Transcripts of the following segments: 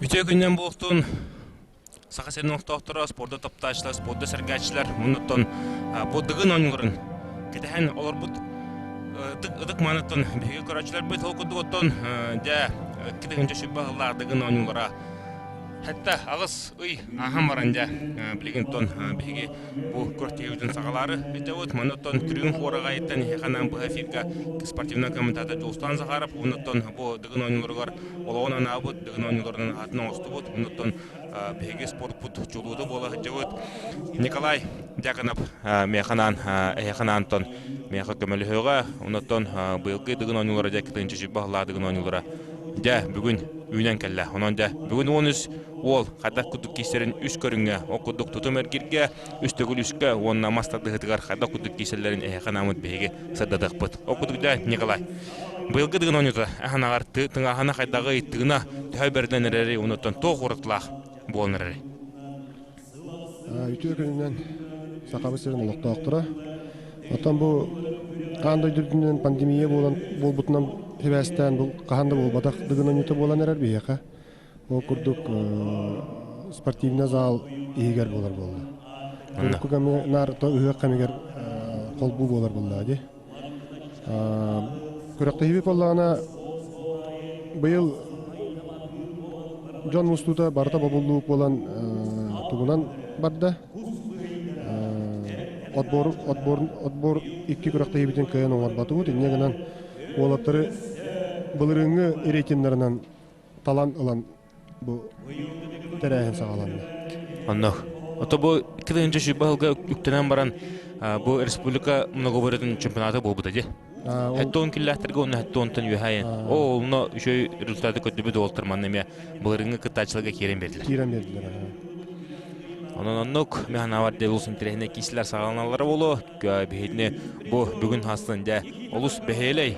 Үтүө күнүнэн буолтун! Саха сирин олохтоохторо, спорду таптааччылар, спорду сэргээччилэр муннуттан бу Дыгын оонньууларын кэтэһэн олорбут ытык ытык маныттан биһиги көрөөччүлэрбит ол курдук оттон дьэ 2 сүүрбэ сыллаах Дыгын оонньуулара Хэтта аҕыс ый ааһан баран дьэ билигин оттон биһиги бу күрэхтэһиибитин саҕалаары ыйдабыт. Манна оттон Түрүн Хуораҕайыттан эһиэхэ анаан быһа эфиргэ спортивнай комментатор Дьулустаан Захаров уонна оттон бу Дыгын оонньууларыгар олоҕун анаабыт, Дыгын оонньууларынан аатын оҥостубут, уонна оттон биһиги спортпут чулуута буола сылдьыбыт Николай Дьяконов миэхэ анаан эһиэхэ анаан оттон миэхэ көмөлөһүөҕэ. Онон оттон быйылгы Дыгын оонньуулара дьэ 2 сүүрбэ сыллаах Дыгын оонньуулара дьэ бүгүн үүнэн кэллэ. Онон дьэ бүгүн 13 уол хайдах курдук киирсэрин үс көрүҥҥэ, ол курдук тутум эргиргэ, үс төгүл үскэ уонна мас тардыһыытыгар хайдах курдук киирсэллэрин эһиэхэ анааммыт биһиги сырдатыахпыт. Ол курдук дьэ Николай, быйылгы Дыгын оонньуута аһанаҕар тыҥааһына хайдаҕый, тыына төһө бэрдэн эрэрий, онуттан туох уратылаах буолан эрэрий? Үтүө күнүнэн Сахабыт сирин олохтоохторо. Оттон бу аан дойду үрдүнэн пандемия буолан буолбутунан сибээстээн бу хаһан да буолбатах Дыгын оонньуута буолан эрэр биһиэхэ. Ол курдук спортивный зал иһигэр буолар буолла. Урукку кэмҥэ наар то ыһыах кэмигэр холбуу буолар буолла дии. Күрэхтэһиибит буоллаҕына быйыл дьон мустуута барыта бобуллуу буолан тугунан барда. Отбор, отбор, отбор икки күрэхтэһиибитин кыайан оҥорботубут. Инньэ гынан уолаттары былырыыҥҥы рейтиннарынан талан ылан бу тэрээһин саҕаланна. Онно. Ото бу 2020 сылга үктэнэн баран бу республика многоборьетын чемпионата буолбута дии. Хэттон киллээхтэргэ уонна хэттонтон үөһэйэн. О, онно үчүгэй результаты көрдүбүт уолтар манна эмиэ былырыҥҥы кыттааччыларга киирэн биэрдилэр. Киирэн биэрдилэр. Онон оннук механавар делус интэриэһинэй киисилэр саҕаланаллара буолуо. Биһитини бу бүгүн хастын дьэ олус бэһиэлэй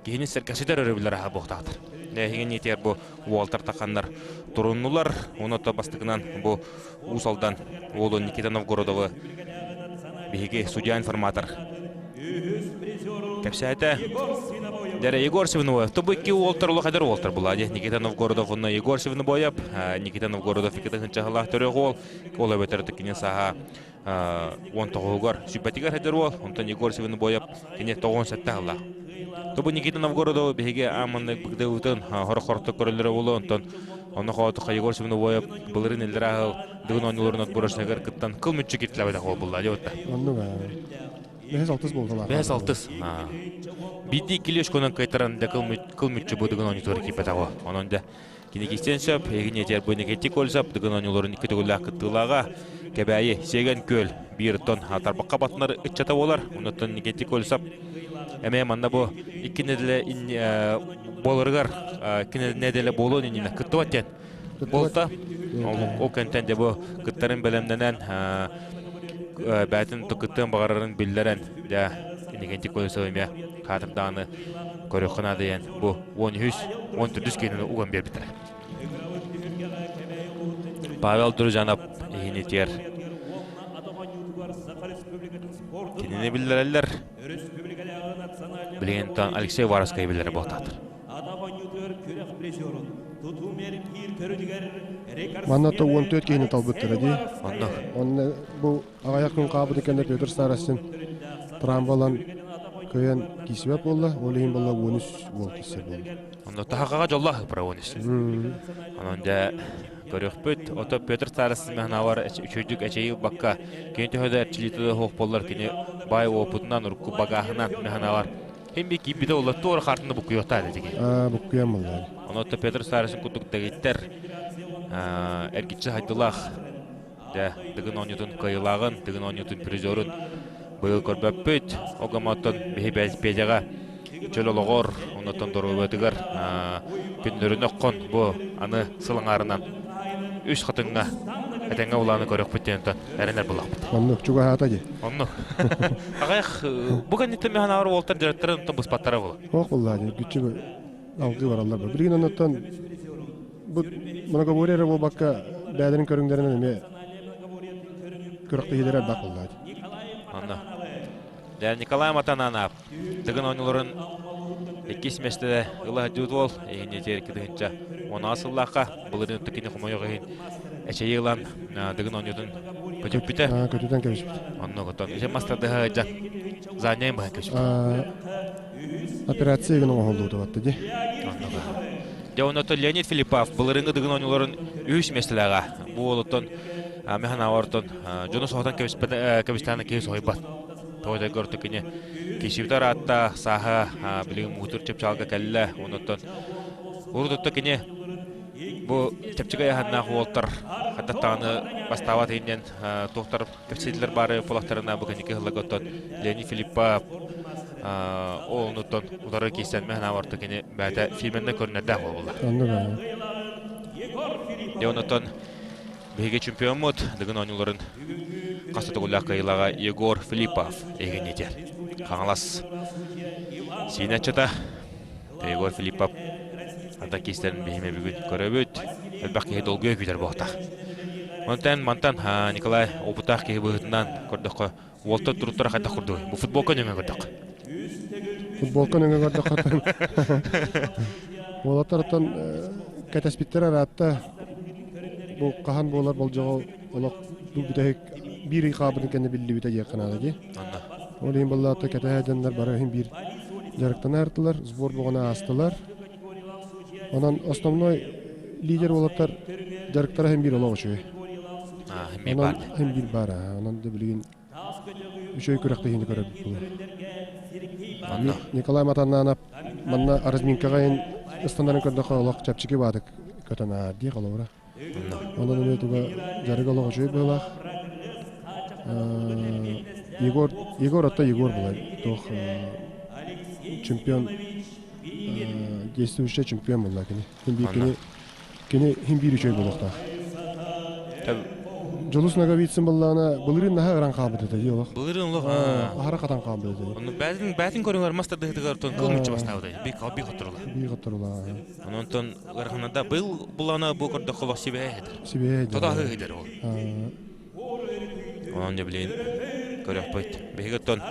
киһини сэргэхситэр өрөбүллэр аһа буохтаахтар. Эһиги ниэтигэр бу уолтар таханнар туруннулар. Уонна бастакынан бу Уус Алдан уолу Никита Новгородовы биһиги судья-информатор кэпсээтэ. Дэрэ Егор Сивнобоев. Тобу икки уолтар улах эдэр уолтар була дии. Никита Новгородов уонна Егор Сивнобоев. Никита Новгородов икки тыһынчаһылаах төрөх уол. Ол эбэтэр кини саха 19-угар сүппэтигэр эдэр уол. Онтон Егор Сивнобоев кини 97 сыллаах. Тобу Никита Новгородов биһиги ааманнык быгдыбытын хорох-хорохтук көрөллөрө буолуо. Онтон онно хоотуха Егор Сивнобоев былырын иллэрэ аһыл Дыгын оонньууларын отборочныгар кыттан кыл мүччү киртлэбэтэх уол булла диэбитта. Оннук Бэһис алтыс буолталаах. Бэһис алтыс. Биирдии иккилии очконан кыайтаран да кыл мүччү бу Дыгын оонньуутугар киирбэтэх уол. Онон да кини кистиэн сөп, эһигини этэр бу Никитий Кольцев Дыгын оонньууларын икки төгүллээх кыттыылааҕа Кэбээйи Сиэгэн Күөл биир тон тарбахха батынар ыччата буолар. Онуттан Никитий Кольцев эмиэ манна бу икки нэдиэлэ буоларыгар икки нэдиэлэ буолуон иннинэ кыттыбат диэн буолта. Ол кэнтэн дьэ бу кыттарын бэлэмнэнэн бээтин кыттыан баҕарарын биллэрэн дьэ Иннокентий Колесов эмиэ хаатырдааны көрүөххэ наада диэн бу 13 14 киһини уган биэрбиттэрэ. Павел Друзьянов иһинитигэр кинини биллэрэллэр. Билигин Алексей Варовскай биллэрэ буолтаатар. Манна то 14 киһини талбыттара дии. Онно. Онно бу аҕыйах күн хаалбыт кэннэ Петр Старостин трамвалан кыайан киирсибэт буолла. Ол иһин буолла 13 уол киирсэр буолла. Онно таһаҕаҕа дьоллоох ыпра 13. Онон дьэ көрүөхпүт. Ото Петр Старостин механавар үчүгдүк эчэйи ылбакка кини төһө да эрчилиитэ да суох буоллар кини баай уопутунан урукку багааһынан механавар Хим би киирбитэ буолла туора хаартыны буккуйуохтаах этэ тиги. Аа, буккуйан буолла. Онон Петр Старостин курдук дэгиттэр эргиччи хайдылаах дьэ Дыгын оонньуутун кыайыылааҕын, Дыгын оонньуутун призерун быйыл көрбөппүт. Ол гымматтан биһи Петяҕа чөл олоҕор, оннуттан доруобуйатыгар күннэрин оххон бу аны сыл аҥаарынан үс хатыҥҥа этэҥҥэ улааны көрөхпүт диэн эрэнэр булахпыт. Оннук чугаһаата дии. Оннук. Аҕайах бу кэнниттэн механавар уолтар дьарыктарын онтон быспаттара була. Ох буллаа дии күччү алгыы бараллар. Билигин оннуттан бу многоборье эрэ буолбакка бэйэлэрин көрүҥнэринэн эмиэ күрэхтэһиилэрэ элбэх буолла. Онно. Дьэ Николай Матананов Дыгын оонньууларын Иккис миэстэ ыла сылдьыбыт уол иһинньитигэр 2010 сыллаахха былырыын кини хомойуох иһин эчэйии ылан Дыгын оонньуутун көтүппүтэ. Көтүтэн кэбиспит. Онно котон ити мас тардыһа сылдьан заняйын быһан кэбиспит. Операция гына оҥоһуллубута батта дии. Оннуга. Дьэ оннотон Леонид Филиппов былырыыҥҥы Дыгын оонньууларын үһүс миэстэлээҕэ. Бу уолуттан механ ортон дьону соһутан кэбистэҕинэ киһи соһуйбат. Тоҕо дьайгорто кини кишибитэ ыраатта, сааһа билигин муҥутуур чыпчаалга кэллэ. Оннуттан урут отто кини бу чэпчэки айаһаннаах уолтар хайдах даҕаны бастаабат иһинэн туохтар кэпсэтилэр баары буолахтарына бу кэнники сылларга оттон Леонид Филиппов ол оннуттан утары киирсэн мэһэнаабарта кини бэйэтэ фирменнэ көрүнэрдээх буолла. Дьэ оннуттан биһиги чемпиоммут Дыгын оонньууларын хас да төгүллээх кыайыылааҕа Егор Филиппов эһигиннитэ. Хаҥалас сиинэччитэ Егор Филиппов ата киистэрин биһиме бүгүн көрөбүт. Элбэх киһи долгуйа күүтэр буолтах. Онтон мантан Николай опыттаах киһи быһыытынан көрдөххө уолтан туруттара хайдах курдугуй? Бу футболка нөҥө көрдөххө. Футболка нөҥө көрдөххө уолаттартан кэтэспиттэр араатта бу хаһан буолар болдьоҕо олох бүтэһик биир ый хаалбытын кэннэ биллибитэ диэххэ наада дии. Ол иһин буоллаата кэтэһэ дьоннор бары иһин биир дьарыктана артылар, сбор боҕону аастылар. Онон основной лидер уолаттар дьарыктара иһин биир олох үчүгэй. Онон иһин биир баар онон да билигин үчүгэй күрэхтэһиини көрөрбүт буолуо. Николай Матаннанов манна разминкаҕа иһин ыстанарын көрдөххө олох чэпчэки баатык көтөн аар дии холобура. Онон эмиэ туга дьарык олох үчүгэй быһыылаах. Егор, Егор отто Егор буолар. Туох чемпион действующий чемпион буолла кини. Хин биир кини кини хин биир үчүгэй буолуохтаах. Дьулус Ноговицын быллаана былырыын наһаа ыран хаалбыт этэ дии олох. Былырыын олох аһара хатан хаалбыт этэ. Ону бээтин бээтин көрүҥэр мас тардыһытыгар тон кыл мүччү бастаабыт би би хотторула. Би хотторула. Онон ыараханада быйыл булана бу көрдөххө олох сибэһэ этэр. Сибэһэ Тото аһыы этэр ол. Онон дьэ билигин көрөхпүт. Биһиги оттон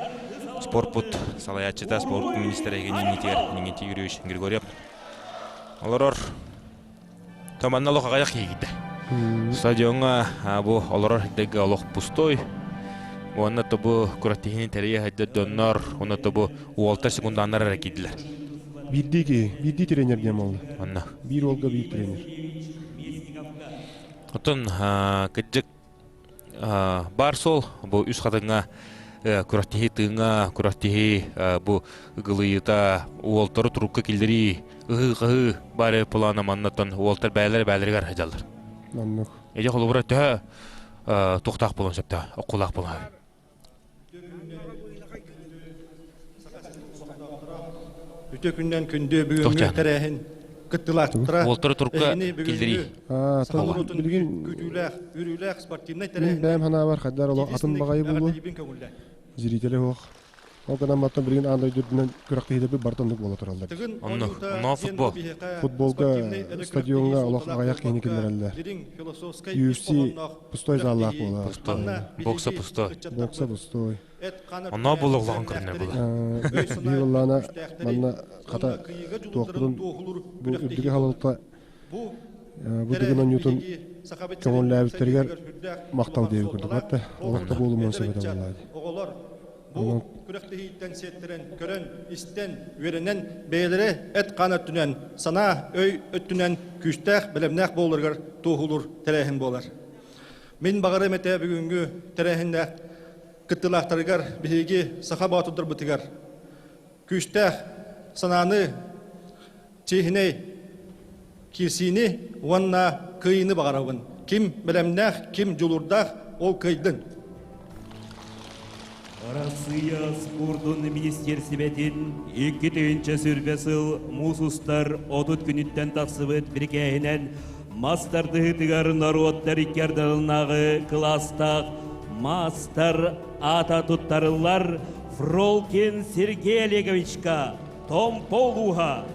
спорпут салайааччыта, спорт министрэ Евгений Нитигер, Юрьевич Григорьев олорор. Томанна олох аҕыйах киһи Стадиоҥҥа бу олорор сирдэргэ олох пустой. Уонна то бу күрэхтэһиини тэрийэ сылдьар дьоннор, уонна то бу уолтар секунданнар эрэ киирдилэр. Биирдии киһи, биирдии тренер диэн буолла. Онно. Биир уолга биир тренер. Оттон кырдьык баар суол бу үс хатыҥҥа күрэхтэһии тыыҥа, күрэхтэһии бу ыгылыйыыта, уолтары турукка киллэрии, ыһыы-хаһыы бары плана маннаттан уолтар бээлэр бээлэригэр сылдьаллар. Оннук. Эдьэ холобура төһө туохтаах буолуон сөптөөх, оккулаах буолуон Үтө күннэн күндү бүгүҥҥү тэрээһин кыттыылаахтара Уолтары турка киллэрии. Билигин күүтүүлээх, үрүүлээх спортивнай тэрээһин. Бэйэм санаабар хайдар олох атын баҕайы буолуо. Зрители суох. Ол гынан мантан билигин аан дойду үрдүнэн күрэхтэһиилэрбит барыта оннук буола тураллар. Онно, онно футбол. Футболга стадиоҥҥа олох аҕыйах киһини киллэрэллэр. UFC пустой заллаах буолар. Пустой. Бокса пустой. Бокса пустой. Онно буолуох улахан көрүнэр буолар. Биир буоллаана манна хата туохпутун бу үрдүкү халалта бу дыгын оонньуутун көҥүллээбиттэригэр махтал диэбит курдук. Хатта олох да буолумуон сөп этэ буоллаа дии. Бу күрэхтэһииттэн сиэттэрэн, көрөн, истэн, үөрэнэн, бэйэлэрэ эт-хаан өттүнэн, санаа, өй өттүнэн күүстээх, бэлэмнээх буоларыгар туоһулуур тэрээһин буолар. Мин баҕарым этэ бүгүҥҥү тэрээһиннээх кыттыылаахтарыгар биһиги саха боотурдарбытыгар күүстээх санааны, чиэһинэй киирсиини уонна кыайыыны баҕарабын. Ким бэлэмнээх, ким дьулуурдаах, ол кыайдын. Арассыыйа спордун министиэрсибэтин 2000 сыл муус устар 30 күнүттэн тахсыбыт бирикээһинэн мас тардыһыытыгар норуоттар икки ардыларынааҕы кылаастаах маастар аата туттарыллар Фролкин Сергей Олеговичка Томпо улууһа.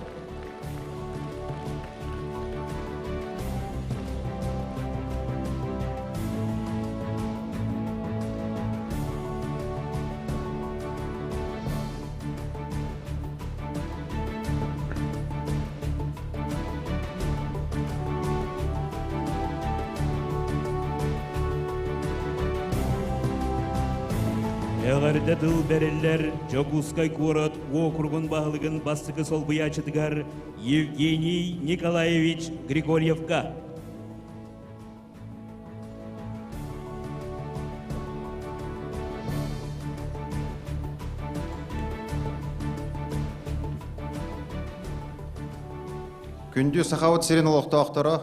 Эҕэрдэ тыл бэриллэр Дьокуускай куорат уокуругун баһылыгын бастакы солбуйааччытыгар Евгений Николаевич Григорьевка. Күндү Сахабыт сирин олохтоохторо,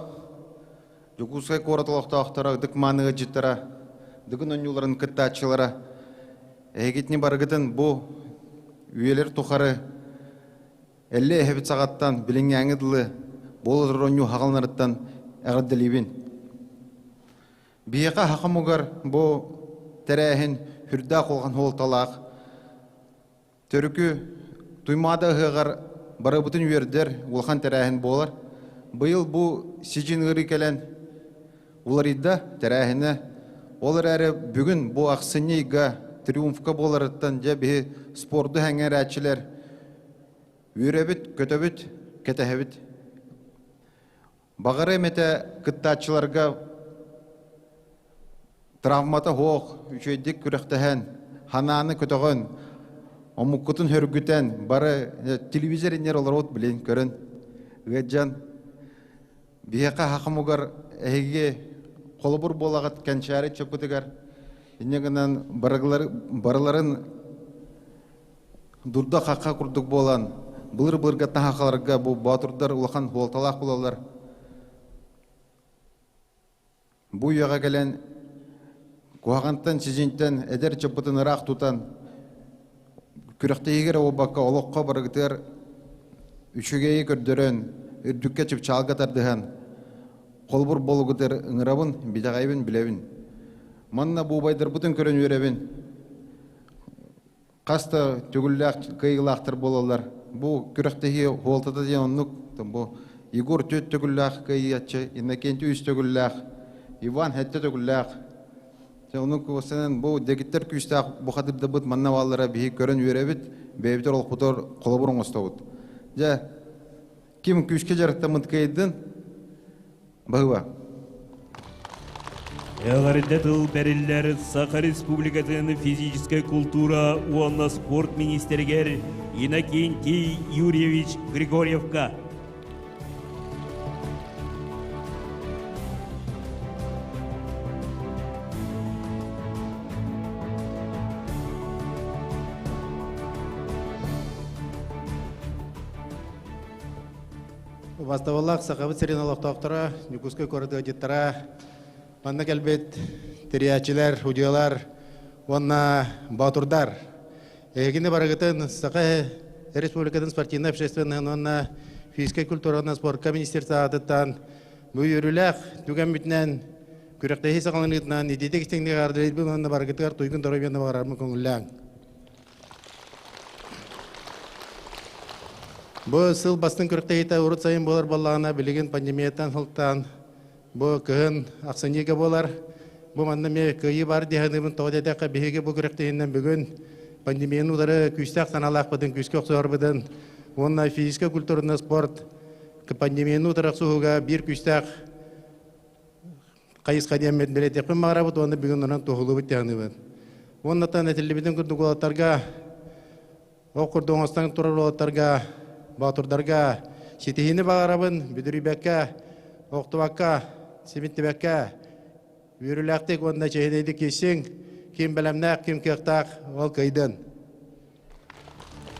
Дьокуускай куорат олохтоохторо, ытык мааны ыалдьыттара, Дыгын оонньууларын кыттааччылара, эһигитини барыгытын бу үйэлэр тухары Эллэ эһэбит саҕаттан билиҥҥээҥи дылы буола турар оонньуу хаҕаланарыттан эҕэрдэлиибин. Биһиэхэ хахамугар бу тэрээһин сүрдээх улахан суолталаах. Төрүкү Туймаада ыһыаҕар барыбытын үөрдэр улахан тэрээһин буолар. Быйыл бу сидьин ыарыы кэлэн уларыйда тэрээһинэ. Ол эрээри бүгүн бу ахсынньы ыйга триумфка буоларыттан дьэ биһи спорду сэҥээрээччилэр Үөрэбит, көтөбүт, кэтэһэбит. Баҕарыам этэ кыттааччыларга травмата суох, үчүгэйдик күрэхтэһэн, ханааны көтөҕөн, омуккутун хөргүтэн, бары телевизор иннигэр олоробут билин көрөн, ыалдьан, биһиэхэ хахамугар эһиги холобур буолаҕыт кэнчээри чоппутугар, инньэ гынан барыларын Дурда-хахха курдук буолан, былыр-былырга таһахаларга бу боотурдар улахан суолталаах буолаллар. Бу үйэҕэ кэлэн куһаҕантан, сидьиҥтэн эдэр чоппутун ыраах тутан, күрэхтэһиигэ эрэ буолбакка, олоххо барыгытыгар үчүгэйи көрдөрөн, үрдүккэ чыпчаалга тардыһан, холобур буолугутугар ыҥырабын, битэҕэйбин билэбин. Манна бу убайдарбытын көрөн үөрэбин. Хас да төгүллээх кыайыылаахтар буолаллар. Бу күрэхтэһии суолтата диэн оннук. Бу Егор түөрт төгүллээх кыайыаччы, Иннокентий үс төгүллээх, Иван сэттэ төгүллээх. Оннук куостанан бу дэгиттэр күүстээх бухатырдабыт манна бааллара биһи көрөн үөрэбит, бэйэбитигэр олохпутугар холобур оҥостобут. Дьэ, ким күүскэ дьарыктаммыт кыайдын, Баһыба. Эҕэрдэ тыл бэриллэр Саха Республикатын физическэй култуура уонна спорт министригэр Иннокентий Юрьевич Григорьевка. Убастабыллаах Сахабыт сирин олохтоохторо, Дьокуускай куорат ыалдьыттара, манна кэлбит тэрийээччилэр, судьуйалар уонна боотурдар. Эһигини барыгытын Саха Республикатын спортивнай общественноһын уонна физическэй культуранан спортка министерство аатыттан бу үөрүүлээх түгэммитинэн күрэхтэһии саҕаланыытынан итиитик истиҥник эҕэрдэлиирбин уонна барыгытыгар туйгун доруобуйаны баҕарарбын көҥүллээҥ. Бу сыл бастыҥ күрэхтэһиитэ урут сайын буолар буоллаҕына, билигин пандемияттан сылтаан бу кыһын ахсынньыга буолар. Бу манна эмиэ кыайыы баар дии саныыбын. Тоҕо диэтэххэ, биһиги бу күрэхтэһиинэн бүгүн пандемияны утары күүстээх санаалаахпытын, күүскэ охсуһарбытын уонна физическэй культураны спорт пандемияны утары охсуһууга биир күүстээх хайысха диэммит бэлиэтиэхпин баҕарабыт уонна бүгүн онон туоһулуубут дии саныыбын. Уоннатан этиллибитин курдук уолаттарга ол курдук оҥостон турар уолаттарга, боотурдарга ситиһиини баҕарабын, бүдүрүйбэккэ, охтубакка, симиттибэккэ, үөрүүлээхтик уонна чэһинэйдик киирсиҥ, ким бэлэмнээх, ким кыахтаах, ол кыайдын.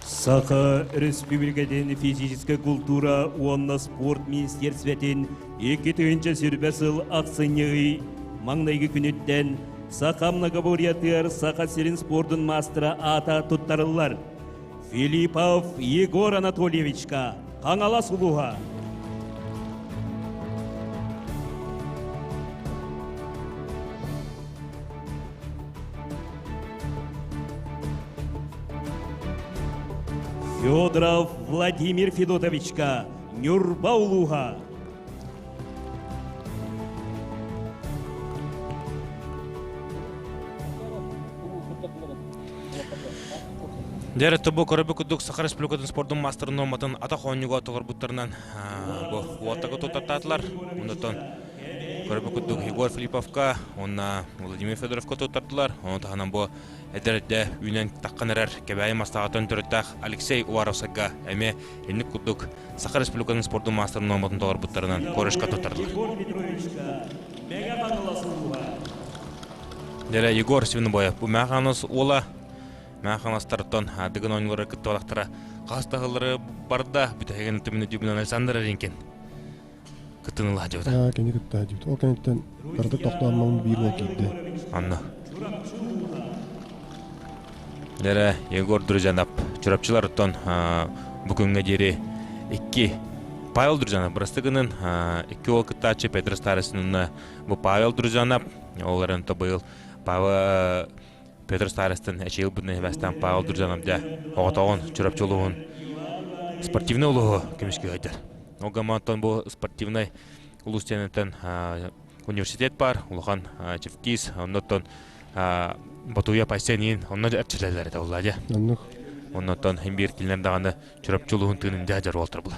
Саха Республикатын физическэй култуура уонна спорт министерствотын 2020 сыл ахсынньы ый маҥнайгы күнүттэн Саха многоборьетыгар Саха сирин спордун маастара аата туттарыллар. Филиппов Егор Анатольевичка Хаҥалас улууһа. Федоров Владимир Федотовичка Ньурба улууһа. Дьэ, тобу көрөбү курдук Саха Республикатын спордун маастарын нуорматын атах оонньууга толорбуттарынан бу уоттага туттартаатылар. Онтон. Көрбүт курдук Егор Филипповка уонна Владимир Федоровка туттардылар. Ону таһынан бу эдэр эрдэ үүнэн таххан эрэр Кэбээйи мастаҕаттан төрүттээх Алексей Уваровсайга эмиэ инник курдук Саха Республикатын спордун маастарын нуорматын толорбуттарынан корешка туттардылар. Дьэ, Егор Свинобоев бу Мэханос уола Мэханастартан Дыгын оонньуулары кыттыбатахтара хас да сыллары барда бүтэһигин түмүнү дьүбүнэн Александр Ринкин кыттыны сылдьыбыта. Кини кытта сылдьыбыт. Ол кэнниттэн кыратык тохтоон малын биир уол киирдэ. Анна. Дэрэ Егор Друзянов Чурапчылар оттон бу күҥҥэ диэри икки Павел Друзянов бырастыгынан икки уол кыттааччы Петр Старостин бу Павел Друзянов ол эрэн быйыл Павел Петр Старостин эчэйил бытын эбэстэн Павел Друзянов дьэ оҕотоҕун Чурапчы улууһун спортивный улууһу көмүскүү Ол гамматтан бу спортивный улуус диэнтэн университет бар, улахан Чевкиз, оннуттан Ботуя Пайсениин онно эрчилэлэр этэ буолла дьэ. Оннук. Оннуттан хин биир кинилэр даҕаны Чурапчы улууһун тыынын дьэ дьар буолтар була.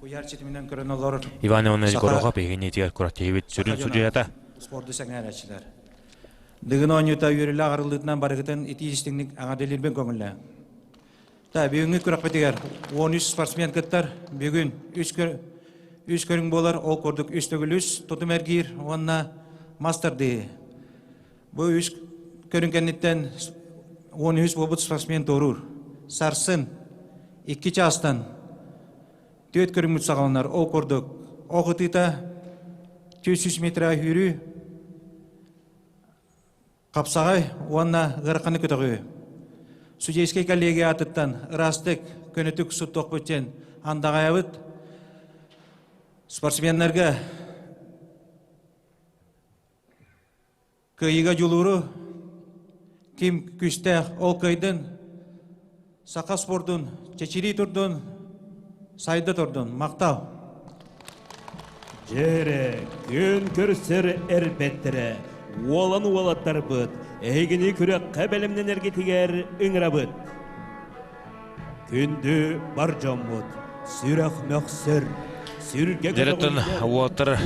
Куйаар ситиминэн көрөн олорор. Иван Иванович Горохов биһигини итигэр куратиһибит сүрүн судьуйата. Спорду сэҥээрээччилэр. Дыгын оонньуута үөрүүлээх арыллыытынан барыгытын итии истиҥник аҥардылыырбын көҥүллээ. Та бүгүҥҥү күрэхпитигэр 13 спортсмен кыттар. Бүгүн үс, үс көрүҥ буолар. Ол курдук үс төгүл үс тутум эргиир уонна мас тардыы. Бу үс көрүҥ кэнниттэн 13 буолбут спортсмен туоруур. Сарсын икки чаастан түөрт көрүҥмүт саҕаланар. Ол курдук ох ытыыта 400 метр сүүрүү Хапсаҕай уонна ыараханы көтөҕүү. Судейскай коллегия аатыттан ыраастык, көнөтүк суттуохпут диэн андаҕайабыт. Спортсменнарга кыайыыга дьулууру ким күүстээх ол кыайдын, саха спордун чэчирии турдун, сайда турдун. Махтал! Дьэрэ, күн көрсөр эрбэттэрэ, уолан уолаттарбыт, эһигини күрэххэ бэлэмнэнэргитигэр ыҥырабыт. Күндү бар дьоммут, сүрэх мөхсөр, сүргэ Дьэрэтин уолаттар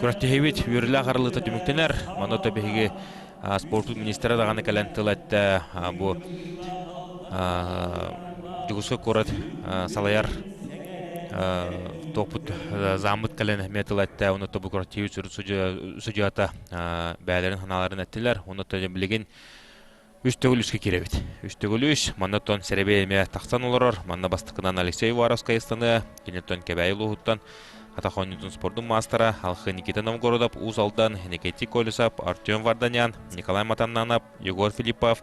күрэхтэһиибит үөрүүлээх арылыыта түмүктэнэр. Манна биһиги спортун министрэ даҕаны кэлэн тыл эттэ. Бу Дьокуускай куорат салайар туохпут заммыт кэлэн эмиэ тыл эттэ. Онно бу куораттыыбыт судьуйата бэйэлэрин санааларын эттилэр. Онно билигин үс төгүл үскэ киирэбит. Үс төгүл үс. Манна оттон сэрэбиэй эмиэ тахсан олорор. Манна бастакынан Алексей Уваровскай ыстаныа. Киниттэн Кэбээйи улууһуттан Атах оонньуутун спордун маастара Алхы Никита Новгородов, Уус Алдан, Никитий Колесов, Артем Варданян, Николай Матаннанов, Егор Филиппов,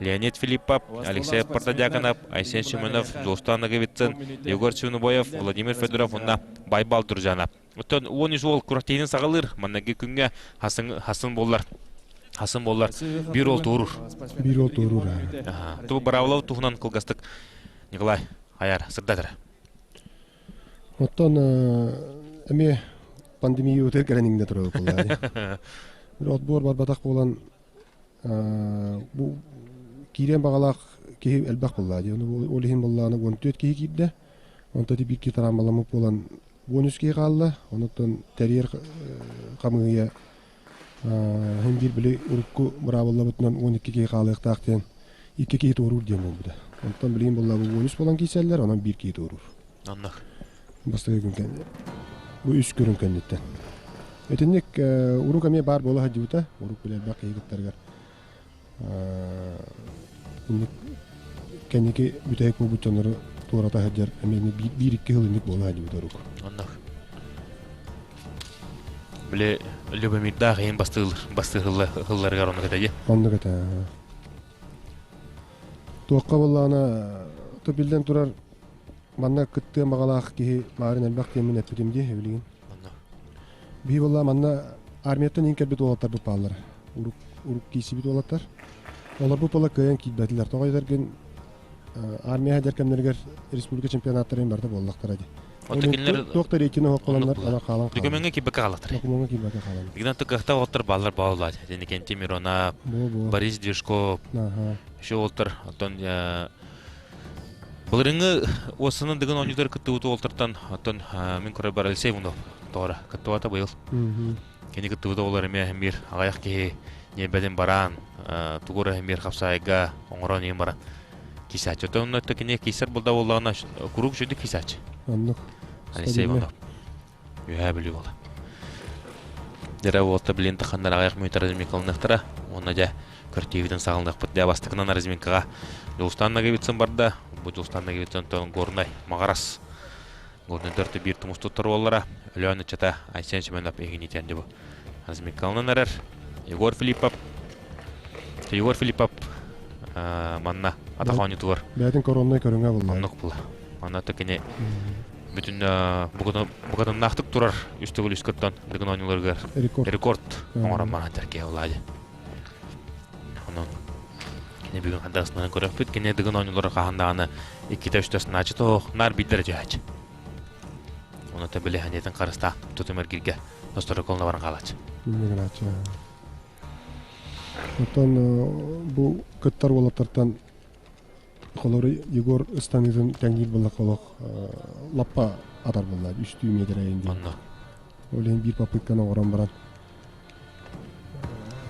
Леонид Филиппов, Алексей Протодьяконов, Айсен Семенов, Дьулустан Ноговицын, Егор Свинобоев, Владимир Федоров уонна Байбал Туржанов. Оттон 13 уол күрэхтэһиини саҕалыыр. Манныгы күҥҥэ хасын буоллар хасын буоллар биир уол туорур. Биир уол туорур. Ту Бараулов туһунан кылгастык Николай Аяр сырдатар. Оттон эмиэ пандемия утер кэлэн иҥнэ турар буоллаа. Отбор барбатах буолан бу киириэн баҕалаах киһи элбэх буоллаа дии. Ол иһин буоллаҕына 14 киһи киирдэ. Онтон ити биир киһи тараамаламмыт буолан 13 киһи хаалла. Онуттан тэрийэр хамыыһыйа иһин биир били урукку быраабыллабытынан 12 киһи хаалыахтаах диэн икки киһи туоруур диэн буолбута. Онтон билигин буолла бу 13 буолан киирсэллэр, онон биир киһи туоруур. Оннук. Бастакы күн кэннэ. Бу үс көрүҥ кэнниттэн. Итинник урук эмиэ баар буола сылдьыбыта. Урук били элбэх киһи кыттарыгар. Инник кэнники бүтэһик буолбут дьоннору туората сылдьар эмиэ биир-икки сыл инник буола сылдьыбыта урук. Оннук. Били Любомирдаах иһин бастыыр бастыыр оннук этэ дии. Оннук этэ. Туохха буоллаҕына, то биллэн турар, манна кыттыан баҕалаах киһи баарын элбэх диэммин эппитим дии билигин. Биһи буолла манна армияттан иин кэлбит уолаттарбыт бааллар. Урук, урук киирсибит уолаттар. Олорбут буола кыайан киирбэтилэр. Тоҕо диэтэргин армия сылдьар кэмнэригэр республика чемпионаттарын барыта буоллахтара дии. Оттон кинилэр туох да рейтинг оһоххолоннор ана хаалан Докумеҥҥа киирбэккэ хааллахтар. Докумуоҥҥа киирбэккэ хаалан. Игнат кыахта оҕоттор бааллар бааллар. Иннокентий Миронов, Борис Движков, еще уолтар оттон былырыҥҥы уоссанан дыгын оонньуулар кыттыбыт уолтартан оттон мин көрөр бар Алексей Вунов. тоҕора кыттыбата быйыл. Кини кыттыбыта олор эмиэ биир аҕыйах киһи ньиэрбэтин бараан, тугу эрэ биир хапсаайга оҥорон иһин баран киисааччы. Оттон онно кини киисэр булда буоллаҕына куруук үчүгдүк киисааччы. Оннук. Алексей Иванов. Үһээ Бүлүү буола. Дьэрэ уолта билин таханнар аҕыйах мүнүүтэ разминкаланыахтара. Уонна дьэ көртиибитин саҕаланыахпыт. Дьэ бастакынан разминкаҕа Дьулустаан Ноговицын барда. Бу Дьулустаан Ноговицын онтон Горнай Маҕарас. Горнай төртө биир тумус туттар уоллара. Өлөөн ыччата Айсен Семенов иһигинитиэн дьэ бу разминкаланан эрэр. Егор Филиппов. Егор Филиппов манна атах оонньуутугар. Бэйэтин короннай көрүҥэ булла. Оннук була. Манна кини бүтүн букатыннаахтык турар үс төгүл үс кыттан Дыгын оонньууларыгар рекорд оҥорон баран тэркиэ Влади. Онон кини бүгүн хандасынан көрөппүт. Кини Дыгын оонньуулары хаһан даҕаны иккитэ үстэ сынааччы тоох наар биирдэрэ түһээччи. Оны та били ханетин харыстаах тутум эргиргэ достору колна баран хаалааччы. Миннегенааччы. Оттон бу кыттар уолаттартан Холобура, Егор ыстаныытын тэҥниир буоллахха олох лаппа атар буолла, үстүү миэтэрэ эйин диэн. Онно. Ол иһин биир попытканы оҥорон баран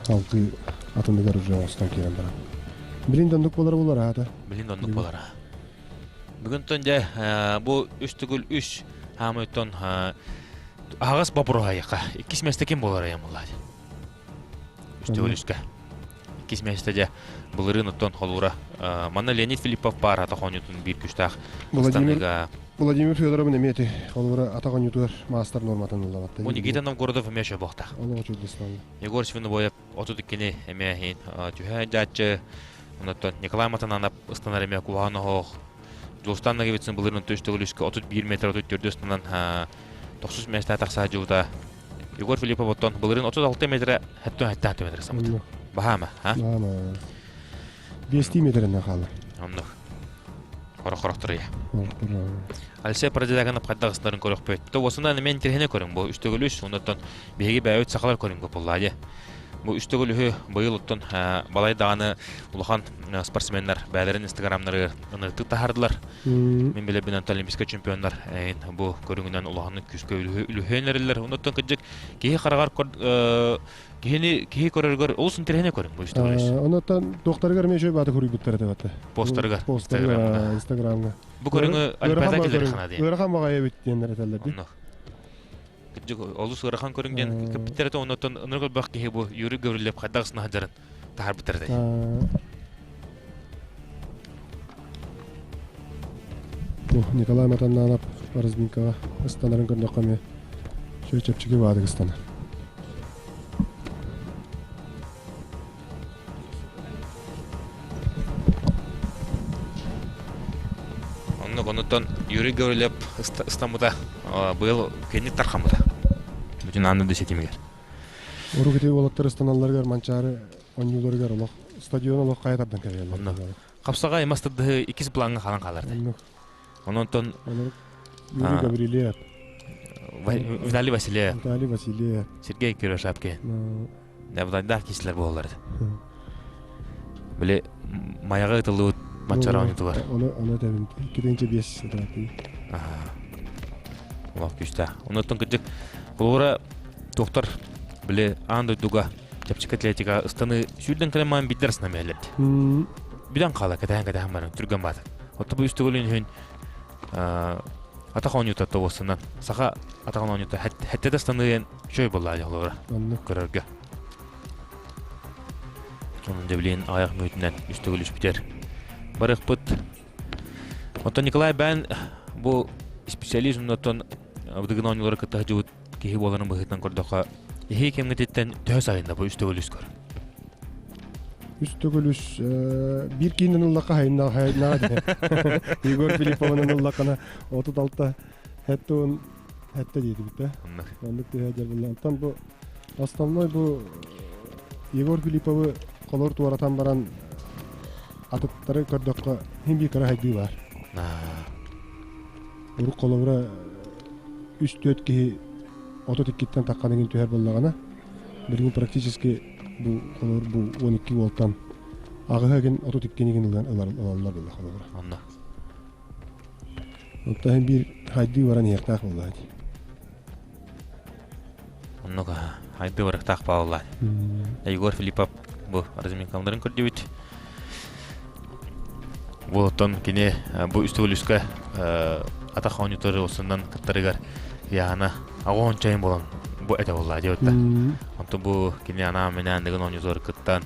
салгыы атыныгар уже оҥостон киирэн баран. Билин да оннук буолара буолар аата. Билин да оннук буолара. Бүгүн тон дьэ бу үс төгүл үс хаамыйтон аһаҕас боппуруоһайыахха. Иккис миэстэ ким буолар айан буолла? Үс төгүл үскэ. Иккис миэстэ дьэ былырыын оттон холуура. Манна Леонид Филиппов баар атах оонньуутун биир күстээх Владимир Владимир Федоровын эмиэ ити холуура атах оонньуутугар маастар нуорматын ыллабатта. Бу Никита Новгородов эмиэ шөбөхтах. Олох үчүгэй Егор Свинобоев 32-ни эмиэ иһин түһэ дьааччы. Онтон Николай Матананов ыстанар эмиэ куһаҕан оһох. Дьулустан Ноговицын былырыын үс төгүл үскэ 31 метр 34 ыстанан тохсус миэстэ тахса дьылыта Егор Филиппов оттон былырыын 36 метрэ 77 метр самыт. Баһаама, а? Баһаама. 5 метринен хаалар. Оннук. Хорох-хорох турая. Алексей Продедаганов хайдах ыстарын көрөхпөт. То осунан мен интерехине көрүҥ бу үс төгүл үс, оннуттан биһиги бэйэбит сахалар көрүҥ буоллаа дьэ. Бу үс төгүл үһү быйыл оттон балай даҕаны улахан спортсменнар бэйэлэрин инстаграмнарыгар ынырыктык таһаардылар. Мин билэбин онтон олимпийскай чемпионнар бу көрүҥүнэн улаханнык күүскэ үлүһүйэн эрэллэр. Оннуттан кырдьык киһи хараҕар киһини киһи көрөрүгэр олус интэриэһинэй көрүҥ бу үс төгүл үс. Оннуттан туохтарыгар эмиэ үчүгэй бааты суруйбуттар этэ бата. Постарыгар. Постарыгар, Инстаграмҥа. Бу көрүҥү Олимпиада кэлэр хана диэн. Ыарахан баҕайы эбит диэннэр этэллэр дии. Онно. Кырдьык олус ыарахан көрүҥ диэн кэппиттэр этэ оннуттан ынырык элбэх киһи бу Юрий Гаврильев хайдах сынаһадьарын таһаарбыттар этэ. Бу Николай Матаннанов разминкаҕа ыстанарын көрдөххө эмиэ үчүгэй чэпчэки баадык ыстанар. Оннук онуттан Юрий Гаврильев ыстаммыта быйыл кэнник тархаммыта. Бүтүн аан дойду ситимигэр. Урук ити уолаттар ыстаналларыгар Манчаары оонньууларыгар олох стадион олох хайа тардан кэбиһэллэр. Онно хапсаҕай мас тардыһыы иккис плаҥҥа халан хаалар. Онон Юрий Гаврильев, Виталий Васильев, Виталий Васильев, Сергей Кирашапкин. Небудайдаах киһилэр буолаллар. Били Майаҕа ытыллыбыт Манчаары оонньуутугар. Ону ону этэбин 2005 этэрээти. Олох күүстээх. Онуттан кырдьык холобура туохтар били аан дойдуга чэпчэки атлетика ыстаны сүүрдэн кэлэн маан биддер ысна мээлэрди. Бүтэн хаала кэтэһэн кэтэһэн баран түргэн баата. Отто бу үс төгүлүн үһүн атах оонньуута тобуссунан саха атаҕын оонньуута хэттэ станыйан үчүгэй буоллаа холобура көрөргө. Онон дьэ аҕыйах мүнүүтүнэн үс төгүл үспүтэр барыахпыт. Оттон Николай Бээн бу специалист оннуттан Дыгын оонньуулары кытта сылдьыбыт киһи буоларын быһыытынан көрдөххө, эһиги кэмҥититтэн төһө сайынна бу үс төгүл үс көр? Үс төгүл үс биир киинин ыллахха хайыннаа Егор Филипповынан ыллаххына 36 хэттэ хэттэ диэтибит да. Оннук түһэ дьарбылла. Онтон бу основной бу Егор Филипповы холор туоратан баран атыттары көрдөххө хин биир кыра хайдыы бар. Урук холобура үс-түөрт киһи 32-ттэн тахханыгын түһэр буоллаҕына, билигин практически бу холобур бу 12 уолтан аҕыһа гин 32-ни гин ылан ылаллар буолла холобура. Онно. Оттон биир хайдыы баран иһиэхтээх буолла дии. Оннук айды барыктаах баалла. Егор Филиппов бу разминкаларын көрдүбүт. Бу оттон кини бу үс төгүл атах оонньуутары осунан кыттарыгар яана аҕоон чайын болон бу этэ болла диэбитта. Онтон бу кини анаан минээн дыгын оонньуутары кыттан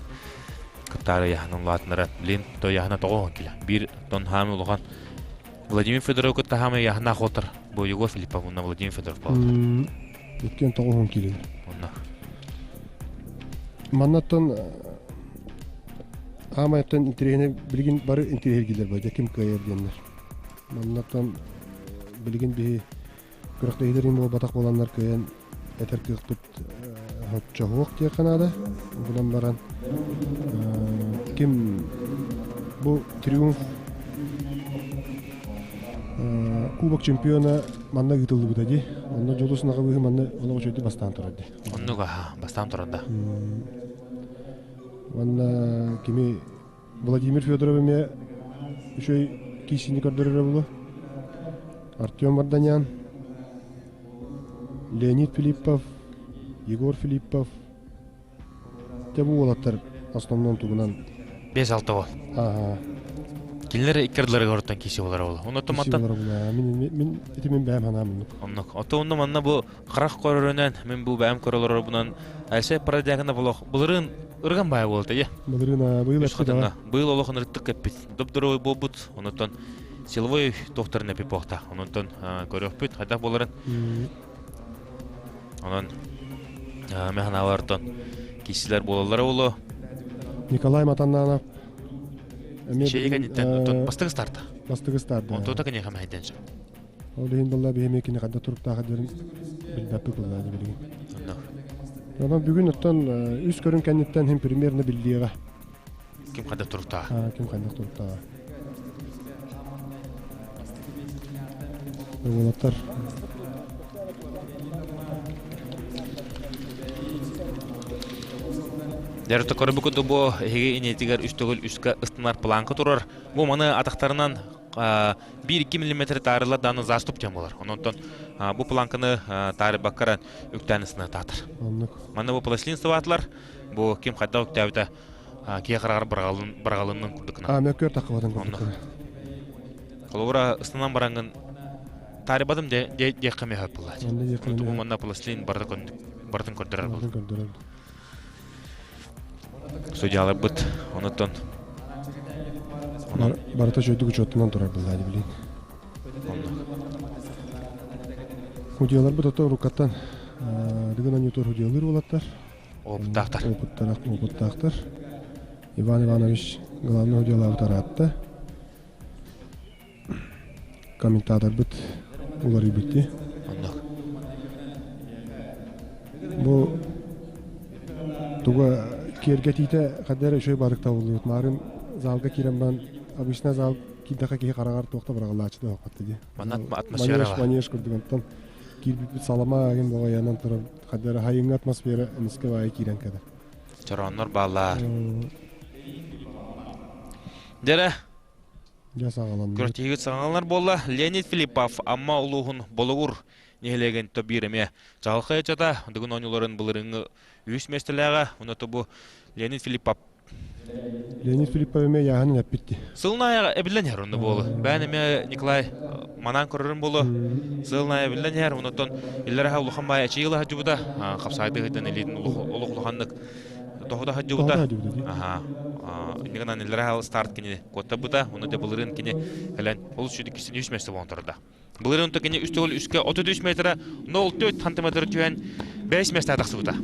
кыттаары яхана улаатынара блин то яхана тоҕо килэ. Биир тон хаамы улахан Владимир Федоров кытта хаамы яхана хотор. Бу Егор Филиппов уонна Владимир Федоров болотор. Иккиэн тоҕуһун киирин. Онно. Маннаттан аамайттан интэриэһинэй билигин бары интэриэһиргиилэр бай ким кыайар диэннэр. Маннаттан билигин биһи күрэхтэһиилэр буолбатах буоланнар кыайан этэр кыахпыт оччоһуох диэххэ наада. Булан баран ким бу триумф Кубок чемпиона манна ыытыллыбыта дии. Онно Дьулус Наҕабыыһы манна олох үчүгэйдик бастаан турар дии. Оннук аха, бастаан турар да. Уонна кими Владимир Федоров эмиэ үчүгэй киисини көрдөрөрө булу. Артем Варданян, Леонид Филиппов, Егор Филиппов. Те бу уолаттар основном тугунан 5-6 уол. Ага. Кинилэр икки ардыларыгар оттон киси болар ол. Онно мантан Мин мин ити мин бэйэм ханаам оннук. Оннук. Ото онно манна бу харах көрөрүнэн мин бу бэйэм көрөлөрбүнэн Айсей Парадягына болох былырыын ырган баай буолта е. Былырыын быйыл Үс хатынна. Быйыл олох ынырыктык кэппит. Доп-дорогой буолбут. Онуттан силовой тохторун эпи похта. Онуттан көрөхпүт хайдах боларын. Онон механалартан киисилэр буолаллара боло. Николай Матаннанов Шейган бастыгы старта. Бастыгы старта. Онтута кини хамайден сөп. Ол иһин балла биһиме кини хадда туруктаах дерин билбэппит буллаа билигин. Онон бүгүн оттон үс көрүн кэнниттэн хим примерно биллиэҕэ. Ким хадда туруктаах? Ким хадда туруктаах. Уолаттар Дәрі көрбү бу эһиги инетигер үс төгүл үскэ ыстынар планка турар. Бу маны атахтарынан 1-2 мм таарыла даны заступ тем болар. Ононтон бу планканы таары баккаран үктән ысына таатыр. Маны бу пластилин сыбаатылар. Бу ким хайда үктәбитэ кие карагар баргалыннын курдукна. А, мөккөр такыбатын курдукна. Холобура ыстынан барангын таарыбадым де де кеме хөп булат. Бу манна пластилин бардын көрдөрөр бул. Судьялар быт, онуттан. Барыта чөйдүк учуоттунан турар булла билин. Худьялар бут ото рукаттан дыгын анютор худьялыр болаттар. Опыттаахтар. Опыттаах, опыттаахтар. Иван Иванович главный худьялабыт араатта. Комментаторбыт уларыйбытты. Оннук. Бу туга киэргэтиитэ хаддара үчүгэй барык табыллыбыт. Марын залга киирэн баран обычно зал киирдэхэ киһи хараҕар туохта быраҕыллааччы да хатты дии. Манна атмосфера Манеж, манеж курдук онтон киирбиппит салама агын боҕайанан турар хаддара хайыҥҥа атмосфера эмискэ баайы киирэн кэлэр. Чорооннор бааллар. Дьэрэ Дьэ саҕаланна. Күрэхтэһиибит саҕаланар буолла. Леонид Филиппов Амма улууһун Болугур нэһилиэгин тобиир эмиэ чаҕылхай ыччата Дыгын оонньууларын былырыыҥҥы үһүс миэстэлээҕэ. Уонна бу Леонид Филиппов Леонид Филиппов эмиэ яһанын эппитти. Сылын аайы эбиллэн иһэр онно буолу. Бээн эмиэ Николай манаан көрөрүм буолу. Сылын аайы эбиллэн иһэр. Онтон иллэрэһэ улахан баай эчийи ыла сылдьыбыта. Хапсаайдыы сылдьан илиитин олох улаханнык тоһута сылдьыбыта. Аха. Иннигынан иллэрэһэ старт кини куоттарбыта. Ону де былырыын кини кэлэн олус сүдү кисин үс месте буолан турда. Былырыын то кини үс төгүл үскэ 33 метра 0,4 сантиметр түһэн 5 месте тахсыбыта.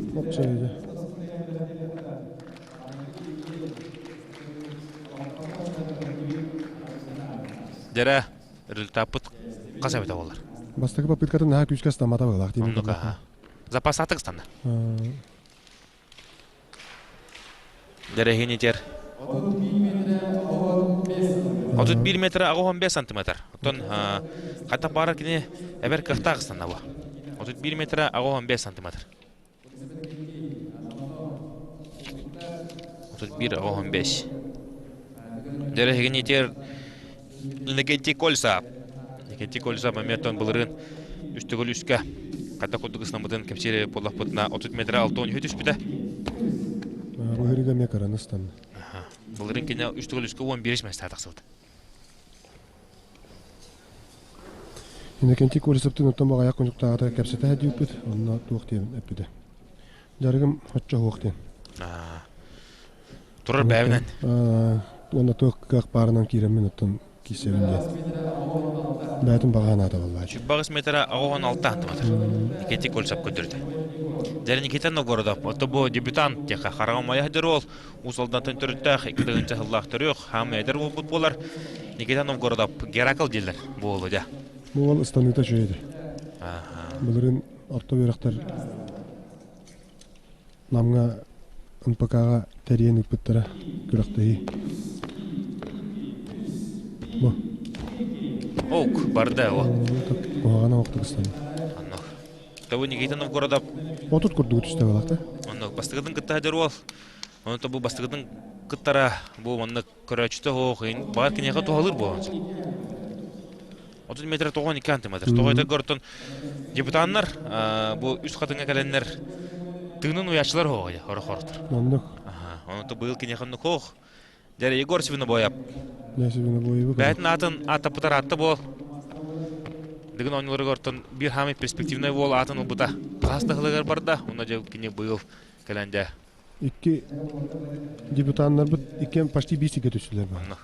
Дьэрэ результаппыт хас эбитэ буолар? Бастакы попыткатын наһаа күүскэ ыстаммата быһыылаах дии. Оннук аха. Запас атык ыстанна. Дэрэһиинитер 31 метр 85 сантиметр. Оттон хата баар кини эбэр кыахтаах ыстанна бу. 31 метр 85 сантиметр. 31 15. Дэрэһиинитер Иннокентий Кольца. Иннокентий Кольца моментон былырыын үс төгүл үскэ. Хата курдук ысламмытын кэпсиир буоллахпытына 30 метр 6 түспүтэ. Быһырыга эмиэ кыраны ыстанна. Былырын кине үс төгүл үскэ 11 места тахсыбыт. Иннокентий Колесовтын оттон баҕайах коньуктааҕыта кэпсэтэ диэбиппит, онно туох диэбин эппитэ. Дьарыгым оччо суох диэн. Турар бэйэбинэн. Уонна туох кыах баарынан киирэммин оттон киирсэбин диэн. Бэйэтин баҕа санаата буоллааччы. Чүббаҕыс метра оҕоҕон алта сантиметр. Никитий Кольцов көрдөрдө. Дьэ Никита Новгородов, ото бу дебютант диэхэ хараҕа майа дьоруол Уус Алдантан төрүттээх 2 тыһыынча сыллаах төрүөх, хаамы эдэр буолбут буолар. Никита Новгородов Геракл дииллэр буолу дьэ. Бу уол ыстаныыта үчүгэй этэ. Былырыын орто үөрэхтэр Намҥа НПК-ҕа тэрийэн ыыппыттара күрэхтэһии. Бу. Ок, барда о. Куһаҕана охтук ыстанна. Онно. Тобу Никита Новгородов. 30 курдугу түстэ балахта. Онно бастыгытын кытта дьэр уол. Ону бу бастыгытын кыттара бу маннык көрөөччүтэ суох баар киниэхэ туһалыыр буолан сөп. 30 метр 92 сантиметр. Тоҕо этэргэ оттон депутаннар бу үс хатыҥа кэлэннэр тыынын уйааччылар хоҕойа орохортор. Оннук. Ону то быйыл киниэхэ оннук хоох. Дьэ Егор Свинобоев. Дьэ Свинобоевы. Бэйэтин аатын ааттаппытар аатта буол. Дыгын оонньууларыгар оттон биир хаамай перспективный уол аатын ылбыта. Хас да сылыгар барда. Онно дьэ кини быйыл кэлэн дьэ Икки дебютаннарбыт иккиэн почти биир сиргэ түстүлэр баар.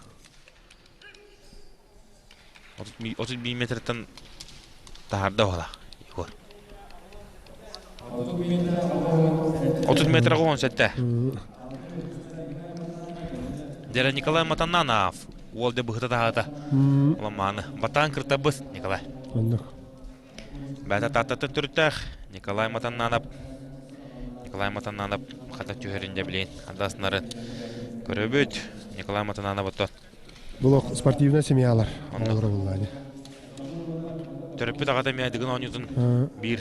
31 метртэн таһаарда уола Егор. 30 метр 17. Дьэрэ Николай Матананов уол дьэ быһыта таһаата. Оламааны. Батаан кыртабыс Николай. Оннук. Бэйэтэ Тааттаттан төрүттээх Николай Матаннанов Николай Матаннанов хата түһэрин дьэ билин адаснарын көрөбүт. Николай Матаннанов оттон Булок спортивная семьялар оҕолоро буллаани. Төрөппүт аҕата эмиэ Дыгын оонньуутун биир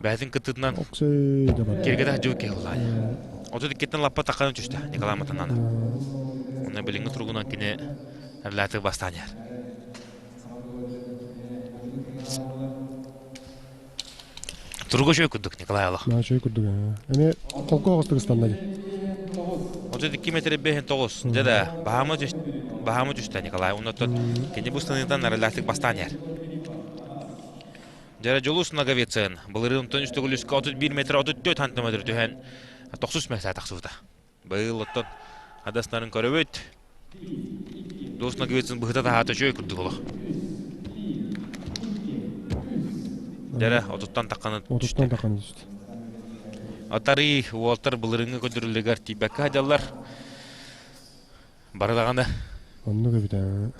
бэйэтин кыттыытынан киэргэтэ сылдьыбыт киһи буллаани. 32-ттэн лаппа таххан түстэ Николай Матаннанов. Онно билиҥҥи туругунан кини эрлээтик бастаан иһэр. Туруга үчүгэй курдук, Николай Аллах. Наһаа үчүгэй курдук. Эмиэ холку оҕустук ыстанна дии. 32 метр 59. Дьэ да, баһаамы баһаамы түстэ Николай. Оннуттан кини бу станыытан аралаахтык бастаан иһэр. Дьэ Дьулус Ноговицын былырыын үс төгүл үскэ 31 метр 34 сантиметр түһэн тохсус миэстэ тахсыбыта. Быйыл оттон адаснарын көрөбүт. Дьулус Ноговицын быһыта таһаата үчүгэй курдук олох. Дьэрэ, отуттан тахханы Отуттан тахханы түстэ. Атарыы уолтар былырыҥҥы көдүрүлүгэр тиийбэккэ сылдьаллар. Бары даҕаны. Оннук эбит ээ.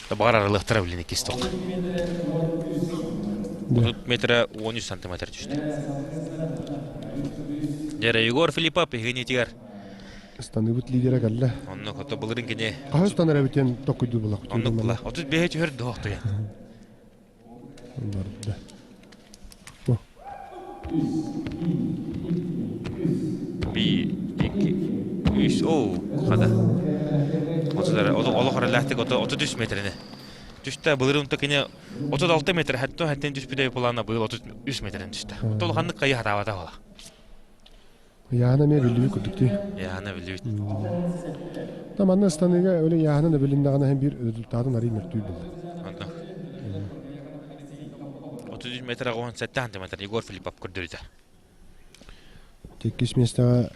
Баҕар арылыахтара билин иккис ток. 30 метра 13 сантиметр түстэ. Дьэрэ Егор Филиппов иһиниитигэр Станыбыт лидера кэллэ. Оннук ото былырын кини Хаһыс станар эбитин токкуйдуу булах. Оннук була. 35 түһэр доохтуйа. Барда. Би, икки, үс, оо, хата. Отузара, олох эрэлээхтик 33 метрини. Түстэ, былырыын кини 36 метр, хаттон хаттен түспүтэ плана быйыл 33 метрин түстэ. Толханнык кайы хатаабата буола. Яһана эмиэ биллибит курдук дии. Яһана биллибит. Та манна ыстаныыга өлө яһана да билиннэҕинэ иһин биир результатын арый мөлтүүр буолла. Онно. 33 метр 17 сантиметр Егор Филиппов көрдөрүтэ. Иккис миэстэҕэ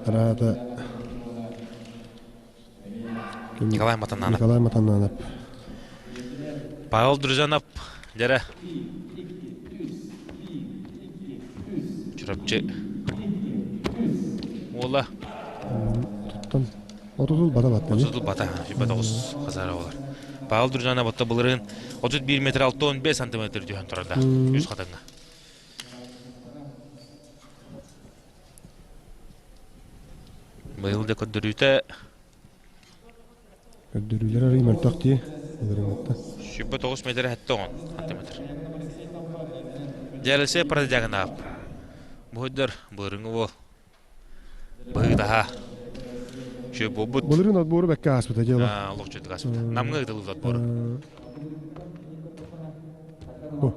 араата Николай Матананов. Николай Матананов. Павел Дружанов дьэрэ Чурапчы уола Туттан отутул бата батта. Отутул бата, бата оҕус хазара олар. Павел Дружанов отто былырыын 31 метр 65 сантиметр түһэн турарда. Үс хатыҥҥа. Быйыл да көрдөрүүтэ Көрдөрүүлэр арый мөлтөх дии былырыҥҥыттан. 29 метр 70 сантиметр. Дьэрэлсэ продягнаап. Буһуйдар былырыҥҥы буол. Быһыытаһа. Шө буолбут. Былырыын отбору бэккэ ааспыта дьыала. Олох чөтүк ааспыта. Намҥа ыытыллыбыт отбору. Бу.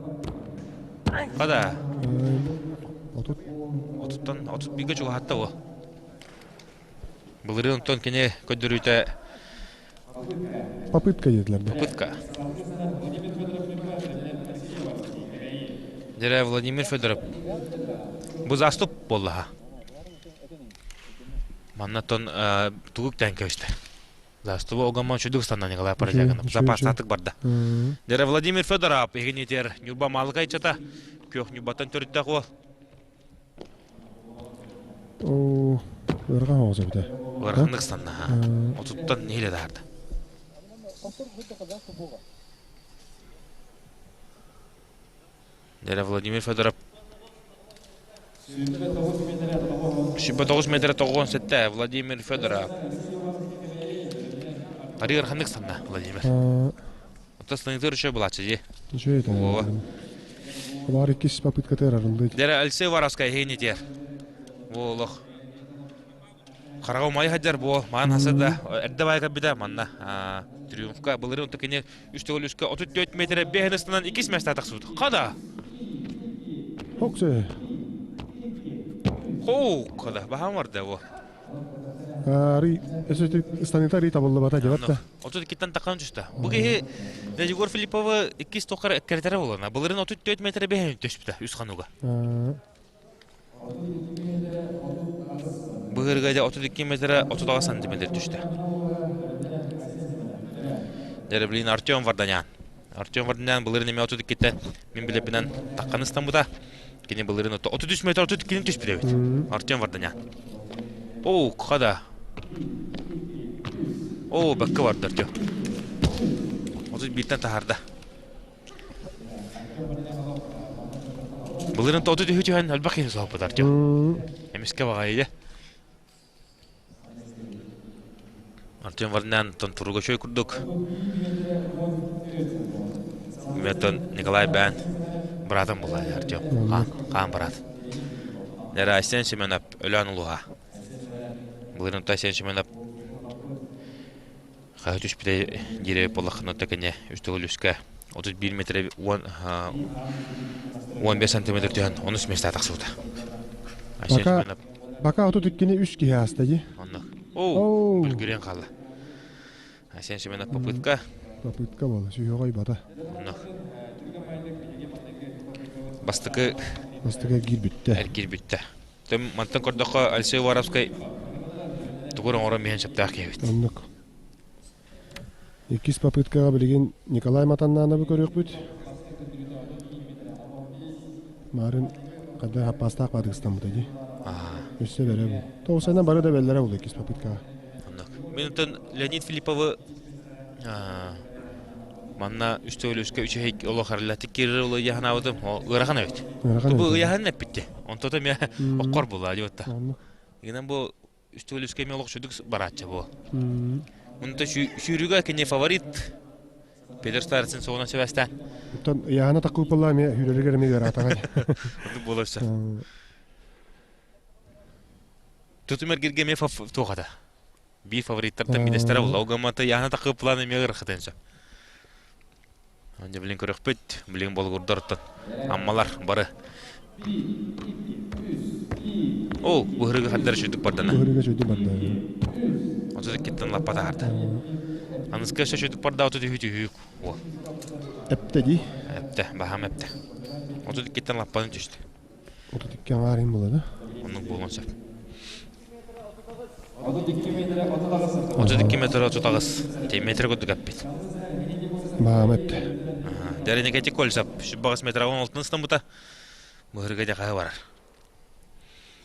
Хада. Отут. Отуттан отут бииргэ чугаһатта бу. Былырыын онтон кини көрдөрүүтэ Попытка диэтилэр да. Попытка. Дьэрэ Владимир Федоров. Бу заступ буоллаха. Манна тон тугук тэн көстө. Застуба огамман чудук станна Николай Парадягинов. Запастатык барда. Дьэрэ Владимир Федоров егинитер Нюрба Малыкай чата күөх Нюрбаттан төрүттэх уол. Оо, ыарахан оҕус эбитэ. Ыараханнык станна Отуттан нэһилэ таарда. Дьэрэ Владимир Федоров 29 метр 97 Владимир Федоров. Арыы ыараханнык станна Владимир. Оттон станытыр үчүгэй булааччы дии. Үчүгэй этэ. Олар иккис попыткатыгар арыллыы. Дьэрэ Алексей Воровскай эһиги нитиэр. Бу олох хараҕа умайа сылдьар бу маан хаса да эрдэ баайа кэлбитэ манна триумфка былырыын онто кини үс төгүл үскэ 34 метр бэһин ыстанан иккис места тахсыбыт. Хада! Хоксе. Хоу, хада, баһаам барда бу. Арый станыта арый табыллыбата дебат да. 32-тен таққан түстэ. Бу киһи Егор Филипповы иккис тоқар эккеретері болана. Былырын 34 метр бэһин түспүтэ үс хануга. Быһырга дьэ 32 метр 39 сантиметр түстэ. Дьэ блин Артем Варданян. Артем Варданян былырын эме 32-тен мин билеппинэн таққан ыстаммыта. Кини былырын 33 метр 32-ни түспүт эбит. Артем Варданян. Оо, хада. Оо, бакка барды Артем. 31-тен таһарда. Былырын тоту түһү түһэн элбэх киһи соһуппут Артем. Эмискэ баҕайы Артем Варнян тон туруга чөй курдук. Меттон Николай Бэн братым була Артем. Хаан, хаан брат. Нера Айсен Семенов Өлөөн улуһа. Былырын Айсен Семенов хаһы түспүтэ дире буоллаххына тэкэне үс төгүл үскэ 31 метр 15 сантиметр түһэн онус миэстэ тахсыбыта. Айсен Пока Бака 32-ни үс киһи ааста дии. Оннук. Оо, бүлгүрэн хаалла. Айсен Семенов попытка. Попытка буолла, сүһүөҕэ ойбото. Оннук. Бастакы Бастакы эргиир бүттэ. Эргиир бүттэ. Төм мантан көрдөххө Алексей Уваровскай тугу оҥорон биһэн сөптөөх киһибит. Оннук. Иккис попыткаҕа билигин Николай Матаннаановы көрүөхпүт. Марын хадда хаппаастаах баадыгыстаммыта дии. Өссө бэрэ бу. Тоҕусанан бары да бэллэрэ буолла иккис попыткаҕа. Оннук. Мин онтон Леонид Филипповы манна үс төгүл үскэ үчүгэй олох арыллатык киирэр улу ыйаһанаабытым ыарахан эбит. Бу ыйаһан эппитти. Онтото эмиэ оккор була диэбитта. Игинэн бу үс төгүл үскэ эмиэ олох үчүгдүк барааччы бу. Онто сүүрүүгэ кини фаворит Петр Старицын соҕунан сөбөстөөн. Оттон ыйаһана таккыппалла эмиэ сүүрэригэр эмиэ ыараатаҕай. Оннук буолар сөп. Тутум эргиргэ эмиэ туохата. Биир фавориттартан биирдэстэрэ буолла. Ол гыммата ыйаһана таккыппалаан эмиэ ыарахатын сөп. Дьэ билин көрөхпүт, билин болгурдартан аммалар бары. Ол быһырыгы хаддар үчүдүк бардана. Быһырыга үчүдүк барда. Отут иккиттэн лаппа таһарда. Аныска өссө үчүдүк барда отут үһү түһүүк. О. Эпте ди. Эпте, баһам эпте. Отут иккиттен лаппаны түстү. Отут икки аҥаарыйын була да. Оннук буолуон сөп. 32 метр 38 метр курдук эппит. Баама эпте. Дәренекети Кольцев сүббаҕыс метр 16 ыстаммыта. Быһырга дьахаһы барар.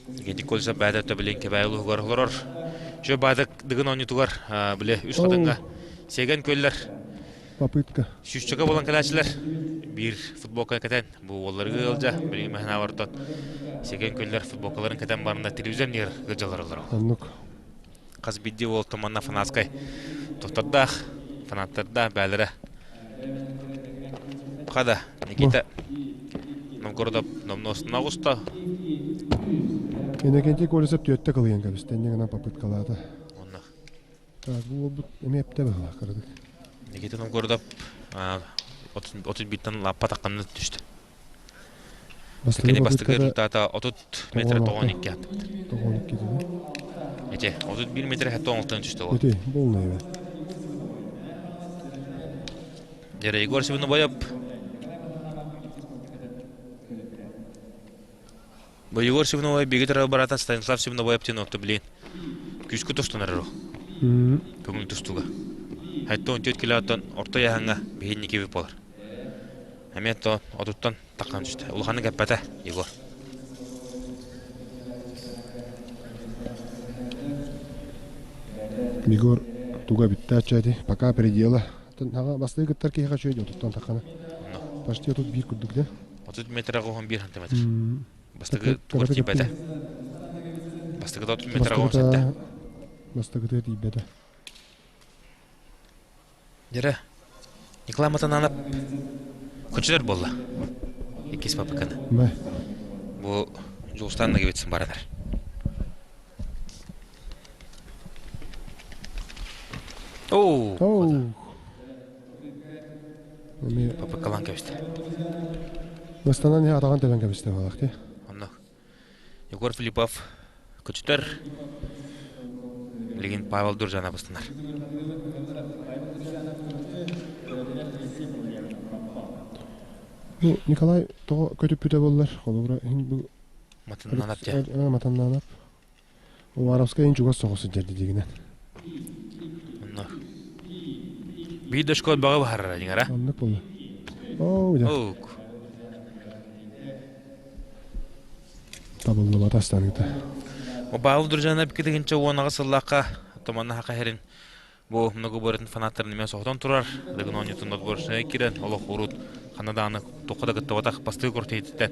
Гети Кольцев баада төбүлен кэбэйи улуһугар олорор. Жө баадык дыгын оонньутугар биле үс хатыҥҥа сиэгэн күөллэр Попытка. Сүүсчэкэ буолан кэлээччилэр биир футболка кэтэн бу уолларга ыалдьа билигин мэһэнаабартан сиэгэн күөллэр футболкаларын кэтэн баранна телевизор нигер ыалдьалар олорор. Оннук. Хас биирдии уол туманна фанатскай тохтордаах, фанаттардаах бээлэрэ. Хада Никита Новгородов номнуосуна оҕуста. Иннокентий Колесов түөттэ кылыйан кэбистэ, инньэ гынан попыткалаата. Онно. Так, бу уолбут эмиэ эптэ быһыылаах кыратык. Никита Новгородов 31-тэн лаппа тахханна түстэ. Кини бастакы результата 30 метр 92 аттыбыт. 92 дии. Ити 31 метр 76 түстэ ол. Ити болна эбэ. Дьэ, Егор Сивнобоев Бу Егор Сивновой биги төрө барата Станислав Сивнобоев диэн отто билин. Күүскэ тустан эрэр Көҥүл тустууга. Хайтон 4 килоттан орто яһаҥҥа биһинники болар. Эмиэ то отуттан таххан түстэ. Улаханнык эппэтэ Егор. Егор туга бүттээччи эти пока предела. Бастыы кыттар киһиэхэ үчүгэй отуттан таххана. Почти 31 курдук да. 30 метр 11 сантиметр. Бастакы тугар тиийбэтэ. Бастакыта 30 метр 17. Бастакыта тиийбэтэ. Дьэрэ, Николай Матананов көчүлэр буолла. Иккис попыканы. Бу Дьулустан Наговицын баранар. Оу! Попыккалаан кэбистэ. Бастанан иһэ атаҕын тэбэн кэбистэ буоллах дии. Онно Егор Филиппов көчүтэр. Билигин Павел Дуржана бастанар. Ну, Николай тоҕо көтүппүтэ буоллар, холобура, бу Матаннаанап дьэ. Матаннаанап. Уваровскай ин чугас соҕус сылдьар дидигинэн. Онно. Биир да школ баҕа баһарара дьиҥэрэ. Оннук буолла. Оо, дьэ. Табыллыбата астаныыта. Павел Дружанов икки уонаҕа сыллаахха томанна хаха бу многоборетін фанаттарын эмиэ соһутан турар. Дыгын оонньуутун отборочнай киирэн олох урут ханна даҕаны туохха да кыттыбатах бастыы куртиһиттэн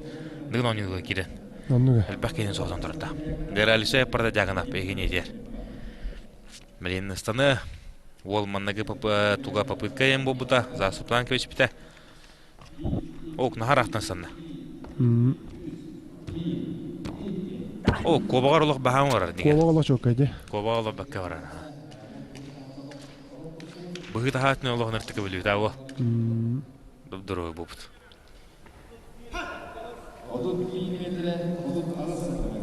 Дыгын оонньууга киирэн. Оннуга. Элбэх киһини соһутан турарда. Гералиса Продадягана эһини этиэр. Милинныстаны уол манныгы туга попытка ем буолбута, засуптаан кэбиспитэ. Ок, нахар ахтан санна. О, куобаҕар олох баһаам барар диген. Куобаҕа олох чуоккай дии. Куобаҕа олох бакка барар. Быһыы таһаатына олох ныртыка бүлүүтэ ауа. Дуру буупут.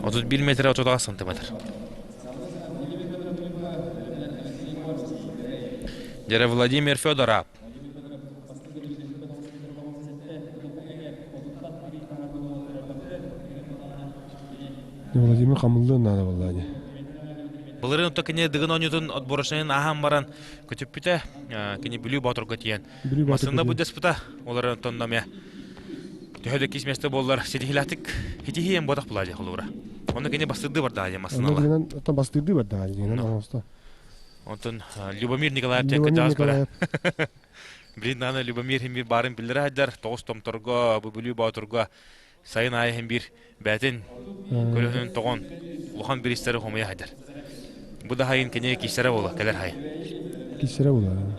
31 метр 38 сантиметр. Дьэрэ Владимир Федоров. Владимир хамыллыан наада буолла дии. Былырыын отто кини Дыгын оонньуутун отборочнайын ааһан баран көтүппүтэ. Кини Бүлүү Боотурга тиийэн массыына буддеспыта. Олар онтон эмиэ төһө да кис место буоллар ситиһилээтик хитиһиэн буотах була дии холуура. Онно кини бастырдыы бардаа дии массыыналар. Оттон бастырдыы бардаа дии. Онтон Любомир Николаев диэн кырдьаҕас бара. Билин даҕаны Любомир химбир баарын биллэрэ сылдьар. Тоҕус томторго, бу Бүлүү Боотурга сайын аайы химбир бээтин көлөһүнүн тоҕон улахан бириистэри хомуйа сылдьар. Бу да хайын кини киссэрэ буола, кэлэр хайын. Киссэрэ буола.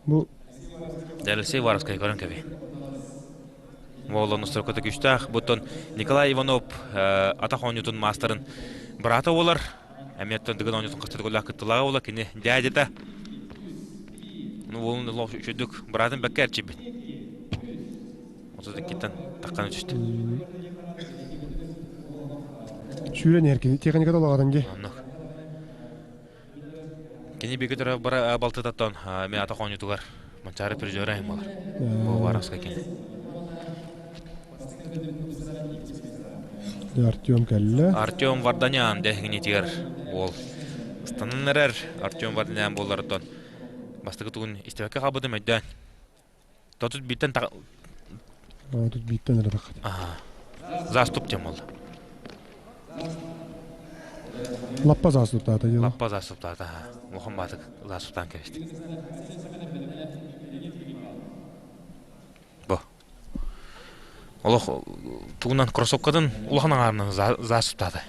Бу Алексей Варовскай көрөн кэби. Уоллан устарката күстээх. Буттан Николай Иванов атах оонньуутун маастарын быраата буолар. Эмиэттэн Дыгын оонньуутун хастык төгүллээх кыттылааҕа буола кини дьээдьэтэ. Ну уолун олох үчүгдүк быраатын бэккэ эрчийбит. 32-ттэн таххан түстэ. Сүүрэн иһэр кини техниката улаҕатын дии. Оннук. Кини бигэ төрө бара балтытаттан эмиэ атах оонньуутугар Манчаары призера иһин буолар. Бу Уваровскай кини. Артем кэллэ. Артем Варданян дэһиҥнитигэр уол ыстанан эрэр Артем Варданян буолларыттан бастакы тугун истибэккэ хаалбытым өйдөөн. Тотут бииртэн Тут бииртэн эрэ таххат. Заступ диэн буолла. Лаппа заступтаата дьыла. Лаппа заступтаата. Улахан баатык заступтаан кэбистик. Бу. Олох тугунан кроссовкатын улахан аҥаарынан заступтаата.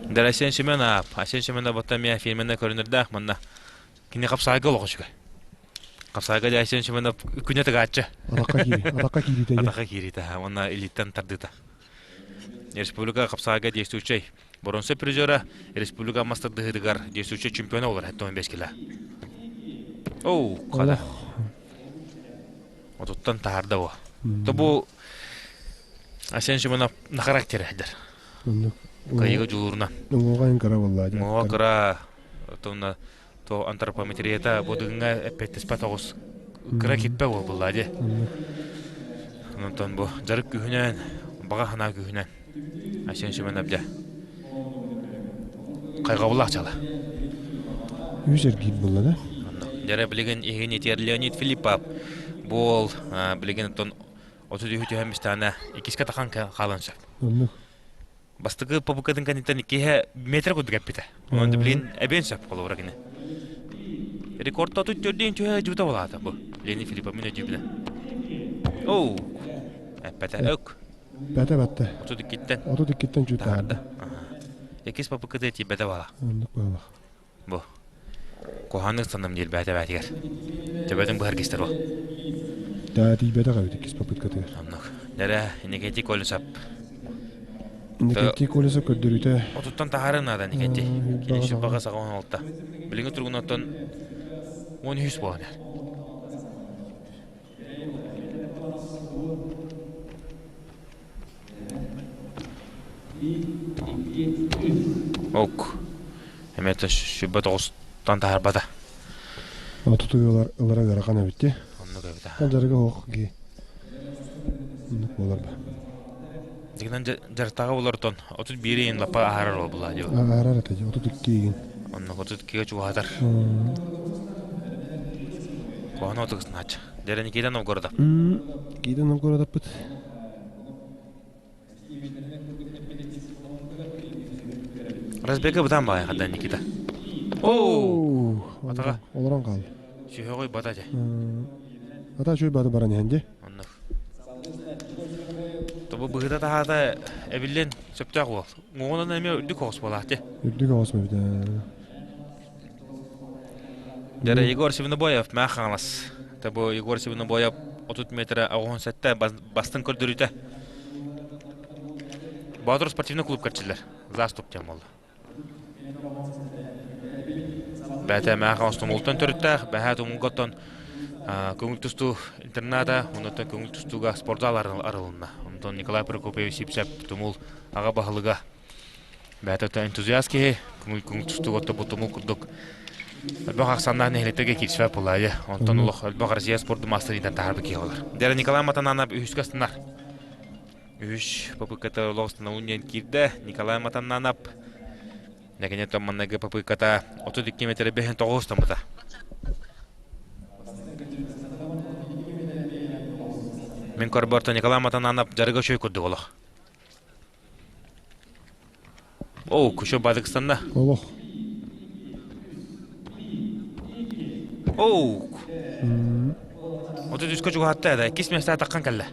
Дэр Айсен Семенов, Айсен Семенов батта эмиэ фирменнэ көрүнэрдээх манна. Кини хапсаайга олох үчүгэй. Хапсаайга дьэ Айсен Семенов күнэ тыгааччы. Атахха киири, атахха киириитэ. Атахха киириитэ, уонна илииттэн тардыыта. Республика хапсаайга действующай. Боронса призера республика мастардыһыытыгар действующий чемпиона болар 75 кило. Оу, хада. Отуттан таһарда бу. То бу Асен Шимонов на характере хадер. Кайыга жулурна. Уҥуоҕа кыра буолла. Уҥуоҕа кыра, тонна то антропометрията бу дыгыҥҥа эппиэттиспэт оҕус кыра киппэ буолла дии. Онтон бу дьарык күүһүнэн, баҕа санаа күүһүнэн Айсен Семенов дьэ хайҕабыллаах дьыала. Үс эргиир буолла да? Дьэрэ билигин иһин итиэр Леонид Филиппов буол билигин оттон 33 түһэн бистаана иккискэ тахан хаалан сөп. Оннук. Бастакы попыкатын кэнниттэн иккиһэ метр курдук эппитэ. Онон билигин эбиэн сөп холобура кини. Рекордтоту төрдүн түһэ дьута болаата бу. Леонид Филиппов мин өйдүүбүнэ. Оу, эппэтэ өк. Бэтэ бэтте. 32-ттэн. 32-ттэн чуутаарда. Иккис попыкаты тиийбэтэ бала. Оннук буолах. Бу. Куһаҕаннык санным диир бээтэ бээтигэр. Төбөтүн быһар кистэр бу. Таа тиийбэтэх эбит иккис попыткатыгар. Оннук. Дэрэ, Никитий Колесов. Никитий Колесов көрдөрүүтэ. Отуттан таһаары наада Никитий. Кини сүппаҕа саҕа 16. Билиҥҥи туругунан 13 буолан иһэр. Ок. Эмиэ 29-тан таһаарбата. Отуту ылара ыарахан эбит дии. Оннук эбит. Дьарыга суох кии. Оннук буолар ба. Дигинэн дьарыктааҕы болортон 31 иин лаппа аһарар ол була дии. Аһарар этэ 32 игин. Оннук 32-ге чугаһатар. Куһаҕан отугуснааччы. Дьэрэ Никита Новгородов. Никита Новгородовпыт. Разбега бытаан баҕайы хаддан Никита. Оо! Атаға. Олорон хаалла. Сүһөҕүй бата дьэ. Ата үчүгэй баты баран иһэн дии. Оннук. Тобу быһыта таһаата эбиллэн сөптөөх уол. Уҥуоҕунан эмиэ үрдүк оҕус буолаах дии. Үрдүк оҕус эбит. Дьэрэ Егор Сивнобоев Мээх Хаҥалас. Тобу Егор Сивнобоев 30 метрэ 87 бастыҥ көрдөрүүтэ. Боотур спортивный клуб кэрчилэр. Заступ диэн буолла. Бээтэ Мээх Хаҥалас тумултан төрүттээх, бэһээ тумулгаттан көҥүл тустуу интерната, оннуттан көҥүл тустууга спортзал арылынна. Онтон Николай Прокопьевич Сипсеп тумул аҕа баһылыга Бээтэ энтузиаст киһи көҥүл тустууга бу тумул курдук элбэх ахсааннаах нэһилиэктэргэ киирсибэт буолаайы. Онтон олох элбэх Россия спорду маастарыйтан таһаарбыт киһи буолар. Дьэ, Николай Матананов үһүскэ астынар. Үһүс попытката олох астынабын диэн киирдэ. Николай Матананов Наконец-то манныгы попытката 32 метр бэһин тоҕус томмута. Мин көрбөртө Николай Матананов дьарыга үчүгэй курдук олох. Оо, күшө бадыкстанна. Олох. Оу. 33-кө чугаһатта да, иккис миэстэ таххан кэллэ.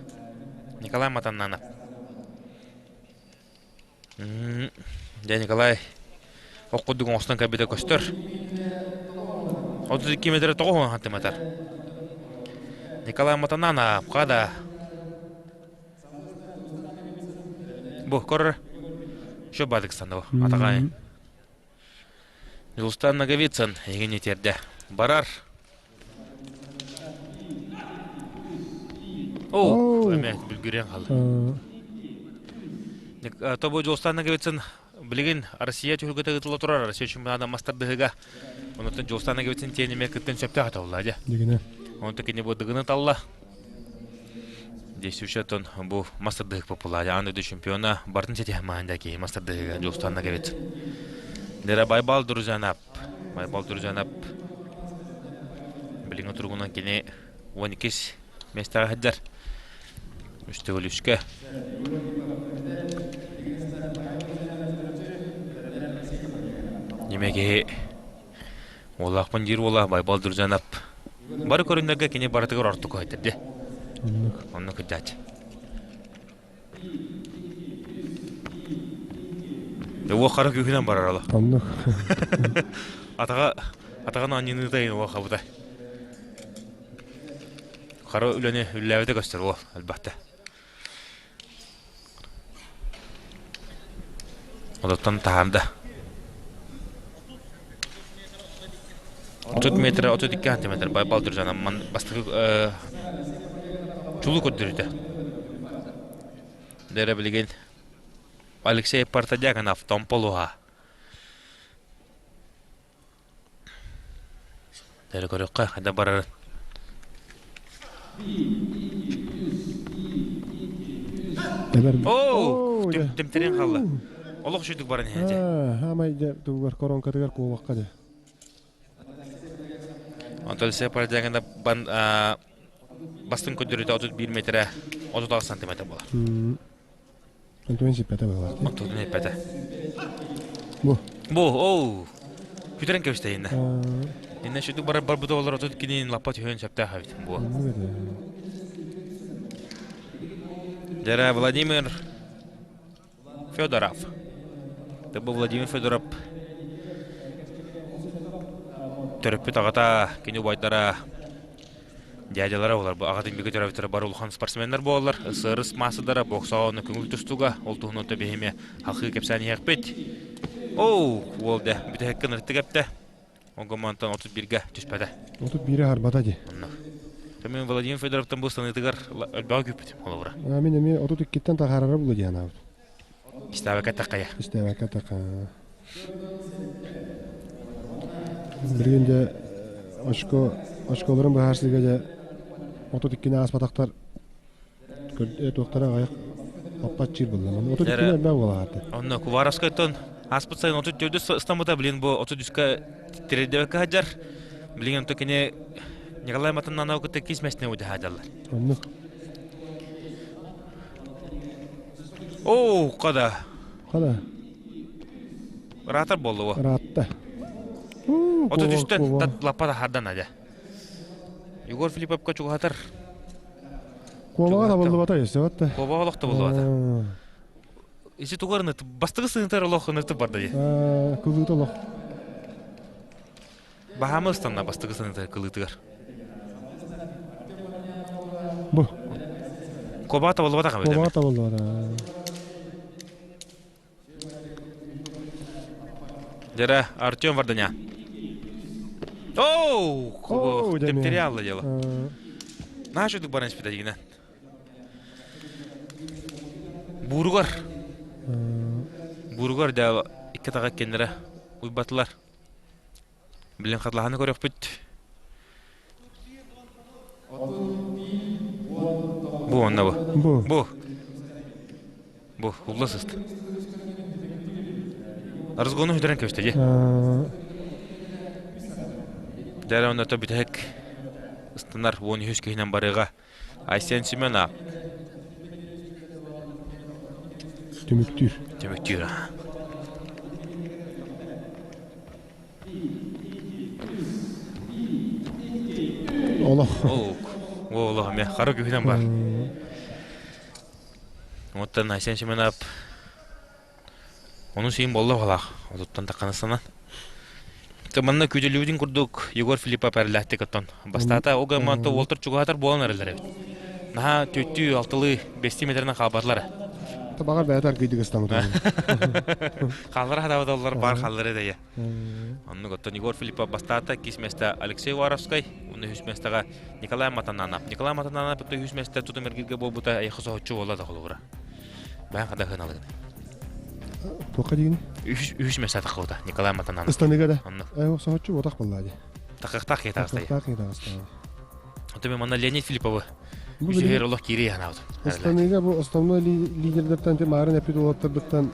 Николай Матаннанов. Дьэ, Николай, ох курдук оҥостон кэлбитэ көстөр. 32 метр тоҕо сантиметр. Николай Матананов, хада. Бу көрөр. Еще бадыкстанова. Атаҕай. Дьулустан Ноговицын эһигини тиэрдэ. Барар. Оо, эмэ бүлгүрэн хаалла. Тобу Дьулустан Ноговицын билигин Россия түһүлгэтэ ыытылла турар Россия чемпионата мастардыһыга. Онуттан Дьулустан Ноговицын тиэнэмэ кыттан сөптөөх этэ дьэ. Дигинэ. Онтон кини бу дыгыны талла. Действующий бу мастардыһык популярный аан дойду чемпиона бартын ситиһэмаһын да киһи мастардыһыга Дьулустан Ноговицын. Дера Байбал Друзанап. Байбал Друзанап билиҥҥи туругунан кини 12 миэстэҕэ сылдьар. Үс төгүл үскэ. Ниме киһи Уоллаахпын диир уола Байбал Друзанап. Бары көрүннэргэ кини барытыгар орто көһөттөрдө. Оннук кырдьааччы. Уо хара күүһүнэн барар ала. Оннук. Атаҕа атаҕын анньыныыта уо хабыта. Хара үлэни үллээбитэ көстөр уол элбэхтэ. Отуттан таһаарда. 30 метр, 32 сантиметр Байбал Дүржанов ман бастакы чулуу көрдөрүүтэ. Дэрэ билигин Алексей Портодьяконов Томполуха. Дэрэ көрүөххэ хайда барарын. Оо, тимтэрин халла. Олох үчүгдүк баран иһэн дьэ. Хаамай дьэ тугугар коронкатыгар куобахха дьэ. Онтон Алексей Портодьяконов бан бастыҥ көрдөрүүтэ 31 метрэ 36 сантиметр буолар. Онтон сиппэтэ буолар. Онтон сиппэтэ. Бу. Бу, оу. Күтэрэн кэбистэ иннэ. Иннэ сүдүк барар барбыта олор отут кинин лаппа түһүөн сөптөөх эбит бу. Дьэрэ Владимир Федоров. Бу Владимир Федоров төрөппүт аҕата, кини убайдара Дядялара олар бу аҕатын бигэ төрөппүттэрэ бары улахан спортсменнар буолаллар. СССР маастардара боксаҕа уонна көҥүл тустууга ол туһунан биһиэхэ халхыы кэпсээн иһиэхпит. Оу, уол дэ бүтэһиккэ ынырыктык эптэ. Онгомонтон 31-гэ түспэтэ. 31-и харбата дии. Онно. Мен Владимир Федоровтан бу станыытыгар өлбөҕө күүппүтүм холобура. Мин эмиэ 32-ттэн тахаарара булу диэн аабыт. Истээбэккэ такая. Истээбэккэ такая. Билигин дьэ очко очколорун быһаарсыыга дьэ 32-ни ааспатахтар туохтара аҕыйах аппатчыыр буолла. 32-ни элбэх буолааты. Онно Куваровскайтан ааспыт сайын 34 ыстаммыта билин бу 33-ка тирэрдэбэккэ сылдьар. Билигин онто кини Николай Матаннанов кытта кис мэсне удьаһаадаллар. Оннук. Оо, хада. Хада. Ыраатар буолла бу. Ыраатта. 33-тэн лаппа таһаардан адя. Егор Филипповка чугаһатар. Куобаҕа табыллыбата өссө батта. Куобаҕа олох табыллыбата. Ити тугар ыныт бастакы сыһыntар олох ынырты барда дии. Кылыыта олох. Баһаамы ыстанна бастакы сыныта кылыытыгар. Бу. Куобаҕа табыллыбатах эбит. Куобаҕа табыллыбата. Дьэрэ, Артем Варданян. Оу, кубо, тептериалла дело. Наша дык баран испита дигинен. Буругар. Буругар да икки таға кеннere уйбатылар. Билин хатлаһаны көрөхпүт. Бу онно бу. Бу. Бу. Бу улла сыст. Разгону хүтэрэн көстө дии. Дәрі онно бүтэһик ыстанар 13 киһинэн барыга Айсен Семена Түмүктүүр. Түмүктүүр. Олох. Олох эмиэ хара күһүнэн бар. Оттон Айсен Семенов Ону сиин болла балаах отуттан такканастанан. Манна күүтүлүбүтүн курдук Егор Филиппов эрэлээхтик оттон бастаата ол гамманта уолтар чугаһатар буолан эрэллэр эбит. Наһаа түөттүү алтылыы бэстии метринэн хаалбатылар. Табаҕар бэйэтэ аргыйдык ыстаммыта. Хааллара хатабаталлар бар хааллара дэйэ. Оннук оттон Егор Филиппов бастаата иккис миэстэ Алексей Уваровскай, уонна үһүс миэстэҕэ Николай Матананов. Николай Матананов үһүс миэстэ тутум эргиргэ буолбута эйиэхэ соһуччу буолла да холобура. Бэйэн хада хыналыгын. Туохха диигин? Үһүс үһүс миэстэ таххыбыта Николай Матананов. Ыстаныга да. Оннук. Э, соһуччу буотах буолла дии. Тахыахтаах киһи таҕыста. Тахыахтаах киһи таҕыста. Оттон манна Леонид Филипповы үсүһүөр олох киирии ханаабыт. Ыстаныыга бу основной лидердэртэн марын эппит уолаттарбыттан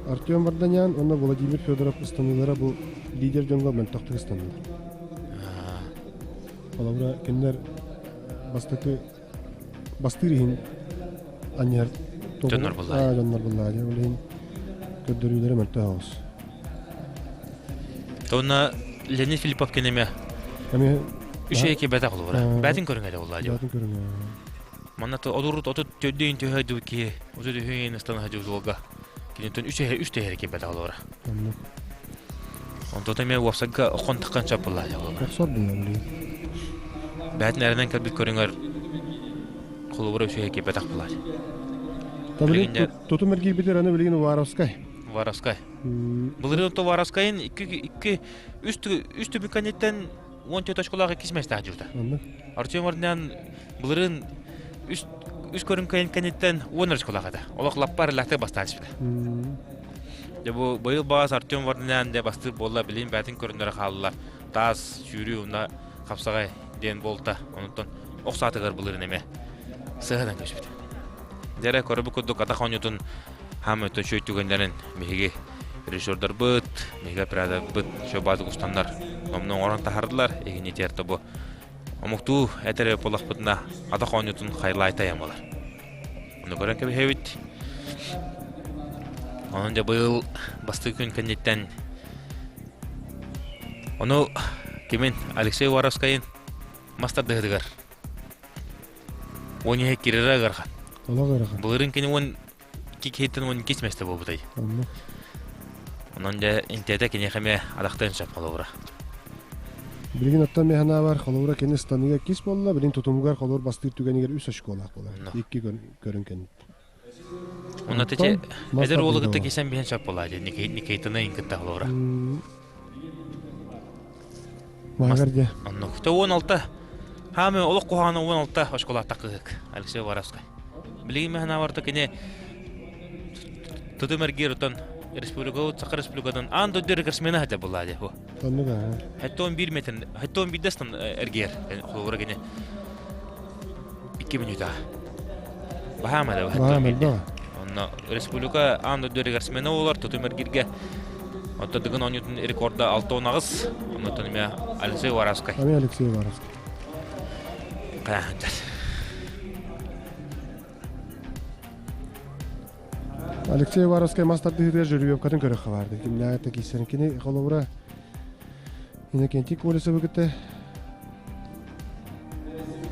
Артем Варданян уонна Владимир Федоров ыстаныылара бу лидер дьоҥҥо мөлтөхтүк ыстаннылар. Холобура, кинилэр бастакы бастыыр иһин анньыһар дьоннор буллаа. Дьоннор буллаа. Ол иһин көрдөрүүлэрэ мөлтөх оҕус. Тонна Леонид Филиппов кинеме Эми үчүгэй кибэтэх олура. Бәтин көрүҥэ буллаа дьо. Бәтин көрүҥэ. Манна одурут отут төрдүн төһө дуу киһи отут үһүн ыстан хадьуолга кинитен үч үч тэһэр кибэтэх олура. Оннук. Онтон эмиэ уопсайга хон таххан сөп буолла дьэ Охсор буолла билигин. Бээтин эрэнэн кэлбит көрүҥэр холобура үчүгэй киирбэтэх буолар. Та билигин тутум эргийбитер аны билигин Уваровскай. Варовскай. Былырыын то Варовскайын икки икки үс үс түмүк кэнниттэн 14 очколаах иккис миэстэҕэ дьылта. Артем Варданян былырыын үс үс көрүҥ кэнниттэн 10 очколаах этэ. Олох лаппар лахты бастаан испитэ. Дьэ бу быйыл баас Артем Варданян дьэ бастыыр буолла, билин бээтин көрүннэрэ хаалла. Таас сүүрүү уонна хапсаҕай диэн буолта. Онтон ох саатыгар былырын эмэ сыһынан көспүтэ. Дьэрэ көрбүт курдук атах оонньуутун хаам өттө үчүгэй түгэннэрин биһиги режиссердарбыт, биһиги операторбыт шоу-база устаннар номнуо оҥорон таһардылар. Иһини терто бу омуктуу этэр буоллахпытына атах оонньуутун хайлайтайан буолар. Ону көрөн кэбиһэбит. Онон дьэ быйыл бастакы күн кэнниттэн ону кимин Алексей Уваровскайын мас тардыһытыгар он иһэ кирера ыархан. Олох ыарахан. Былырын кини 12 киһиттэн 12 месте буолбутай. Онно. Онон дьэ интиэтэ киниэхэ эмиэ адахтыан сөп холобура. Билигин оттон механаабар холобура кини станыга кис буолла, билин тутумугар холобур бастыыр түгэнигэр үс очколаах буолар. Икки көрүн кэнниттэн. Онно тече эдэр уолу кытта кисэн биһэн сөп буолаа дии Никитаны ин кытта холобура. Маагар дьэ. Оннук. Тэ 16. Хаамы олох куһаҕана 16 очколаах кыһык. Алексей Воровскай. Билигин механаабар кини тутум эргиир отон республика Саха Республикатын аан дойду рекордсмена хата буолаа дии. Оннук аа. Хэтте 11 метр, хэтте 11 дастан эргиэр. Холобура кини 2 минута. Баһаама да Баһаам элбэх. Онно республика аан дойду рекордсмена болар тутум эргирге. Онто дыгын оонньуутун рекорда 6-18. Оннотон эмиэ Алексей Воровскай. Ами Алексей Воровскай. Каяханчар. Алексей Уваровскай мас тардыһыытыгар жеребьевкатын көрүөххэ баарды. Кимнээҕи да киирсэрин кини холобура Иннокентий Колесовы кытта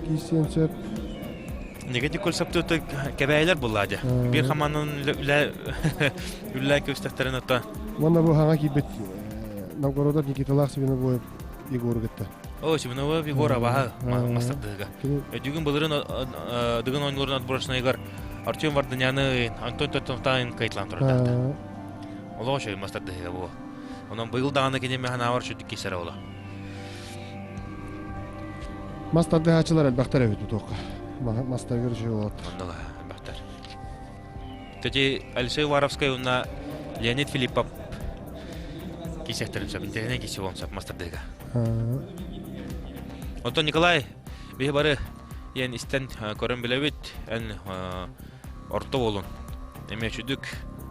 киирсиэн сөп. Иннокентий Колесов кэбээйлэр буллаа дьэ. Биир хамаанын үлэ үлэ көстөхтөрүн отто. Уонна бу хаҥа киирбит Новгородов Никиталаах Свинобоев Егору кытта. О, Свинобоев Егор абаһа мастардыга. Өдүгүн былырын дыгын оонньууларын отборочнайыгар Артем Варданяны Антон Тоттонтайн кайтлаан турардаахта. Олоҕо үчүгэй мастардыһыга бу. Онон быйыл даҕаны кини механаавар сүрдүк кисэрэ ола. Мас тардыһааччылар элбэхтэр эбит туохха. Мастаргар үчүгэй болот. Оннуга элбэхтэр. Тэти Алексей Уваровскай уонна Леонид Филиппов кисэхтэрин сөп. Интэриэһинэй киси буолан сөп мастардыга. Онтон Николай биһи бары Иэн истэн көрөн билэбит, эн орто уолун эмиэ үчүдүк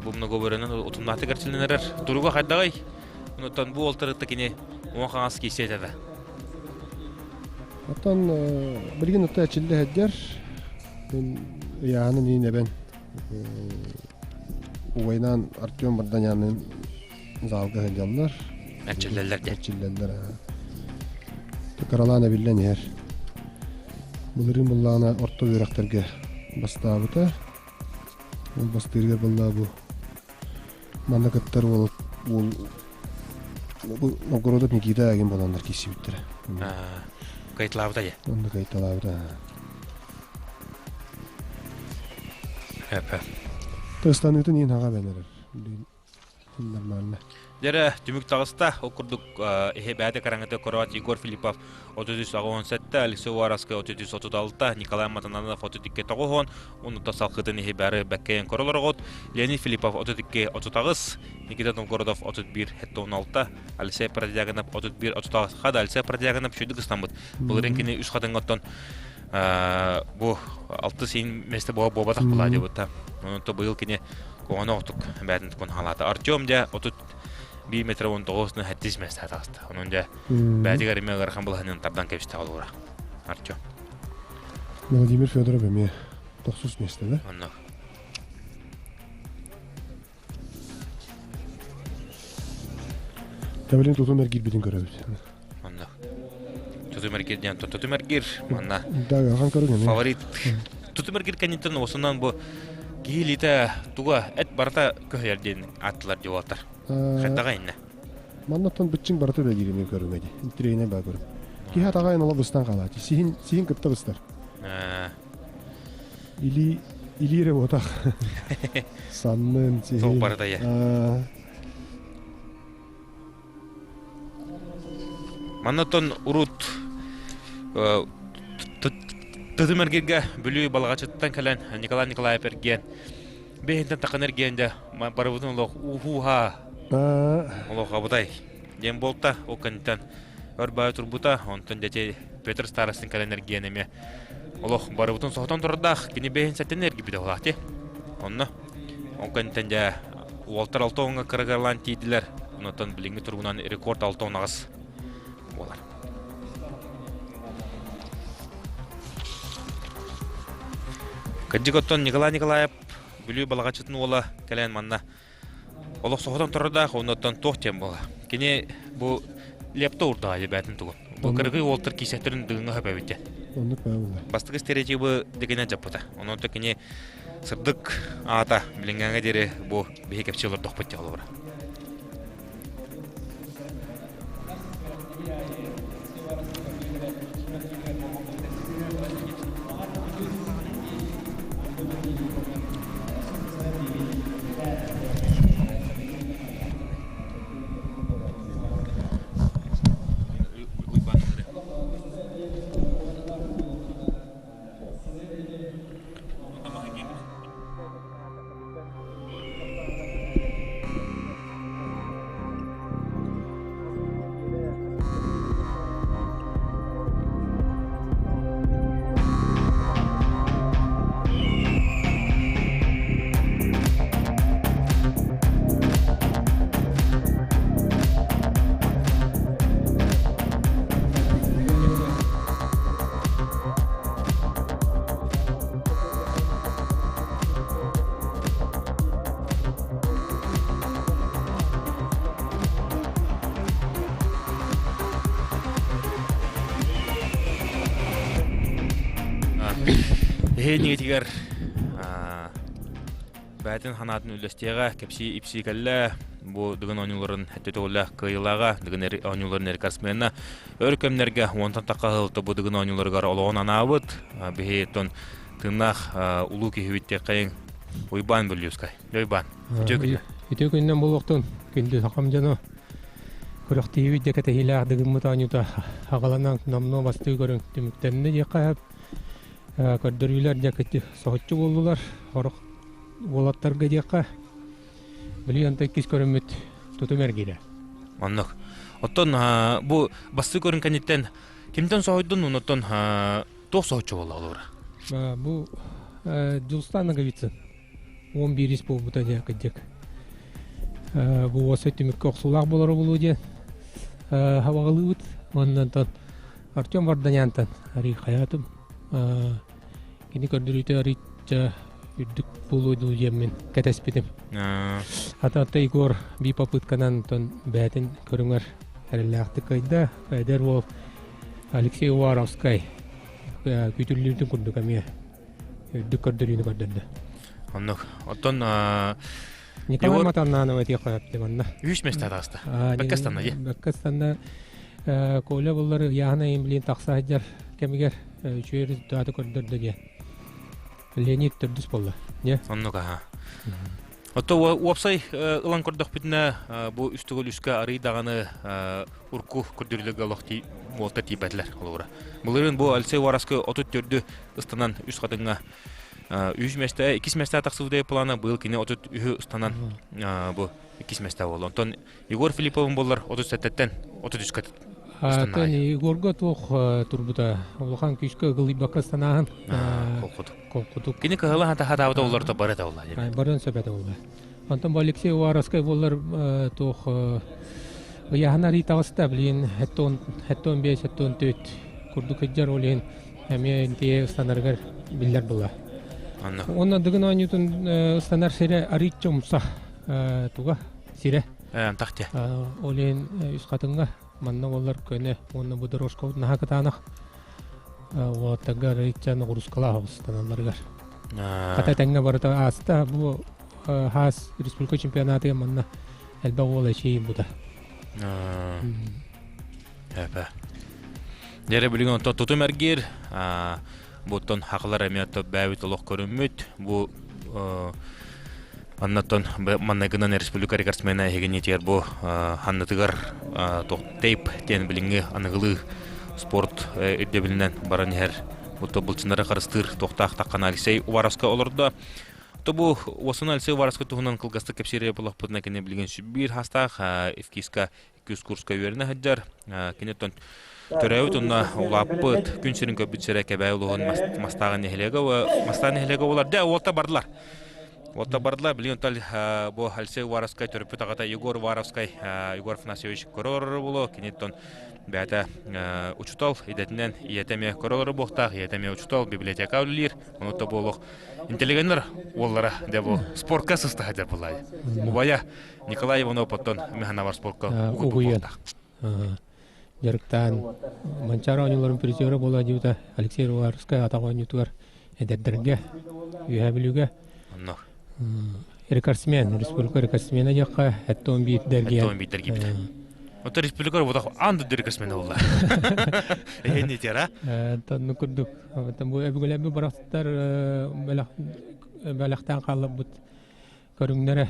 бу многоборьенан утумнаахтык эрчиллэн эрэр. Туруга хайдаҕый? Онуттан бу уолтарытта кини уон хаҥас киирсиэ этэ да. Оттон билигин отто эрчиллэ сылдьар. Ыйааһынын иин эбэн убайнаан Артем Барданянын залга сылдьаллар. Эрчиллэллэр диэн. Эрчиллэллэр. Кыралаан эбиллэн иһэр. Былырыын быллаана орто үөрэхтэргэ бастаабыта. Ол бастыырыгар быллаа бу манна кыттар уол уол бу Новгородов Никита агин боланнар киирсибиттэрэ. Кайталаабыта дьэ. Онно кайталаабыта. Эпэ. Тыстаныытын иин хаҕа бэнэрэр. Нормально. Дьэрэ, түмүк таҕыста. Ол курдук иһи бэйэтэ караҥыта көрөөт Егор Филиппов 33-87, Алексей Уваровскай 33-36, Николай Матананов 32-9, онута салхытын иһи бары бэккэйэн көрөлөрөҕүт. Леонид Филиппов 32-38, Никита Новгородов 31-16, Алексей Продягинов 31-38. Хада Алексей Продягинов чүйдүк ыстаммыт. Былырын кини үс хатыҥҥа бу алты син месте буола буолбатах була дебутта. Онон быйыл кини Куһаҕан оҕотук бээтин тукун халаата. Артем дьэ 31 метр 19 хэттис месте таҕыста. Онон дьэ бээтигэр эмиэ ыарахан былаһынын тардан кэбистэ олура. Артем. Владимир Федоров эмиэ тохсус месте да? Онно. Тэбилин тутум эргирбитин көрөбүт. Онно. Тутум эргир диэн тутум эргир манна. Да, ахан көрүҥ эмиэ. Фаворит. Тутум эргир кэнниттэн осунан бу киһи илиитэ туга эт барыта көһүйэр диэн ааттылар диуолтар. Хайдаҕа иннэ. Маннаттан быччыҥ барыта үлэлиир эмиэ көрүҥэ дии. Интириэһинэй баа көрүҥ. Киһи атаҕа эн ола быстан хаалааччы. Сиһин, сиһин кытта быстар. Илии. Илиире ботах. Саннын, Туох сиһин. барыта я. Маннаттан урут тытым эргиргэ Бүлүү Балаҕачыттан кэлэн Николай Николаев эргиэн бэһинтэн таххан эргиэн дьэ барыбытын олох уһууһаа олох абытай диэн буолта ол кэнниттэн өр баайы турбута онтон дьэ Петр Старостин кэлэн эргиэн эмиэ олох барыбытын соһутан турардаах кини бэһин сэттэн эргиппитэ улаати онно ол кэнниттэн дьэ уолтар 6 уонга кырагарлаан тиийдилэр онтон билиҥҥи туругунан рекорд 6 18 буолар. Кырдьык оттон Николай Николаев Бүлүү Балаҕаччытын уола кэлэн манна олох соһутан турардаах, оннуттан туох диэн буола. Кини бу лепто урдаҕа дебээтин тугун. Бу кыргый уолтар киисэттерин дыгыҥҥа хөпөбүтэ. Оннук баалла. Бастакы стереотибы дигинэ дьаппыта. Онон кини сырдык аата билиҥҥээҥҥэ диэри бу биһи кэпсии олордохпут дии холобура. Эһиэнигитигэр бэйэтин санаатын үллэстиэҕэ, кэпсии ипсии кэллэ. Бу Дыгын оонньууларын өттүтүгүлээх кыайыылааҕа, Дыгын оонньууларын рекордсмена өр кэмнэргэ уонтан тахха ыһылта бу Дыгын оонньууларыгар олоҕун анаабыт. Биһи тон тыыннаах улуу киһибит диэххэйиҥ Уйбаан Бүллүүскай. Уйбаан, үтүө күннэн. Үтүө күннэн буолуохтун, күндү сахам дьоно. Күрэхтиһиибит дьэ кэтэһиилээх дыгыммыт оонньуута аҕаланан номнуо бастыы көрүҥ түмүктэннэ диэххэ сөп. Көрдөрүүлэр дьэ соһуччу буоллулар. Сорох уолаттарга диэххэ, билигин онто иккис көрүммүт тутум эргиирэ. Оннук. Оттон бу бастыы көрүҥ кэнниттэн кимтэн соһуйдун, оннуттан туох соһуччу буолла олора? Бу Дьулустан Ноговицын 11 буолбута дьэ кырдьык. Бу уоса түмүккэ охсуулаах буолара буолуо диэн хабаҕалыыбыт. Уонна онтон Артем Варданянтан арый хайаатым. Кини көрдөрүүтэ арыйча үрдүк буолуо дуу диэммин кэтэспитим. Ата Егор би попытканан онтон бэйэтин көрүҥэр эрэллээхтик кыайда. Эдэр уол Алексей Уваровскай күүтүллүүтүн курдук эмиэ үрдүк көрдөрүүнү көрдөрдө. Оннук. Оттон Николай Матаннанов этиэххэ сөп манна. Үс месте атаста. Бэккэ станна дии. Бэккэ станна Коля буллар ыйааһына имлиин тахса сылдьар кэмигэр үчүгэй результаты көрдөрдө диэн. Леонид төрдүс буолла. Не? Оннук аха. Отто уопсай ылан көрдөхпүтүнэ бу үс төгүл үскэ арый даҕаны урку көрдөрүүлэргэ олох буолта тиийбэтилэр холобура. Былырыын бу Алексей Вараскы 34 ыстанан үс хатыҥҥа үс месте, иккис месте тахсыбыт плана быйыл кини 33 ыстанан бу иккис месте буолла. Онтон Егор Филипповын боллар 37-тен 33-ка Атын Егорга туох турбута улахан күүскэ ыгылыйбакка ыстанааһын холкутук. Кини кыһыла хатаабыта олорто бары да болла. Барын сөп этэ болла. Онтон бу Алексей Уваровскай боллар туох ыйааһын арый таҕыста билигин хэттон бес хэттон төрт курдук сылдьар ол иһин эмиэ интие ыстанарыгар биллэр була. Онно Дыгын оонньуутун ыстанар сирэ арыйча умса туга сирэ. Тахте. Ол иһин үс хатыҥҥа манна боллар көнө уонна бу дорожка наһаа кытаанах уолаттарга арыйча ноҕуруускалаах оҕустаналларыгар. Хата тэҥҥэ барыта ааста бу хаас республика чемпионатыгар манна элбэх уол эчийин бута. Эпэ. Дьэрэ билигин онтон тутум эргиир. Буттан хақылар эмиэ бэйбит олох көрүммүт. Бу Аннаттан маннайгынан республика рекордсмена эһигинитигэр бу ханнытыгар тейп диэн билиҥҥи аныгылыы спорт ирдэбилинэн баран иһэр бу былчыннары харыстыыр туохтаах таххана Алексей Уваровска олордо. То бу уосуна Алексей Уваровска туһунан кылгастык кэпсиир буоллахпытына кини билигин биир хастаах ИФКИСка иккис курска үөрэнэ сылдьар. Киниттэн төрөөбүт уонна улааппыт күн сирин көрбүт сирэ Кэбээйи улууһун Мастааҕы нэһилиэгэ Мастааҕы нэһилиэгэ буолар. Дьэ, уолта бардылар. Уолта бардылар. Билигин онтон бу Алексей Уваровскай төрөппүт аҕата Егор Уваровскай Егор Афанасьевич көрө олорор буолуо. Киниттэн бэйэтэ учутал идэтинэн ийэтэ эмиэ көрө олорор буолуохтаах. Ийэтэ эмиэ учутал, библиотека үлэлиир. Онута буолуох интеллигеннэр уоллара дьэ бу спортка сыстаһа дьэ булай. Убайа Николай Иванов оттон Механавар спортка угуйан дьарыктаан Манчаары оонньууларын призера буола дьыбыта Алексей Уваровскай атах оонньуутугар эдэрдэргэ Үөһээ Бүлүүгэ Онно рекордсмен республика рекордсмена диэххэ эттон биирдэргиэн Эттон биирдэргиибит. Оттон республика работах аан дойду рекордсмена буолла. Эһэнни тиара. Тонну курдук бу өбүгэлэрбит барахсаттар бэлэхтээн хаалларбыт көрүҥнэрэ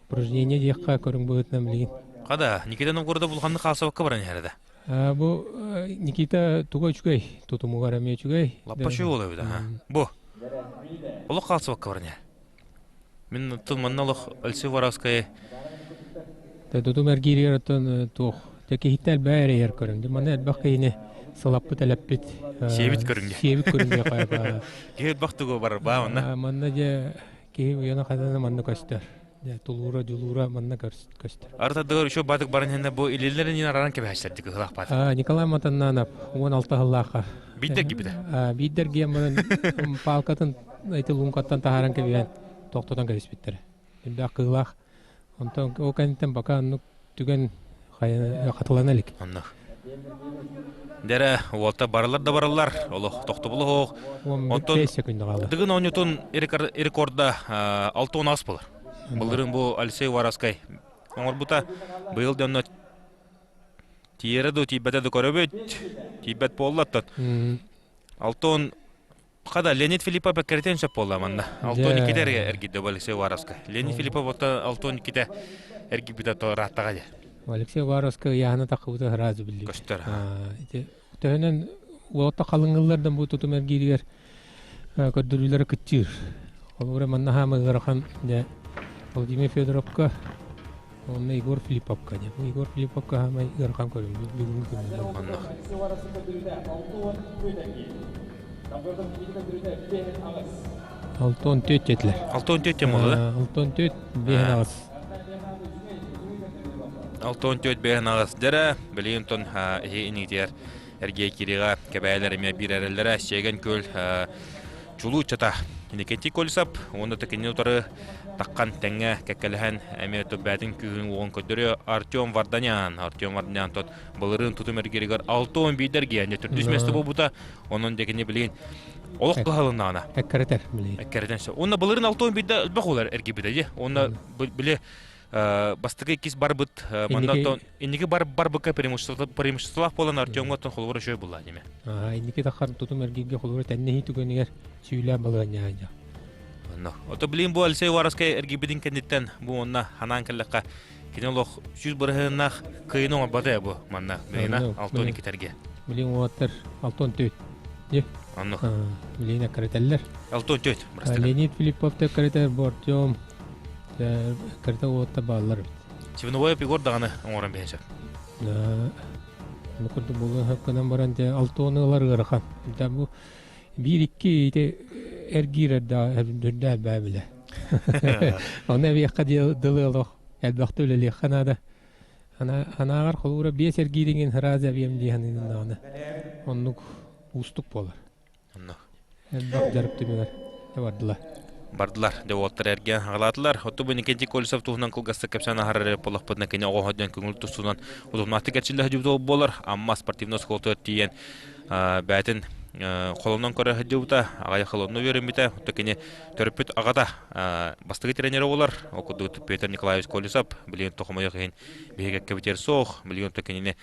Упражнение диэххэ көрүҥ быһыытынан билигин. Хада, Никита Новгородов улаханнык хаалсыбакка баран иһэр да. Бу Никита туга үчүгэй, тутумугар эмиэ үчүгэй. Лаппа үчүгэй буола эбит аха. Бу. Олох хаалсыбакка баран иһэр. Мин тыл манна олох Алексей Воровскай Тутум эргииригэр оттон туох дьэ киһиттэн элбэх эрэйэр көрүҥ. Манна элбэх киһини сылаппыт элэппит. Сиэбит көрүҥ. Сиэбит көрүҥ Киһи элбэх тугу барар баа манна. Манна дьэ киһи уйана хатана манна көстөр. Тулуура, дьулуура манна көстөр. Артадыгар еще батык баран хэнне бу илилерин араран кэбэһэчтэрди кыһылаах баат. Николай Матаннанов 16 сыллаахха. Биирдер кибитэ. Биирдер гиэн баран палкатын эти луҥкаттан таһааран кэбиһэн тохтотон кэбиспиттэрэ. Элбэх кыылаах. Онтон ол кэнниттэн пока оннук түгэн хатылана илик. Онно. Дэрэ, уолта барылар да барылар, олох тохтобулу хоох. Онтон Дыгын оонньуутун рекорда 6-10 болар. Былырын бу Алексей Уваровскай оҥорбута. Быйыл да онно тиэрэ ду тиийбэтэ да көрөбүт. Тиийбэт буолла оттон. Алтон Хада Леонид Филиппов бэккэритиэн сөп буолла манна. Алтон иккитэ эргийдэ бу Алексей Уваровскай. Леонид Филиппов оттон Алтон иккитэ эргийбитэ то ырааттаҕа дии. Алексей Уваровскай ыйааһына таххыбыта сразу биллибит. Көстөр. Ити төһөнөн уолатта халыҥыллар да бу тутум эргииригэр көрдөрүүлэрэ кыччыыр. Холобура манна хаама ыарахан дьэ Владимир Федоровка уонна Егор Филипповка дьэ. Бу Егор Филипповка хаамай ыарахан көрүҥ бүгүҥҥү күҥҥэ. Онно. Алтон түөт диэтилэр. Алтон түөт диэн буолла да? Алтон түөт биэһин аҕыс. Алтон түөт биэһин аҕыс дьэрэ билигин тон иһи инигитигэр эргиэ кириҕэ кэбээлэр эмиэ биир эрэллэрэ Сиэгэн күөл чулуу ыччата Иннокентий Колесов уонна кинини утары таххан тэҥҥэ кэккэлэһэн эмиэ бээтин күүһүн уоҕун көрдөрүө Артем Варданян Артем Варданян тот былырыын тутум эргииригэр 61 эргиэн төрдүс миэстэ буолбута онон дьэ кини билигин олох кыһалыннаҕына эккэрэтэр билигин эккэрэтэн сөп уонна былырыын 61 элбэх улар эргийбитэ дии уонна били бастакы иккис барбыт манна оттон инники бар барбыкка преимуществолаах буолан Артемҥа оттон холобура үчүгэй буолла диме инники таххар тутум эргииргэ холобура тэннэһии түгэнигэр сүүлээн балыанньа дьа Онно. Ото билин бу Алексей Уваровскай эргийбитин кэнниттэн бу онно ханаан кэллэххэ кини олох сүүс бырыһыаннаах кыайыны оҥорбото бу манна билина алтон иккитэргэ. Билин уолаттар алтон төт. Же. Онно. Билин эккирэтэллэр. Алтон төт. Леонид Филиппов тэккирэтэр бу Артем кырта уотта бааллар эбит. Чивновоев Егор даҕаны оҥорон биһэн сөп. Ону курдук буолуон сөп гынан баран дьэ алтыаны ылар ыарахан. Да бу биир-икки ити эргиир үрдэ элбээ билэ. Оны эбиэххэ дылы олох элбэхтэ үлэлиэххэ наада. Анааҕар холуура биэс эргиириҥин сразу эбиэм дии саныырын оннук уустук буолар. Онно. Элбэх дьарык түмүгэр бардылар. Бардылар. Дьэ уолаттар эргийэн хаҕалаатылар. Оттон бу Никитий Колесов туһунан кылгастык кэпсээн аһарар эрэ буоллахпытына кини оҕо диэн көҥүл тустуунан утумнаахтык эрчиллэ сылдьыбыт буолар. Амма спортивнай оскуолатыгар тиийэн бэйэтин холонон көрө сылдьыбыта, аҕай холонно үөрэммитэ. Оттон кини төрөппүт аҕата бастакы тренерэ буолар. Ол курдук Петр Николаевич Колесов билигин тохомойох иһин биһиги кэбитэр суох. Билигин оттон кинини.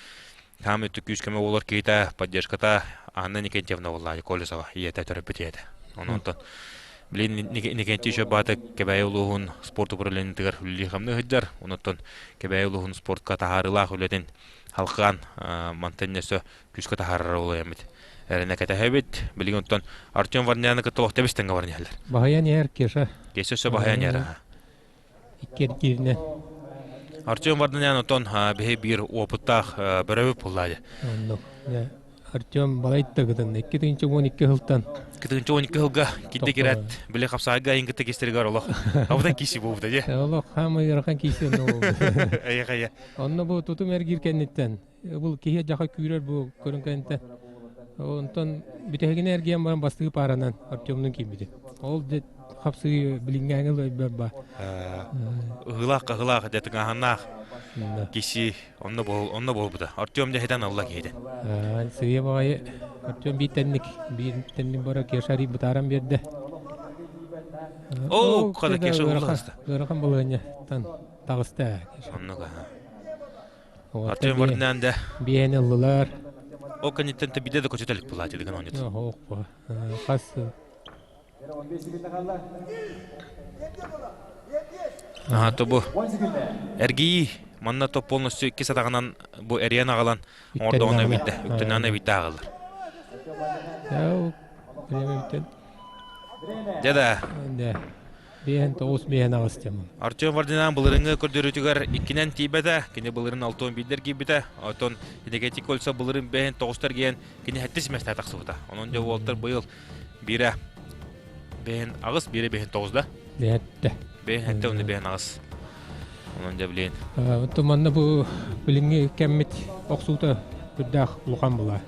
Хаам өттүк күүс көмө буолар киһитэ, поддержката Анна Никентьевна буолла, Колесова ийэтэ төрөппүт ийэтэ. Онон билин Никентий Щербатык Кэбээйи улууһун спорт управлениетыгар үлэлии-хамныы сылдьар. Онон Кэбээйи улууһун спортка таһаарыылаах үлэтин халҕаан мантан өссө күүскэ таһаарар уолуйаммыт. Эрэнэ кэтэһэбит. Билигин оттон Артем Варняны кытта олох тэбис-тэҥҥэ баран иһэллэр. Баһыйан иһэр Кеша. Кеша өссө баһыйан иһэр. Иккиэргииринэн. Артем Варданян отон биһи биир опыттаах бөрөбүт буллаады. Оннук. Артем балайда гытын 2012 сылтан. 2012 сылга кидде кирет биле хапсаайга айын кытта кистеригер олох. Абытан киси буубута же. Олох хамы ырахан киси онно болду. Эйе Онно бу тутум эргир кэнниттен бул киһи жаха күүрэр бу көрүн кэнниттен. Онтон бүтэһигин эргиэн баран бастыы пааранан Артемнун киирбити. Ол хапсыы билиҥҥээҥи өйбөр ба. Ыһылаах ыһылаах дэтиҥаһаннаах киси онно бол онно болбута. Артем дьэһитэн алла киһитин. Сыйа баҕайы Артем биир тэнник биир тэнник бара Кешари бытааран биэрдэ. Оо, хада Кеша уласта. Ыарахан балыанньаттан таҕыста. Оннук Артем Варданян да. Биэни ыллылар. Ол кэнниттэн тэбидэ да көчөтөлүк булаати деген онньут. Хас Аха, то бу эргийии манна то полностью икки сатаҕынан бу эриэн аҕалан оҥордоҕуна эбитэ, үктэннэҕинэ эбитэ ааҕыллар. Дьэ да. Биэһэн тоҕус биэһэн аҕыс диэн. Артем Вардинаан былырыҥҥы көрдөрүүтүгэр иккинэн тиийбэтэ. Кини былырын алтыан биирдэр киирбитэ. Оттон Иннокентий Кольцов былырын бэһин тоҕустар киирэн кини сэттис миэстэҕэ тахсыбыта. Онон дьэ уолтар быйыл биирэ бэһин аҕыс, биирэ бэһин тоҕус да? Бэһэттэ. Бэһин уонна бэһин аҕыс. Онон дьэ билин. Оттон манна бу билиҥҥи кэммит охсуута үрдээх улахан була.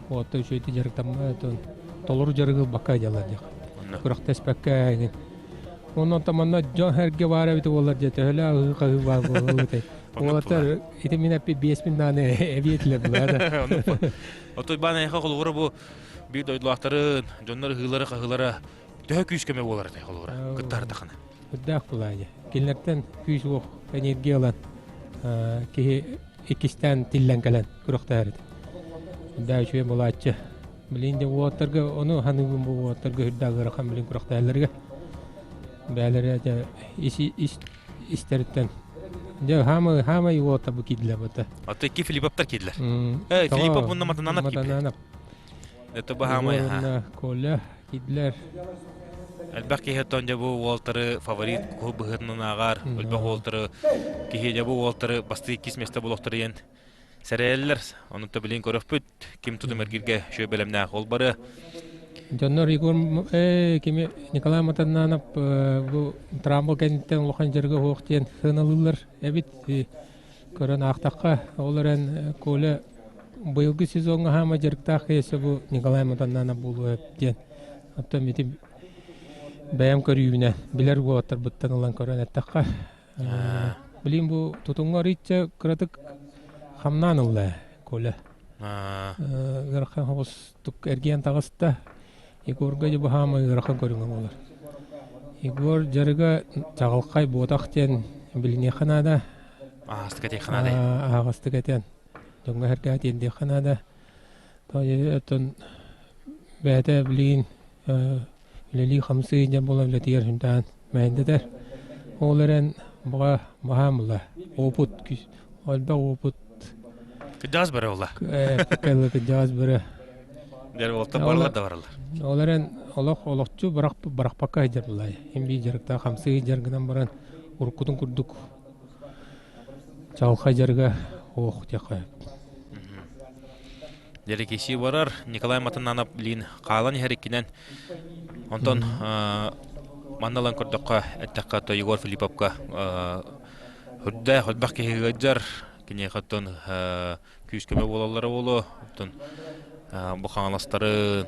Уотта үчүгэйдик дьарыктаммат, толору дьарыгы ылбакка дьалар диэх. Күрэхтэспэккэ эҥин. Онон манна дьон эргэ баар эбит буолар дьэ төһөлөөх ыһыы-хаһыы баар буолуой. Уолаттар ити мин эппит биэс миннааны эбиэтилэр булаа да. Отой баан эйиэхэ холобура бу биир дойдулаахтарын, дьоннор ыһыылара-хаһыылара төһө күүс көмө буолар этэй холобура кыттаардахына? Үрдээх булаа дьэ. Кинилэртэн күүс уох энергия ылан киһи иккистээн тиллэн кэлэн күрэхтэһэр этэ. Үрдээх үчүгэй булааччы. Билин дьэ уолаттарга ону ханыыбын бу уолаттарга үрдээх ыарахан билин күрэхтэһэллэргэ бээлэрэ дьэ ис ис истэриттэн дьэ хаамай хаамай уолаттар бу киирдилэр бата. Аты икки Филипповтар киирдилэр. Э, Филиппов уонна Матананов киирдилэр. Матананов. Это баһаамай Уонна Коля киирдилэр. Элбэх киһи оттон дьэ бу уолтары фаворит куһу быһыытынан ааҕар. Элбэх уолтары киһи дьэ бу уолтары бастыы иккис место булуохтар диэн сэрэйэллэр. Ону да билин көрөхпүт. Ким тутум эргиргэ үчүгэй бэлэмнээх ол бары. Дьоннор Егор э, кими Николай Матаннанов бу трамбл кэнниттэн улахан дьарыга суох диэн сыаналыыллар эбит. Көрөн аахтахха, ол эрэн Коля быйылгы сезоҥҥа хаама дьарыктаах киһи бу Николай Матаннанов буолуо диэн. Оттон ити бэйэм көрүүбүнэн билэр уолаттарбыттан ылан көрөн эттэххэ, билин бу тутуҥҥа арыычча кыратык хамнаан ылла Коля. Ыарахан соҕустук эргийэн таҕыста. Егорга дьэ баһаама ыарахан көрүҥэ буолар. Егор дьарыга чаҕылхай буотах диэн билиниэххэ наада. Аһаҕастык этиэххэ наада. Аһаҕастык этэн дьоҥҥо сэргэҕэ тиэрдиэххэ наада. Оттон бэйэтэ билигин үлэлии-хамсыы дьон буолан үлэтигэр сүндээн мэһэйдэтэр. Ол эрэн баҕа баһаам була. Опыт элбэх опыт. Кыдьаас бөрө була. Кыдьаас бөрө. Дэр уолта барылар да бараллар. Ол эрэн олох олохчу барах барахпакка сылдьар булай. Им бии дьарыктаах хамсыы дьарыгынан баран уруккутун курдук чаҕылхай дьарыга ох диэххэ. Дьэрикисии барар Николай Матананов билин хаалан иһэр иккинэн. Онтон манна ылан көрдөххө, эттэххэ, то Егор Филипповка үрдээх элбэх киһи ыалдьар. Киниэхэ оттон күүс-көмө буолаллара буолуо. Оттон бу хаҥаластарын,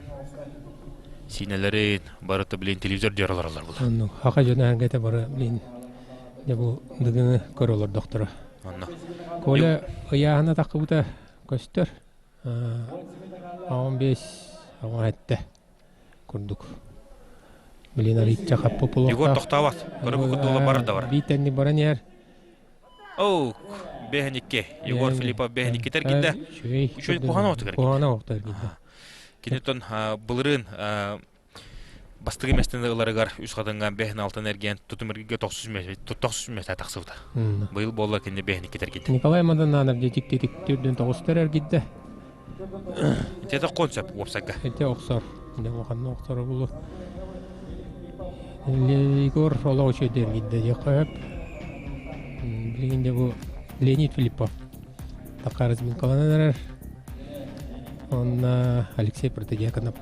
сиинэлэрин барыта билин телевизор диэр олороллор буолар. Онно хака дьоно эҥгэтэ бары билин дьэ бу дыгыны көрө олордохторо. Онно. Коля ыйааһына таххыбыта көстөр. 15 17 курдук. Билин арыйча хаппы Егор тохтообот. Көрө бу курдук бар да бар. Биитенни баран иһэр. Оу, 5-2. Егор Филиппов 5-2 тергидде. Үчүгэй куһаҕан оҕотугар. Куһаҕан оҕотугар киирдэ. Кинитон былырыын бастакы миэстэни ыларыгар үс хатыҥҥа бэһин алтан эргиэн тутум эргигэ тохсус миэстэ тахсыбыта. Быйыл буолла кинини бэһин икки эргийдэ. Николай Мадананов дьиктитик түрдүн тоҕустар эргийдэ. Ити концепт уопсайга. Ити охсор. Улаханна охсоро булу. Егор олох үчүгэй эргийдэ диэххэ сөп. Билигин де бу Леонид Филиппов Такарызминкаланан эрэр. Онно Алексей Протодьяконов.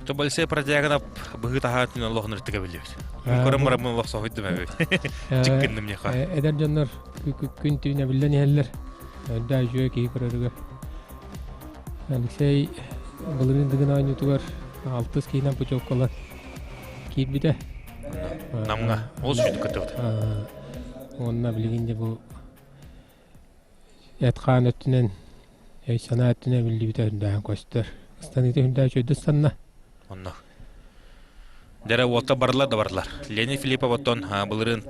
То Алексей Протодьяконов быһыы таһаатын олох ныртыга биллибит. Көрөн бараммын олох соһуйдум эбит. Чиккинним неха. Эдэр дьоннор күн түүнэ биллэн иһэллэр. Өрдөө үчүгэй киһи көрөрүгэр. Алексей былырыын Дыгын оонньуутугар алтыс киһинэн путевкалан киирбитэ. Намҥа олус үчүгэй кыттыбыт. Уонна билигин де бу Эт-хаан өттүнэн, өй-санаа өттүнэн биллибитэ үрдээҕин көстөр. Ыстаныыта үрдээх үчүгэйдик ыстанна. Онно. Дэрэ уолта барылар да бардылар. Леонид Филиппов оттон былырыын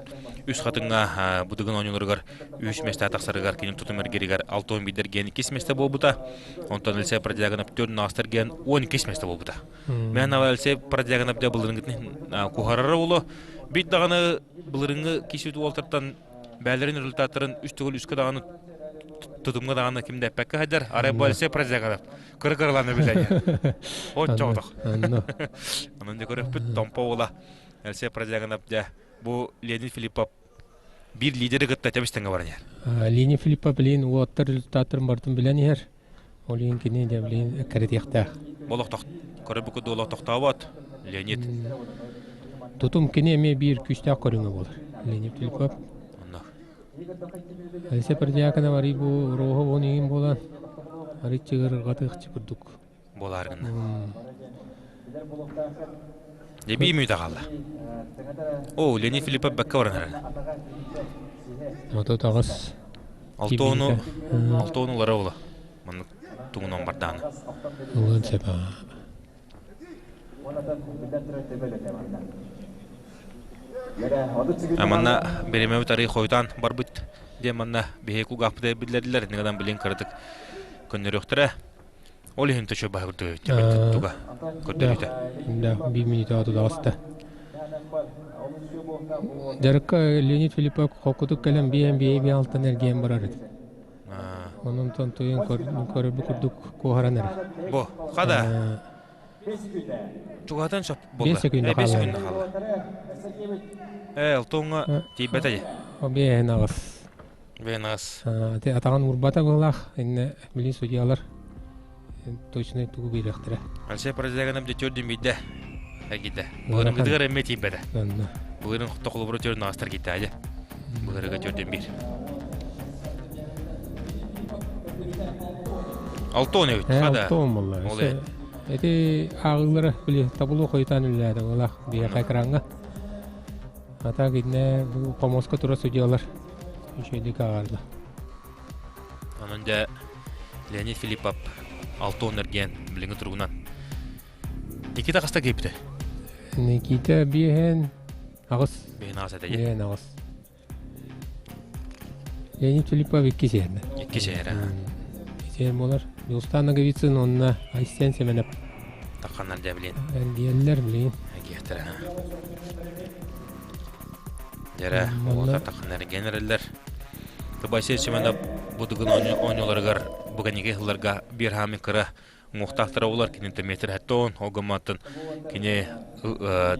үс хатыҥҥа Будыгын оонньууларыгар үс миэстэ тахсарыгар кини тутум эргиригэр алта он биирдэргиэн иккис миэстэ буолбута. Онтон Алексей Продягинов төрт наастаргиэн он иккис миэстэ буолбута. Мен Алексей Продягинов дэ былырыҥҥытын куһарара улу. Бит даҕаны былырыҥҥы кисүт уолтартан бээлэрин результаттарын үс төгүл үскэ даҕаны тутумҥа даҕаны ким да эппэккэ сылдьар. Арай бу Алексей Прозягадов кыры-кыралааны билэр. Оччоҕотох. Онон дьэ көрөхпүт Томпо уола Алексей Прозягадов дьэ бу Леонид Филиппов биир лидери кытта тэбис-тэҥҥэ баран иһэр. Леонид Филиппов билин уоттар результаттарын барытын билэн иһэр. Ол иһин кини дьэ билин кэрэтиэхтээх. Олохтох көрө бүкү олох тохтообот Леонид. Тутум кини эмиэ биир күүстээх көрүҥэ буолар. Леонид Филиппов. Онно. Алексей Пердьяконов арый бу Роһа уон иһин буолан арый чыгырҕатыахчы курдук. Буолаар гынна. Дебии мүйтэ хаалла. О, Леонид Филиппов бэккэ баран эрэр. Ото таҕыс. Алтону, алтону улара ула. Маннык тугунан бардааны. Ылыан сөп. Манна бириэмэбит арый хойутаан барбыт диэн манна биһиги кулгаахпыт биллэрдилэр. Иннигынан билин кыратык көннөрүөхтэрэ. Ол иһин төчө баһырды туга көрдөрүүтэ. Биир мүнүүтэ отудаҕыста. Дьарыкка Леонид Филиппов холкутук кэлэн биэһэн биэһи биэ алтан эргийэн барар этэ. Онон туйун көрөрбү курдук куоһаран эрэр. Бу, хада. Чугаһатан сөп буолла. Биэс секунда Биэс хаалла. секунда хаалла. Ээ, алтоҥҥа тиийбэтэ дии. Биэһин аҕыс. Биэһин аҕыс. Атаҕын уурбата быһыылаах. Иннэ билин судьялар точно тугу биэриэхтэрэ. Алексей Прозягинов дьэ төрдүн биирдэ эргийдэ. Былырыҥҥытыгар эмиэ тиийбэтэ. Былырыын тохолобура төрүн аҕыстар киирдэ дьэ. Былырыга төрдүн биир. Алтон эбит. Хада. Алтон буолла. Эти ааҕыылара били табылу хойутаан үлэлээтэ буолах биһиэхэ экраҥҥа. А так иннэ бу помоска тура судьялар үчүгэйдик ааҕарда. Онон дьэ Леонид Филиппов Алтон эргиэн билиҥҥи туругунан Никита хаста киирбитэ? Никита биэһэн аҕыс. Биэһэн аҕыс этэ. Биэһэн аҕыс. Леонид Филиппов икки сиэрнэ. Икки сиэрэ. Итиэн буолар. Дьулустаан Ноговицын уонна Айсен Семенов. Тахханнар дьэ билин. Эргийэллэр билин. Эргийэхтэрэ. Дьэрэ, уолаттар тахханнар эргийэн эрэллэр. Айсен Семенов бу дыгын оонньууларыгар бу кэнники сылларга биир хаамыы кыра уҥуохтаахтара буолар кининтэ метр хэттон ол гымматтан кини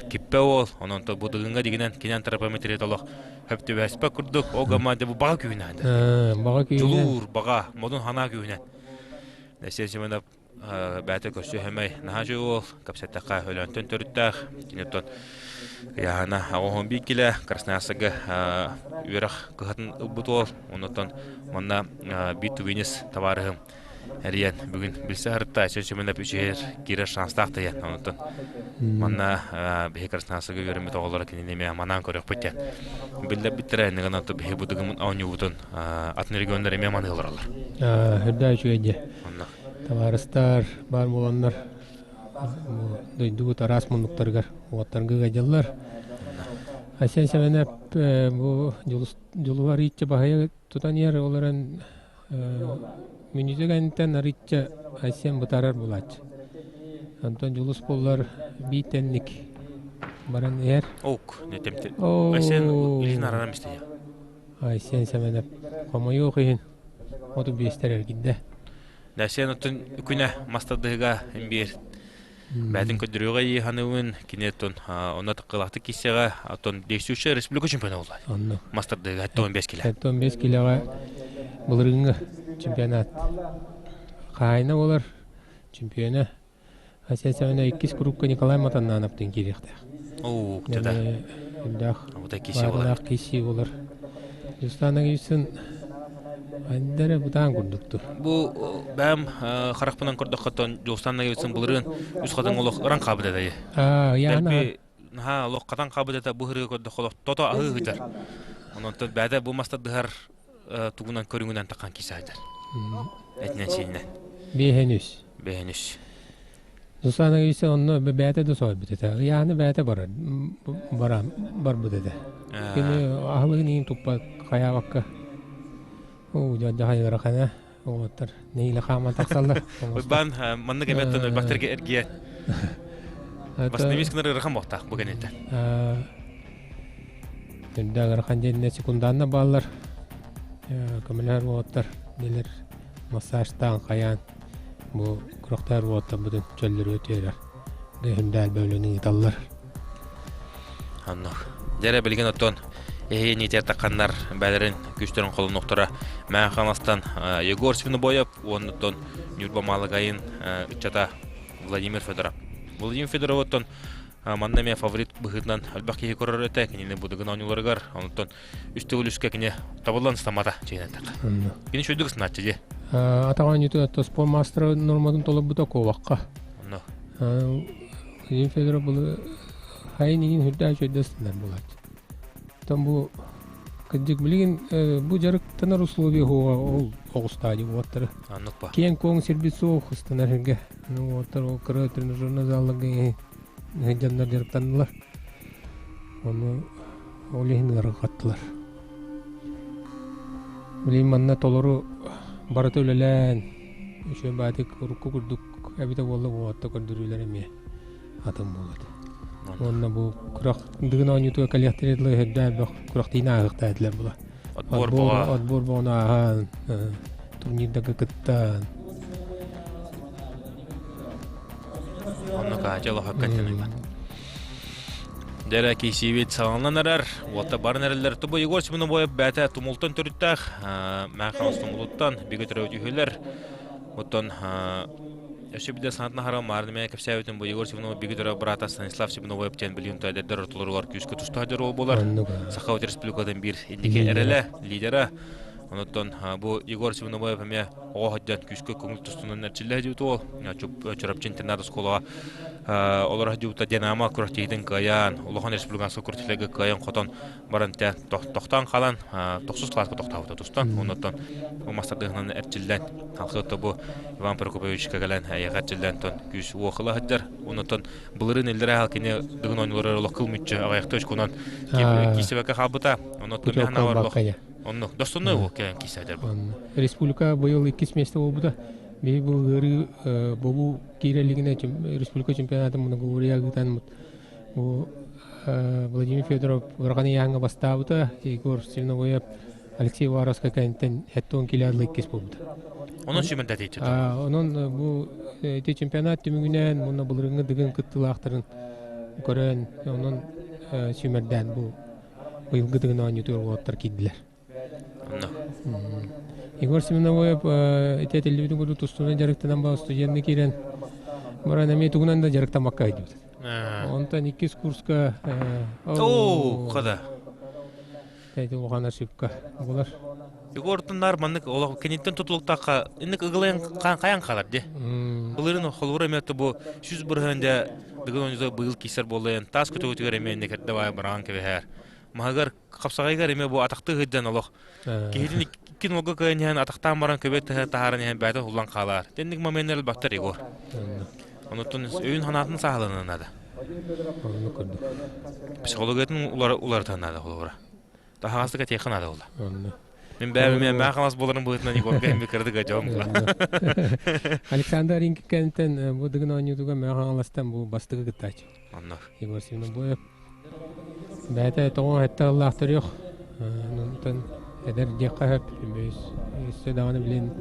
киппэ уол онон бу дыгыҥҥа дигинэн кини антропометрия толох хөп түбэспэт курдук ол гымма бу баҕа күүнэ баҕа күүнэ дьулуур баҕа модун санаа күүнэ Алексей Семенов бэйэтэ көрсө хэмэй наһаа үчүгэй уол кэпсэттэххэ Өлөөнтөн төрүттээх киниттэн ыйааһына аҕыс биир килэ Красноярскайга үөрэх кыһатын ылбыт уол оннуттан манна биир тувинец табаарыһым эрийэн бүгүн билсэ сырытта Айсен Семенов үчүгэр киирэр шанстаах тайан онтон манна биһи Красноярскайга үөрэммит оҕолоро кинини эмиэ манаан көрүөхпүт диэн биллэрбиттэрэ иннигэн онто биһи бу дыгымын оонньуубутун атын регионнар эмиэ маныы олороллор үрдээ үчүгэй дьэ табаарыстар баар буоланнар дойдубут араас муннуктарыгар уоттарга ыалдьаллар Айсен Семенов бу Дьулуһар иччи баһыйа. Тутан иһэр олорон мүнүүтэ кэнниттэн арыычча Айсен бытаарар буолааччы. Онтон Дьулус буоллар биир тэнник баран иһэр. Ок, нэтэмти. Айсен илин арарам истэ. Айсен Сэмэнэп хомойуох иһин 35-тэр эргиннэ. Айсен оттон күнэ мастардыһыга имбиэр Бээтин көрдөрүүгэ ииханыбын кини оттон онно тыккылаахтык киссэҕэ оттон действующая республика чемпиона буолла. Онно. Мастардыга 75 кило. 75 килоҕа былырыыҥҥы чемпионат хаайна болар чемпиона Асия Сэмэнэ иккис курукка Николай Матаннановтыын киириэхтээх. Оо, да. Элбэх баардаах киси болар. Дьустаан Агиевсын Айдара бытаан курдукту. Бу бэм харахпынан көрдөххөттөн Дьулустаан Ноговицын былырыын үс хатыҥ олох ыран хаабыт этэ. Яна наһаа олох хатан хаабыт этэ бу ырыа көрдөххө олох тото аһыы ыһытар. Онон бэйэтэ бу мастардыһар тугунан көрүҥүнэн таххан киисаайдар. Этинэн сииннэн. Биэһэн үс. Биэһэн үс. Дьулустаан Ноговицын онно бэйэтэ да соһуйбут этэ. Ыйааны бэйэтэ барар баран барбыт этэ. Кини аһылыгын иин туппат хайаабакка. Оо, дьадьаһай ыарахана. Оҕоттор нэһиилэ хааман тахсаллар. Уйбаан маннык эмэттэн өлбөхтөргө эргийэ. Баснавис гынар ыарахан буолтаах бу кэнниттэн. Үрдээх ыарахан диэннэ секундаанна бааллар. Көмөлөһөр уолаттар нелер массажтаан хайаан бу күрэхтээр уолаттарбытын чөллөрүө түөрэр. Дөһүндээл бөөлөнү ыыталлар. Оннук. Дьэрэ билигин оттон эһиги ниитэр тахханнар бээлэрин күүстэрин холонуохтара Мэҥэ Хаҥаластан Егор Свинобоев уонна оттон Ньурба Маалыкайын ыччата Владимир Федоров. Владимир Федоров оттон манна эмиэ фаворит быһыытынан элбэх киһи көрөр этэ кинини будыгын оонньууларыгар онтон үс төгүл үскэ кини табыллан ыстаммата чиҥинэн Кини үчүгэйдик ыснааччы дии. Атаҕа оонньуутун отто спорт мастера норматын толорбута куобахха. Онно. Владимир Федоров былы хайын иһин үрдээх үчүгэйдик ыстынар буолааччы. Оттон бу кырдьык билигин бу дьарыктанар условия хуоҕа ол оҕустаа дии уоттары. Оннук ба. Киэҥ-куоҥ сирбит суох ыстанар сиргэ. Ну уоттар ол кыра тренажерный залларга дьоннор дьарыктаннылар. Ону ол иһин ыарырҕаттылар. Билигин манна толору барыта үлэлээн, үчүгэй баатык урукку курдук эбитэ буолла уотта көрдөрүүлэр эмиэ атын буолат. Уонна бу күрэх дыгын оонньуутугар кэлиэхтэрэ дылы өһөрдөөх элбэх күрэхтиини ааһыахтаах этилэр була. Отбор боҕо. Отбор боҕону ааһан, турнирдарга кыттан. Оннук аача олохокка тэнийбат. Дэрэ киисиибит саҕаланан эрэр, уотта баран эрэллэр. Тобо Егор Семеновоев бэйэтэ тумултан төрүттээх, Мэҥэ тумулуттан бигэ төрөөбүт үһүлэр. Оттон өссө биирдэ санаатын аһара Маарны мэҥэ кэпсээбитим бу Егор Семенов бигэ төрөөбүт быраата Станислав Семеновоев диэн билигин эдэрдэр ортолоругар күүскэ туста сылдьар уол буолар. Саха Республикатын биир инники эрэлэ, лидера. Онуттан бу Егор Семеновоев эмиэ оҕо сылдьан күүскэ көҥүл тустунан эрчиллэ сылдьыбыт уол. Чурапчы интернат оскуолаҕа олоро сылдьыбыта Динамо күрэхтэһиитин кыайан, улахан республиканскай күрэхтэһиилэргэ кыайан хотон баран тохтоон хаалан тохсус кылааска тохтообута тустан. Онуттан бу мастардыһынан эрчиллэн халхыатта бу Иван Прокоповичка кэлэн эйэҕэ эрчиллэн тон күүс уохыла сылдьар. Онуттан былырыын иллэрээ хал кини дыгын оонньууларыгар олох кыл мүччү аҕыйахта очконан киирсибэккэ хаалбыта. Онуттан мин олох Оннук. Достойный уол кэлэн киирсээдэр бу. Республика быйыл иккис миэстэ буолбута. Биһи бу ыарыы бобуу киирэ илигинэ республика чемпионатын многоборье ыытан бу Владимир Федоров ыарахан ыйааһыҥҥа бастаабыта. Егор Степновоев Алексей Уваровскай кэнниттэн 70 кило иккис буолбута. Онон сүүмэрдэтииччи. Онон бу ити чемпионат түмүгүнэн уонна былырыыҥҥы Дыгын кыттыылаахтарын көрөн, онон сүүмэрдээн бу быйылгы Дыгын оонньуутугар уолаттар киирдилэр. Егор Семеновоев ити этиллибитин курдук тустуунан дьарыктанан ба студенны киирэн баран эмиэ тугунан да дьарыктаммакка сылдьыбыт. Онтон иккис курска Оо, хада. Эти улахан ошибка булар. Егортун нар маннык олох киниттэн тутулуктаахха инник ыгылайан хайан хаалар де. Былырын холура эмиэ бу 100% дэ дыгын оонньута быйыл киисэр буоллайан таас көтөгүтүгэр эмиэ инник эрдэ быраҕан кэбиһээр. Маһыгар хапсаҕайгар эмиэ бу атахтыы сылдьан олох киһитин икки нолга кыайан иһэн атахтаан баран көбө таһааран иһэн бэйэтэ уллан хаалаар. Тэнник моменнар элбэхтэр Егор. Онуттан өйүн санаатын сааһыланан наада. Оннук курдук. Психологиятын уларытан наада холобура. Таһаҕастык этиэххэ наада буолла. Онно. Мин бэйэм эмиэ мээ хаҥас буоларын быһыытынан Егорга эмиэ кыратык дьон була. Александр Ринкикэнтэн бу Дыгын оонньуутуга Мэҥэ Хаҥаластан бу бастакы кыттааччы. Онно. Егор Свинобоев. Бэйэтэ тоҕо сэттэ сыллаах төрүөх. Онтон эдэр диэххэ сөп. Өссө даҕаны билин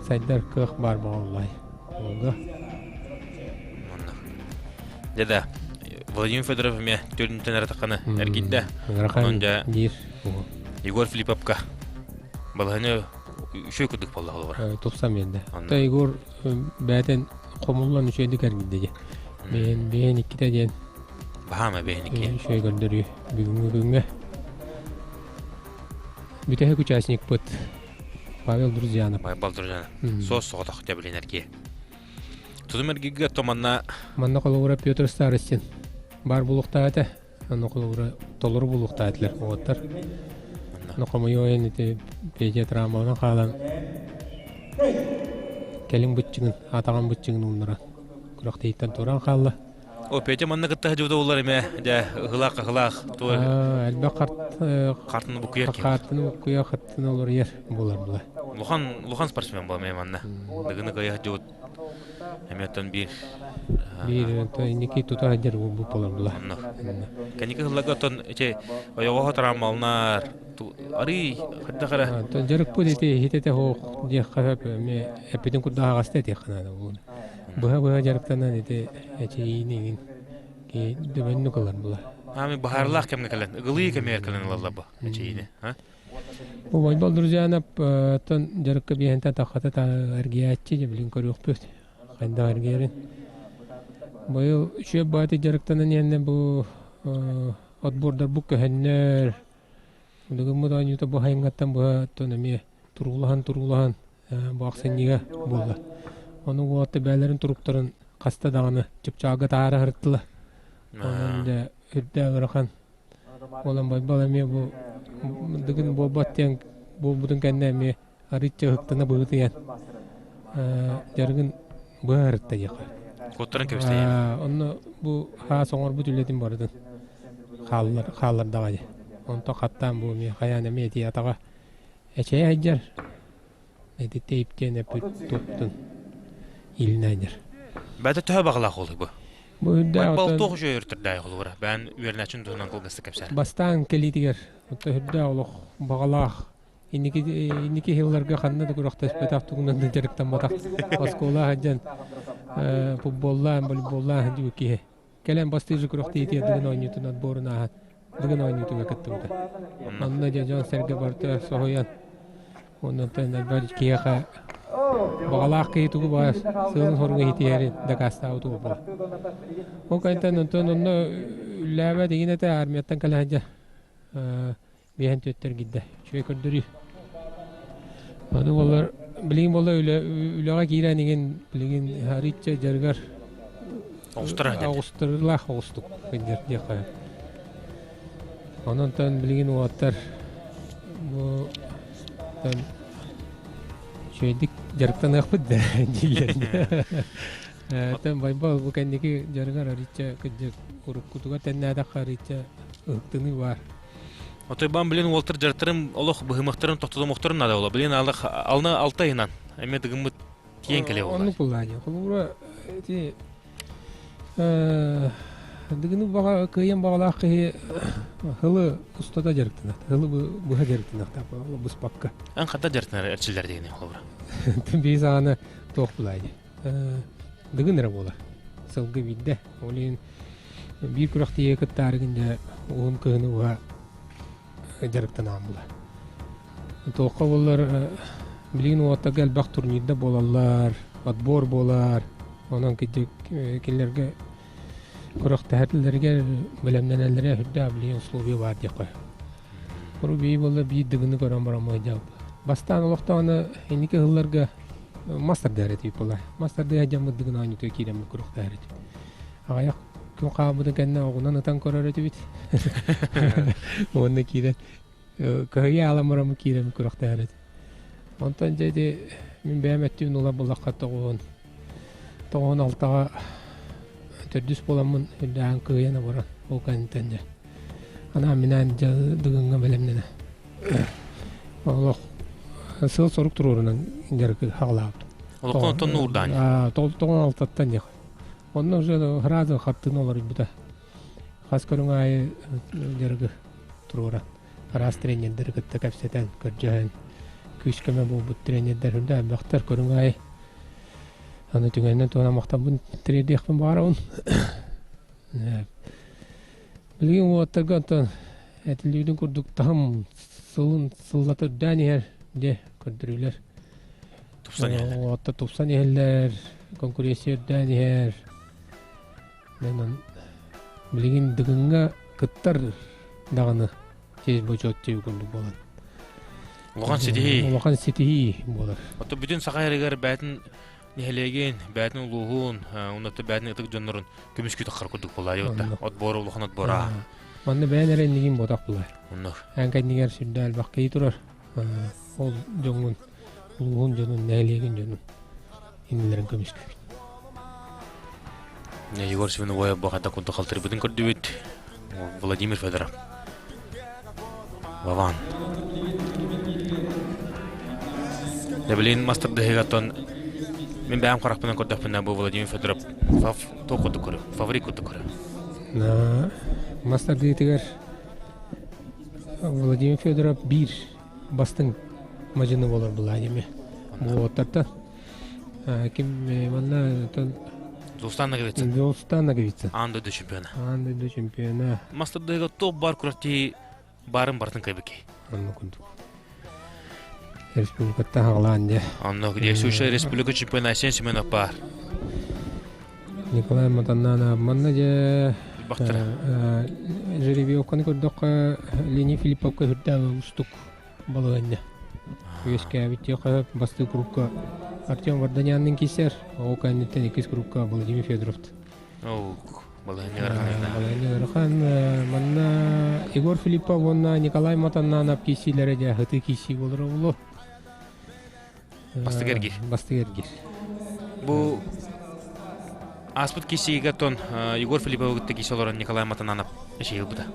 сайдар кыах баар буоллай. Олга. Онно. Дьэ да, Владимир Федоров эмиэ төрүнтэн эрэ тахханы эргийдэ. Ыарахан диир. Егор Филипповка балаһаны үчүгэй курдук буолла холобура. Тупсан биэрдэ. То Егор бэйэтин хомуллан үчүгэйдик эргийдэ дии. Бэйэн бэйэн иккитэ диэн. Баһаама бэйэн икки. Үчүгэй көрдөрүү бүгүҥҥү күҥҥэ. Бүтэһик участникпыт Павел Друзьянов. Павел Друзьянов. Суос соҕотох дьэбилин эргиэ. Тутум эргигэ то манна Манна холобура Петр Старостин бар булуохтаах этэ. Аны холобура толору булуохтаах этилэр уолаттар. Но хомойуо ити Петя травмаланан хаалан кэлин быччыгын, атаҕын быччыгын ууннаран күрэхтэһииттэн туораан хаалла. О, Петя манна кытта сылдьыбыта буоллар эмэ, дьэ, ыһылаах ыһылаах Элбэх карт картаны буккуйар картаны буккуйар хаттыны олоруйар буолар була. Улахан улахан спортсмен була манна. Дыгыны кыйа сылдьыбыт эмиэттэн биир биир инники тута сылдьар буолар була. Кэнники сылларга оттон ити ойоҕоһо травмаланар арый хайдах эрэ Дьарыкпыт ити хитете хоох диэххэ сөп эмиэ эппитин курдук аһаҕаста этиэххэ наада буолуо. Быһа-быһа дьарыктанан ити эчэйиини игин дөбөннүк ылар була. Ами баһаарлаах кэмҥэ кэлэн, ыгылыы кэмигэр кэлэн ылаллар бу эчэйиини. Бу Байбал Друзьянов тон дьарыкка биэһэнтэн таххата эргийээччи дьэ билин көрүөхпүт хайдах эргийэрин. Быйыл үчүгэй баати дьарыктанан иһэннэ бу отбордарбыт көһөннөр Бүгүммүт оонньуута бу хайыҥҥаттан быһа оттон эмиэ туруулаһан-туруулаһан бу ахсынньыга буолла. Ону уолаттар бэйэлэрин туруктарын хаста даҕаны чыпчаалга таһаара сырыттылар. Онон дьэ үрдээх ыарахан буолан Байбал эмиэ бу дыгын буолбат диэн буолбутун кэннэ эмиэ арыычча ыһыктана быһыытыйан дьарыгын быһа сырытта диэххэ. Куоттаран кэбистэ. Онно бу хаас оҥорбут үлэтин барытын хааллар хааллардаҕа дии. Онтон хаттаан бу эмиэ хайаан эмиэ ити атаҕа эчэйэ сылдьар. Ити тейп диэн эппит туттун илинэ сылдьар. Бэйэтэ төһө баҕалаах уолуй бу? Бу үрдээх Байбал туох үчүгэй өрүттэрдээх холобура? Бэйэн үөрэнээччин туһунан кылгастык кэпсээр. Бастаан кэлиитигэр оттон үрдээх олох баҕалаах инники инники сылларга ханна да күрэхтэспэтэх тугунан да дьарыктамматах оскуола сылдьан футболлаан волейболлаан сылдьыбыт киһи Кэлэн бастыыр күрэхтэһиитигэр Дыгын оонньуутун отборун ааһан Дыгын оонньуутугар кыттыбыта. Онно дьэ дьон-сэргэ барыта соһуйан, онтон элбэх киһиэхэ баҕалаах киһи тугу баҕар сыалын-соругун иһитиһэрин дакаастаабыт буолла. Ол кэнниттэн онтон онно үллээбэт игин этэ армияттан кэлэ сылдьар биэһэн түөттэр киирдэ. Үчүгэй көрдөрүү. Аны буоллар билигин буолла үлэ үлэҕэ киирэн игин билигин арыычча дьарыгар оҕустарылаах оҕустук сылдьар диэххэ. Онон билигин уолаттар бу үчүгэйдик дьарыктаныахпыт да дииллэр. Тэн Байбал бу кэнники дьарыгар арыычча кырдьык уруккутугар тэннээтэххэ арыычча ыһыктыныы баар. Отой баан билин уолтар дьарыктарын олох быһымахтарын тохтотумохторун наада буола. Билин алых алны алта ыйынан эмиэ дыгыммыт тиийэн кэлиэ буолла. Оннук буолла дии. Холобура ити дыгыны баҕа кыайан баҕалаах киһи хылы устата дьарыктанар. Хылы быһа дьарыктанар быспакка. Эн хата дьарыктанар эрчиллэр дигини холобура. Биир саҕана туох булаа дии. Дыгын эрэ буолар. Сылгы биирдэ. Ол иһин биир күрэхтэһиигэ кыттаарыгын дьэ уһун кыһыны уһа дьарыктанаан була. Туохха буоллар билигин уолаттарга элбэх турнирда буолаллар, отбор буолар. Онон кырдьык кинилэргэ күрэхтэһэллэригэр бэлэмнэнэллэрэ сүрдээх билигин условия баар диэххэ. Урут бии буолла биир дыгыны көрөн баран муһайдьаабыт. Бастаан олохтооҕуна инники сылларга мас тардыһар этибит буолла. Мас тардыһа дьаммыт дыгын оонньуутугар киирэммит күрэхтэһэр этибит. Аҕыйах күн хаалбытын кэннэ оҕунан ытан көрөр этибит. Уонна киирэн кыһыйа аалан бараммыт киирэн күрэхтэһэр этибит. Онтон дьэ ити мин бэйэм өттүбүн ыла буллахха тоҕуһун тоҕуһун алтаҕа төрдүс буоламмын үрдээҕин кыайан оборон ол кэнниттэн дьэ анаан-минээн дьэ дыгыҥҥа бэлэмнэнэ. Олох сыл-сорук туруорунан дьарыгы хаҕалаабытым. Олоххун оттон уурдаан. Тоҕон алтаттан диэх. Онно уже сразу хартыына олоруйбута. Хас көрүҥ аайы дьарыгы туруоран, араас тренердэри кытта кэпсэтэн, көрдьөһөн, күүс-көмө буолбут тренердэр үрдэ элбэхтэр көрүҥ аайы. Аны түгэнинэн туһанан махтаммын тириэрдиэхпин баҕарабын. Билигин уолаттарга онтон этиллибитин курдук таһым сылын сыллата үрдээн иһэр дьэ көрдөрүүлэр. Тупсан иһэллэр. Уолаттар тупсан иһэллэр, конкуренция үрдээн иһэр. Онон билигин Дыгыҥҥа кыттар даҕаны чиэс бочуот диэбит курдук буолан. Улахан ситиһии. Улахан ситиһии буолар. Оттон бүтүн Саха сиригэр бэйэтин нэһилиэгин, бэйэтин улууһун, уонна бэйэтин ытык дьоннорун көмүскүү таххар курдук буолаа диэбит Отбор улахан отбора. Манна бэйэн эрэ иннигин ботах булар. Оннук. Эн кэннигэр сүрдэ элбэх киһи турар. Ол дьоҥҥун, улууһун дьонун, нэһилиэгин дьонун иннилэрин көмүскүүбүт. Егор Свиновой бу хата курдук халтырбытын көрдүбүт. Владимир Федоров. Вован. Дебилин мастер дыһыгаттан мин бэйэм харахпынан көрдөхпүнэ бу Владимир Федоров фав то курдук көрө, фаворит курдук көрө. Мастер дыһытыгар Владимир Федоров биир бастыҥ мадьыны буолар Владимир. Бу оттартан ким манна Зулстан Наговицын. Зулстан Наговицын. Аан дойду чемпиона. Аан дойду чемпиона. Мастер дыһыга топ бар күрэхтии барын бартын кайбыки. Онно курдук. Республикаттан хаҕалаан дьэ. Онно действующая республика чемпиона Айсен Семенов бар. Николай Матаннана манна дьэ жеребьевканы көрдөххө Лени Филипповка үрдээх устук балаһыанньа үөскээбит диэххэ бастыы курукка Артем Варданяннын киирсэр ол кэнниттэн иккис курукка Владимир Федоров балаһыанньа ыарахан балаһыанньа ыарахан манна Егор Филиппов уонна Николай Матаннанов киирсиилэрэ дьэ сытыы киирсии буолара буолуо Бастык эргир. Бастык эргир. Бу ааспыт киирсиигэ тон Егор Филипповы кытта киирсэ олорон Николай Матананов эчэйи ылбыта.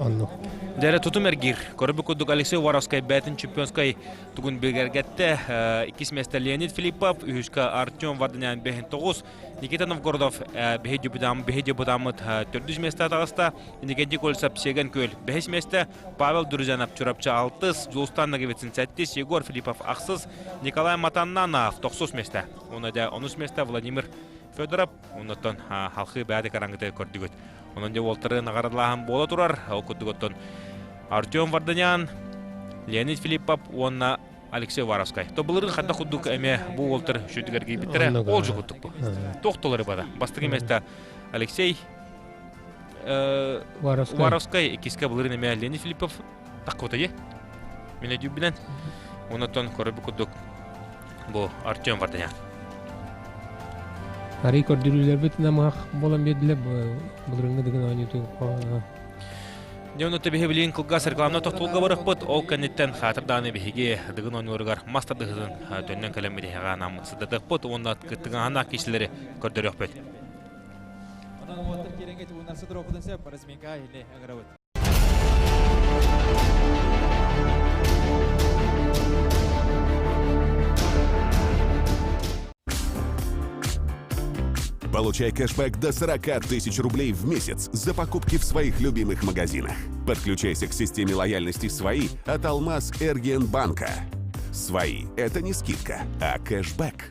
Оннук. Дьэрэ тутум эргир. Көрбүт курдук Алексей Уваровскай бээтин чемпионскай тугун бигэргэттэ. Иккис место Леонид Филиппов, үһүскэ Артем Варданян бэһин тоҕус, Никита Новгородов бэһи депутаммыт төрдүс место таҕыста. Никита Кольцев Сиэгэн Күөл бэһис место, Павел Друзянов Чурапчы алтыс, Дьулустан Ноговицын сэттис, Егор Филиппов ахсыс, Николай Матаннанов тохсус место. Уонна дьэ онус место Владимир Федоров. Оннуттан халхыы бэйэ карангыты көрдүгүт. Онон дьэ уолтары наҕараадалааһын буола турар. Ол курдук Артем Варданян, Леонид Филиппов уонна Алексей Уваровскай. То былыргы ханна курдук эмэ бу уолтар сүдүгэр киирбиттэрэ ол же курдук бу. Тохтолоры бада. Бастакы место Алексей Уваровскай иккискэ былырын эмэ Леонид Филиппов таххыбыта дии. Мин өйдүүбүнэн. Онотон көрөбү курдук бу Артем Варданян. Арый көрдөрүүлэрбит намыһах буолан биэрдилэр былырыҥҥы дыгын оонньуутун Дьэ онно биһи билигин кылгас рекламна тохтуулга барыппыт. Ол кэнниттэн хаатырдааны биһиги Дыгын оонньууларыгар мас тардыһытын төннөн кэлэн биһиэхэ анааммыт сырдатыахпыт уонна кыттыгаһанаах киһилэри көрдөрүөхпүт. Онон уоттар киирэҥҥэ тугунарсы туруохпутун сөп, разминка иһили ыҥырабыт. Получай кэшбэк до 40 тысяч рублей в месяц за покупки в своих любимых магазинах. Подключайся к системе лояльности «Свои» от Алмаз Эрген Банка. «Свои» — это не скидка, а кэшбэк.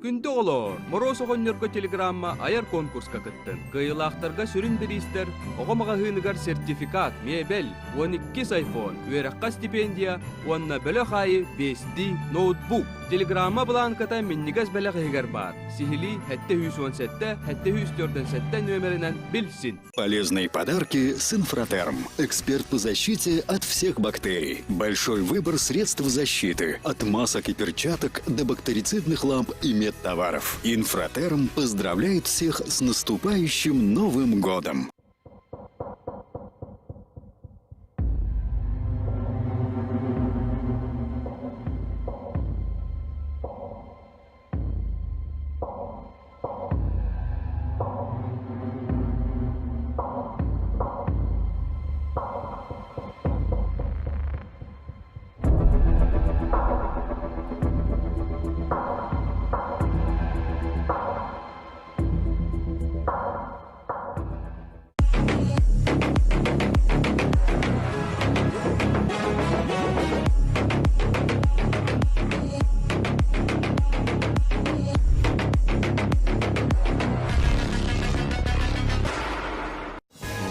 Күндү оҕолоор, Моруос оҕонньорго телеграмма айар конкурска кыттын. Кыайыылаахтарга сүрүн бириистэр оҕо маҕаһыыныгар сертификат, миэбэл, 12 айфон, үөрэххэ стипендия уонна бөлөх аайы биэстии ноутбук. Телеграмма бланката минньигэс бэлэх иһигэр баар. Сиһилии 717 747 нүөмэринэн билсин. Полезные подарки с Инфратерм. Эксперт по защите от всех бактерий. Большой выбор средств защиты. От масок и перчаток до бактерицидных ламп и медтоваров. Инфратерм поздравляет всех с наступающим Новым годом!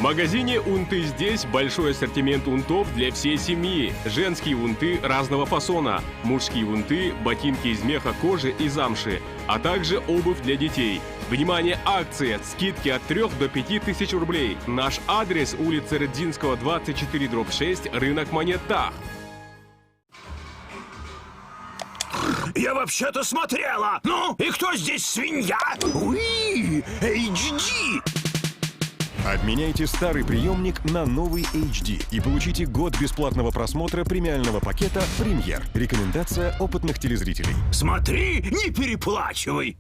В магазине «Унты здесь» большой ассортимент унтов для всей семьи. Женские унты разного фасона, мужские унты, ботинки из меха, кожи и замши, а также обувь для детей. Внимание, акция! Скидки от 3 до 5 тысяч рублей. Наш адрес – улица Родзинского, 24, дробь 6, рынок монет Тах. Я вообще-то смотрела! Ну, и кто здесь свинья? Уи! HD! Обменяйте старый приемник на новый HD и получите год бесплатного просмотра премиального пакета «Премьер». Рекомендация опытных телезрителей. Смотри, не переплачивай!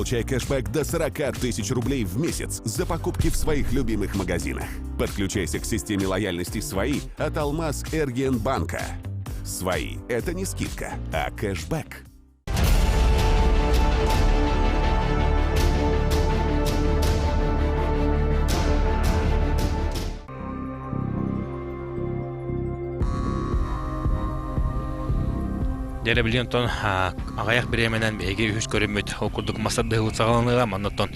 Получай кэшбэк до 40 тысяч рублей в месяц за покупки в своих любимых магазинах. Подключайся к системе лояльности «Свои» от Алмаз Эргенбанка. «Свои» — это не скидка, а кэшбэк. Дьэ билигин оттон аҕыйах бириэмэнэн биһиги үһүс көрүммүт ол курдук мас тардыһыбыт саҕаланыаҕа манна оттон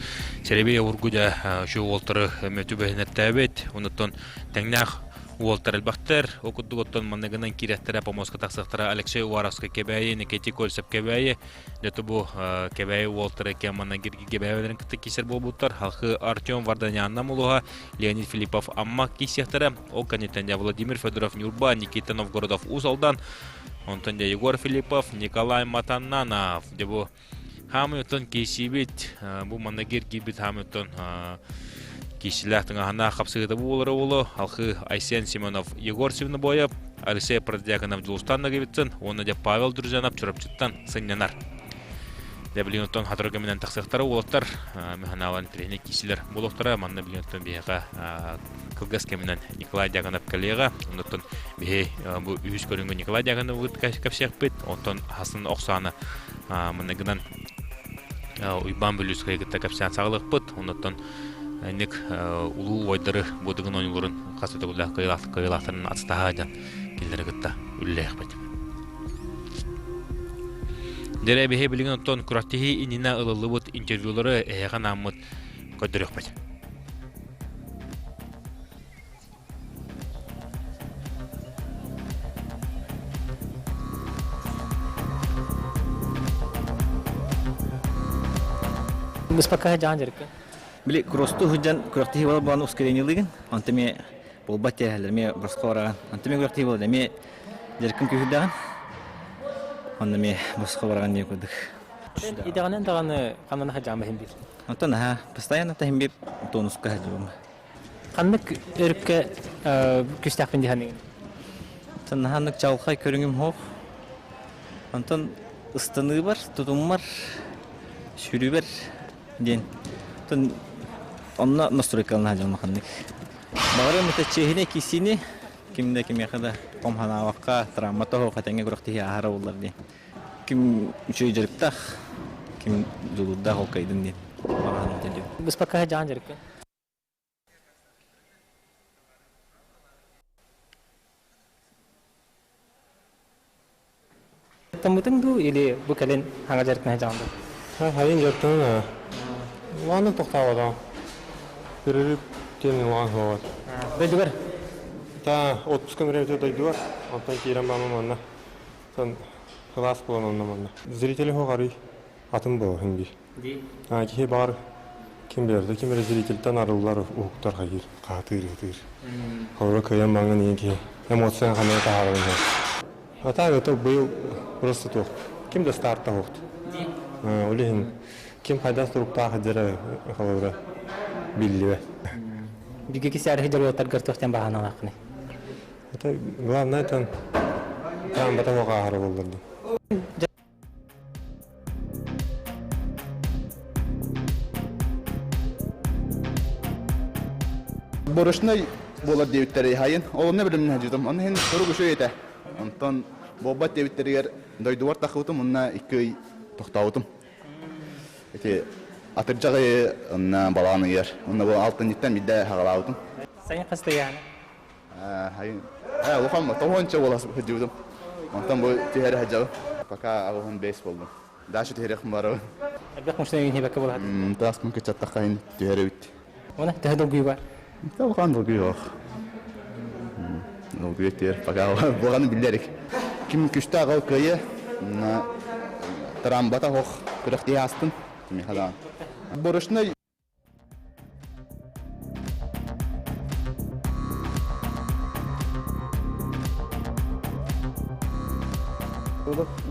Сэрэбиэй обургу дьэ үчүгэй уолтары мүөтү бэһинэртээбит онуттан тэҥнээх Уолтар элбэхтэр, ол курдук оттон манныгынан киирэхтэрэ, помоска тахсыахтара Алексей Уваровскай Кэбээйи, Никитий Кольцев Кэбээйи, дьэ бу Кэбээйи уолтара иккиэн манна Кэбээйилэрин кытта киирсэр буолбуттар. Халхы Артем Варданян Намулуһа, Леонид Филиппов Амма киирсиэхтэрэ. Ол кэнниттэн дьэ Владимир Федоров Ньурба, Никита Новгородов Уус Алдан, онтон дьэ Егор Филиппов, Николай Матаннанов. Дьэ бу Хаамый оттон киирсиибит, бу манна киирбит хаамый оттон киирсилээх тыҥаһынаах хапсыһыыта буолара буолуо. Алхыы Айсен Семенов, Егор Свинобоев, Алексей Продьяконов Дьулустан Ноговицын уонна дьэ Павел Друзьянов Чурапчыттан сынньанар. Дьэ билигин оттон хатыры кэминэн тахсыахтара уолаттар Миханалан тренер киирсилэр буолуохтара. Манна билигин оттон биһиэхэ кылгас кэминэн Николай Дьяконов кэлиэҕэ. Оннуттан биһи бу үһүс көрүҥҥэ Николай Дьяконовы кэпсиэхпит. Онтон хасын охсааны Манныгынан Уйбаан Бүлүүскэйи кытта кэпсээн саҕалыахпыт. Оннуттан инник улуу убайдары бу дыгын оонньууларын хас да төгүллээх кыайыылаахтарын ацтаһаа дьон кинилэри кытта үлэлиэхпит. Дьэрэ биһи билигин оттон күрэхтэһии иннинэ ылыллыбыт интервьюлары эһиэхэ анааммыт көрдөрүөхпүт. Быспакка жаан жарыкка. Били кросту сылдьан күрэхтэһии буолар буолан ускорениелыгын, онто эмиэ буолбат тиэһэлэр, эмиэ босхо бараҕын. Онто эмиэ күрэхтэһии буолар, эмиэ дьарыккын күүһүрдэҕин, онно эмиэ босхо бараҕын диэн курдук. Идэҕинэн даҕаны ханна наһаа иһин биир. Онтон наһаа постоянно таһым биир тонуска сылдьыбым. Ханнык өрүккэ күстээхпин дии саныыгын? Ханнык чаҕылхай көрүҥүм суох. Онтон ыстаныыбар, тутуммар, сүүрүүбэр диэн. Онтон онно настройкалана сылдьабын ханнык. Баҕарыам этэ чиэһинэй киирсиини ким да кимиэхэ да хом санаабакка, травмата суох этэҥҥэ күрэхтэһии ааһара буоллар диэн. Ким үчүгэй дьарыктаах, ким дьулуурдаах ол кыайдын диэн баҕа санаам Быспакка дьаан дьарыккын. Томмутуҥ дуу или бу кэлин хаҥа дьарыктана сылдьаҕын дуу? Хайын дьарыктанан Улааннык тохтооботоҕум. Перерыв диэн улахан суоҕа. Дойдугар? Та отпускам время дойдугар. Онтон киирэн баамам манна. Сон кылаас буолан онно манна. Зрители хоҕарый атын буолуһун дии. Киһи баҕар ким билэр ким эрэ зрительтэн арыллар уһуктар хайыыр хаатыыр ытыыр. Холобура кыайан маҥан иһин киһи эмоцияны ханна таһаарарын иһин. А так это быйыл просто туох ким да старта суохт. Ол иһин ким хайдах туруктаах дьэрэ холобура биллибэт. Биги кисээр дьоруоттаргар туохтан баһаналааххыный? Это главное там там батан оҕааһара буоллар Борушнай буолар диэбиттэрэ хайын. Ол онно билимнэ дьытым. Онно иһин турук үчүгэй этэ. Онтон буолбат диэбиттэригэр дойдубар тахыбытым уонна икки ый тохтообутум. Ити атырдьах ыйы онно балаҕан ыйар. Онно бу алтынньыттан биирдэ хаҕалаабытым. Сайын хас ыйааны? Хайын улахан тоҕуонча буола сылдьыбытым. Онтон бу түһэрэ сылдьабын. Пока аҕыһын бэс болдум. Дальше түһэриэхпин барабын. Элбэх муштан иһибэккэ буолаат. Тааспын кыччаттахха иһин түһэрэбит. Уона төһө долгуйу бар? Улахан долгуйу суох. Долгуйу түһэр. Пока буоланы биллэрик. Ким күстээх ол кыайы трамбата хох күрэхтии аастын. Михаил. Борушнай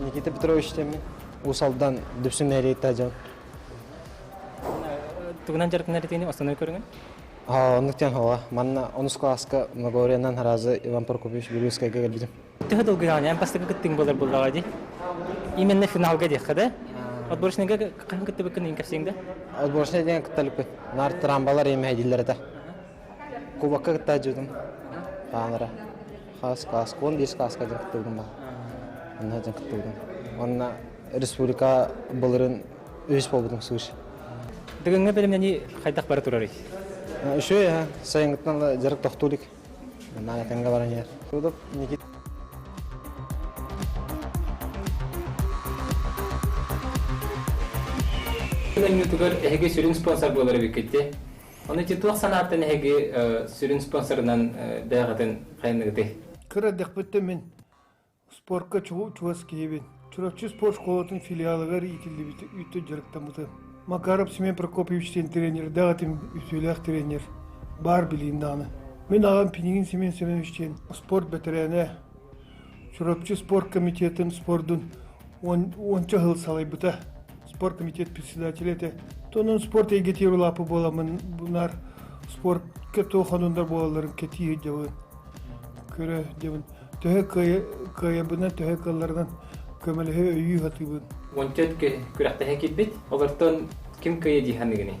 Никита Петрович диэммин Уус Алдан Дүпсүн нэһилиэктэ дьон. Тугунан дьарыктанар этигини основной көрүҥүн? Оннук диэн хоҕо. Манна онус кылааска Многориянан Харазы Иван Прокопьевич Бүлүүскэйгэ кэлбитим. Төһө долгуйаҕын эн бастакы кыттыҥ буолар буоллаҕа дии? Именно финалга диэххэ да? Отборочныйга хаһан кыттыбыккын иин кэпсиэҥ да? Отборочный диэн кытталыкпын. Нар трамбалар эмэһэдиллэр этэ. Кубокка кытта дьудум. Хаанара. Хас класс, 15 класска дьэн кыттыбытым ба. Онно дьэн кыттыбытым. Онно республика былырын үһүс буолбутум сыыш. Дыгыҥҥа бэлэмнэнии хайдах бара турарый? Үчүгэй, сайыҥҥыттан дьарык тохтуу илик. Наана тэҥҥэ баран иһэр. Никит Оонньуутугар эһиги сүрүн спонсор буолар эбиккит дии. Ону ити туох санааттан эһиги сүрүн спонсорынан бэйэҕитин хайыныгытый? Кыра эрдэхпиттэн мин спорка чугас киһибин. Чурапчы спорт школатын филиалыгар иитиллибит үтүө дьарыктаммытым. Макаров Семен Прокопьевич диэн тренердээх этим, үтүөлээх тренер. Баар билиим даҕаны. Мин аҕам Пинигин Семен Семенович диэн спорт бэтэрээнэ, Чурапчы спорт комитетын спордун уонча сыл салайбыта. Спорт комитет председателэ этэ. Онон спорт эйгэтигэр улааппы буоламмын, бунаар спортка туох хонундар буолалларын кэтии сылдьабын, көрө сылдьабын. Төһө кыайабынан, төһө кыалларынан көмөлөһө өйүү сатыыбын. 14 күрэхтэһэ киирбит. Олортон ким кыайа дии саныыгыный?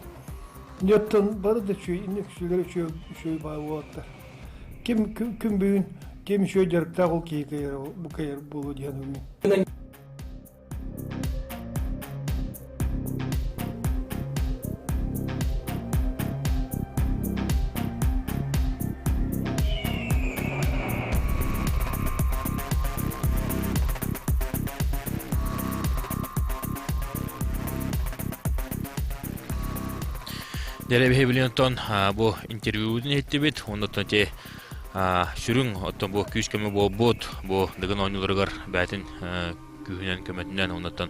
Оттон бары да үчүгэй, үксүлэр үчүгэй, үчүгэй баай уолаттар. Ким күн бүгүн ким үчүгэй дьарыктаах ол киһи кыайар, бу кыайар буолуо дии саныыбын. Дьэ, билин оттон бу интервьюбутун иһиттибит. Оннуттан те сүрүн оттон бу күүс көмө буолбут бу Дыгын оонньууларыгар бээтин күүһүнэн көмөтүнэн оннуттан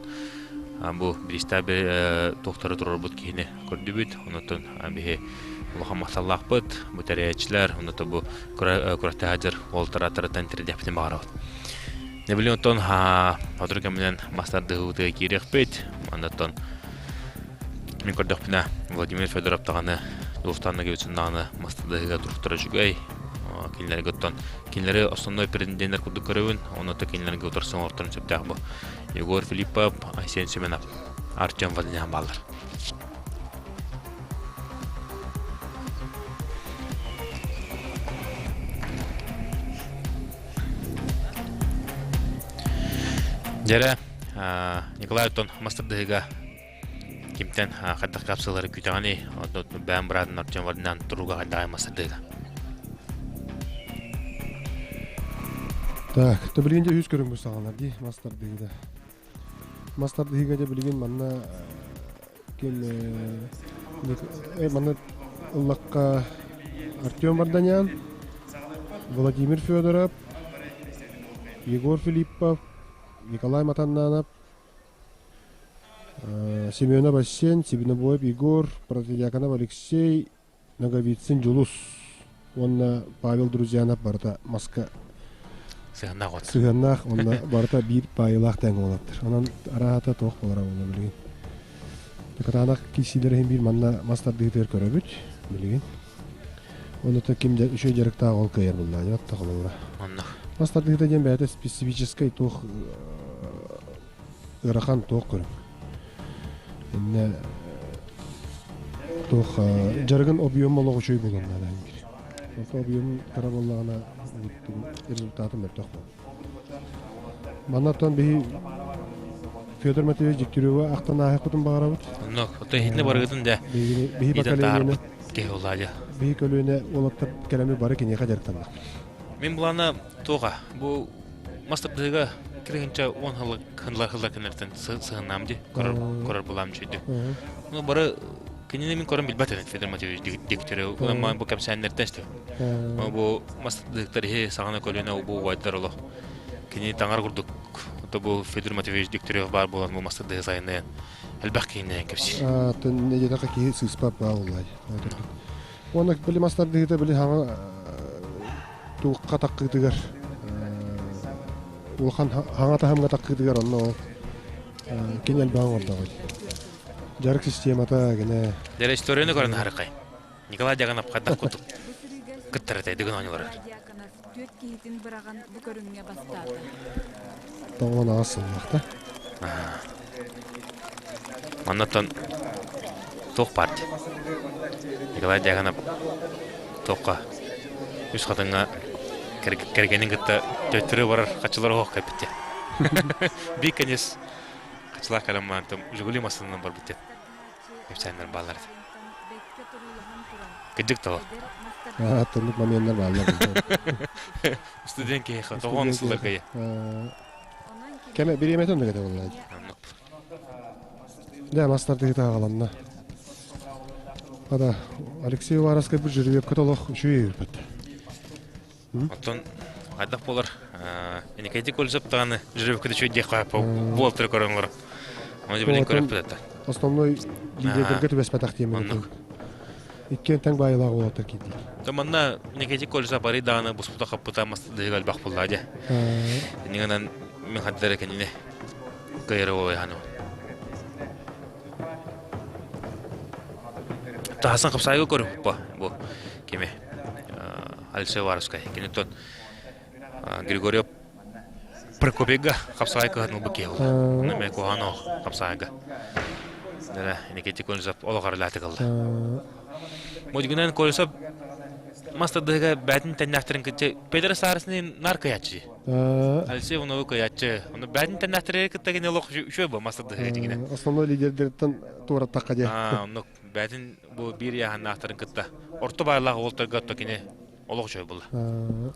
бу биристаабы туохтары турарбыт киһини көрдүбүт. Оннуттан биһи улахан махталлаахпыт бу тэрийээччилэр оннуттан бу күрэхтэһэр уолтаратарыттан тирдэхпитин баҕарабыт. Нэбили оттон сотору кэминэн мастардыһыыбытыгар киириэхпит. Оннуттан мин көрдөхпүнэ Владимир Федоров даҕаны Дьулустаан Ноговицын даҕаны мастардыһыыга туруктара үчүгэй. Кинилэргэ оттон кинилэри основной претенденттэр курдук көрөбүн. Онно кинилэргэ утарсан олорторун сөптөөх бу. Егор Филиппов, Айсен Семенов, Артем Владимирович бааллар. Дьэрэ, Николай оттон мастардыһыга кимтэн хайдах капсулары күүтэҕиний? Онтон бэйэм быраатын Артем Варданян туруга хайдаҕай мастардыыга? Так, то билигин дьэ үс көрүҥ саҕаланар дии мас тардыһыыта. Мас тардыһыыга дьэ билигин манна ким манна ыллахха Артем Варданян, Владимир Федоров, Егор Филиппов, Николай Матаннанов, Семенов Асен, Сибинобоев Егор, Протодьяконов Алексей, Ноговицын Дьулус уонна Павел Друзьянов барыта маска сыһыаннаах от. Сыһыаннаах уонна барыта биир баайыылаах тэҥ уолаттар. Онон араата туох буолара буолла билигин. Кытаанах киирсиилэр иһин биир манна мас тардыытыгар көрөбүт билигин. Онно ким үчүгэй дьарыктаах ол кыайар буллаа отто холобура. Онно. Мас тардыыта диэн бэйэтэ специфическай туох ыарахан туох көрүҥ. Иннэ туох дьарыгын объем олох үчүгэй буолуон наада биир. Онто объем кыра буоллаҕына результаты мөлтөх буолар. Маннаттан биһи Федор Матвеевич Дегтярева ахтан ааһыахпытын баҕарабыт. Оннук, оттон иһитинэ барыгытын да биһи поколениены киһи улаадьа. Биһи көлүөнэ уолаттар кэлэми бары киниэхэ дьарыктаннахпыт. Мин былаана туоха бу мас тардыһыга кирихинчэ 10 хылла хылла хылла кэннэртэн сыһыннаам ди көрөр булаам чүйдү. Ну бары кинини мин көрөн билбэт этим Федор Матвеевич Дегтярев. Онон бу кэпсээннэртэн истэ. Бу мас тардыһыктар иһи саҕана көлүөнэ бу убайдар олох кини таҥар курдук то бу Федор Матвеевич Дегтярев баар буолан бу мас тардыһы сайыннаан элбэх киһиннээн кэпсиир. Нэдиэтэхэ киһи сыыспат баа буоллай. Уонна били мас тардыһыыта били хаҥа туохха таккыытыгар улахан хаҥа таһымҥа таккыытыгар онно ол кини элбэҕи оҥордоҕой. Дьарык системата гэнэ. Дьэ историяны көрөн харыкай. Николай Дьаганов хайдах курдук кыттар этэй дыгын оонньууларыгар. Түөрт киһитин быраҕан бу көрүҥҥэ бастаата. Тоҕон аҕыс сыллаах да. Маннаттан туох баар дии. Николай Дьяконов туохха үс хатыҥҥа кэргэнин кытта төттөрү барар хаччылар оһох кэлбит диэн. Биир кэнис хаччылаах кэлэн маантым Жигули массыынанан барбыт диэн кэпсээннэр бааллар этэ. Кырдьык того. Тоннук моменнар бааллар. Студент киһиэхэ тоҕо сылларга Кеме бириэмэтин да кете боллаа. Дьэ, мастардыгы тааҕаланна. Ада Алексей Уваровскай бу жеребьевка толох үчүгэй үрбэт. Оттон хайдах буолар Никита Кольцов даҕаны жеребьевка үчүгэй диэх буолтары көрөн олорор. Оны билин көрөппүт это. Основной лидердерге түбэспэтэх диэмин. Иккиэн тэҥ баайылаах уолаттар киирдилэр. То манна Никита Кольцов бары даҕаны буспута хаппыта мастардыгы элбэх буллаа дьэ. Иннигинэн мин хаддара кинини кыайара буолуйаһану. Таһасан хапсайга көрүппа бу кими Алексей Варовскай. Киниттон Григорий Прокопьевга хапсаҕай кыһатын ылбыт киһи буолла. Онно эмиэ куһаҕан оһох хапсаҕайга. Дара Никита Колесов олох арылааты кылла. Мудьгунан Колесов мас тардыһыга бээтин тэннээхтэрин кытта Петр Саарысны нар кыйааччы. Алексей Ивановы кыйааччы. Ону бээтин тэннээхтэри кытта кини олох үчүгэй бу мас тардыһыга дьиҥинэ. Основной лидердериттэн туораттахха дии. Оннук бээтин бу биир яһаннаахтарын кытта орто баайлаах уолтарга отто кини олох үчүгэй була.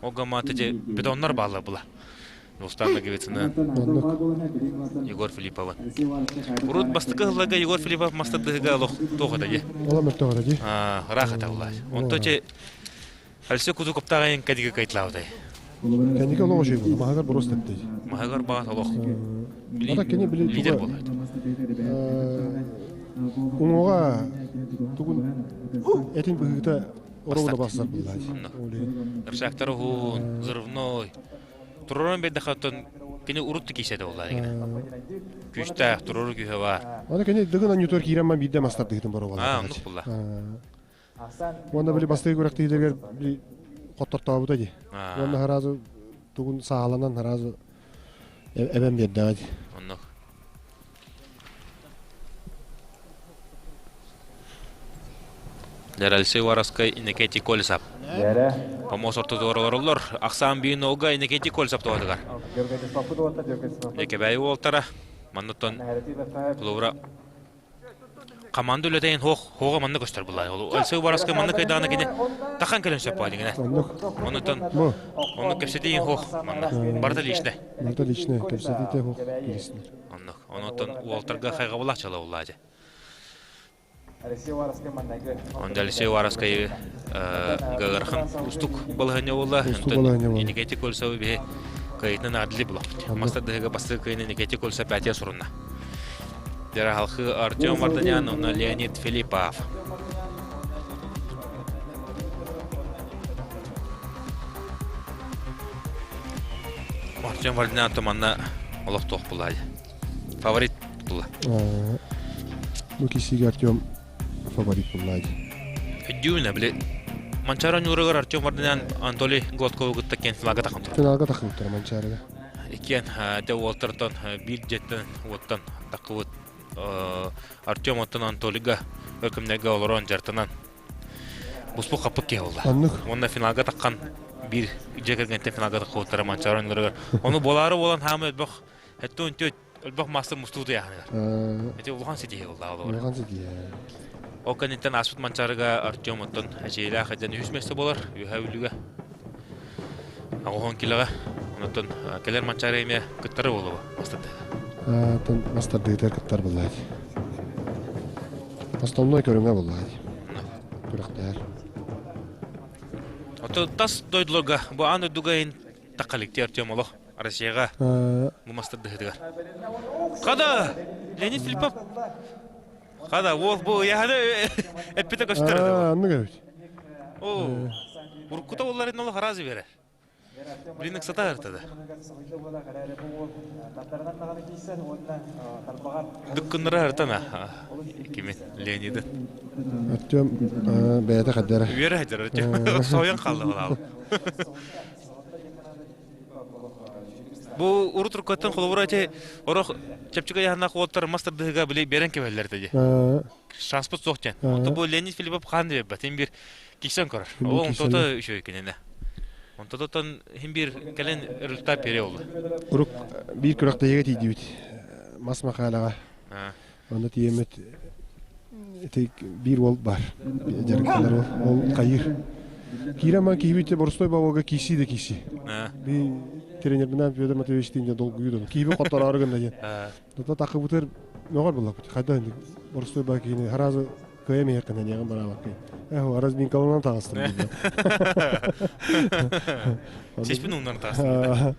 Ол гаммата же бетоннар бааллар була. Рустам Ноговицына, Егор Филиппова. Урут бастакы сылларга Егор Филиппов мастардыһыга олох туох этэ дии. Ола мөлтөх этэ дии. Ыраах этэ булла. Онто че Алексей Кузуковтааҕы кадига кайтлаабытай. Кэнники олох үчүгэй буолла. Маһыгар борос тэптей. Маһыгар баҕас олох Ата кини били лидер буолла. Уҥуоҕа тугун этин быһыыта Оруола бассар буллаай. Рычагтар уһун, взрывной. Туророн бердехе оттон кини урут киисэтэ буоллаа дигинэ. Күүстээх, турору күүһэ баар. Аны кини дыгын анньутугар киирэн ман биирдэ мастардыгытын боро Аа, оннук булла. Уонна били бастакы күрэхтэһиилэригэр били хоттортообута дии. Уонна сразу тугун сааланан сразу эбэн биэрдэҕэ дии. Оннук. Дэрэлси Вараскай Иннокентий Колесов. Помос ортотугар олороллор. Ахсаан биин олга Иннокентий Колесов туһатыгар. Кэбээйи уолтара. Манныттан холобура команда үлэтейин хоох хоога манна көстөр буллай. Алексей Уваровскай манна кайдаана кини тахан кэлэн сөп баа дигине. Онутан онну кэпсэтиин хоох манна. Барыта личне. Барыта личне кэпсэтиите хоох билиснер. Оннук. Онутан уолтарга хайҕабылаах чала буллаа дьэ. Онда Алексей Уваровскай Гагархан устук балаһыанньа буолла. Никитий Кольцовы биһи кыайытынан аадли булаппыт. Мастардыһыга бастакы кыайыны Никитий Кольцов бээтиэ сурунна. Дера халхы Артем Варданян, онно Леонид Филиппов. Артем Варданян туманна олох туох булла. Фаворит була. Бу кисиге Артем фаворит булла. Өйдүүнэ били Манчаара ньуурыгар Артем Варданян Анатолий Гладкову кытта кен финалга тахын турар. Финалга тахын турар Манчаарыга. Иккиэн дэ уолтартан биир дьиэттэн уоттан таххыбыт Артем оттон Анатолийга өр кэмнэргэ олорон дьартанан буспук хаппыт киһи буолла. Оннук. Уонна финалга таххан биир дьиэ кэргэнтэн финалга таххыбыттара Манчаары ойнууларыгар. Ону буолаары буолан хаамы элбэх эттон түөт элбэх маастар мустубут ыйааһыныгар. Ити улахан ситиһии буолла ол. Улахан ситиһии. Ол кэнниттэн ааспыт Манчаарыга Артем оттон эчэйилээх эдэн үһүс миэстэ буолар Үөһээ Бүлүүгэ. Аҕуһун килэҕэ. Онтон кэлэр Манчаары эмиэ кыттары буолуо мастардыыга. Оттон мастардыытыгар кыттар буоллаат. Основной көрүҥэ буоллаат. Күрэхтэһэр. Оттон тас дойдуларга бу аан дойдуга иһин таххаликти Артем олох Россияҕа бу мастардыһытыгар. Хада! Леонид Филиппов Хада, уол бу ыйаһаны эппитэ көстөр. Аннык эбит. О, уруккута олларын олох аразы берер. Блин, ыксата ыртада. Дыккыннара ыртана. Кими? Леониды. Артем бэйэтэ хаддара. Үөрэ хаддара Артем. Соян қалды балалы. Бу урут уруккаттан холобура ити орох чэпчэки ыйааһыннаах уолаттар мас тардыһыыга били биэрэн кэбиһэллэр этэ дии. Шанспыт суох диэн. Онто бу Леонид Филиппов хаан да биэрбэт. Син биир киксэн көрөр. Ол онтото үчүгэй кинини. Онтототтон син биир кэлин результат биэриэ буолла. Урук биир күрэхтэһиигэ тиийдибит. Мас Махаалаҕа. Онно тиийэммит ити биир уол баар. Дьарыктанар уол. Ол хайыыр. Киирэн баран киһибит боростой бабылга киирсии да киирсии. Би тренербинэн Федор Матвеевичтиин дьэ долгуйуу дон. Киһибин хоттороору гынна диэн. Тото тахыбытыр мөҕөр буллахпыт. Хайда инник боростой ба киһини харазы кыайа миһэккин диэҕин бараабаккын. Эх, разминкаланан таҕыстым. Сиспин ууннан таҕыстым.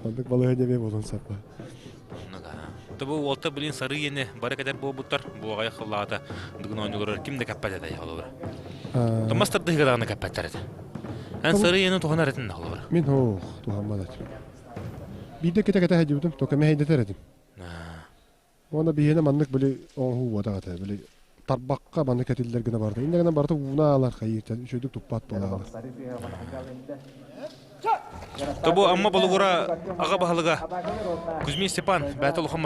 Оннук балаһыанньа бе болон саппа. Тобу уолта билин сарыы иэни бары кэтэр буолбуттар. Буоҕайа хыллаата дыгын оонньууларар ким да кэппэт этэ холобура. Томас тардыһыга даҕаны кэппэттэр этэ. Эн сарыы иэни туһанар этин да холобура. Мин хоох туһаммат этим. Биирдэ кэтэ кэтэ сылдьыбытым, только мэһэйдэтэр этим. Уонна биһиэнэ маннык били оҥоһуу буотах этэ. Били тарбахха маннык кэтиллэр гына барда. Иннэ гынан барыта ууна аалар хайыыр, үчүгэйдик туппат буолаалар. Тобу Амма Болугура аҕа баһылыга Кузьмин Степан бэйэтэ улахан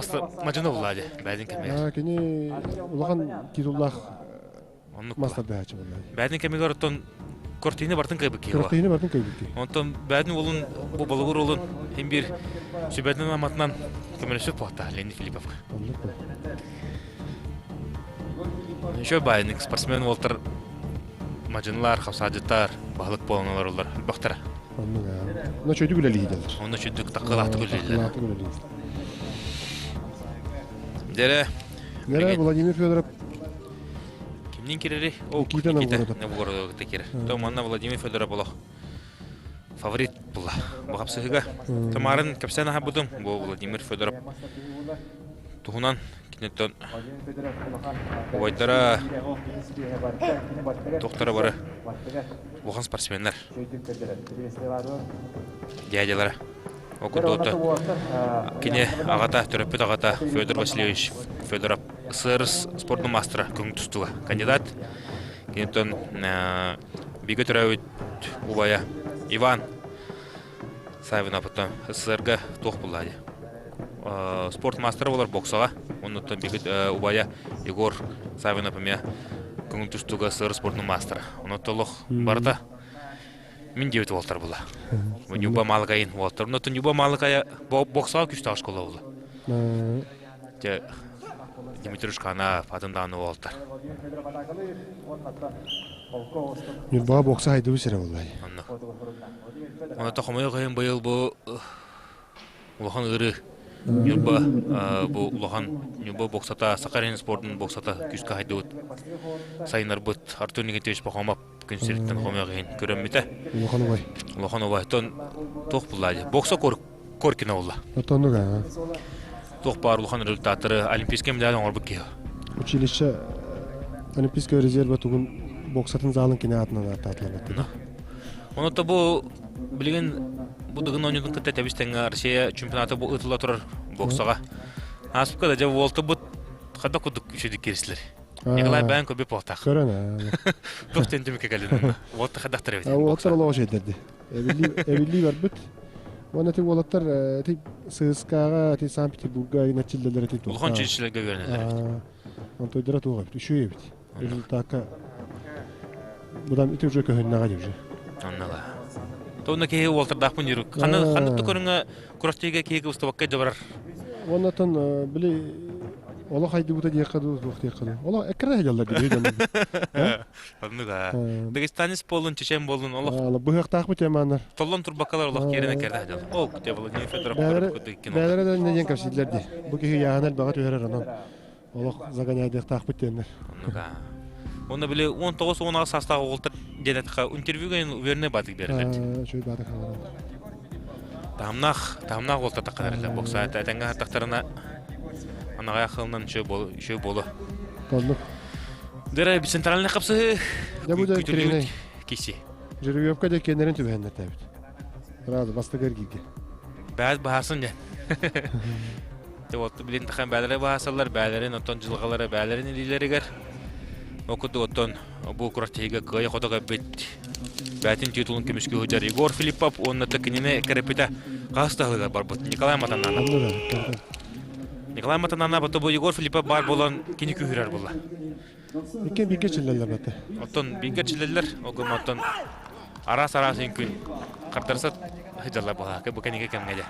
мадьыны булла дии бэйэтин кэмигэр. Кини улахан титуллаах мастардааччы буолла. Бэйэтин кэмигэр оттон кортины бартын кыайбыт киһи. Кортины бартын кыайбыт киһи. Онтон бэйэтин уолун бу Болугур уолун хин биир сүбэтинэн аматынан көмөлөсүп буолта Леонид Филипповка. Еще баайнык спортсмен уолтар мадьынылар, хапсаадьыттар, баһылык буолан олороллор элбэхтэрэ. Оннук Онно чөйдүк үлэлиһиделер. Онно чөйдүк таккылаахтык үлэлииллэр. Дэрэ. Дэрэ Владимир Федоров Кимнин кирэри? О, Никита Новгородов. Новгородов киирэр. То манна Владимир Федоров олох фаворит була. Бу хапсыһыга. Тамарын кэпсээн аһабытым. Бу Владимир Федоров туһунан киниттэн убайдара тохтара бары улахан спортсменнар дядялара ол курдук кини аҕата төрөппүт аҕата Федор Васильевич Федоров СССР спордун маастара көҥүл тустууга кандидат киниттэн бииргэ төрөөбүт убайа Иван Савинов СССРга туох булла дии спорт маастара буолар боксаҕа. Оннуттан бигит убайа Егор Савинов эмиэ көҥүл тустууга СССР спордун маастара. Онон олох барыта мин диэбит уолтар була. Ньуба Малыкайын уолтар. Оннуттан Ньуба Малыкая боксаҕа күстээх школа була. Те Дмитрий Шканов атын даҕаны уолтар. Ньурбаҕа бокса хайдыбыт сирэ буоллай. Онно. Онно хомойуох иһин быйыл бу улахан ыарыы Ньурба бу улахан Ньурба боксата Сахалин спордун боксата күүскэ хайдыбыт сайыннарбыт Артур Никитич Пахомов күн сириттэн хомойуох иһин көрөммүтэ. Улахан убай. Улахан убай. Тон туох булла дии. Бокса Коркина буолла. Отоннук аа. Туох баар улахан результаттары олимпийскай медаль оҥорбут киһи. Училище Олимпийского резерва тугун боксатын залын кини аатынан ааттаатылар. Онон бу билигин бу Дыгын оонньуутун кытта тэбис тэҥҥэ Россия чемпионата бу ыытылла турар боксаҕа. Ааспыкка да дьэ уолтубут хайдах курдук үчүгүйдүк киирсилэр. Николай бэйэн көрбүт буолтаах. Көрөн Туох диэн түмүккэ кэллин Уолта хайдахтар эбит. Уолаттар олоҕу шейдерди. Эбиллии барбыт. Уонна ити уолаттар ити ССК-ҕа, ити Санкт-Петербурга инэрчиллэлэр ити Улахан чинчилэргэ үөрэнэллэр эбит. Онтойдара туох эбит, үчүгэй эбит. Результакка Будан ити уже көһүннэҕэ дии уже. Оннуга. Тонна киһи уолтардаахпын диир. Ханна ханнык да көрүҥҥэ күрэхтэһиигэ киһи кыбыстыбакка дьабарар. Оннотон били олох айдыбыта диэххэ дуу, туох диэххэ дуу. Олох эккирэ сылдьаллар дии дьон. Оннуга. Дагестанец буоллун, чечен буоллун, олох. Быһыахтаахпыт теманнар. Толлон турбаккалар олох киэрэн эккирэ сылдьаллар. Ол те Владимир Федоров Бээлэрэ да диэн кэпсииллэр дии. Бу киһи яһан элбэҕи түһэрэр онон. Олох загоняйдыахтаахпыт диэннэр. Оннук Онно били 19-18 саастаах оҕолтор диэн этиха интервьюга уверенный баатык берилер. Үчүгэй баатык Таһымнаах, таһымнаах уолтар тахханарылар бокса этэҥҥэ хаттахтарына анаҕай ахылынан үчүгэй буолу. Оннук. Дэрэ центральный хапсыһы күтүлүбүт киси. Жеребьевка да кеннерин түбэһэннэр тээбит. Сразу бастакы эргииргэ. Бэт баһарсын дьэ. Дьэ вот билин тахан бээлэрэ баһасаллар, бээлэрин оттон дьылҕалара бээлэрин илиилэригэр. Ол курдук оттон бу курактиһига кыайа хото кэлбит. Бээтин титулун көмүскүү сылдьар Егор Филиппов уонна кинини кэрэппитэ хас таһыгар барбыт Николай Матананов. Николай Матананов ото бу Егор Филиппов баар буолан кини күүһүрэр буолла. Икки бииргэ чиллэллэр бата. Оттон бииргэ чиллэллэр, ол оттон араас-араас үҥкүн хардарса сылдьаллар буолла. Бу кэнигэ кэмҥэ дьэ.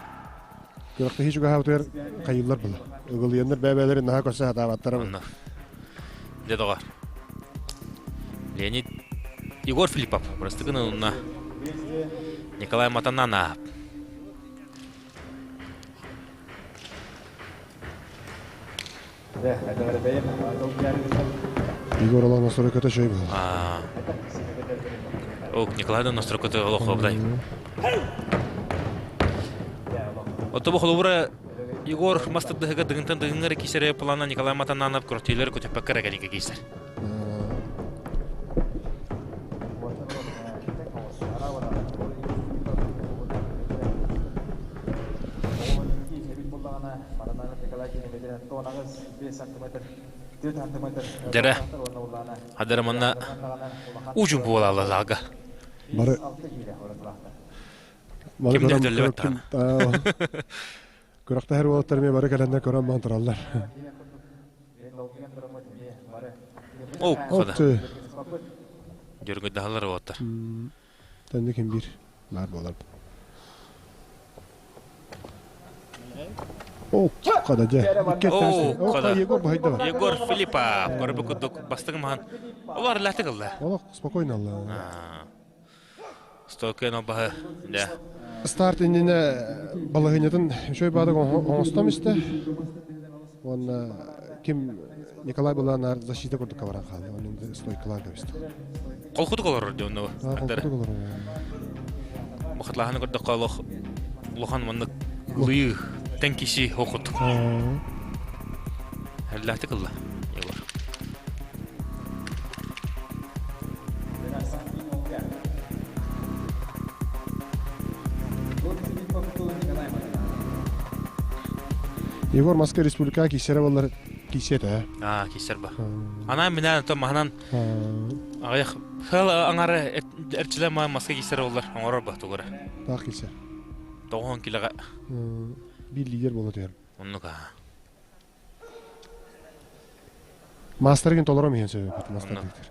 Күрэхтэһии чугаһаабытыгар хайыыллар була. Ыгылыйаннар бэйэ-бэйэлэрин наһаа көрсө сатаабаттара. Онно. Дьэ доҕор. Леонид Егор Филиппов бырастыгын ылынна. Николай Матананов. Егор Олан настройката шөй буолла. Ок, Николай да настройката олох обдай. Отто бу холобура Егор мастырдыһыга дыгынтан дыгыҥҥа кисэрэ плана Николай Матананов кротилер көтөппөккө эрэ кэлигэ киисэр. Дьэрэ, хадара манна уучун буолалла лаага. Бары Ким да төллөбөт даҕаны. Күрэхтэһэр уолаттар эмиэ бары кэлэннэр көрөн баран тураллар. О, хода. Дьөргөйдөһөлөр уолаттар. Тэнник ким биир баар буолар. О, хада дьэ. О, хада. Егор баһыйда бар. Егор Филиппов көрбүт курдук бастыҥ маһан олор ләтик ылла. Олох спокойно ылла. Стойкай баһы, дьэ. Старт иннинэ балаһыанньатын үчүгэй баадык оҥостом истэ. Уонна ким Николай Буланаар защита курдукка баран хаалла. Онон стойкалаан кэбистэ. Холкутук олорор дии онно. Холкутук олорор. Бахатлаһаны көрдөххө олох улахан маннык ылыы тэн киши хокут. Эллэхтик ылла. Егор. Егор Москва республика киисэрэ боллар киисиэтэ. Аа, киисэр ба. Анаан минээн то маһынан аҕыйах хыл аҥары эрчилэ Москва киисэрэ боллар оҥорор ба тугура. Таах киисэр. Тоҕуһун килэҕэ. Биир лидер буола түһэр. Оннук аа. Маастаргын толором иһэн сөбөппүт мастар диктер.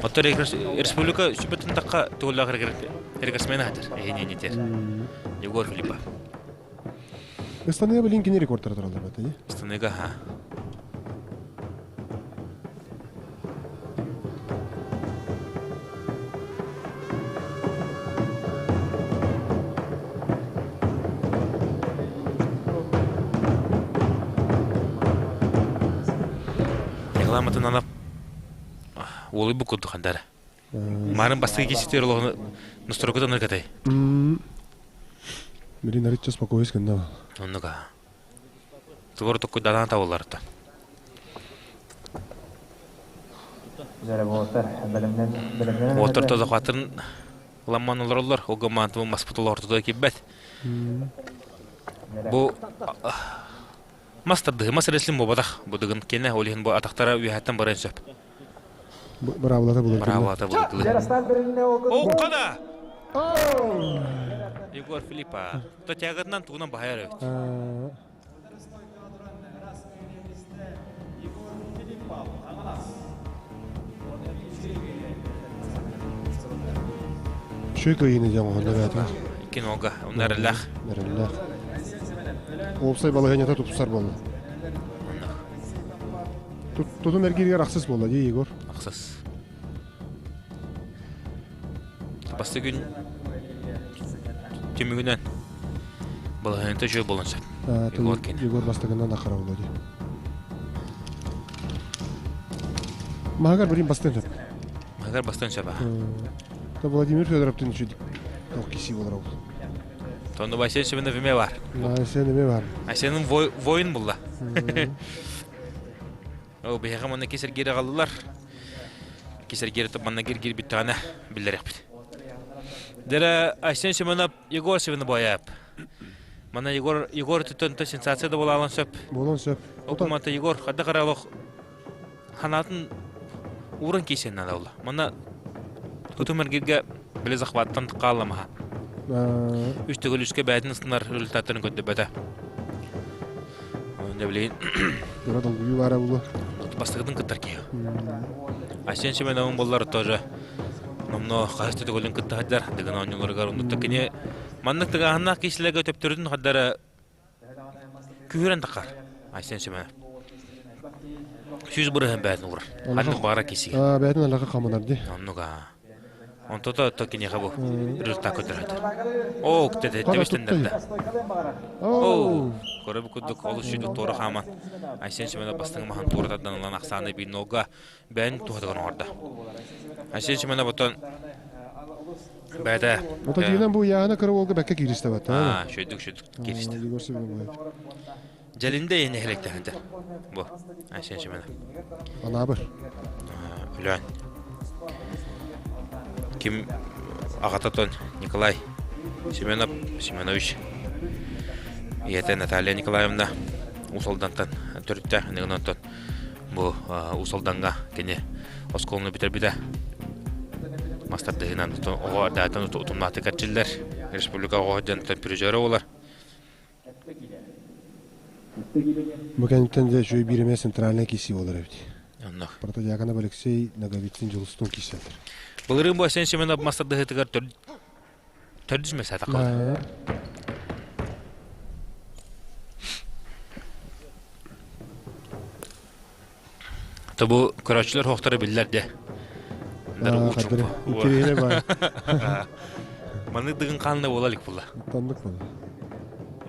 Оттон республика сүбэтин тахха тугуллаах рекордсмен хатыр эһиненитер. Егор Филиппов. Ыстаныга билин кини рекордтара тураллар бата. Ыстаныга ха. Рекламатын анап уолуй бу курдук хандара. Марын бастыгы киситер олоҕуну настройкадан ыргатай. Билин арычча спокойс гынна. Оннуга. Тугар токкуйданаан табылларта. Уоттар тозохатын ламман олороллор, ол гымаантымы маспыт олортуда кирбэт. Бу мас тардыһы мас реслим буолбатах. Бу дыгын кенэ ол иһин бу атахтара үөһэттэн баран сөп. Быраабылата булар. Быраабылата булар. Оккана! Егор Филиппа. То тягатынан тугунан баһайар эбит. Үчүгэй кыайыыны диэн оҥоһунна бэйэтэ. Кинога, онно эрэллээх. Эрэллээх. Уопсай балаһыанньата тупсар буолла. Тутум эргииригэр ахсыс буолла дии, Егор. Ахсыс. Бастакы күн түмүгүнэн балаһыанньата үчүгэй буолан сөп. Егор кини. Егор бастакынан ахара буолла дии. Маһыгар билин бастыан сөп. Маһыгар бастыан сөп аа. То Владимир Федоровтын үчүдик тоқ киси болар ол. Тону Айсен Семенов эме бар. Айсен эме бар. Айсенин воин булла. Ол биһиэхэ манна кисэргиир аҕаллылар. Кисэргиир манна киргиир бүттэҕинэ биллэриэхпит. Дэрэ Айсен Семенов Егор Семенов Манна Егор Егор түтөн сенсация да буолаалан сөп. Буолан сөп. Ол манта Егор хадда каралох Ханаатын ууран киисен наада буолла. Манна тутум эргиргэ били захваттан хаалламаха. Үс төгүл үскэ бэйэтин ыстынар результаттарын көрдөбөтө. Онно билигин Кыра долгуйуу баара буолуо. Бастакытын кыттар киһи. Айсен Семеновын боллар тоже номно хаһыс да төгүлүн кытта сылдьар Дыгын оонньууларыгар оннук кини маннык тыгааһыннаах киһилэргэ төптөрүтүн хардара Күүһүрэн таххар. Айсен Семенов. 100% бээтин уурар. Ханнык баара киси. Аа, бээтин алака хамынар ди. Оннук аа. Онтото то киниэхэ бу результат көрдөрөтөр. Оо, тэбистеннерде. Оо, көрө бу курдук олус сүдүк туора хааман Айсен Семенов бастыҥ маһын туора тардан ылан ахсааны биир нолга бэйэн туһатыгар оҥордо. Айсен Семенов оттон Бэйэтэ. Ото дьиҥинэн бу Яна кыра уолга бэккэ кииристэ бат. Аа, шөйдүк шөйдүк кииристэ. Егор Семенович. Дьэлиндэ нэһилиэктэһинтэ. Бу, Айсен Семенов. Анаабыр. Өлөөн. Ким аҕата Николай Семенов Семенович. Ийэтэ Наталья Николаевна Уус Алдантан төрүттээх, онтон Бу Уус Алдаҥҥа кини оскуоланы бүтэрбитэ. Мастардыһынан оҕо эрдэҕиттэн утумнаахтык эрчиллэр. Республика оҕо дьонтон призера буолар. Бу кэнниттэн дьэ үчүгэй биир эмэ центральнай киирсии буолар эбит. Онно. Протодьяконов Алексей Ноговицын Дьулустуун киирсэллэр. Былырыын бу Асен Семенов мастардыһытыгар төрдүс миэстэ таххабыт. То бу көрөөччүлэр хоохторо биллэр де. Интэриэһинэй баар. Маннык дыгын хаанна буола илик буолла. Тоннук буолла.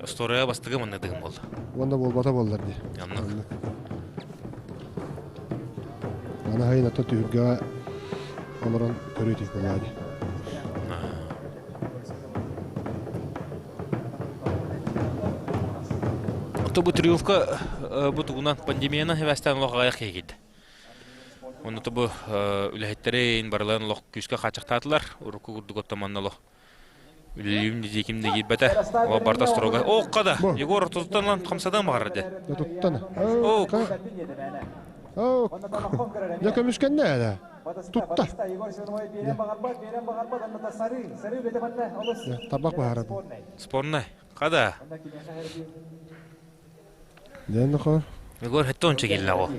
История бастыгы маннык дыгын буолла. Уонна буолбата буоллар дии. Оннук. Аны хайын ата түһүлгэҕэ олорон көрүү буоллаа дии. Ото бу триумфка бу тугунан пандемиянан хевэстээн олох аҕыйах киһи киирдэ. Онно бу үлэһиттэрин барыларын олох күүскэ хааччахтаатылар. Урукку курдук оттон манна олох үлэлиим дии ким да киирбэтэ. Ол барыта строго. Оокка да! Егор ортотуттан ылан хамсадан баҕарар дии. Туттан. Оок. Оок. Дьэ көмүскэннэ ээ. Тутта. Табак баһарар. Спорнай. Хада. Дэн хор. Егор хэтте онча киллэ го.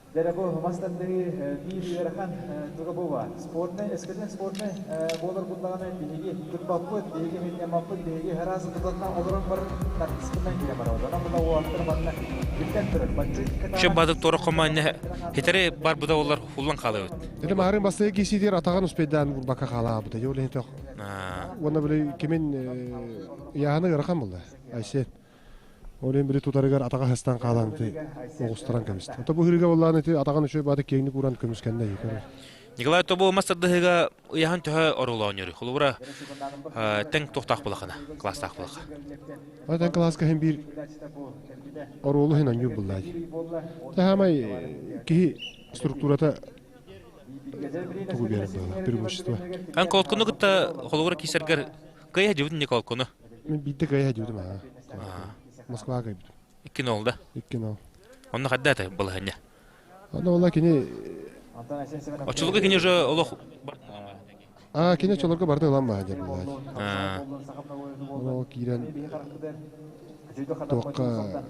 Дәрәбу мастандыы биир ыарахан туга буба. Спортнай, эскэтин спортнай буолар буллаҕына биһиги туппаппыт, биһиги миннэмаппыт, биһиги хараас тутанна олорон баран тартыскынан киирэ барабыт. Онон була уолаттар манна биллэн турар. Чөп бадык туора команда хитери барбыта олар хуллан хаалыбыт. Эти марын бастыгы кисидир атаҕын успейдаан бурбакка хаалаабыта. Ол иһин тох. Уонна били кимин яһаны ыарахан булла. Айсен. Ол иһин били тутарыгар атаҕа хастан хаалан оҕустаран кэбистэ. Ото бу хырыга боллаан ити атаҕын үчүгэй бааты киэҥник ууран көмүскэннэ көрөр. Николай тобу мас тардыһыга ыйаһын төһө оруулаан Холобура тэҥ туохтаах булахана, класстаах булаха. Тэн класска хин биир оруолу хин онньуур буллаа. Таһамай киһи структурата тугу биэрэр буолла, преимущество. Ан колкуну кытта холобура кисергер кыйа дьыбытын Николкуну. Мен биирдэ кыйа дьыбытым аа. Москваға кыйбытым. Икки нол да? Икки нол. Онно хадда ата балаһанньа. Онно буолла кини Оччолорго кини уже олох Аа, кини оччолорго барда ылан баа диэн буолла. Ол киирэн туохха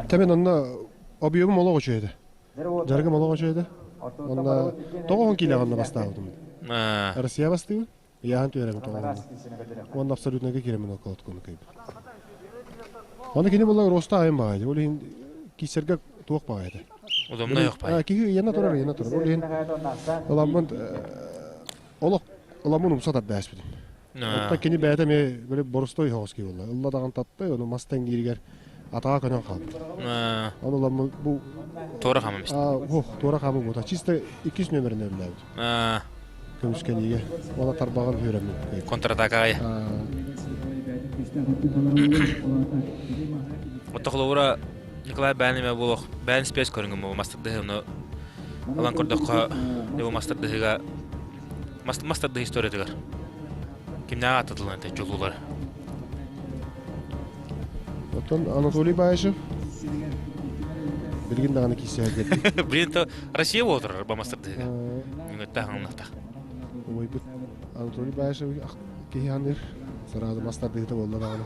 Тэмен онно объемум олох үчүгэй этэ. Дьарыгым олох үчүгэй этэ. Онно тоҕо киилэҕэ онно бастаабытым. Россия бастыыбын. Ыйааһын түһэрэмин тоҕо Уонна абсолютнайга киирэммин околоткуну кыйбыт. Аны кини буолла роста айын баҕайы. Ол иһин киисэргэ туох баҕайы этэ. Удобно yok баҕайы. Киһи ыйана турар, ыйана турар. Ол иһин ыламмын олох ыламмын умса тардаспытым. Оттон кини бэйэтэ эмиэ били боростой соҕус киһи буолла. Ылла даҕан татты, ону мас тэҥнииригэр атаҕа көнөн хаалбыт. Ону ыламмын бу Туора хаамым истэ. Ох, туора хаамым буота. Чисто иккис нөмерин өллөөбүт. Көмүскэниигэ. Уонна тарбаҕын үөрэммит. Контратакаҕа. Оттохлоура Николай бээн эмэ буолуох бээн спец көрүҥүм бу мастардыһы ылан көрдөххө бу мастардыһыга мастардыһы историятыгар кимнээх ааттатыллан этэ дьулуулар Оттон Анатолий Баишев. Билигин даҕаны киирсэһэргэр. Билин то Россия буолтурар ба мастардыга. Мүҥөттэ хаҥнахта. Убайбыт Анатолий Баишев киһи ханыыр. Сразу мастардыыта буолла даҕаны.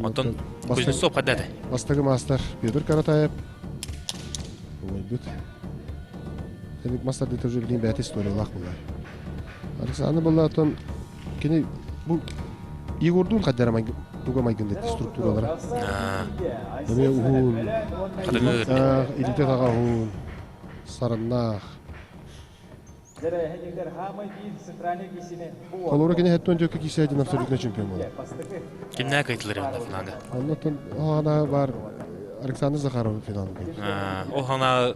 Онтон Кузнецов хаддата. Бастакы маастар Петр Каратаев. Убайбыт. Тэник мастардыыта уже билигин бэйэтэ историялаах буолар. Александр буолла оттон кини бу Егордуун хайдара туга майгынныт структуралара. Эмиэ уһун, илиитэ таҕа уһун, сарыннаах. Холобура кини хэттон төккө киисээдин абсолютно чемпион буолар. Кимнээх кыйтылар онно финалга? Оннотон оһана бар Александр Захаров финалга. Ол хана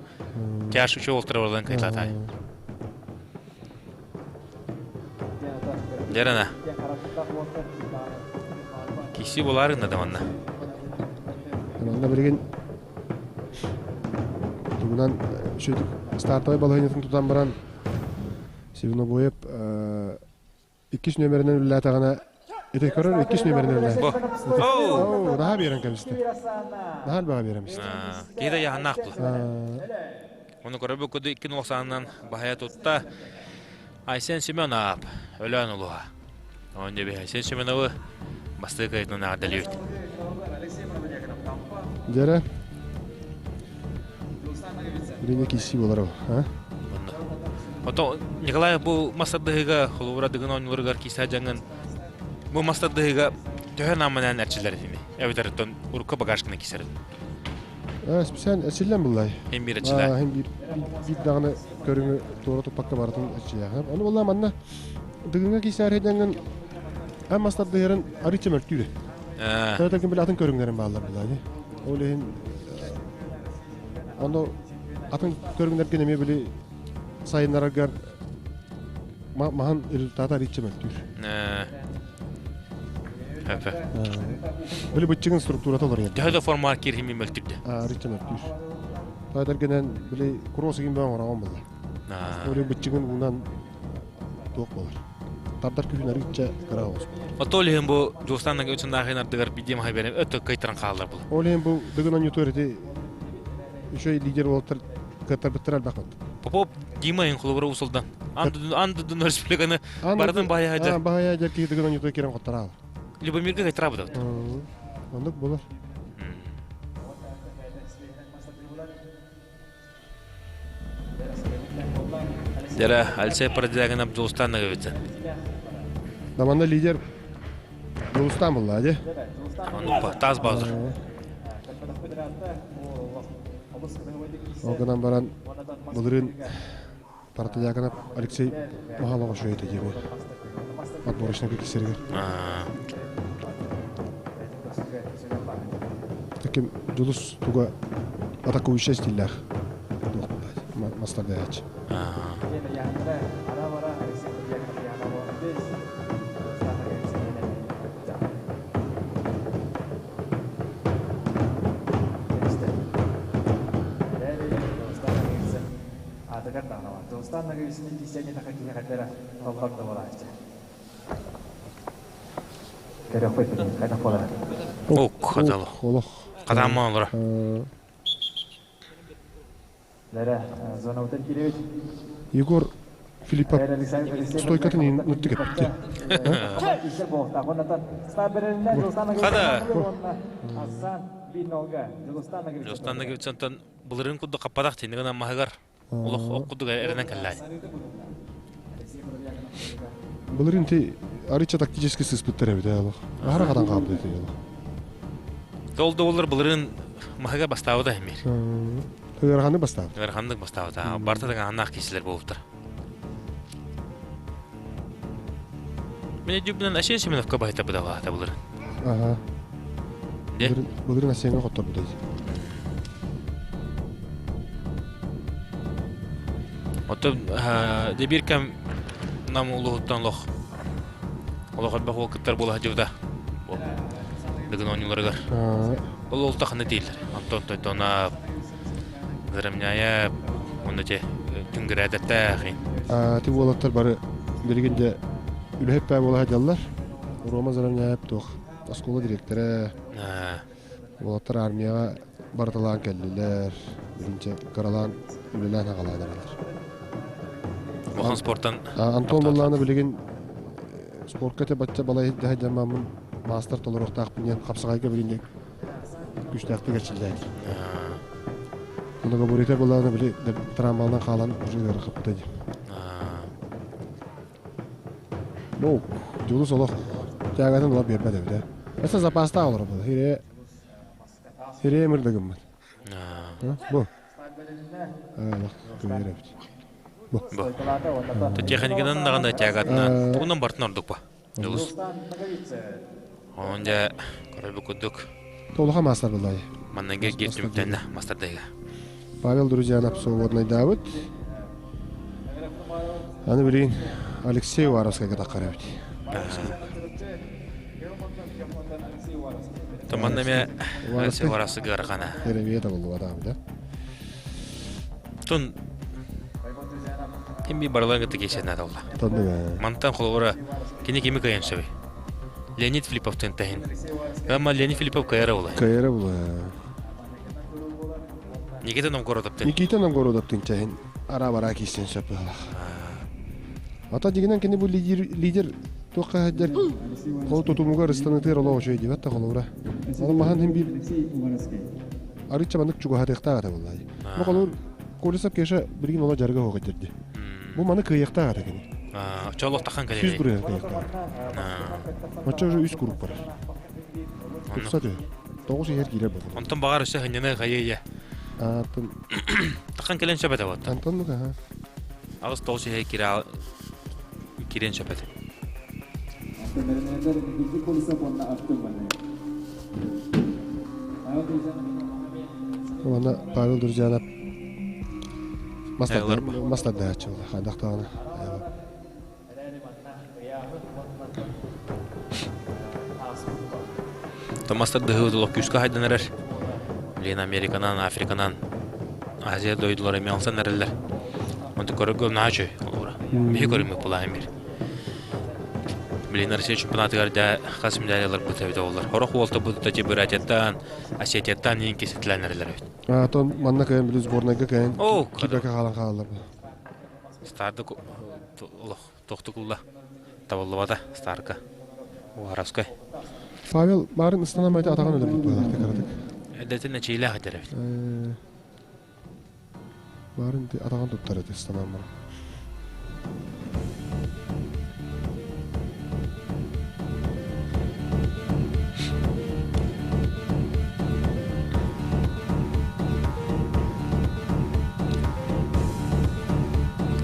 тяж үчө олтыра болан кыйтылатай. Дерана. Киси буларына да манна. Манна билигин тугунан шүтүк стартовай балаһыанньатын тутан баран Сивнобоев иккис нүөмэринэн үлэлээтэҕинэ ити көрөр иккис нүөмэринэн үлэлээтэ. Оо, наһаа биэрэн кэбистэ. Наһаа элбэҕи биэрэн кэбистэ. Киһи да яһаннаах була. Ону көрөбүт куду икки нуохсаанынан баһайа тутта. Айсен Семенов өлөөн улуһа. Онно би Айсен Семеновы бастыы кыайтынан аҕардалыыбыт. Дьэрэ. Билиҥҥи киирсии буолар а? Ото Николаев бу мастардыһыга холобура дыгын оонньууларыгар киирсэ дьаҥын бу мастардыһыга төһө нааманан эрчиллэр этини эбэтэр оттон урукку багажкына киирсэрин. Специально эрчиллэн буллай. Хин биир эрчиллэ. Хин биир биир даҕаны көрүҥү туора туппакка барытын эрчийэхин. Ону буолла манна дыгыҥҥа киирсээр дьаҥын эн мастардыһырын арыычча мөлтүүр. Төтөкүн били атын көрүҥнэрин бааллар булла. Ол иһин ону атын көрүҥнэргин эмиэ били сайыннараргар маһын результата арыычча мөлтүүр. Өпө. Били быччыгын структурата олоруйар. Төһө да форма кирхими мөлтүрдэ. Арыычча мөлтүүр. Таайдаргынан били кросс игин бөөн оҥороҕун булла. Ол быччыгын уунан туох буолар. Тардар күһүн арыычча кыра оҕус буолар. Ото ол иһин бу Дьулустаан үчүн ардыгар бидиэм хайберем өтө кыйтаран хааллар була. Ол иһин бу дыгын онньутуор ити үчүгэй лидер уолаттар кыаттарбыттар элбэх Попов Дима иһин холобура усулдан. Андыдын республиканы барытын баһайа дьар. Баһайа дьар киһи дыгын онньутуор кирен хоттараал. Любомирга кайтарабыт. Оннук болар. Дьэрэ, Алексей Продягинов Дьулустан эбит. Наманна лидер Дьулустан булла, дии. Оннук таас баазыр. Ол гынан баран былырыын Протодьяконов Алексей Махалова шуйата диэби. Отборочный кисеригер. Таким Дьулус туга атакующая стиллях мастардаячы. Ок, Олох. Катааммаан олоро. Егор Филиппов стойкатын нутту кеппитти. Хада. Дьулустан Нагивицантан былырын курдук хаппатах тинигин аммаһыгар олох ок курдук эрэнэн кэллээ. Былырын ти арыча тактически сыспыттар эбит олох. Аһара катан хаалбыт эти олох. Ол да болар былырын маһыга бастаабыта эмир. Ыараханнык бастаабыт. Ыараханнык бастаабыта. Барта да аннаах киһилэр буолуптар. Мен дюбнан Асен Семеновка баһыта быдалаата былырын. Ага. Былырын Асенге хотторбут Оттон дебир кэм нам улуһуттан олох олох элбэх уол кыттар буола сылдьыбыта. Дыгын оонньууларыгар. Ол ол таханы дииллэр. Антон Тойтонов, Зарамняев, уонна те түҥгүрээтэттэх. Ти уолаттар бары билигин де үлэһит буола сылдьаллар. Рома Зарамняев туох оскуола директора. Уолаттар армияҕа барыталаан кэллилэр. Билинчэ кыралаан үлэлээн аҕалаан эрэллэр. Улахан спортан Антон Боллаана билигин спортка те бачча балай дьаһайдаммаммын маастар толоруохтаахпын диэн хапсаҕайга билигин күүстээхтик эрчиллээт. Многоборье былаана били травмаланан хаалан уже ыарахаппыта дии. Ну, Дьулус олох тягатын ыла биэрбэт эбит ээ. Өссө запастаах олоро буолла. Хире хире эмир да гыммыт. Бу. Олох көмөр эбит. Бу. Бу. Техниканан даҕаны тягатынан тугунан бартын ордук ба. Дьулус. Онон дьэ көрөрбүт курдук. Толуха маастар буллай. Манныгы гир түмүктэннэ мастардайга. Павел Друзьянов свободнайдаабыт. Аны билигин Алексей Уваровскайга таххар эбит. Томанна эмэ Алексей Уваровскайга ыарахана. Эрэбиэ табыллыбатаабыт да. Тун ким би барыларын кытта киирсэн наадалла. Мантан холобура кини кими кыайан сөбүй? Леонид Филиппов тэнтэһин. Ама Леонид Филиппов кыайара була. Кыайара була. Никита Новгородов Никита Новгородов тинчэһин ара-бара киирсэн сөп быһалаах. Ата дигинэн кини бу лидер лидер туохха сылдьар хол тутумугар ыстанытыар олох үчүгэй диэбэт да холобура. Ону маһан хин биир арыычча маннык чугаһатыахтаах этэ буоллаа. Бу холобур Колесов Кеша билигин ола жарга хоҕа дьэрди. Бу маны кыайыахтаах этэ кини. Чолох тахан кэлин. Сүүс бырыһыан кыайыахтаах. Оччо уже үс куруук барар. Тупса түһэр. Тоҕус иһэр киирэр буолла. Онтон баҕар өссө хынньаны хайыйа. Атын Тахан кэлэн сөп этэ вот. Антон ну ха. Аҕыс тоҕус иһэ кире кириэн сөп этэ. Уонна Павел Друзьянов мас тардыһааччы буолла. Хайдах даҕаны. Мас тардыһыы олох күүскэ хайдан эрэр. Блин, Американан, Африканан, Азия дойдулара эмиэ ылсан эрэллэр. Онтон көрөргө наһаа үчүгэй олуура. Биһи көрүммүт булаһын бир. Блин, Россия чемпионатыгар да хас медаль ыларбыт эбит олар. Хорох уолта бутта Бурятияттан, Осетияттан иин кисетлэн эрэллэр эбит. Антон манна кэлэн били сборнайга кэлэн кибэкэ хаалан хаалалар. Старды олох тохтукулла табыллыбата Старка. Уаровскай. Павел баарын ыстанамайда атаҕын өлөрбүт быһалаах кыратык. Эдэтин эчиилээх этэр эбит. Баарын атаҕын туттар этэ ыстанан баран.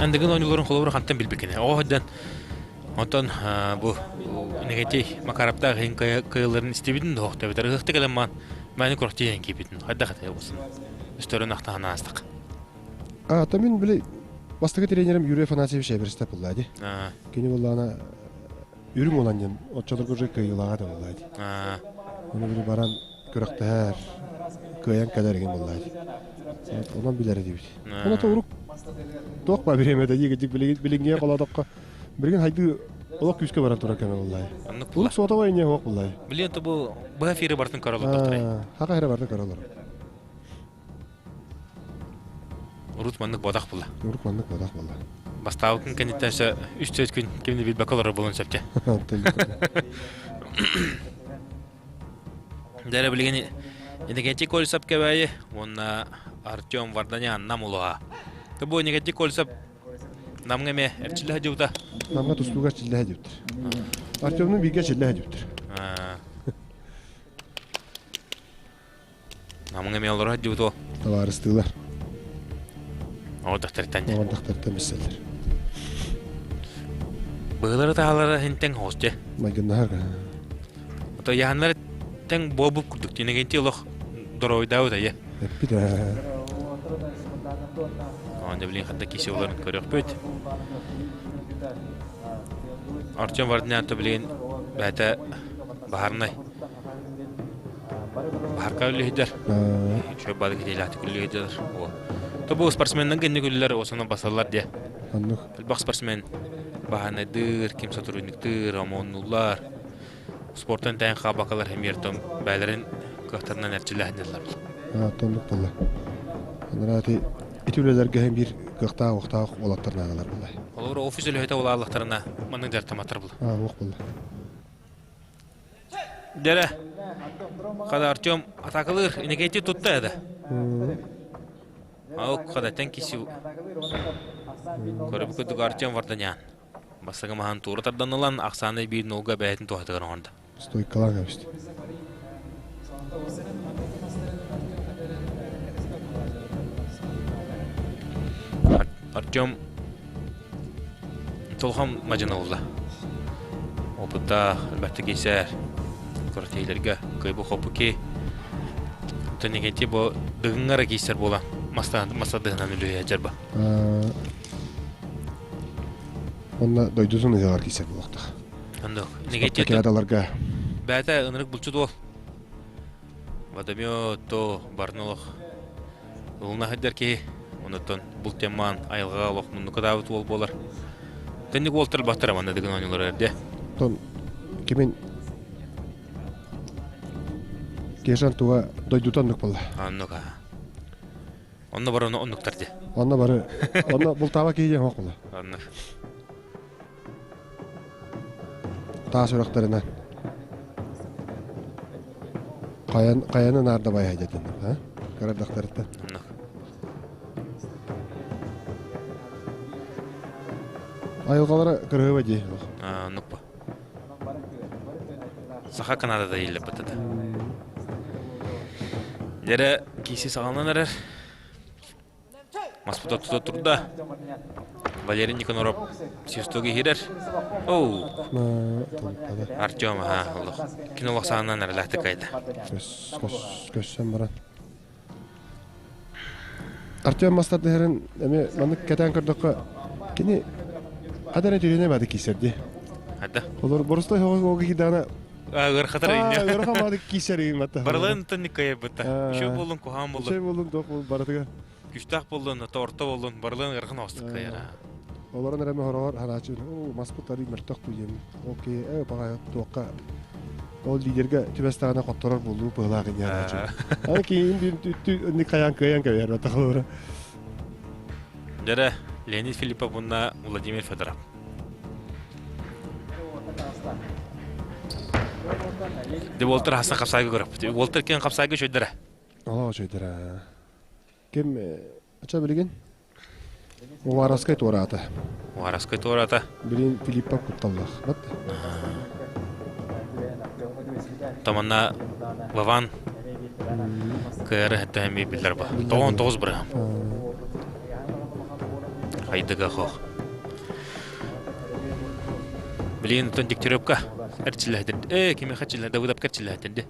Андыгын оонньууларын холобура хантан билбиккиний? Оҕо сылдьан онтон бу негатив Макаровтаах иһин кыайылларын истибитин да эбэтэр ыһыахта кэлэн маан мээнэ курах тиийэн киирбитин хайдах этэй буолсун өстөрүн ахтаһан аастак. А, то мин били бастакы тренерим Юрий Афанасьевич Эверстеп булла ди. Кини буллаана үрүҥ улан диэн оччолорго уже кыайыылааҕа да булла ди. Оны били баран күрэхтэһэр, кыайан кэлэр игин булла ди. Онон билэр дибит. Оны то урук туох ба бириэмэтэ дии билиҥҥиэ холоотоххо билигин хайдыы олох күүскэ баран турар кэмэ буллай. Урук суотабай иньэ суох буллай. Билиэн то бу быһа эфири бартын көрө Хака эрэ бартын көрө олорор. Урут маннык бодах була. Урут маннык бодах була. Бастаабыкын кэнниттэн өссө үс-төрт күн кимни билбэккэ олорор буолуон сөп дьэ. Дэрэ билигин Иннокентий Колесов Кэбээйи уонна Артем Варданян Нам улуһа. Бу Иннокентий Колесов Намҥа эмиэ эрчиллэ сылдьыбыта. Намҥа тустууга эрчиллэ сылдьыбыттар. Артемнуун бииргэ эрчиллэ сылдьыбыттар. Намҥа эмиэ олоро сылдьыбыт уол. Табаарыстыылар. Оҕордохтортан. Оҕордохтортан билсэллэр. Быһылары таһалара хинтэн хоос дьэ. Майгыннаһар. Ото яһаннар тэҥ буолбут курдук тинэгинти олох доруобуйдаабыт айа. Эппит ээ. Онда билин ханта киси оларын көрөхпүт. Артем Вардинянто билигин бэйэтэ баһарнай Баһарка үлүһүйдэр. Үчүгэй бады кэтиилээхтик үлүһүйдэр. То бу спортсменнар гэнник үллэр осоно басаллар диэ. Оннук. Элбэх спортсмен баһанайдыыр, ким сотрудниктыыр, омоннуллар. Спортан тээн хаабакалар хэмиэр том бээлэрин кыахтарынан эрчиллэһэн дьыллар. Тоннук буолла. Анараа ити үлэлэргэ биир кыахтаах уохтаах уолаттар наадалар буолла. Олор офис үлэһитэ улааллахтарына маннык дьарыктаматтар була. Уох буолла. Дэрэ. Хада Артем атакалыыр инекейти тутта эда. Ау хадаттан киси көрүбү курдук Артем Варданян. Бастакы маһан туора тардан ылан ахсааны биир нолга бэйэтин туһатыгар оҥордо. Стойкалаан кэбисти. Артем Толхам мадьына улла. Опыттаах, элбэхтик киисээр, квартирлерге кыйбы хоппуки. Тэнигенти бу дыгыңҥара киисэр буолан маста маста дыһынан үлүһүйэ дьарба. Онно дойдутун ыһыаҕар киисэр буолуохтаах. Ондук. Спартакиадаларга. Бээтэ ынырык булчут уол. Водомет то барнолох ылына сылдьар киһи. Онуттан булт теммаан айылҕаҕа олох муннукка даабыт уол буолар. Тэнник уолтар баттара манна дыгын оонньуулар эрдэ. Тон кимин Кешан туга дойдута оннук буолла. Оннук аа. Онно бары оннуктар дии. Онно бары онно бултааба киһи диэн буолла. Оннук. Таас үрэхтэринэн хайан хайаны наардабай хайдатын а кырадахтарыттан. Оннук. Айылҕалара кырыһыба дии. Оннук бу. Саха Канадада ииллэппит да. Дьэрэ киси саҕаланан эрэр. Маспыта тута турда. Валерий Никоноров свисток иһирэр. Оу. Артем, аха, олох. Кинолох саанан эрэлээхтик кайда. Көссөн баран. Артем мастардыһарын эми маннык кэтээн көрдөххө кини хадара түрүнэ бады киисэрди. Хадда. Олор боростой хоҕо кидаана Ыархатар инне. Ыарахан бады киисэр матта. Барыларын тонниккая бытта. Үшө боллун куһаан боллун. Үшө боллун тох бол баратыга. Күстәх боллун, торта боллун, барыларын ыарахан оостук кайара. Олорон эрэме хороор хараачы оо маспыт ари мөлтөх туйем. Окей, э бага туокка ол лидерге түбэстэҕинэ хотторор буолуу быһылаах ини хараачы. Аны киин бин түттү ынник хайаан кыайан кэбиһэр батахлара. Дьэрэ Леонид Филиппов уонна Владимир Федоров. Де Уолтер хасан хапсайга көрөп. Уолтер кен хапсайга чөйдөрө. Олоо чөйдөрө. Ким ача билигин? Уваровскай туораата. Уваровскай туораата. Билин Филиппов кутталлах. Бат. Таманна Вован кыары хэттэһэми биллэр ба. Тоҕон тоҕус бырыһам. Хайдыга хох. Билин тон Дегтяревка эрчиллэһэтин. Э, кими хачиллэ, Давыдовка эрчиллэһэтин ди.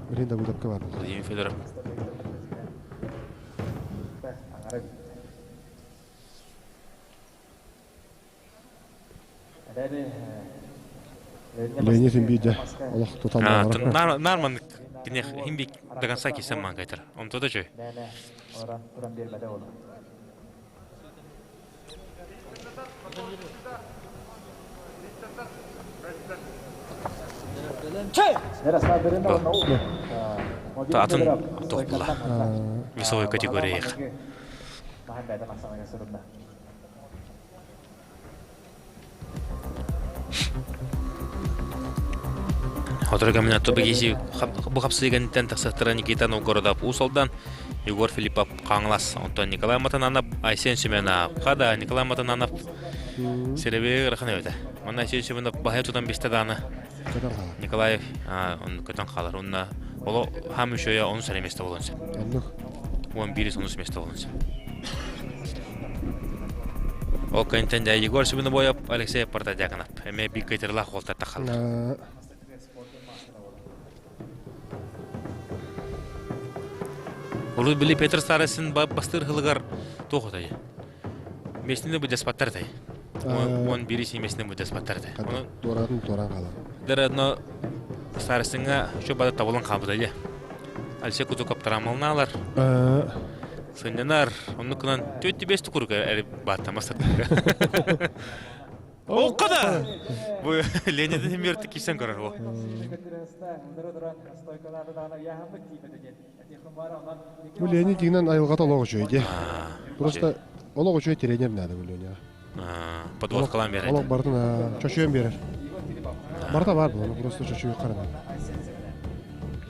Билин Давыдовка бар. Владимир Федоров. Леонид имбиде олох тутан Нарман кинех химби до конца кисем мангайтар. Он туда же. Атын тохпула. Весовой категория. Сотору кэминэ Тубагиси бу хапсыгантан тахсахтара Никита Новгородов Уус Алдан, Егор Филиппов Хаҥалас, онтон Николай Матананов, Айсен Семенов. Хада Николай Матананов сирэби ыарахан эбитэ. Манна Айсен Семенов баһа тутан бистэ дааны Николаев он көтөн хаалар. Онна оло хам үшөйө онус эрэ месте болон сөп. Уон биирис онус месте болон сөп. Ол кэнтэн дьэ Егор Семенобоев, Алексей Протодьяконов эмиэ биир кыайтарылаах уолтар тахаллар. Урут били Петр Старостин бастыыр сылыгар туох отой? Местини быдьаспаттар этэй. Уон биирис местини быдьаспаттар этэй. Туоратын туоран хаалар. Дэр одно Старостиҥҥа еще бада табылан хаалбыта дии. Алексей Кутуков травмаланалар. Сынньанар. Оннук гынан түөттү бэс тукурук эр бааттамас. Окко да! Бу Леонид Химерті кисен көрөр бу. Бу Леонид дигинен айылҕата олох үчүгэй дии. Просто олох үчүгэй тренер наада бу Леняҕа. Подводкалаан берер. Олох барытын чочуйан берер. Барыта бар буолан просто чочуйу харана.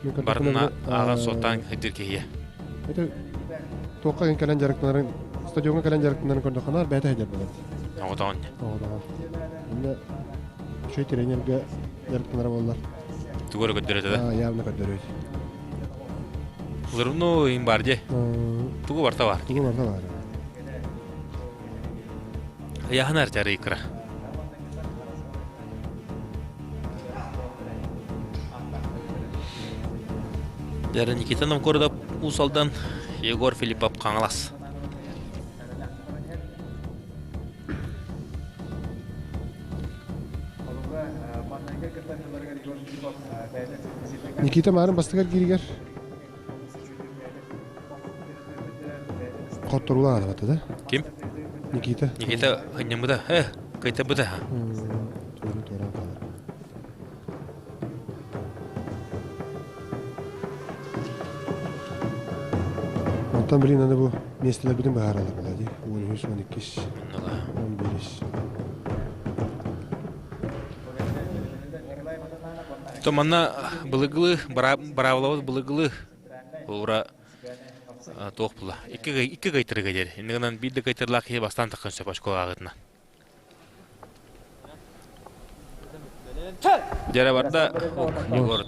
Барытына ааҕан суоттаан сылдьар киһиэ. Это туохха кэлэн дьарыктанарын стадиоҥҥа кэлэн дьарыктанарын көрдөххүнэ бэйэтэ сылдьар буолар. Оҕотоҕун. Оҕотоҕун. Иннэ үчүгэй тренергэ дьарыктанара буоллар. Тугу эрэ көрдөрөтө да? Явно көрдөрүөт. Лырну им бар дии. Тугу барта бар. Тугу барта бар. Ыйаһын артары икра. Дәрі Никита Новгородов Усалдан Егор Филиппов Қаңалас. Никита Марын бастыгар кииригэр хотторулаан аҕата да? Ким? Никита. Никита хынньаммыта, э, кыйтарбыта. Туорун туоран хаалар. Онтон билин аны бу миэстэлэрбитин быһаараллар буолла дии. 13, 12, 11. То манна былыгылы быраабылабыт былыгылы ура туох була икки гайтырыга диэри иннигинэн биир да гайтырлаах киһи бастаан таххан сөп оскуолаҕытына Дьэрэ барда Егор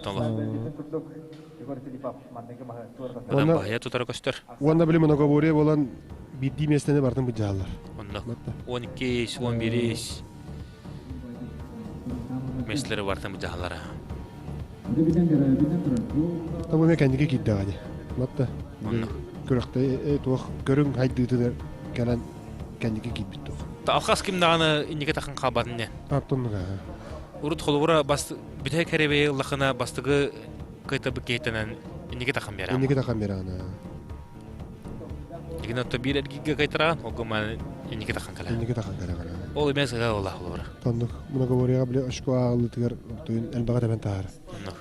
Адам баһыйа тутара көстөр. Уонна били многоборье буолан биирдии миэстэни бартын быдьааллар. Онно 12, 11 миэстэлэри бартын быдьааллара. Табы ме кэнники киирдэҕэ дии. Матта күрэхтэ туох көрүҥ хайдыытыгар кэлэн кэнники киирбит туох. Алхас ким даҕаны инники тахын хаалбатын не. Аттоннуга. Урут холобура бас бүтэһик кэрэбэйи ыллахына бастыгы кыйтабы киһитэнэн инники тахан биэрэ. Инники тахан биэрэ ана. Игин отто биир эргигэ кайтараан, олго ман инники тахан кэлэ. Инники тахан кэлэ. Ол эмиэ сыга ола холобура. Тоннук многоборьега били очко ааҕыллытыгар туйун элбэҕи тэбэн таһаар. Оннук.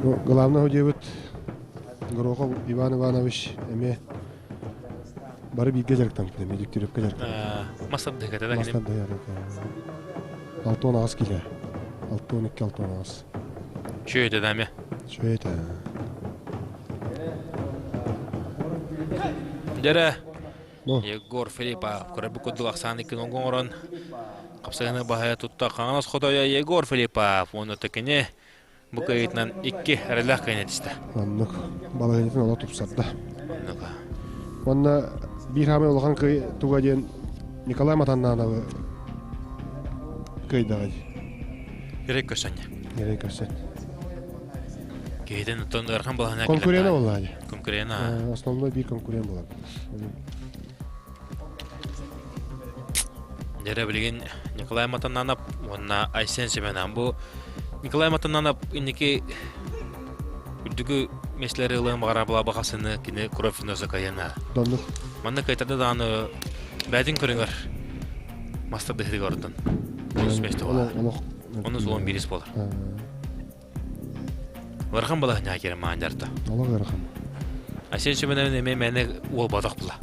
Ну, главное диэбит Горохов Иван Иванович эмиэ бары бииргэ дьарыктаммыт эмиэ Дьүктүрүпкэ дьарыктаммыт. Мас тардыһыгата да Мас тардыһыгата. 68 килэ. 62 68. Чүөйдэ да эмиэ. Чүөйдэ. Дьэрэ Егор Филиппов көрөрбүт курдук ахсаан икки оҥорон хапсаһыны баһыйа тутта Хаҥалас хотойо Егор Филиппов уонна кини бу кыайыытынан икки эрэллээх кыайан этистэ. Оннук балаһыанньатын олох тупсарда. Оннук. Уонна биир хаамай улахан кый туга диэн Николай Матаннановы кыайдаҕай. Эрэй көрсөн. Эрэй көрсөн. Киһитин оттон ыарахан балаһана Конкурена буолла дии. Конкурена. Основной биир конкурент буолар. Дьэрэ билигин Николай Матананов уонна Айсен Семенов бу Николай Матананов инники үрдүкү миэстэлэри ылыан баҕарар балабахасыны кини кровь закаяна. Доннук. Манна кайтарда даҕаны бээтин көрүҥэр мастер дыһыгы ордун. Онус миэстэ буолар. Онус улан бирис буолар. Ыарахан балаһынньаҕа киирэн маан дьарта. Олох ыарахан. Айсен Семенович эмиэ мээнэ уолбатах була.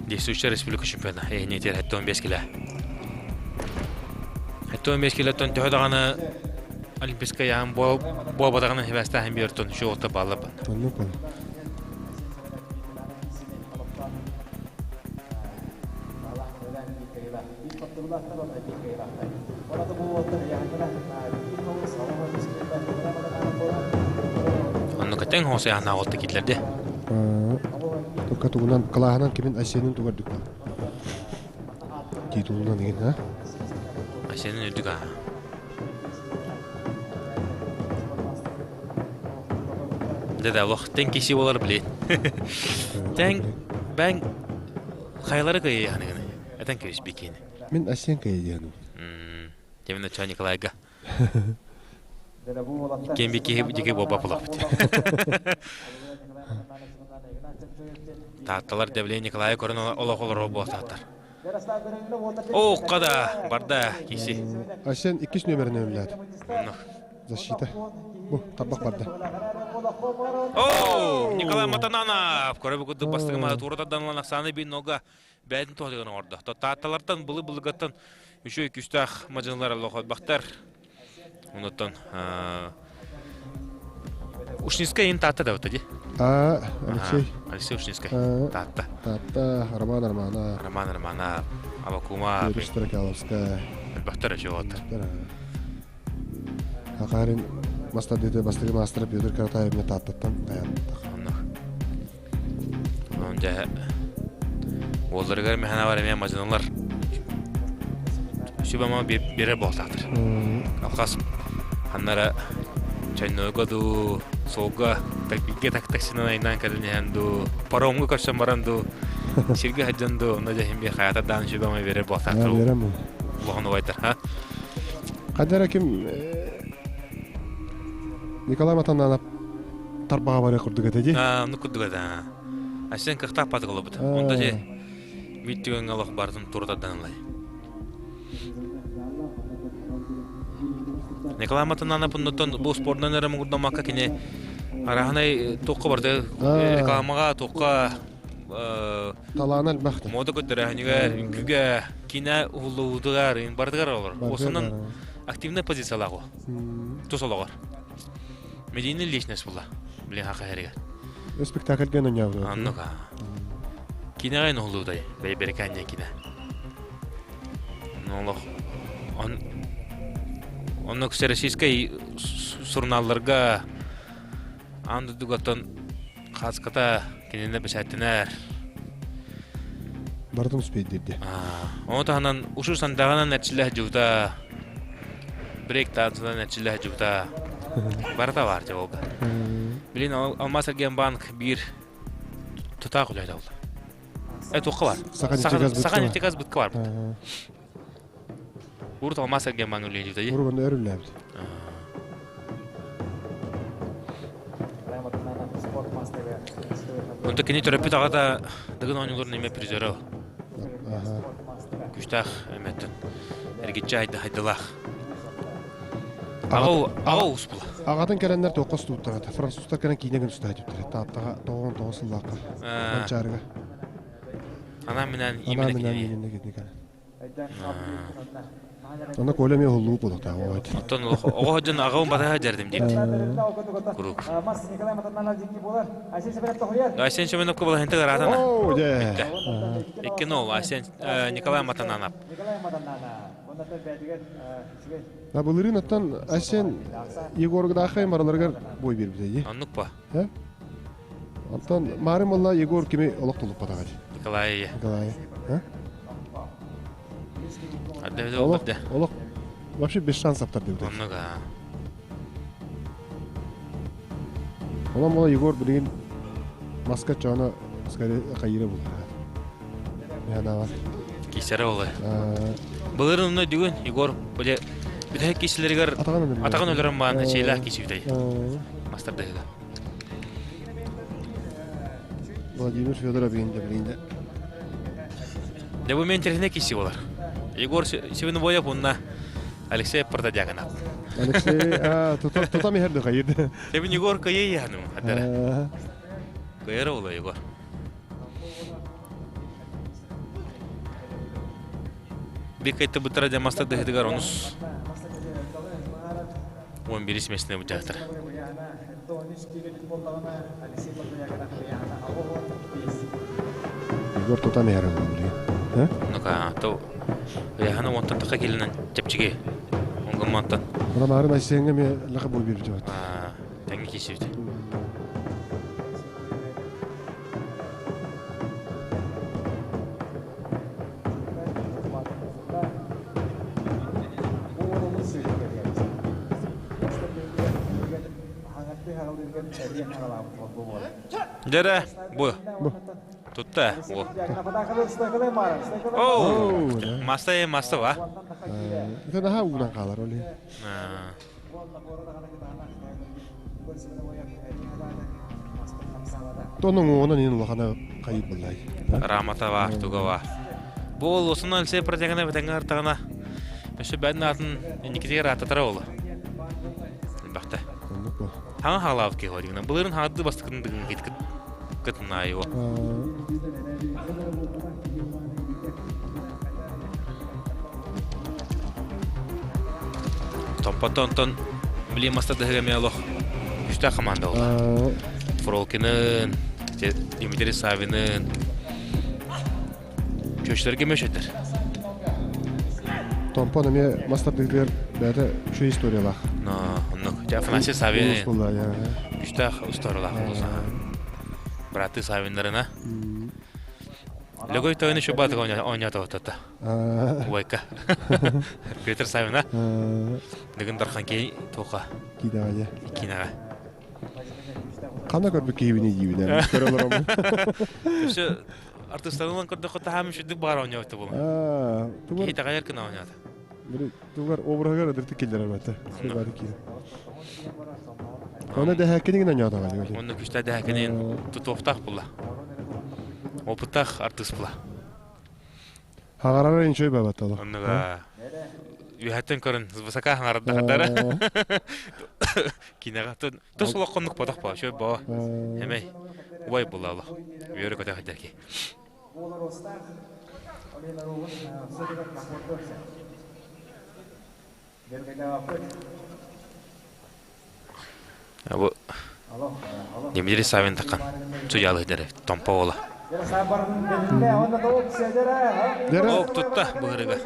Действующая республика чемпиона. Эһиниэтигэр 75 килэ. 75 килоттон төһө даҕаны олимпийскай яһан буолбатаҕынан хибээстээһин биэртон үчүгэй бааллар. Оннук ол. Оннука тэҥ хоос яһанаа олта кииллэрди. Только тугунан кылааһынан кимин Айсенин тугар дүк Титулунан игин, а? Айсенин үрдүк а. Дэ да олох тэҥ киси болар билин. Тэҥ бэҥ Хайалары кыайыаһыныгын этэн кэбис бикиини. Мин Асен кыайыаһыным. Дэмин оччо Николайга. Кем бикиһи дики буолбапылаппыт. Таатталар Дэблей Николай көрөн олох олорор буолтааттар. О, қада, барда, киси. Айсен иккис нөмерин өлләді. Защита. Бу, тарбақ барды. О, Николай Матананов! Көрөбү курдук бастыгы туурата данылан Оксана бин нога бәйтин тоһдыгын оҥордо. Таатталартан былы былыгаттан үчүгэй күстээх мадьынылар аллохот бахтар. Онуттан Ушницкай ин таатта да ди. А, Алексей. Алексей Ушницкай. Таатта. Таатта, Роман Романа. Роман Романа, Абакума. Юрий Строкаловская. Бахтар өчө Хакарин мастер дете бастыгы мастер Петр Каратаев мне тааттаттан таянттах. Онон дьэ уолларыгар мэхэнэ бар эмиэ мадьыналар сүбэма берер буолтаахтар. Алхас ханнара чайнойга дуу, суолга таксиге так таксинан айнаан кэлэн иһэн дуу, паромга көрсөн баран дуу, сиргэ сылдьан дуу, онно дьэ иһин хайата даан сүбэма берер буолтаахтар. Берем. Улахан убайдар, ха? Кадара ким Николай Матананов тарбаға бары курдук этэ ди. Аа, ну курдук этэ. Айсен кыхтаах патык олобут. Онто же бит түгэн олох бартын турутардан ылай. Николай Матананов оннуттан бу спордунан эрэ муҥурдаммакка кини араһынай туохха барда рекламаҕа туохха Талаана элбэх. Мода көрдөрөөһүнүгэр, үҥкүүгэ, киинэ уһуллубутугар, барытыгар олор. Осунан активный позициялаах ол. Тус олоҕор. Медийный личность була. Билин хака хэригэр. Спектакльген ойнаабыт. Оннук. Кинеҕэ уһуллубутай, бэйбэрикээн кине. Олох он оннук всероссийскай сурунаалларга аан дойдугаттан хааската кинини бэчээттэнэр. Барытын успейдирди. Ону таһынан ушу сандааҕынан эрчиллэ сылдьыбыта, брейк танцынан эрчиллэ сылдьыбыта. Барыта баар дьэ болга. Билин Алмаз Банк биир тутаах үлэһитэ буолла. Э туохха бар? Саха нефтегаз бытка бар. Урут Алмаз Банк үлэлиир Урут өр үлэлээбит. Онто кини төрөппүт аҕата Дыгын оонньууларын эмиэ призера. Күстээх эмэттэн. Эргиччи хайдылаах. Аҕа уус була. Аҕатын кэлэннэр туохха устубуттар Французтар кэлэн киинэ гын устаа түптэр. Тааттаҕа 99 сыллаахха. Манчаарыга. Анаа минээн именно кини. кини. Онно Коля эмиэ уһуллуу буолуохтаах оҕо Оттон оҕо дьон аҕабын батаһа дьэрдим диэбит. Куруук. Айсен Семеновка балаһынта ыраатана. Оо, дьэ. Икки нол Айсен Николай Матананов. Да былырыын оттон Айсен Егоргадаахай мараларыгар бой биэрбитэ дии. Оннук па. Онтон Мары Молла Егор кими олох тулуппатаҕа дии. Николай. Николай. Олох, олох вообще без шансов тардыбыт. Оннук аа. Онон була Егор билигин маска чоно скорее хайыра булар. Яна Кисere олай. Былырын онно бүгүн Егор биле бүтэһик киселеригэр атаҕын өлөрөн баан эчэйлээх кисибитэй. Мастардыга. Владимир Федоров бигин билинде. Дьэ бу мен интересне киси болар. Егор Севинобоев уонна Алексей Протодьяконов. Алексей, а, тута мехерді хайырды. Тебин Егор кыйы яным, хаддара. Кыйыр ола Егор. Бик айтты бұттара демаста дыхыдыгар онус. 11 месіне бұтақтыр. Егор тута мехерді билин. Ну-ка, то яхана онтан тақа келінен чепчиге. Онгон мантан. Мына марын Айсенге ме лаqa бой берип жабат. Таңги кесибит. Дәрә, бу. Тутта, бу. Оу, маста е маста ва. Это наха угунан калар оли. Тонун уонан ин улахана хайып буллай. Рамата бар, туга бар. Бу ол осуна Алексей Протягана бэтеңе артагына өссө бәдин атын инникитигер ататара олу. Бахта. Хаҥа хаалаабыт киһи hodигна. Былырын хаады бастыкын дыгын кит кытына его. Томпотон били маста дыһыга олох үстә команда олла. Фролкинын, Дмитрий Савинын Чөчтөргө мөшөтөр. Томпон эмиэ мастардыгар бэйэтэ үчүгэй историялаах. Но, оннук. Дьэ, Афанасий Савин үстээх устарылаах Браты Савиннарына. Лөгөй тойону шубатык оонньоото отота. Убайка. Петр Савина. Дыгын Дархан кей тоқа. Киинэҕэ. Киинэҕэ. Ханна көрбүт киһибини диибин көрө олороммун. Өссө артыыстарынан көрдөххө таһаам үчүгдүк баар оонньообута буолан. Киһи итэҕэйэр гына оонньоото. Тугар обраһыгар ыдыртык киллэрэр бата. Оны дэһээккини гына оонньоотоҕа. Онно күстэй дэһээккинин тутуохтаах була. Опыттаах артыыс була. Хаҥарара ничего бабатало. Оннуга үһэттэн көрөн высока хаҥардахтара. Кинеҕэ тус олоххоннук ботох баа, шөй боо. Эмэй, убай булла олох. Үөрэ көтө сылдьар ки. Бу Дмитрий Савин такан судьялы дere Томпо ола. Ок тутта быһырыга.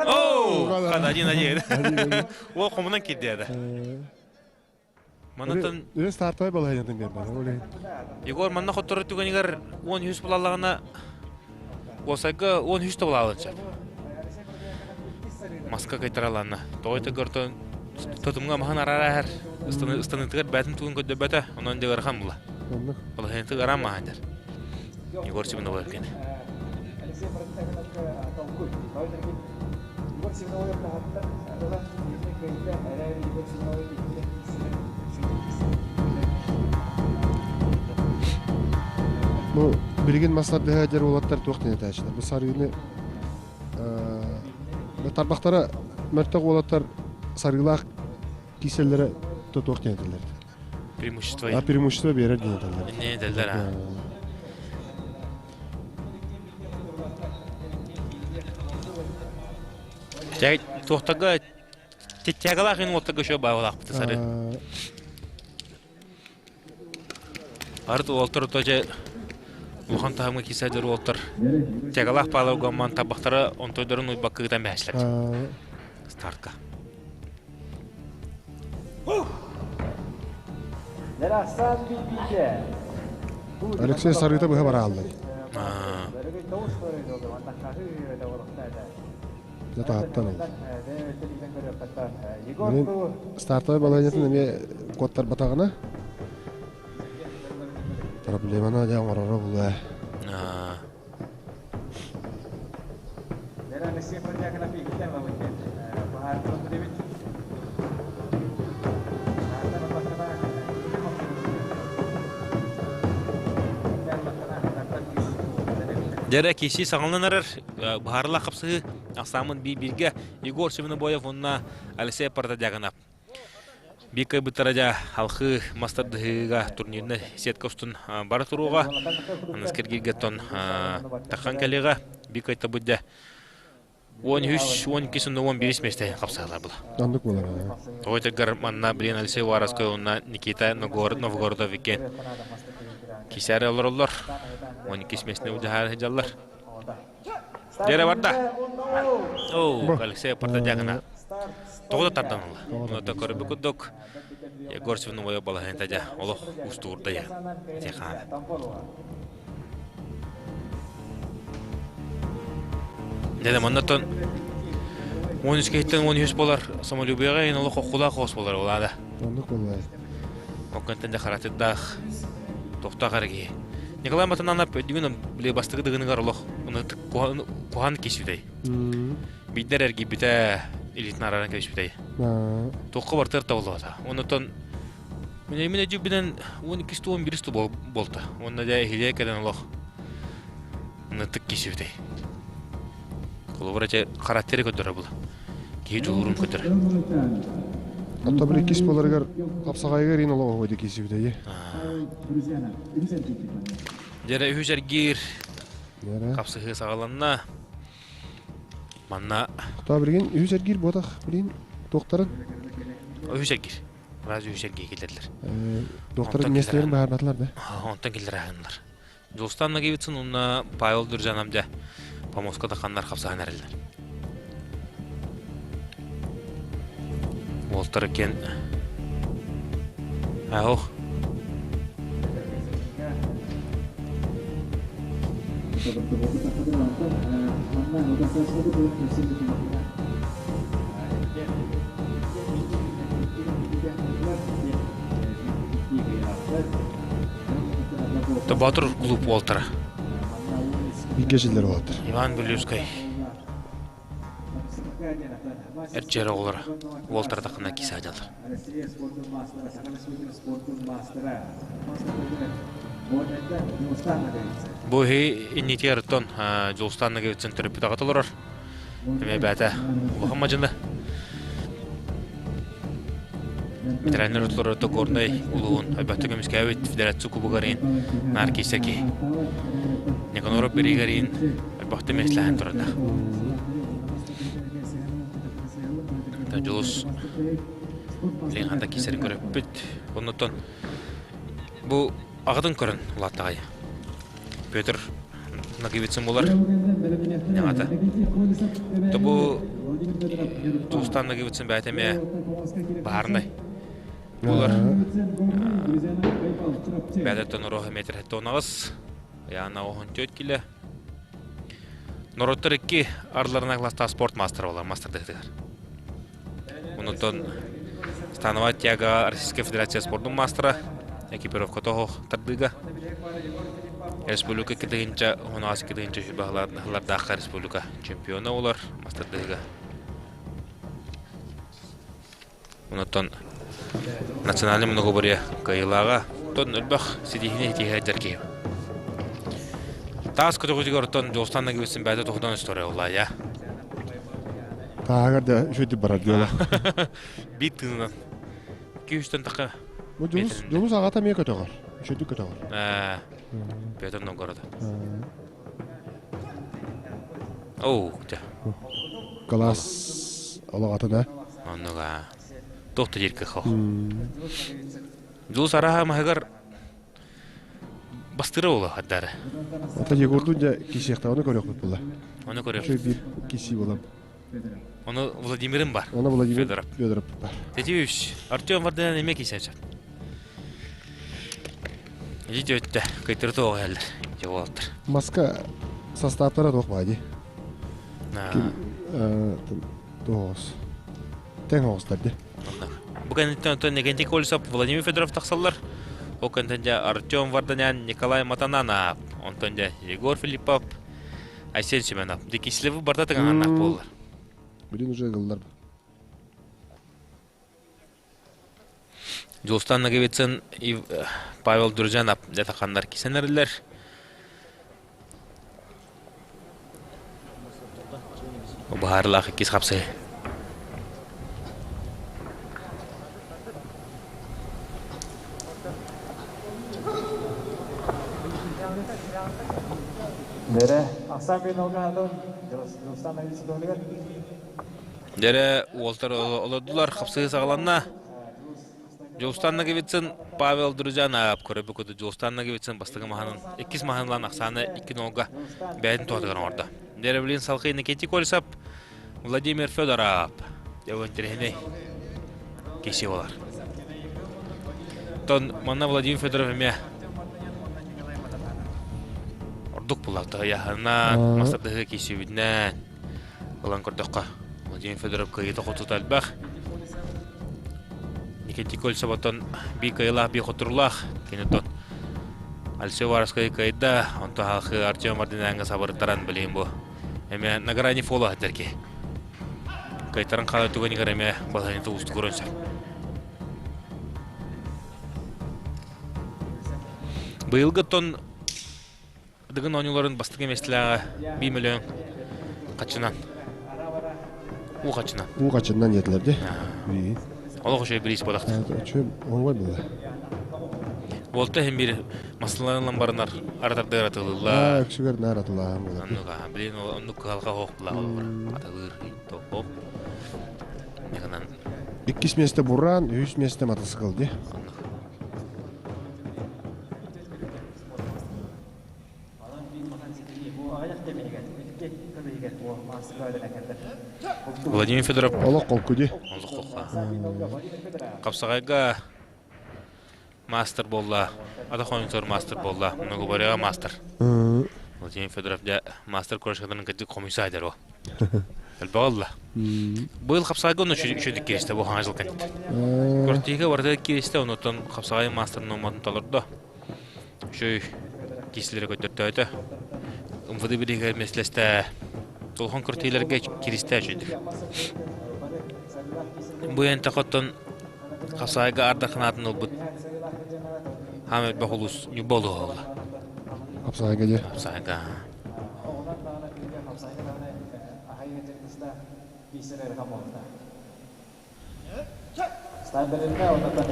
Оу, хана один один. Ол хомунан кирди ада. Манатан Үлэ стартовай балаһыйатын биэрбэ. Егор манна хотторор түгэнигэр 13 булаллаҕына уосайга 13 да булаалын сөп. Маска кайтараланна. Тоҕой төгөртөн тотумга маһын арара эһэр. Ыстанытыгар бээтин тугун көрдөбөтө, онон дьыгархан була. Балаһыйатын арам маһан дэр. Егор Семенов эркини. Бу билигин мастардыһа дьэр уолаттар туох диэн этээччилэр. Бу сарыыны тарбахтара мөлтөх уолаттар сарыылаах киселлэрэ туох диэн этэллэр. Преимущество. А преимущество биэрэр диэн этэллэр. Не этэллэр а. Туохтарга тягалаах ин уоттарга шо баалаахпыт сары. Арыт уолтар тоже улахан таһымга киисэдэр уолтар тягалаах паалар гомман табахтара онтойдорун уйбаккыытан бэһэслэр. Стартка. Алексей сарыыта быһа барааллар. Дьэ таһаттан ол. Мин стартовай балаһыанньатын эмиэ куоттарбатаҕына проблеманы дьэ оҥороро булуо. Дьэрэ киси саҥаланан эрэр быһаарылаах хапсыһыы ахсааммын биир-бииргэ Егор Семенобоев уонна Алексей Протодьяконов. Биир кыайбыттара дьэ алхыы мас тардыһыыга турнирнай сетка устун бара туруоҕа. Аныскергиргэ тон таххан кэлиэҕэ. Биир кыайтабыт дьэ 13, 12 сонно 11 миэстэ хапсаһалар була. Оннук буолар. Тоҕо этэргэр манна билин Алексей Уваровскай уонна Никита Новгородов иккиэн кисээри олороллор. 12 миэстэни удьаһаары сылдьаллар. Дьэрэ барда. Оо, Алексей Протодьякина тоҕо да тардан ылла. Онуота көрбүт курдук Егор Свиновой балаһыанта дьэ олох уустугурда дьэ. Ити хаана. Дьэ маннаттан 13 киһиттэн 13 болар самолюбияҕа иһин олох оххулаах хос болар улаада. Оннук буолла. Оккантан дьэ харатырдаах тохтоох эрэ киһи. Николай Матананов өйдүгүн били бастакы дыгыныгар олох куһаан киспитэй. Биирдэр эргийбитэ илиитин арааран кэбиспитэй. Туохха бартыар табыллыбата. Оннуттан Мин мин эдьүбүнэн 12 11 ту болта. Онна дьэ иһилиэ кэлэн олох ынытык кисибитэй. Холобура дьэ характері көрдөрө була. Киһи дьулуурун көрдөрө. Отто бір иккис боларыгар хапсаҕайыгар ин олоҕо ходи кисибитэй. Дьэрэ үһүс эргиир хапсыһыы саҕаланна. Манна Хто билигин үһүс эргиир буотах билигин туохтарын? Үһүс эргиир. Разве үһүс эргиир киллэрдилэр. Туохтарын миэстэлэрин баһаарбатылар да? Онтон киллэр аһыннар. Дьулустан Нагивицын уонна Павел Дүржанам дьэ помоска таханнар хапсаһан эрэллэр. Уолтар иккиэн Ах. Ботур клуб уолтара. Бииргэ силлэр уолаттар. Иван Гулевскай. Эрчээр оҕолоро уолтара тахына кисаадьалар. Бу иһи иннитигэр оттон Дьулустаан Ноговицын төрөппүт аҕата олорор. Эмиэ бэйэтэ улахан мадьыны. Ветераннар ортолоро Горнай улууһун Айбахты көмүскээбит Федерация Кубогарин наар киирсэр киһи. Никаноров Беригарин Айбахты миэстэлэһэн турарда. Дьулус билигин ханта киирсэрин көрөппүт. Оннуттан бу аҕатын көрөн улааттаҕай. Петр Ноговицын булар. Ньаҥата. То бу Тулстан Ноговицын бэйэтэ эмиэ баһаарынай булар. Бэйэтэ норуоха метр тонаҕыс. Яна оһон төт киле. Норуоттар икки арларына класста спорт мастера болар, мастер дыһытыгар. Онутон Становая тяга Российская Федерация спордун мастера, экипировка тоһох тардыыга. Республика кытыгынча 16 кытыгынча үһү республика чемпиона олар мастардыыга. Онтон национальный многоборье кыайыылааҕа тон элбэх ситиһиини ситиһэ дьэр киһи. Таас көтөҕүтүгэр оттон Дьулустан Нагивицын бэйэтэ туһунан история улаайа. Тааһыгар да үчүгэй барар диэла. Биир тыынынан. Күүстэн тақа. Бу Дьулус, Дьулус аҕата эмиэ көтөҕөр. Үчүгэй көтөҕөр. Петр Новгорода. Оу, дьэ. Класс олоҕатына. Оннуга. Туох да диир кыах Дьулус араһа маһыгар бастыра буола хардары. Ата Егордун дьэ кисиэхтэ ону көрүөхпүт була. Ону көрүөх. Биир киси буолам. Ону Владимирым бар. Ону Владимир Федоров. Федоров бар. Тетивич, Артем Варданян эмиэ кисээччи. Илии өттө, кыйтыры тоҕо кэллэр. Дьэ уолаттар. Маска састааптара туох баа дии. Ким тоҕус. Тэҥ оҕустар дии. Бу кэнниттэн оттон Никентий Колесов, Владимир Федоров тахсаллар. Ол кэнниттэн дьэ Артем Варданян, Николай Матананов, онтон дьэ Егор Филиппов, Айсен Семенов. Дьэ Киселевы барда тыҥаһаннаах буоллар. Билин уже ыллар. Дьулустан Ноговицын Павел Друзянов дьатаханнар кисэнэрилэр. Баһаарылаах иккис хапсыһы. Дэрэ, ахсаан күн алгаһатын Дьулустан Ноговицын Дьэрэ уолтар олордулар, хапсыһыы саҕаланна. Дьулустан Ноговицын, Павел Друзянов көрөбү курдук Дьулустан Ноговицын бастакы маһанын, иккис маһынылаан ахсааны икки нолга бэйэтин туһатыгар оҥордо. Дьэрэбилин салхый Никитий Колесов, Владимир Федоров. Дьэ, интэриэһинэй киси болар. Тон манна Владимир Федоров эмиэ ордук буллахта ыйааһынынан, мастардыһы киисибитинэн Ылан көрдөххө, Владимир Федоров кыайыыта хотута элбэх. Никитий Кольцев оттон биир кыайыылаах, биир хотуруулаах. Кини оттон Алексей Уваровскай кыайда, онтон халхы Артем Мардинянга сабырыттаран билигин бу эмиэ на грани фола сылдьар киһи. Кыайтаран хаалар түгэнигэр эмиэ балаһыанньата уустугуран сөп. Быйылгы тон Дыгын оонньууларын бастакы миэстэлээҕэ биир мөлөөн хаччынан. Уу хаччынан. Уу хаччынан диэтилэр дии. Олох үчүгэй бириис буолахтар. Үчүгэй оҥой буолла. Буолта иһин биир массыыналарынан баранар аратардыгар атылыыллар. Үксүгэр наар атылааһын буолар. Оннук аа, билин оннук кыһалҕа оһох булаах олоҕор. Атылыыр тоһох. Ньыгынан. Иккис миэстэ Буран, үһүс миэстэ матасыкыл дии. Оннук. Владимир Федоров Олох холку дии. Олох холку. Хапсаҕайга мастер буолла, атах оонньуутугар мастер буолла, многоборьеҕа мастер. Владимир Федоров дьэ мастер курашкатын кырдьык хомуйса айдар ол. Элбэҕи ылла. Быйыл хапсаҕайга онно үчүгэй кииристэ бу хаҥа жыл кэнниттэн. Квартирга барыта кииристэ, онуттан хапсаҕай мастер номатын толордо. Үчүгэй киисилэри көрдөртөөтө. МВД бирииһигэр миэстэлэстэ. Улахан квартираларга кииристэ үчүгэй. Бу энтэхоттон хапсаҕайга ардах ханаатын ылбыт хаам элбэх улуус Ньурба улууһа буолла. Хапсаҕайга дии. Хапсаҕайга.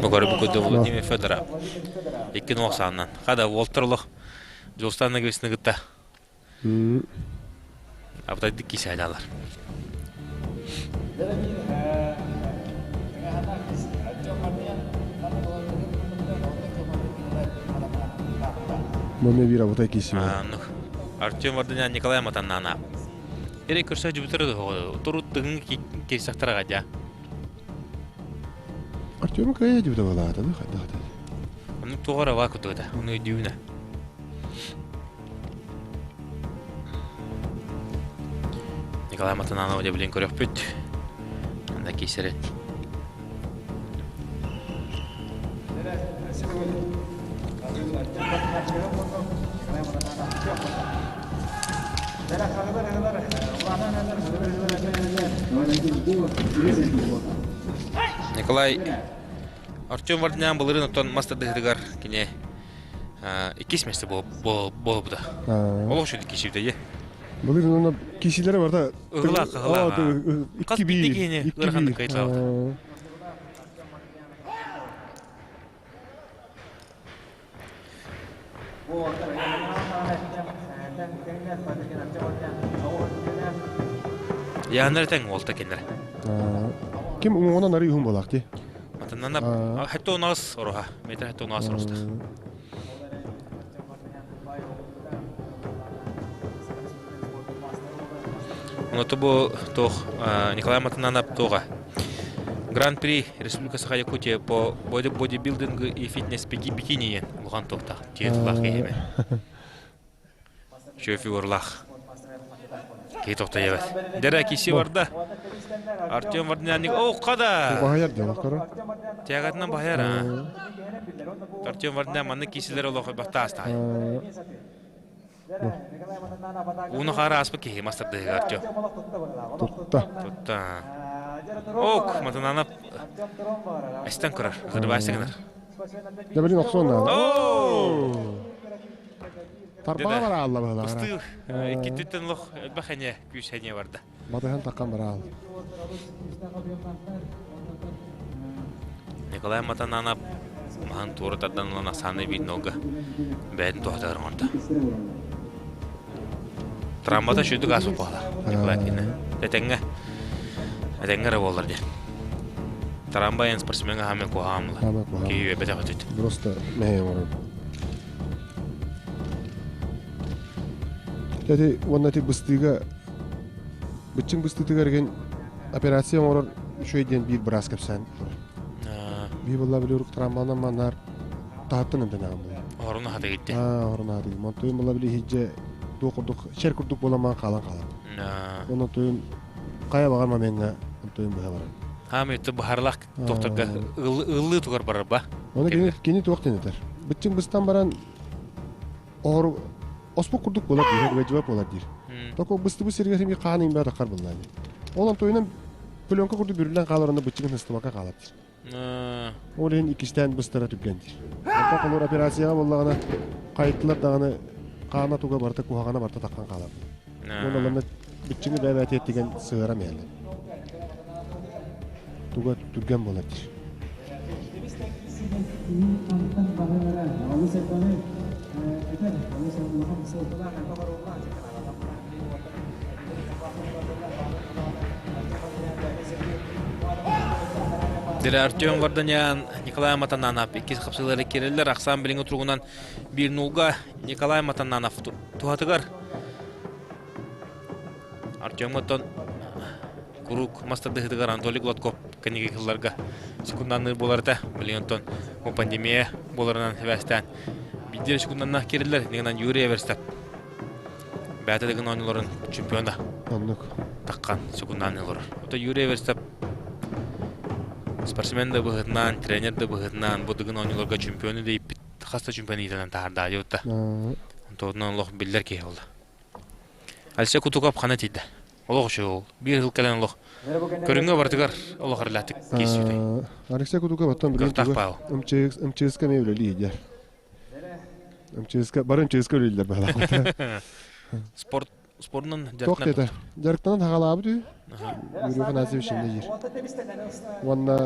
Бу курдук Владимир Федоров икки нуох сааннан. Хада уолтар олох Дьулустан Нагвисны кытта абытайдык киисээлалар. Маны биир абытай киисибэ. Артем Варданян Николай Матаннана. Эрэ көрсө дьүбүтэр турут тыгын кирсэхтэр аҕадьа. Артем кая дьүбүтэ балаата да хайдах да. Оннук туох эрэ баа кутугата, ону өйдүүбүнэ. Николай Матананов дьэ билин көрөхпүт. Анда киисэрин. Николай Артем Вардинян былырыын оттон мас тардыһыытыгар кини иккис миэстэ буолбута. Олох үчүгэй киирсибитэ дии. Былырыын онно киисилэрэ барда Ыһылаах, ыһылаах. Хас биирдии киһини ыараханнык кыайталаабыта. Яаннар тэҥ уолта кинилэр. Ким уҥуоҕунан арый уһун буолаах дии. Матаннана хэтте онаас ороха. Метр хэтте онаас оростах. Оното бу туох Николай Матананап туоҕа Гран-при Республика Саха-Якутия по бодибилдингу и фитнес бикини улахан туохтаах тиэтулаах киһиме. Үчүгэй фигуралаах. Киһи тохтойбат. Дэрэ киси барда. Артем Вардинянник оокка да. Баһайар диэн көрө. Тягатынан баһайар а. Артем Вардинян маннык киисилэр олох бахтаастаах. Ууну хаара ааспыт киһи мастардыһыгар Артем. Тутта. Тутта. Ок, матананап эстен көрөр. Кырбаасы гынар. Дәбирин охсон наада. Тарбаға бара алла баһылаара. Ыстыы икки түттен лох элбэх эне күүс эне барда. Батыһан таққан бара ал. Николай Матананап маһын туора тардан ылан ахсааны биир нолга бэйэтин туһатыгар оҥордо. Трамбата сүүрдүк ааспыт буолла Николай кинэ. Этэҥҥэ этэҥҥэ эрэ буоллар диэн. Трамба эн спортсмеҥҥа хааман куһаҕан була. Киһи үөбэтэх өтүт. Просто мэһэй оҥорор. Эти уонна ити быстыыга быччыҥ быстыытыгар игин операция оҥорор үчүгэй диэн биир быраас кэпсээн турар. Биир буолла били урук трамбанан маннаар таһыттан эмтэнэҕин буолла. Оһоруна хатыгытты. Аа, оһоруна хатыгы. Монтуйун буолла били иһирдьэ туох курдук чэр курдук буолан маан хаалан хаалар. Онон туйун хайа баҕар момеҥҥа онтуйун быһа барар. Хаам өттө быһаарылаах докторга ыллыы тугар барар ба. Оны кини кини туох диэн этэр. Быччыҥ быстан баран оһору оспук курдук буолар диир, үгэдьибэт буолар диир. Токо быстыбыт сиригэр симки хаан иҥбэ таххар буолла дии. Ол онтуйунан пленка курдук бүрүллэн хаалар онно быччыгын ыстыбакка хаалар диир. Ол иһин иккистээн быстара түргэн диир. Онтон холуур операцияҕа буоллаҕына хайыттылар даҕаны хаана туга барыта куһаҕана барыта таххан хаалар. Уонна олорно биччиҥи бэйэ-бэйэтигэр тигэн сыһыаран иһэллэр. Туга түргэн буолар диир. Дирэ Артем Варданян, Николай Матананов иккис хапсыылары кирэллэр. Ахсаан билиҥҥи туругунан биир нулга Николай Матананов туһатыгар. Артемҥа куруук мас тардыһыытыгар Анатолий Гладков кэнники сылларга секунданныыр буолар этэ. Билигин оттон бу пандемия буоларынан сибээстээн биирдии секунданна кириллэр. Иннинэн Юрий Эверстов бэйэтэ дыгын оонньууларын чемпиона. Оннук. Таххан секундаанныы олорор. Ото Юрий Эверстов спортсмен да быһыытынан, тренер да быһыытынан бу дыгын оонньууларга чемпиону дэйиппит хас да чемпион иитэнэн таһаарда дьыбытта. Онтон олох биллэр киһи буолла. Алексей Кутуков хана тиийдэ. Олох үчүгэй ол. Биир сыл кэлэн олох көрүҥҥэ барытыгар олох эрэлээхтик киирсибитэ. Алексей Кутуков оттон билигин Кыахтаах Павел. МЧС-ка эмиэ үлэлии иһдэр. МЧС-ка бары МЧС-ка үлэлииллэр баһылаах. Спорт спордунан Туох диэтэ? Дьарыктанан хаҕалаабыт үһү. Юрий Афанасьевич иннэ диир. Уонна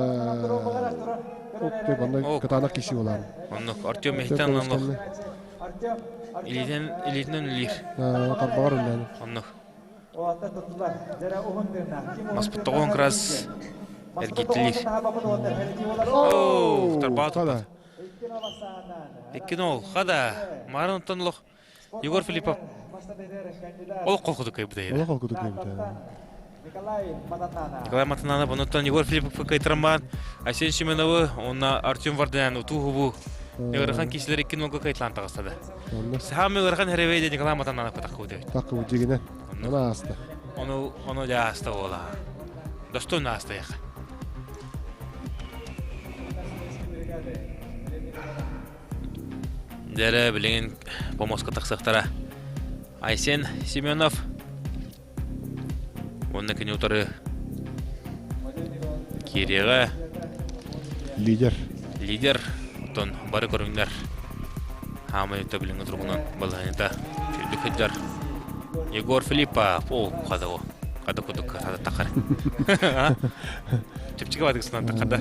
онно кытаанах киси буолаары. Оннук Артем Мехтан оннук илиитинэн илиитинэн үлэлиир. Тарбаҕар үлэлээн. Оннук. Маспыт тоҕуон кырас эргиттилиир. Оо, тарбаҕа туппат. Икки нол, хада. Марын оттон олох Егор Филиппов олох холкутук кыайбыта. Олох холкутук кыайбыта. Николай Матананов, онуттан Егор Филиппов кыайтаран баран Айсен Семеновы уонна Артем Варданян утуу-хубуу ыарахан киисилэр икки нолга кыайталаан таҕыстады. Саамай ыарахан хэревей Николай Матананов таккыбыт эбит. Таккыбыт дьигинэ. Ону ааста. Ону ону дьэ ааста буола. Достойно ааста яха. Дьэрэ билигин помоска тахсыахтара. Айсен Семенов уонна кини утары киириэҕэ. Лидер. Лидер. Оттон бары көрүҥнэр хаамай өттө билиҥҥи туругунан балаһыанньата үрдүк сылдьар. Егор Филиппов, о, хада о, хада кудук хада тахар. Чэпчэки баатык сынан тахарда.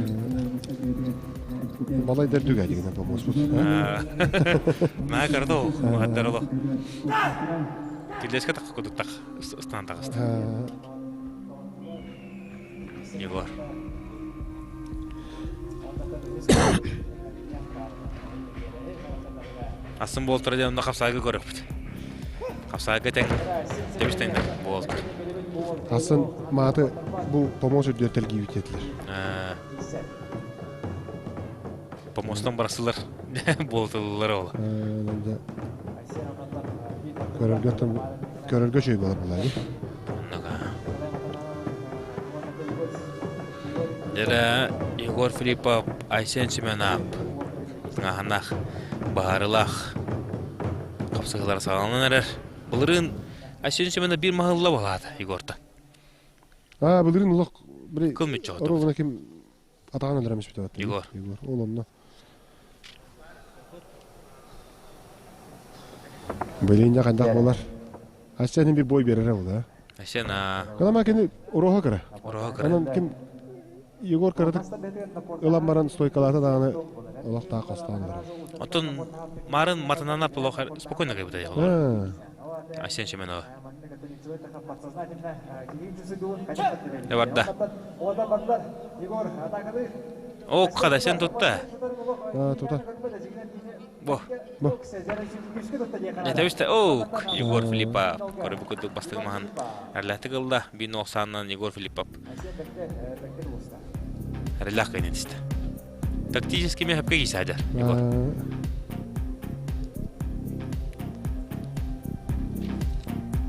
Балайдар дүгэ дигинэ помоспут. Маа кардо, махаттар оло. Киллеска тах кудук тах ыстан тахыста. Егор. Астын буолтара диэн онно хапсаайга көрөхпүт. Хапсаайга тэҥ тэбис тэҥнэр буолтар. Астын мааты бу помос үрдүгэр тэлгиибит диэтилэр. Помостон барсылар буолталлар ол. Көрөргө көрөргө үчүгэй буолар буолаа Дьэ Егор Филиппов, Айсен Семенов тыҥааһыннаах, баһаарылаах хапсыһыылара саҕаланан эрэр. Былырыын Айсен Семенов биир маһылла буолаата Егортан. Аа, былырыын олох били Кыл мүччү оруобуна ким атаҕын өлөрөм испитэ Егор. Егор. Ол онно. Билин дьэ хайдах буолар? Айсен bir бой берер ол, Айсен а Калама кини уроха кыра. Уроха кыра. Онон ким Егор кыратык ылан баран стойкалаата даҕаны олох таах хостаан барар. Оттон Марын матанана плохо спокойно кайбыта Аа. Айсен Семенова. Не барда. О, хада сен тутта. Аа, тута. Бо. Бо. Этэбисте оук Егор Филиппов көрүбү курдук бастыгы маһан эрлэхтик ылла бин оксааннан Егор Филиппов эрэлээх кыйнын истэ. Тактически мехапка киисаадьар Егор.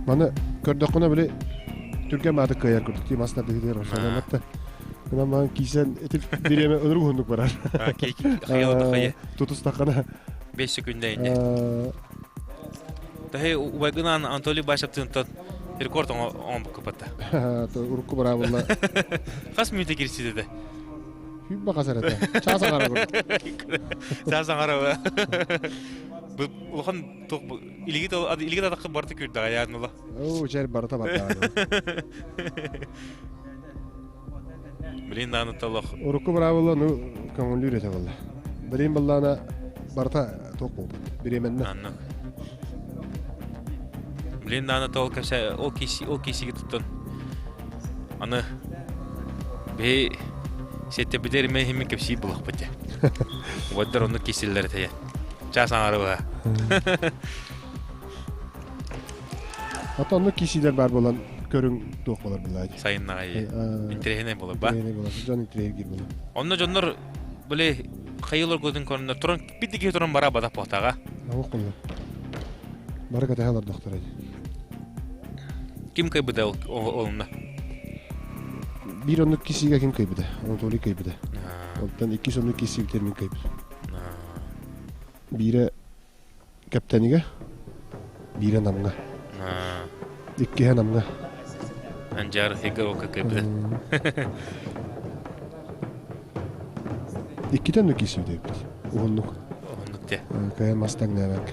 Маны көрдөххүнэ били түргэн мааты кыайар курдук дии мас тардыһыытыгар ошолонотта. Мына маан киисен ити бириэмэ ынырык уһуннук барар. Тутустаххына. 5 секунда инде. Таһы убайгынан Анатолий Башаптыынтан рекорд оҥон кыпатта. Урукку бараабылла. Хас мүнөтэ кирсидеде? Сүүрбэ хас эрэ Чаас аҥара курдук. Чаас аҥара Бу улахан туох илигит илигит атахха барыта күүрдэҕэ яан ыла. Оо, чэр барыта бардаҕа. Блин, нааны толох. Урукку быраабыла ну көҥүллүүр этэ буолла. Билин быллаана барыта туох буолбут. Бириэмэннэ. Анна. Блин, нааны тол кэпсэ ол киси ол кисиги туттан. Аны бей сетте битер ме химин кэпсии булахпыт дьэ. Уоддар онну кисиллэр этэ. Чаас аҥары быһа. Ата онну кисилер бар болан көрүҥ туох болар булаа. Сайыннаҕай. Интэриэһинэй болар ба. Интэриэһинэй болар. Дьон интэриэһиргиир болар. Онно дьоннор били хайылар көтүн көрүннөр туран бидди киһи туран бара бадах буотаҕа. Оҕо коллар. Бары кэтэһэ олордохтор Ким кыйбыта олунна? Биир оннук кисиигэ ким кыйбыта? Анатолий кыйбыта. Онтон иккис оннук кисиибитер мин кыйбыт. Биирэ Кэптэнигэ, биирэ Намҥа. Иккиһэ Намҥа. Анжар Егоровка кыйбыта. Иккитэ оннук киирсибит эбиппит. Уһуннук. Уһуннук дьэ. Кыайан мас таҥнаабакка.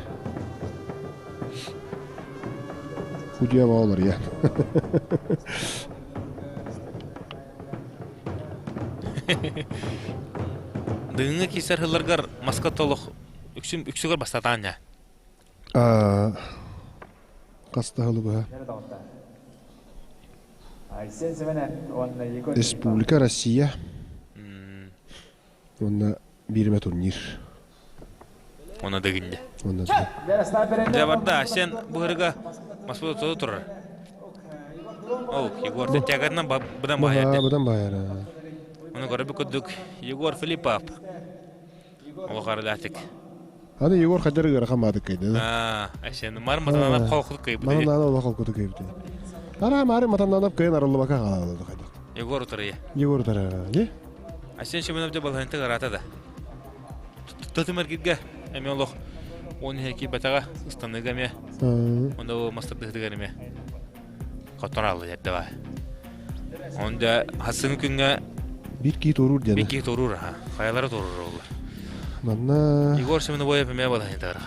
Худья олар я. Дыҥҥа киирсэр сылларгар маска толох үксүм үксүгэр бастатаан дьэ. Хастаһылы быһа. Республика Россия уонна биирмэ турнир. Уонна дыгынде. Уонна Дьэ барда, сен быһырыга Москвада тоду турар. Ол, Егор тягатынан быдан баайар. Быдан баайар. Оны көрөбү курдук Егор Филиппов. Олох арылаатык. Аны Егор хадьар ыарахан баадык кыйды. Аа, әсен мар матананап холкутук кыйбыт. Матананап олох холкутук кыйбыт. Ара мары матананап кыйын арыллыбака хаалады хайдах. Егор утарыйа. Егор утарыйа. Не? Асен Семенов дьэ балаһынты гарата да. Тотум эргирге эми олох он хеки батаға ыстаныга эме. Онда мастырдыгар эме. Хоттораллы дедде ба. Онда хасын күнгө Бир кии торур диэн. Бир кии торур аха. Хайалара торур олар. Манна Егор Семеновоев эмиэ балаһын тагара.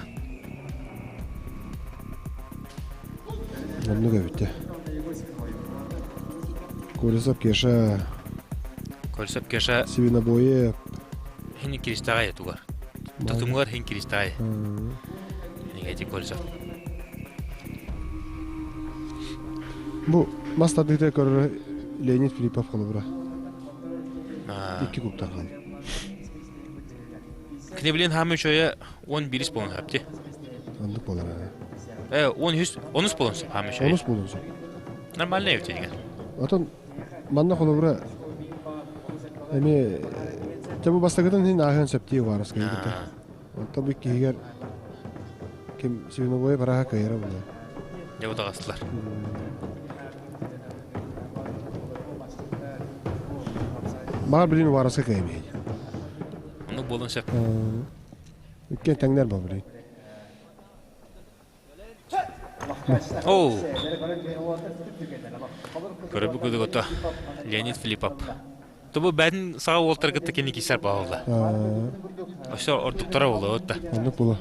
Оннук эбит Колесов Кеша. Колесов Кеша. Свинобоев. Хин киристагай тугар. Тотумгар хин киристагай. Эти Колесов. Бу мас тардыыта көрөр Леонид Филиппов холобура. Икки кубтан хаалла. Кини билин хаамы үчөйө 11 болон хапти. Оннук болар. Э, 13 онус болон сөп хаамы үчөйө. Онус болон сөп. Нормально эбит деген. Отон манна холобура эми Чэ бу бастакытын хин ааһыан сөптүү баарыска Онтон бу иккиһигэр ким Свиновой бараха кыайара буолуо. Дьэ утаҕастылар. Баар билин убараска кыайбыһый. Ону буолун сөп. Иккиэн тэҥнэр бу билин. Оу! Көрөбү көдөгөтө Леонид Филиппов. Тобу бәдин саға уолтар кытта кини кисер баалла. Өссө ордуктара буолуо да. Оннук була.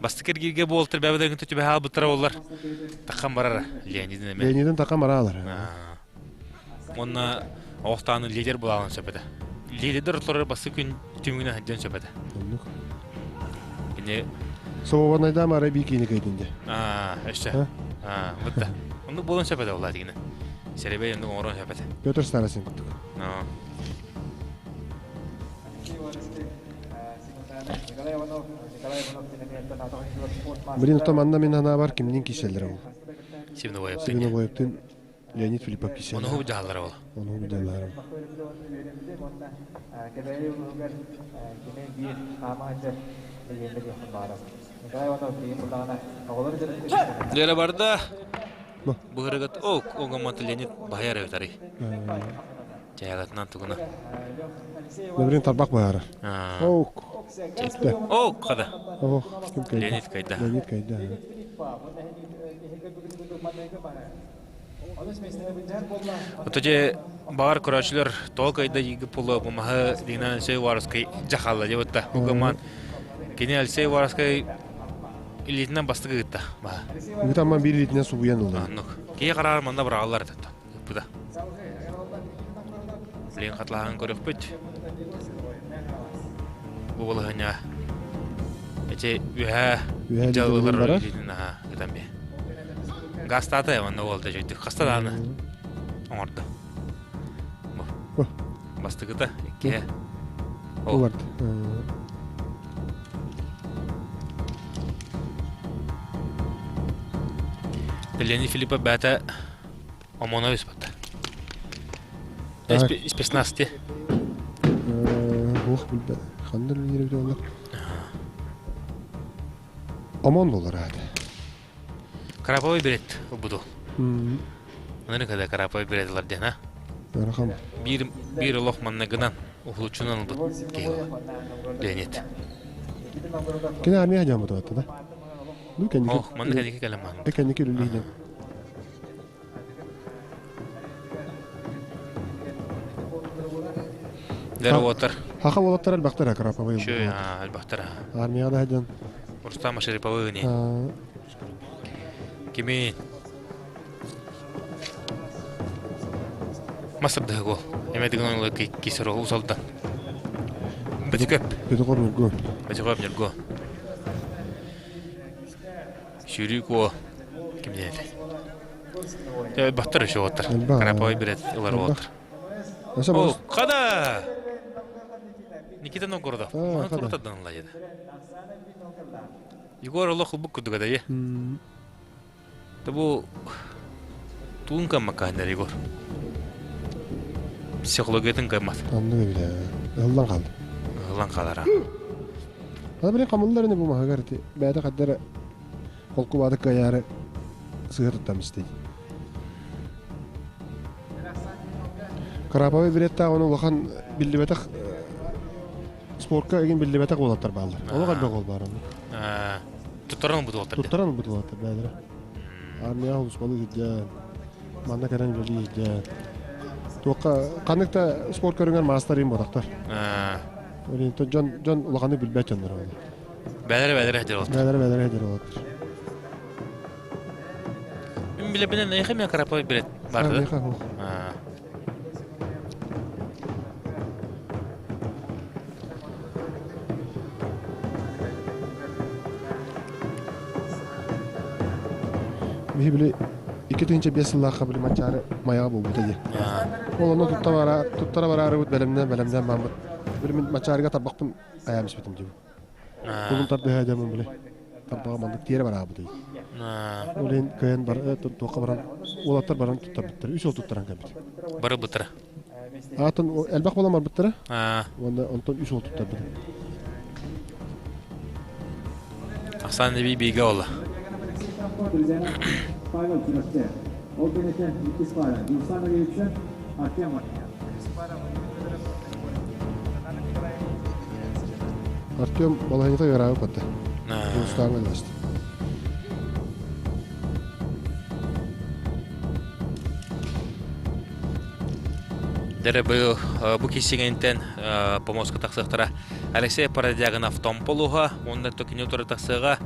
Бастакы эргииргэ буолтар бэбэдэгин түбэһэ албыттара боллар. Такхан барара Леонидин эме. Леонидин такхан бараалар. Уонна оҕохтааны лидер булаалан сөп этэ. Лидер отлорор басты күн түмүгүнэн сылдьан сөп этэ. Оннук. Кини Собобанайдаам арай бикини кэйдин де. Аа, өссө. Аа, вот да. Оннук буолан сөп этэ улаа дигини. Серебей оннук оҥорон сөп этэ. Петр Старосин курдук. Блин, оттон манна мин санаабар кимнин киселлер ол? Сивнобоевтын. Сивнобоевтын Леонид Филиппов киселлер. Ону дьаһаллара ол. Ону дьаһаллара. Лера барда. Быһырыгат о оҥоммот Леонид баһайар эбитарый. Чайагатынан тугуна. Добрин тарбах баһара. Оок. Оок хада. Ох, ким кайда? Леонид кайда. Леонид кайда. Ото же Баар көрөөччүлэр тоҕо кыайда иги пулу бу маһы дигинэн Алексей Уваровскай дьахалла диэбитта. Бу гыман кини Алексей Уваровскай илиитинэн бастык ыытта маһы. Ыытамман биир илиитинэн субуйан ылла. Оннук. Киһи караар манна быраҕаллар этэ. Ыппыта. Билигин хатылаһан көрүөхпүт. Бу балаһыанньа эти үһээ Үһээ дьалылар илиитин аха ытан бие. Гастаата манна уолда жойдук. Хаста дааны оҥордо. Бу. Бастыкыта иккиһэ. Олорд. Леонид Филиппов бэйэтэ ОМОНовец батта. Спецназ ти. Уох билбэт. Ханна үлэлиир эбит олар? ОМОН болар аата. Краповый берет ылбыт Аны когда краповый берет ылар диэн, а? Ыарахан. Биир биир олох манныгынан уһулуччунан ылбыт киһи Леонид. Кини армия дьаммыт да? Ну, кэнники. Ох, манна кэнники кэлэн маан. Кэнники үлэлиһинэн. Дэр уотар. Хаха уолаттар элбэхтэр Краповый. Чү, элбэхтэр. Армияда хадьан. Рустам Шариповы не. Кими Масырдыһы гол. Эме деген оңлы кисер ол усалдан. Бөтүкөп. Бөтүкөп нүргө. Бөтүкөп нүргө. Сүүрүү куо кимнээт. Баттар өшө оттар. Карапой билет ылар оттар. О, када! Никита Новгородов. Аны турутадан ылла деді. Егор олох ылбык курдук да Бу туун каммакааннар Егор. Психологиятын каймат. Анны биле. Ыллан қалды. Ыллан қалар. Аны биле камыллар не бу махагар ти. Бәдә кадәр холку бады каяры сыгыр туттам истей. Карапабы билетта оны улахан биллибетах спортка эгин биллибетах болаттар баалар. Оны калбе гол бар аны. Туттаран бут болаттар. Туттаран бут болаттар бәдәре. Армия улуспалы гидя. Манна кэрэн үлэлии гидя. Туокка ханнык да спорт көрүҥэр маастар им бодактар. Ориентон дьон дьон улаханы билбэт дьоннор олар. Бэлэр бэлэр хедер олар. Бэлэр бэлэр хедер олар. Мин билебинен эйхэ мен карапай билет барды. Биһи били 2005 сыллаахха били Манчаары майаҕа буолбута дии. Ол онно тутта бара туттара бараарыбыт бэлэмнээн бэлэмнээн бааммыт. Били мин Манчаарыга тарбахпын айаан испитим дии. Тулун тардыһа дьаммын били тарбаҕа маннык тиэрэ бараабыт дии. Ол иһин кыайан бар туохха баран уолаттар баран туттарбыттар. Үс ол туттаран кэлбит. Барыбыттара. Аатын элбэх буолан барбыттара. Уонна онтон үс ол туттарбыт. Ахсан эби бигэ ола. Артем балаһыҥҥыта ыараабыт батта. Дьулустааҥҥа ылласта. Дэрэ быйыл бу киссигэнтэн помоска тахсыахтара Алексей Парадягинов Томполуха уонна Токини утары тахсыаҕа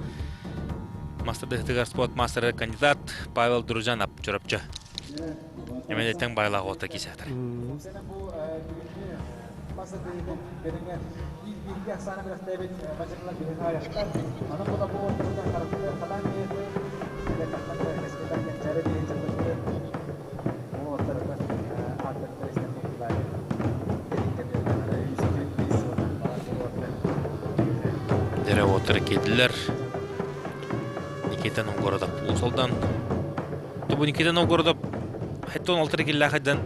мастардыһытыгар спорт мастера кандидат Павел Дружанов Чурапчы. Эмэнеттен байлаах уолта кисэхтэр. Дэрэ уоттара киирдилэр. Никита Новгородов Уус-Алдан. Бу Никита Новгородов хэттон алтыр киллээхэдэн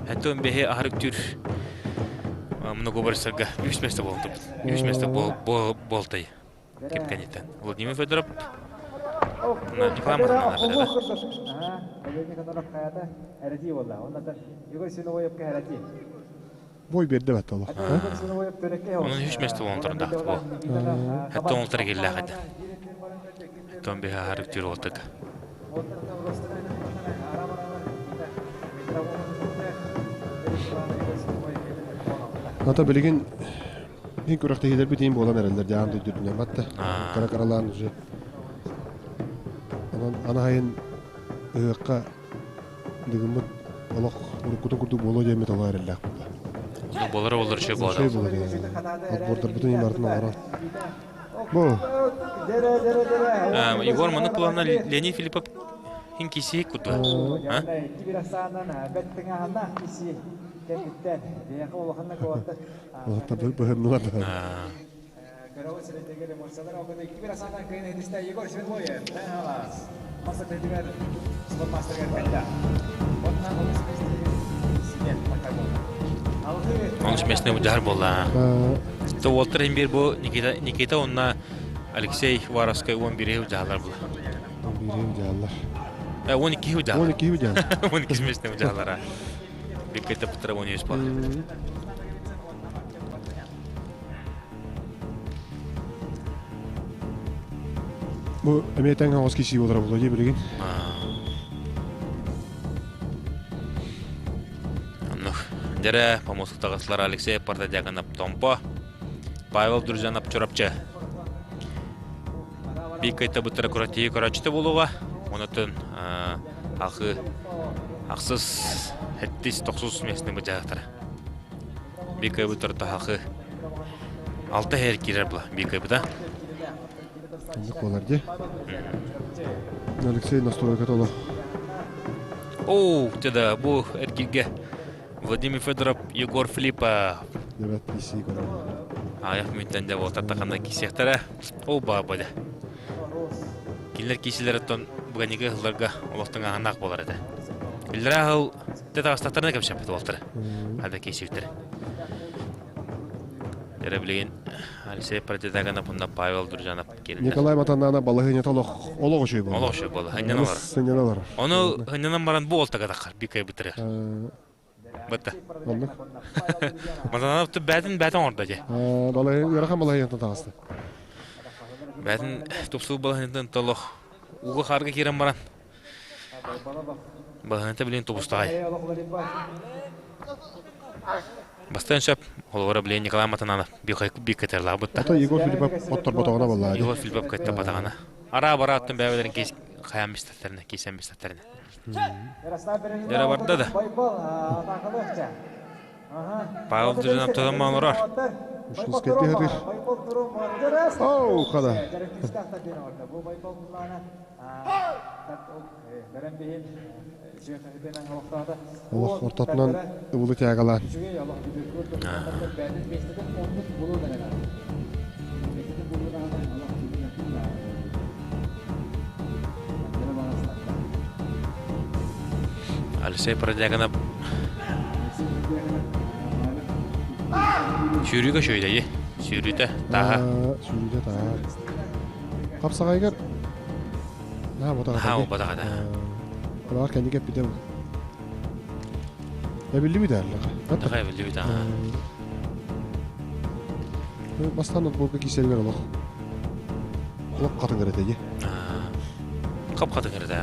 хэттон бэһи аһарык түр многоборцарга үс месте буолтубут. Үс месте буолтай. Кепкенитен. Владимир Федоров Николай Маханов. Бой берди бат олох. Onun үс месте болон турда. Бу. Хэттон алтыр киллээхэдэн. Хэттон бэһи аһарык түр уолтага. Ата билигин мин күрэхтэһиилэрбит иин буолан эрэллэр дьаам дойдурдунан батта. Кара каралаан уже. Онон анаһайын ыһыахха дыгыммыт олох уруккутун курдук буолуо диэммит олох эрэллээх буолла. Буолар буолар үчүгэй буолар. Үчүгэй буолар. Отбордарбытын иин барытын оҥорон. Бу. Егор маннык плана Леонид Филиппов хин киси курдук. Быһыннулар. Онус местный удьар буолла. То Уолтер имбир бу Никита Никита онна Алексей Варовскай уон бириһи удьаалар була. Бириһи удьаалар. 12 удьаалар. 12 удьаалар. 12 местный удьаалара. Биккете путра 13 була. Бу эмиэ тэҥ хаҥас кисии буолара буолуо дии билигин. Оннук. Дьэрэ, помоскутаҕыслар Алексей Портодягонов Томпо, Павел Друзьянов Чурапчы. Биир кыйтабыттара куратии көрөөччүтэ буолуоҕа. Онотун ахы ахсыс хэттис тохсус местный быдьаахтара. Биир кыайбыттар тахахы алта һэр киирэр була биир кыайбыта. Оннук буолар дии. Алексей настройката олох. Оу, да, бу эргилгэ Владимир Федоров, Егор Филиппов. Дебет киси көрөр. Аяқ мүнтен де болтар тақанда кисиэхтэрэ. Ол баа бада. Кинилэр кисилэриттэн буганига ыһылларга олохтон аһанаах буолар этэ. Иллэрэ аһыл тетаҕастаттарына кэпсэппит уолтара. Хада кисиүтэр. Эрэ билигин Алексей Пратидаганов уонна Павел Дружанов киирдилэр. Николай Матанана балаһыанньата олох олох үчүгэй буолла. Олох үчүгэй буолла. Ханньан олорор. Сынньана олорор. Ону ханньанан баран бу уолтага таххар би кайбытырыгар. Бытта. Оннук. Матананов бээтин бээтин оҥордо дьэ. Балаһыан ыарахан балаһыанньаттан таҕыста. Бээтин тупсуу балаһыанньаттан толох ууга хаарга киирэн баран Балаһыанньата билин тубустаҕай. Бастаан сөп, холобура билин Николай Матананов биир кытарлаабыт Ото Егор Филиппов отторботоҕуна буоллаа. Егор Филиппов кыттарбатаҕына. Араа бараа оттон бэйэлэрин кис хайаан бистэттеринэ, кисэн бистэттеринэ. Дьара барда да. Павел Дуринов тотон олорор. Ушинскайдыы хатыр. Оу, хада. Олох ортотунан ыбылы тягалаан. Алексей Продягинов сүүрүүгэ шөйдөйи. Сүүрүүтэ тааһа. Сүүрүүтэ тааһа. Хапсаҕайгар Наһаа ботаҕата. Наһаа ботаҕата. Баар кэнни кэппитэ бу. Эбиллибит ааллаха. Наха эбиллибит аа. Бастаан отборга киисэригэр олох олох хатыҥыр этэ дии. Хап хатыҥыр этэ.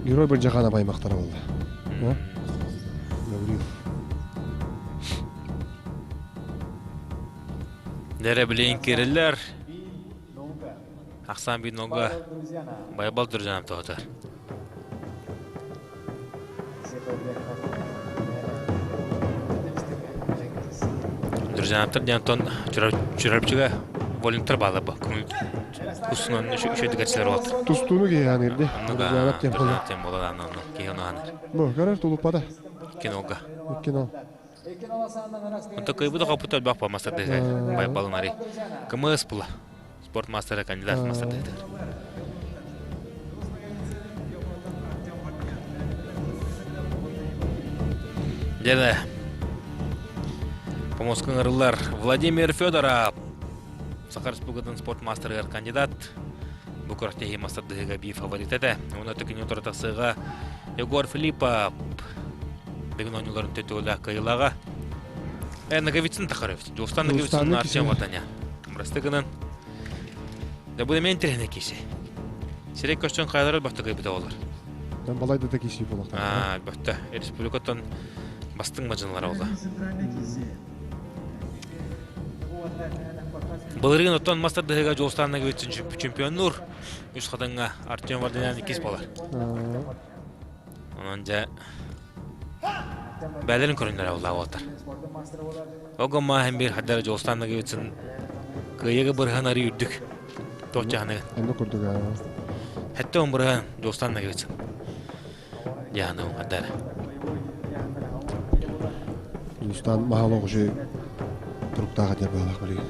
Герой Бырдьахаана аймахтара буолла. Гаврил. Дэрэ билигин киирэллэр. Ахсаан биир нолга Байбал Дуржанов тоһутар. Друзьянаптар диэн оттон Чурапчыга волонтер баалар бу. Кусунан үчүгэй силер болот. Тустууну киһи хаанырды. Друзьянап диэн болот. Диэн болот аны киһи ону хааныр. Бу көрөр тулуппата. Кинолга. Кино. Онто кыйбыт хоппут элбэх по мастер Байбалын ари. КМС була. Спорт мастера кандидат мастер Дьэ, Помоскун ырыллар Владимир Федоров Саха Республикатын спорт мастерыгар кандидат. Бу күрэхтэһии мастардыһыга биир фаворит этэ. Уонна төкүнү утары Егор Филиппов Дыгын оонньууларын төтөлөөх кыайыылааҕа. Ноговицын Тахарович. Дьулустан Ноговицын Артем Ватаня. Мырасты гынан. Да бу эмиэ интэриэһинэй киси. Сирэй көрсөн хайалары бахта кыайбыта болар. Балайда да киси буолуохтаах. Аа, бөттө. Республикаттан бастыҥ мадьыналара буолла. Былырыын оттон мас тардыһыыга Дьулустаан Наговицын чемпионнуур. Үс хатыҥҥа Артем Варданян иккис буолар. Онон дьэ бээлэрин көрүннэрэ буолла уолаттар. Ого мааһын биир хардара Дьулустаан Наговицын кыайыга бырыһан арыы үрдүк. Туох дьаһаныгын? Онно курдук. Хэтте он бырыһан Дьулустаан Наговицын. Дьаһаныгын хардара. Дьулустаан маһал оҕушу туруктаах этэр быһалаах билигин.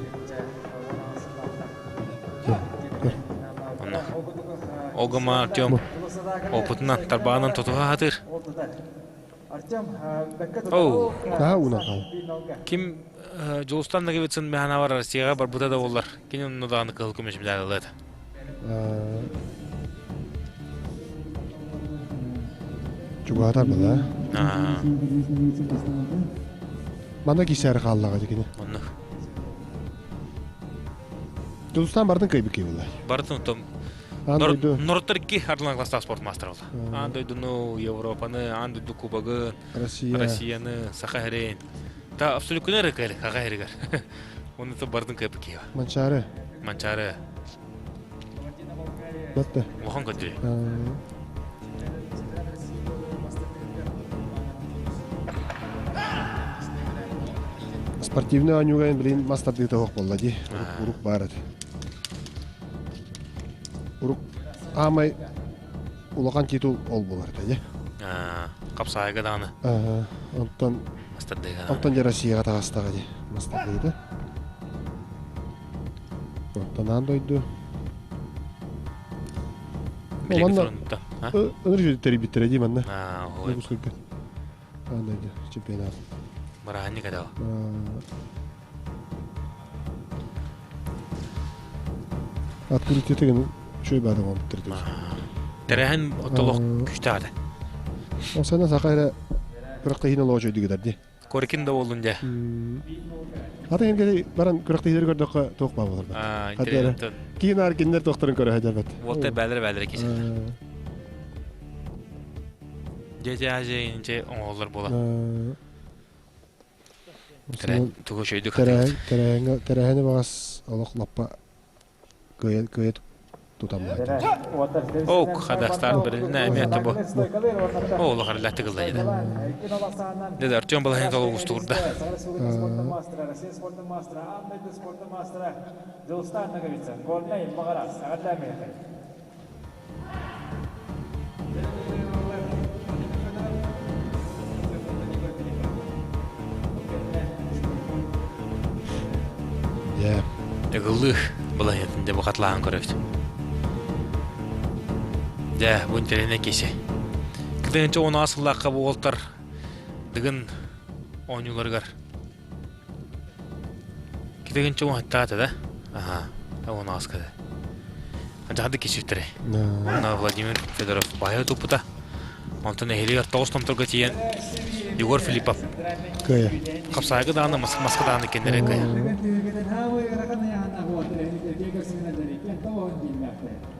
Онно. Огома Артем опытынан, тарбаҕынан тутуһа сатыыр. Оу. Наһаа уунан хаал. Ким Дьулустан Наговицын Механавар Россияҕа барбыта да буоллар, кини онно даҕаны кыһыл көмүс медаль ылыа этэ. Чугаһатар была. Манна кисээр хааллаҕа дикини. Онно. Дьулустан бардын кыайбыт киһи буолла. Бардын оттон Норуттар икки ардылаах класстаах спорт маастара буолла. Аан дойдуну, Европаны, аан дойду кубогын, Россияны, Саха сирин. Та абсолютно эрэ кыайар, Саха сиригэр. Оны то бардын кыайбыт киһи. Манчаары. Манчаары. Батта. Улахан көдүрү. Спортивный оонньууга блин мас тардыыта суох буолла дии. Урук баар этэ. Урук аамай улахан титул ол буолар этэ дии. Хапсаайга даҕаны. Онтон мас тардыыга. Онтон дьэ Россияҕа таҕыстаҕа дии мас тардыыта. Оттон аан дойду Манна ыныр тэрийбиттэрэ дии манна. Дьокуускайга. Аан дойду чемпионат. Бырааһынньык этэ Открытие деген үчүгэй баада оҥорбуттар этэ. Тэрээһин оттолох күүстээх этэ. Ол сана саха эрэ күрэхтэһиини олоҕо үчүгэйдик ытар дии. Коркин да буоллун дьэ. Ата кэлин баран күрэхтэһиилэри көрдөххө туох баа буолар бат. Киин аар кинилэр туохтарын көрө сылдьар бат. Уолтай бээлэрэ бээлэрэ киселлэр. Дьэ дьэ инче оҥоһуллар буола. Тугу үчүгэйдик Тэрээһини баҕас олох лаппа кыайа кыайа тутан Ок, хадастаан биринэ эмиэ тобу. О, улахарла тыгылла деді. Деді Артем Балахин толук устугурда. Ыгыллыы балаһыатын дьэ бу хатылаан көрөбүт. Дьэ, бу интэриэһинэй киси. Кытыгынча 10 сыллаахха бу уолтар Дыгын оонньууларыгар Китигинчэ уһаттаата да? Аха, он ааскада. Дьаһады кисүттэри. Онно Владимир Федоров баһы туппута. Онтон эһилигэр тоҕус томторго тиийэн Егор Филиппов кыайа. Хапсаайга даҕаны, маска даҕаны кинилэри кыайа.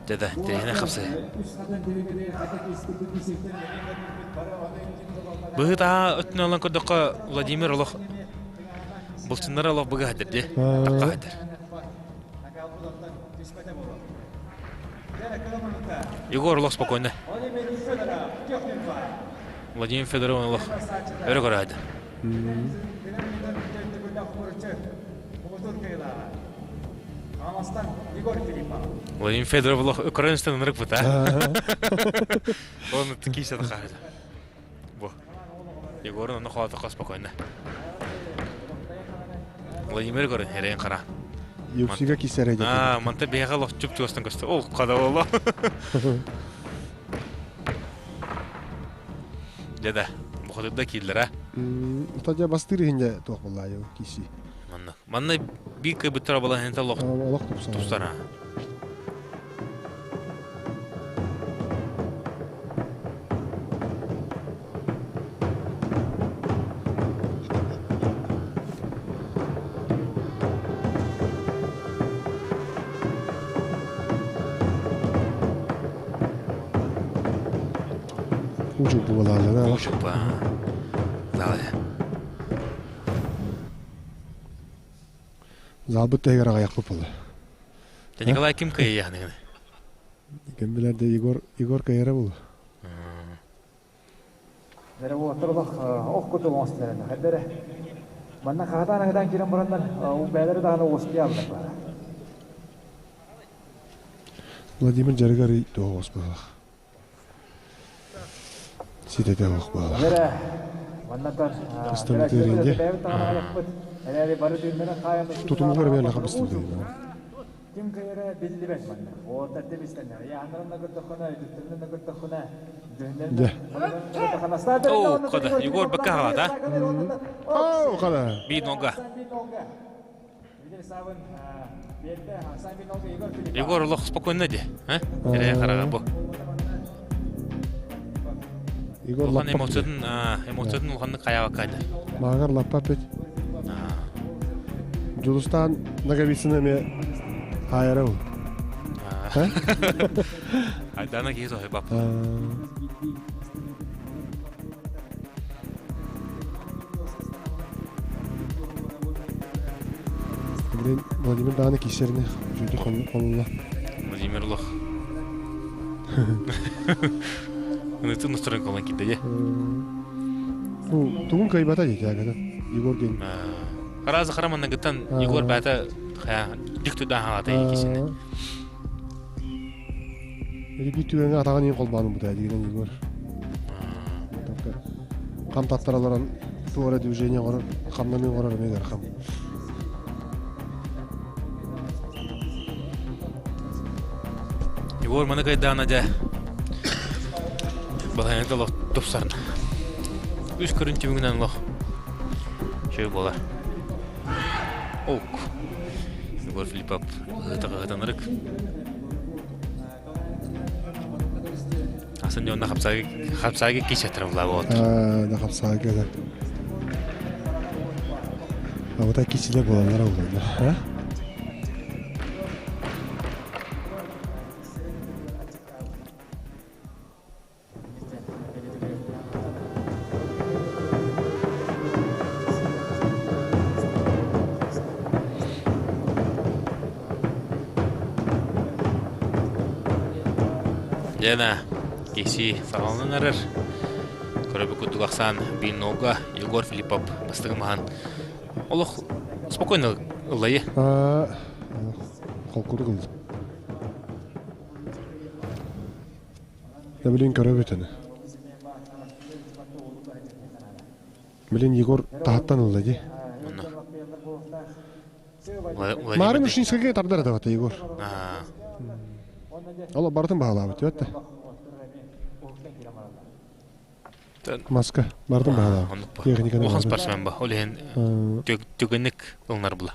Дьэ тэһинэ хапсай. Быһыы-таһаа өттүнэн ылан көрдөххө, Владимир олох Булчуннара олох быга хатыр дии. Таққа хатыр. Егор олох спокойно. Владимир Федоров олох өрө көрөөдө. Владимир Федоров олох Украинстан ынырык быта. Он кийсе тахаады. Бу. Егор онно хоотоххо спокойно. Владимир көрүн эрэйин хара. UFC-га кисэрэ дьэ. Аа, манта биһиэхэ олох чуп чугастан көстө. Ол хада боло. Дьэ да, бухатырда кииллэрэ. Ото дьэ бастыыр иһин дьэ туох буоллаа киси. Манна. Манна биир кыйбыттара балаһыйата олох олох тупсара. Тупсара. Уу-чууппу буолааллар. Уу-чууппу. Далее. Залбыт тэһигэр аҕыйахпыт буолла. Та Николай ким кыайыаһыныгын? Ким билэр да Егор Егор кыайара буолуо. Дэрэ уолаттар олох ох курдук оҥостулар хайдары. Манна хаһытаан аһытаан киирэн бараннар уу бээлэри даҕаны уоскуйааллар баара. Владимир дьарыгар тоҕус быһылах. Ситэтэ ох быһылах. Дэрэ маннатан Ыстамытыыринде. Эрээри бары тыыннарын хаайан Тутумугар эмиэ лаха быстыбыт. Ким кыайара биллибэт манна. Уолаттар дебистэннэр. Яаннарын да көрдөххүнэ, үтүктэрин да көрдөххүнэ, дьүһүннэрин Дьэ. О, кода, Егор бакка халата. О, кода. Би нога. Егор олох спокойно де, а? Эре хараға бу. Егор Улахан лаппа. эмоциятын, эмоциятын улаханнык хайаға кайды. Маагар лаппа пет. Жулустан Ноговицын эме хайара ол. Айдана киһи соһой бап. Блин, Владимир дааны кисерини жүйді холла. Владимир Лох. Ынытын устурын колон кидде де. Ну, тугун кайбата дейт ягада. Егор ген. Харазы хараманна гыттан Егор бата диктуда халата кисини. Эри бит түгәнгә атаган ең колбаның бу да деген Егор. Кам таттараларан туара движение горор, камнан горор мегер хам. Егор маны кайдаана дә. Балайында лох тупсарна. Үс көрүн түбүгүнэн лох. Шөй болар. Ок. Егор Филиппов ытыгытанырык. Асан дьонна хапсаги хапсаги кисетер була вот. Да хапсаги да. А вот кисилер болалар олар. А? Дена киси саҕаланан эрэр. Көрөбү курдук ахсаан Бинога Егор Филиппов бастыгы махан олох спокойно ыллайы. Холкуду кылды. Да билин көрөбүт аны. Билин Егор таһаттан ылла ди. Марын Ушинскайга тардар да бата Егор. Ала бартын баһалаабыт диэбэт Маска бартын баһалаабыт. Техниканы Улахан спортсмен ба. Ол иһин түгэнник ылынар була.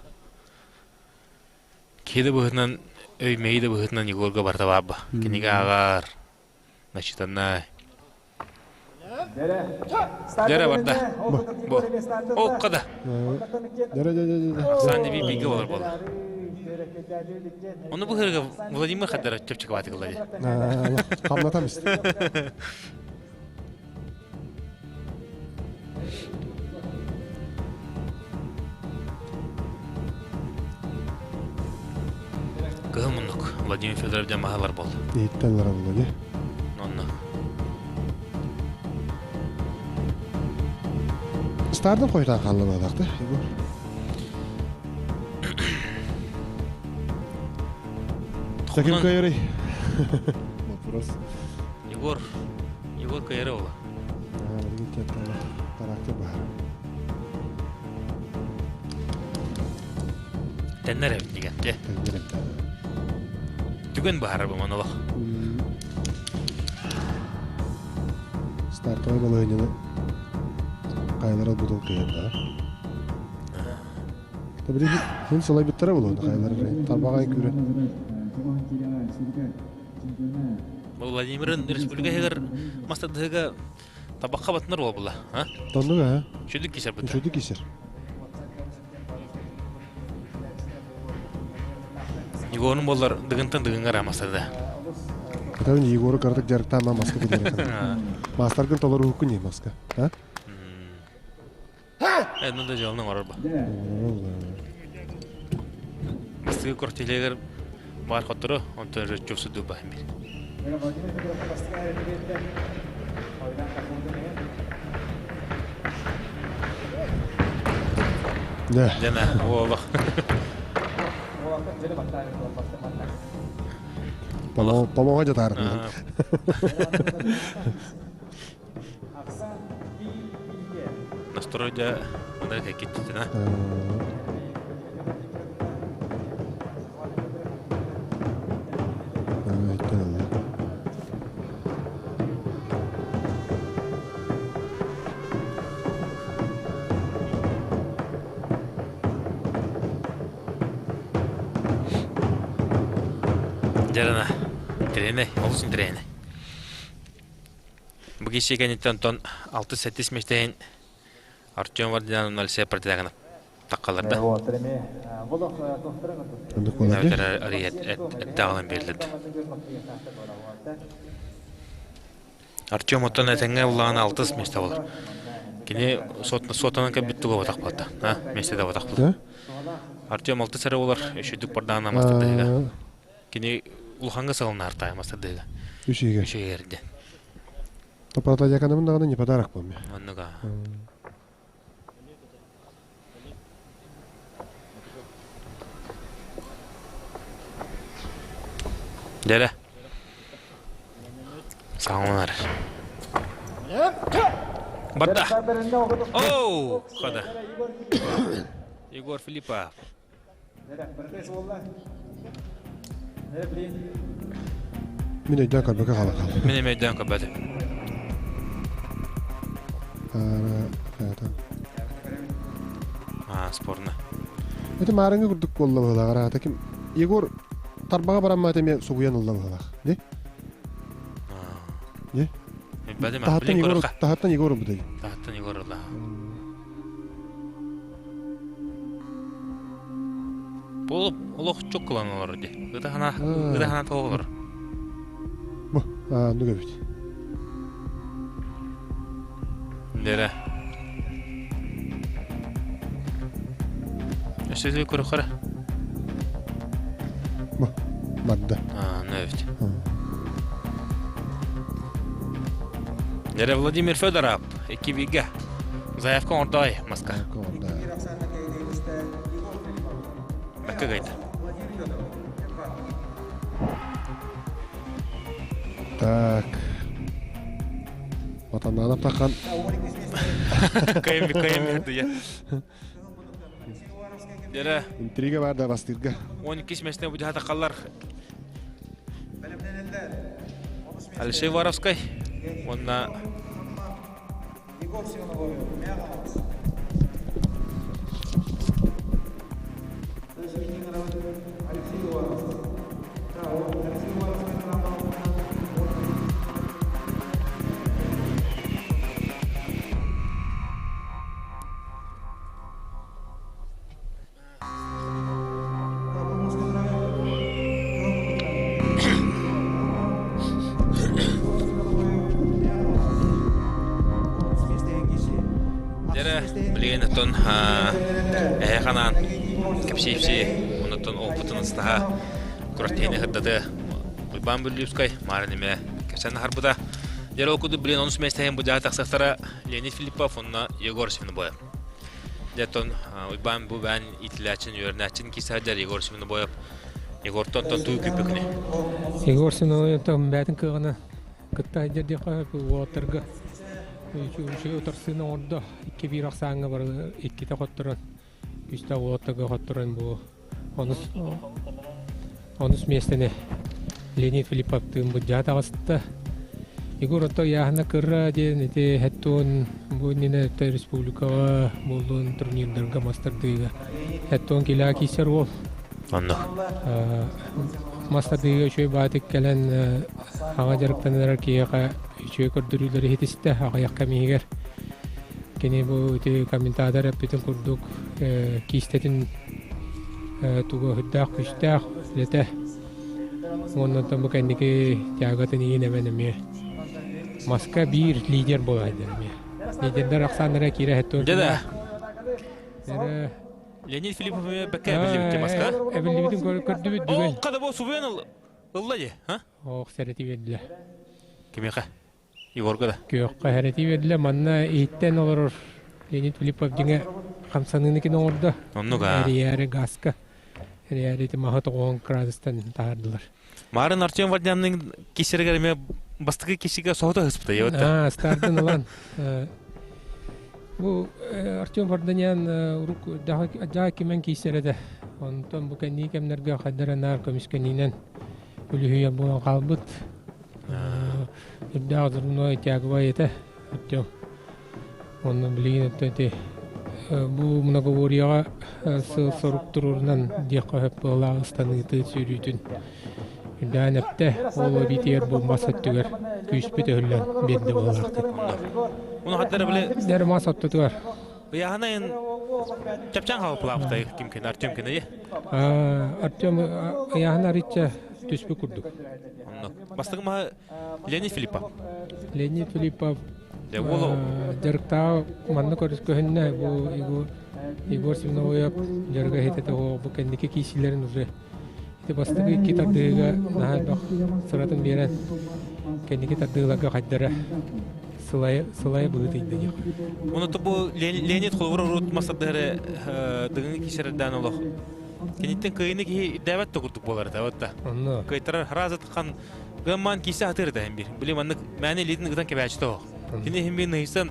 Киһи да быһытынан өй мэйи да быһытынан Егорга барта баар ба. Кинигэ ааҕар, начитаннай. Дэрэ барда. Бу. Окко да. Дэрэ дэ дэ дэ. Ахсаан деби бигэ болар болар. Оны бу хырга Владимир Хаддар чөпчөк бааты кылла Хамнатам исти. Кыһыл муннук Владимир Федоров дьан маһалар бол. Иһиттен лара була ди. Онно. Стардын койтан қалды бадақты, Егор. Таким кайрый. Вопрос. Егор, Егор кайры ола. Характер бар. Теннер эбит деген. Теннер эбит. Түгэн баһар бу монолог. Стартовый балайнаны кайлара бутыл кыйырда. Табри хин салай биттара болду кайлар тарбагай күрө. Владимирын республика хегер мастадыга табакка батнар була, а? Тоннуга, Чүдүк кисер бит. Чүдүк кисер. Егорун боллар дыгынтан дыгынга рамасады. Ытабын Егору кыратык дьарыктаама маска кэтиэрэ. Маастаргын толорууккун дии маска. А? Э, ну да дьыаланы оҥорор ба. Бастыгы кортилегер бар хоттору, онтон рыччов суду баһмир. Да. Дена, олох. Помоҕо дьатаарык. Настрой дьэ мына кэккитчитина. Дьарана, тренэ, олус интэриэһинэй. Бу киһи кэнниттэн онтон 6-7 миэстэһин Артем Вардинан Алексей Протягинов таққаларда. Эрдэ биэрдилэр. Артем оттон этэҥҥэ улаан алтыс миэстэ буолар. Кини суотанан кэлбит туга батах буолта. Миэстэ да батах буолар. Артем алтыс эрэ буолар, үчүдүк бардаана мастардыга. Кини улаханга сылынаар мастардыга. Үчүгэй. Үчүгэй эрдэ. Топратадьаканымын даҕаны не подарок помню. Оннуга. Дere. Саҥалар. Барда. Оу, хода. Егор Филиппов. Мин өйдөөн көрбөккө хаалан хааллым. Мин эмиэ өйдөөн көрбөтүм. Аа, спорно. Это маарыҥы курдук буолла быһыылаах араата ким Егор тарбаҕа бараммаата эмиэ сугуйан ылла быһыылаах. Ди? Ди? Таһаттан Егор таһаттан Егор ылбытай. Таһаттан Егор ылла. Буолуп олох чуккулан олорор ди. Ытахана ытахана тоҕолор. Бу, аа, ну эбит. Дere. Өссө көрөхөрө. Бу, барда. Аа, ну эбит. Дere Владимир Федоров, икки бигэ. Заявка оҥордой маска. Бэккэ гайда. Так. Ватаннанап таххан. Кайым кайым я. Дere. Интрига бар да бастырга. 12 месте бу жаата қаллар. Алексей Воровской. Онна Дere билигин оттон эһэ ханаан кэпсиипси оннуттан опытын ыстаһа кураттиһини хырдаты Уйбаан Бүллүүскай маарын име кэпсэн харбыта. Дere ол курдук билин онус миэстэһин бу дьаһа тахсахтара Леонид Филиппов онно Егор Свинобоев. Дьэ Уйбаан бу бээн иитиллээчин үөрэнээчин киисаһадьар Егор Свинобоев Егортон тон туу күппүкүнү. Егор Свинобоев бээтин кыаҕына кытта сылдьар диэххэ уолаттарга үчүгэй утарсыыны оҥордо. Икки биир ахсааҥҥа бары иккитэ хотторон, үстэ уолаттарга хотторон бу онус онус миэстэни Леонид Филипповтыын былдьаһа таҕыста. Егор ото ыйааһына кыра диэн ити хэттуон бу иннинэ республикаҕа буоллун турнирдарга мастардыыга хэттуон килаа киисэр уол. Онно. Мастардыыга үчүгэй баатык кэлэн хаҥа дьарыктанар киһиэхэ үчүгэй көрдөрүүлэри иһитистэ аҕыйах кэмигэр. Кини бу ити комментатор эппитин курдук киистэтин тугу өһүрдээх күүстээх үлэтэ. Оннотон бу кэнники тягатын иин эбэн эмиэ маска биир лидер буолар эмиэ. Лидердэр ахсааннара киирэ хэттуун. Дьэ да. Леонид Филиппов эмиэ бэккэ эбиллибит маска. Эбиллибитин көрдүбүт бүгүн. О, када бу субуйан ылла дии, а? Ох, сэрэти бердилер. Кимиэхэ? Егорга да. Күөххэ сэрэти бердилер. Манна иһиттэн олорор Леонид Филиппов дьиҥэ хамсаныыны кин оҥордо. Оннук аа. Эрийээри газка. Эрийээри ити маһы 90 градустан таһаардылар. Марын Артем Вардянның кисеригер эме бастакы кишиге соһута ыспыта А, стартын ылан. Бу Артем Варданян урук дьаа кимен киисэрэ Онтон бу кэннии кэмнэргэ хайдара наар көмүскэниинэн үлүһүйэр буолан хаалбыт. Үрдээх дурной тяговай этэ Артем. Онно билигин ити бу многоборьеҕа сыл-сорук туруорунан диэххэ сөп буолаах ыстаныыты сүүрүүтүн үрдээн эптэ. Ол эбиитигэр бу мас өттүгэр күүспүт өһүллэн биэрдэ буолаахтык. Уну хаттара биле Дэр мас оттутугар. Ыйаһанайын чапчаан хаалпылаабытай кимкин Артем кинайы. Артем ыйаһын арычча түспүт курдук. Онно. Бастакы маһы Леонид Филиппов. Леонид Филиппов дьарыктаах манна көрүскөһүннэ бу Егор Егор Семеновоев дьарыга иһитэ бу кэнники киисилэрин уже ити бастакы икки тардыыга наһаа элбэх сыратын биэрэн кэнники тардыыларга хайдара сылайа сылайа быһыытыйда диэх. Оны бу Леонид холобур урут мастардыһары дыгыҥы кисэрдээн олох киниттэн кыайыны киһи ирдээбэт да курдук буолар да вот да. Онно. Кыайтарар харазы хан гымман кисе хатыр да бир. Били маннык мәне илиитин ытан кэбээччи тоох. Кини иһин бир ныйсан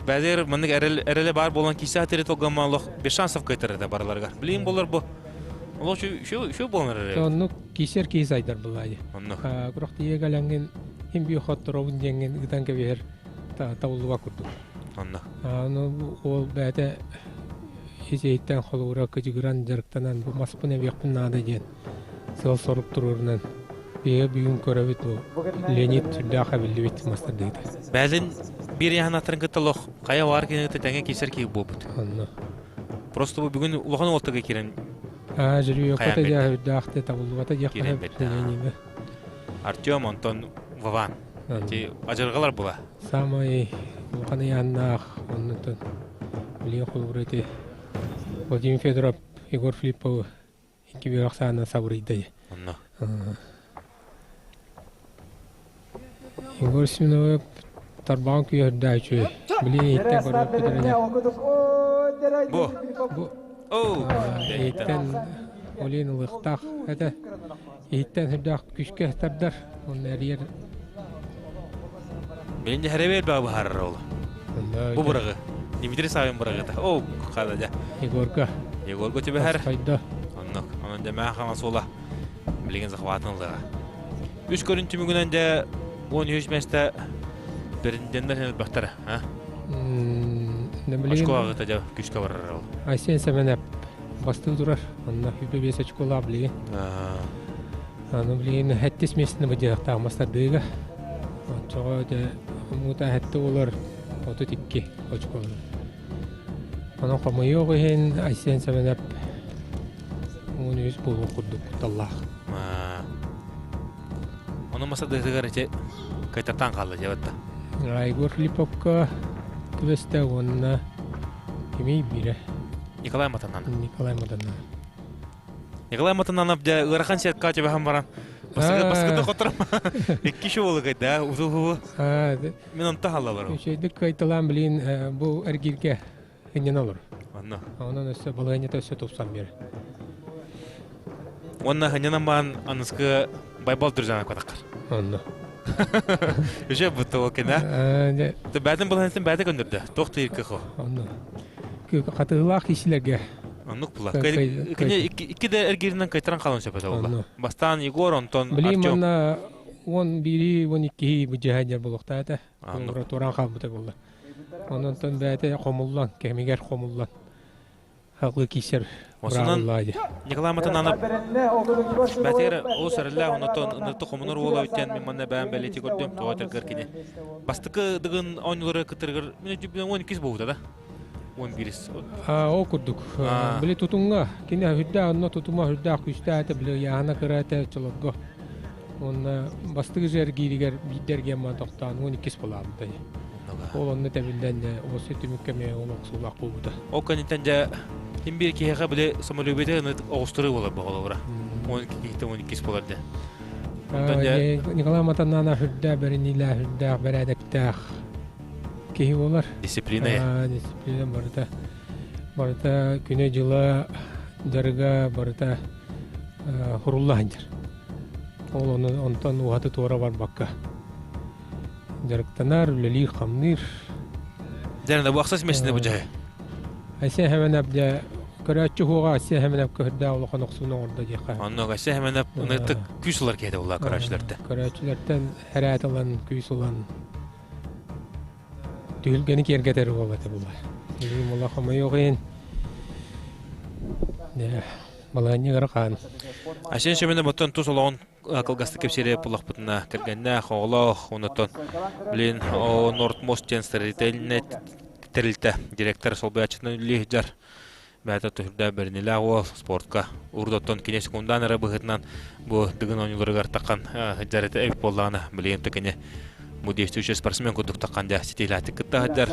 бәдер маннык эрэле бар болан кисе хатыры толгамман олох без шансов кыайтарар да барыларга. Билин болар бу. Олох şu şu şu болар эрэ. Оннук кисер киһи сайдар булаайы. Оннук. Курох тиийэ кэлэҥҥин хим биир хотторобун диэҥҥин ытан кэбиһэр табыллыба курдук. Онно. Аны ол бэйэтэ ис-иһиттэн холобура кыдьыгыран дьарыктанан бу маспын эбиэхпин наада диэн сыал-сорук туруорунан биһиги бүгүн көрөбүт бу Леонид сүрдээх эбиллибит мастардыыта. Бэйэтин биир яһанаттарын кытта олох хайа баар кинини тэҥэ киирсэр киһи буолбут. Онно. Просто бу бүгүн улахан уолтага киирэн Аа, жүрүөккэ да үрдээх табыллыбата диэххэ сөп Леонида. Артем, онтон Вован. Ти ажыргалар була. Самай улахан ыйааннаах оннуттан билигин холобура ити Владимир Федоров Егор Филипповы икки бүөх саанан сабырыйда Онно. Егор Семеновы тарбаҕын күйөрдөө үчүгэй. Билигин иһиттэн көрбөппүт эрэ. Бу. Бу. Иһиттэн олин ылыахтаах этэ. Иһиттэн сүрдээх күүскэ тардар. Онно эрийэр. Билин дьэһэрэбиэр баа быһаарар ол. Бу бырагы. Дмитрий Савин бырагыта. О, хада дьэ. Егорга. Егорга түбэһэр. Хайда. Оннук. Онон дьэ хаҥа суола билигин захватын ылыаҕа. Үс көрүн түмүгүнэн дьэ 13 миэстэ претенденнэр элбэхтэр. А? Очко аҕыта дьэ күүскэ барар ол. Айсен Семенов бастыы турар. Онно 25 очколаах билигин. Аны билигин хэттис миэстэни быдьыахтаах мастардыыга. Оччоҕо дьэ муута хэтти олор 32 очколор. Онон хомойуох иһин Айсен Семенов 13 буолуох курдук кутталлаах. Ону мастардыытыгар ити кайтартаан хаалла дьэ Егор Филипповка түбэстэ уонна кимий биирэ? Николай Матананов. Николай Матананов. Николай Матананов дьэ ыарахан сетка түбэһэн баран баскыты хотором. Икки шоу да узу Мен онто халлалар. Үчүгэйдик кайталаан билин бу эргииргэ ынньана олор. Онно. Онон өссө балаһыанньата өссө тупсан биэр. Уонна ханньанан баан аныскы Байбал Дүрзана катаккар. Онно. Үчө бутта ол кена. Тэ бәдин балаһыанньатын бәдэ көндөрдө. Тох тыйыркы хо. Онно. Хатыылаах киһилэргэ. Оннук була. Кини икки да эргииринэн кайтаран хаалан сөп этэ буолла. Бастаан Егор, онтон Билим манна 11 12 быдьаһа буолуохтаа этэ. Туран хаалбыта буолла. Онон бэйэтэ хомуллан, кэмигэр хомуллан хаҕы киисэр Осунан Николай Матананов бәтер олус эрэллээх онотон ынырты хомунар уола үттэн мин манна бэйэм бэлиэти көрдүм тоҕо этэргэр кини бастакы дыгын оонньуулары кытырыгар мин 12 буолбута да 11 Ол курдук. Били тутунга кини хүрдээх онно тутума хүрдээх күүстээх этэ били ыйааһына кыра этэ чолорго. Уонна бастыгы эргииригэр биирдэ эргиэн маан тохтоон 12 буолаабыта. Ол онно тэбиллэн осы түмүккэ эмиэ ол охсуулаах буолбута. Ол кэнниттэн дьэ ким биир киһиэхэ били самолюбиете оҕустарыы буолар боҕолорура. 12 киһиттэн 12 буолар дьэ. Онтон дьэ Николай Матаннана үрдээх бэриниилээх, үрдээх бэрээдэктээх киһи буолар. Дисциплина. Дисциплина барыта барыта күнэ-дьыла дьарыга барыта хурулла сылдьар. Ол ону онтон уһаты туора барбакка дьарыктанар, үлэлиир-хамныыр. Дьэ, бу ахсыс мессине бу дьаһы. Айсен Хэмэнэп дьэ көрөөччү хуоҕа Айсен Хэмэнэп көһөрдөөх улахан охсууну оҥордо диэххэ. Онно Айсен Хэмэнэп ынытык күүс ылар киһи буолла көрөөччүлэртэн. Көрөөччүлэртэн хэрээт ылан, күүс ылан түһүлгэни киэргэтэр уол этэ була. Билигин була хомойуох иһин балаһыанньа ыарахан. Айсен Семенов оттон тус олоҕун кылгастык кэпсиэри буллахпытына кэргэннээх, оҕолоох, онтон билин Нортмост диэн строительнай тэрилтэ директор солбуйааччытынан үлэлии сылдьар. Бэйэтэ түһүрдээх бэринилээх уол спортка урут оттон кини секундаан эрэ быһыытынан бу Дыгын оонньууларыгар таххан сылдьар этэ эбит буоллаҕына билигин то кини бу действующий спортсмен курдук таххан дьэ ситиилээхтик кытта сылдьар.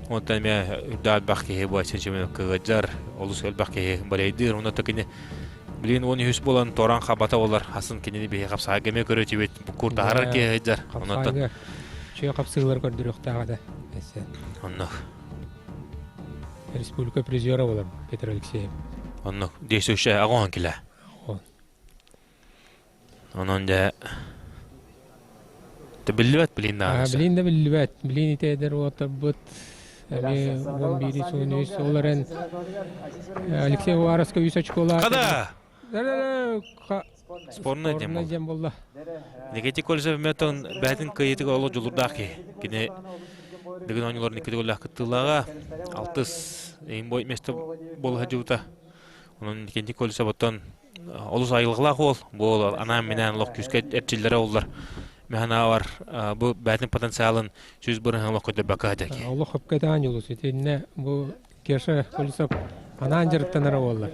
Онтон эмиэ үрдээх элбэх киһи бу Айсен Семенов кыгыдьар, олус элбэх киһи балейдыыр. Онно кини билигин 13 буолан туоран хабата болар асын кинини биһи хапсаайга эмиэ көрөтүбүт куртаһарар киһи сылдьар. Онон чүө хапсыылар көрдөрүөхтээх этэ. Оннук. Республика призера болар Петр Алексеев. Оннук действующая агоон килэ. Онон дьэ биллибэт билин да. Билин да биллибэт. Билин итээдэр уотарбыт эми 11 суун үс ол эрэн Алексей Уваровска үс очколаах. Када! Спорный дем болла. Никита Колесов метон бээтин кыйытыга оло дьулурдаах киһи. Кини Дыгын оонньууларын икки төгүллээх кыттыылааҕа алтыс иһин бой место буола сылдьыбыта. Онон Никита Колесов оттон олус айылҕалаах уол. Бу уол анаан-минээн олох күүскэ эрчиллэрэ оллар. Мэханаабар бу бээтин потенциалын 100% олох көрдөрбөккө сылдьар киһи. Олох хөпкө юлус. Итиннэ бу Кеша Колесов анаан дьарыктанара буоллар.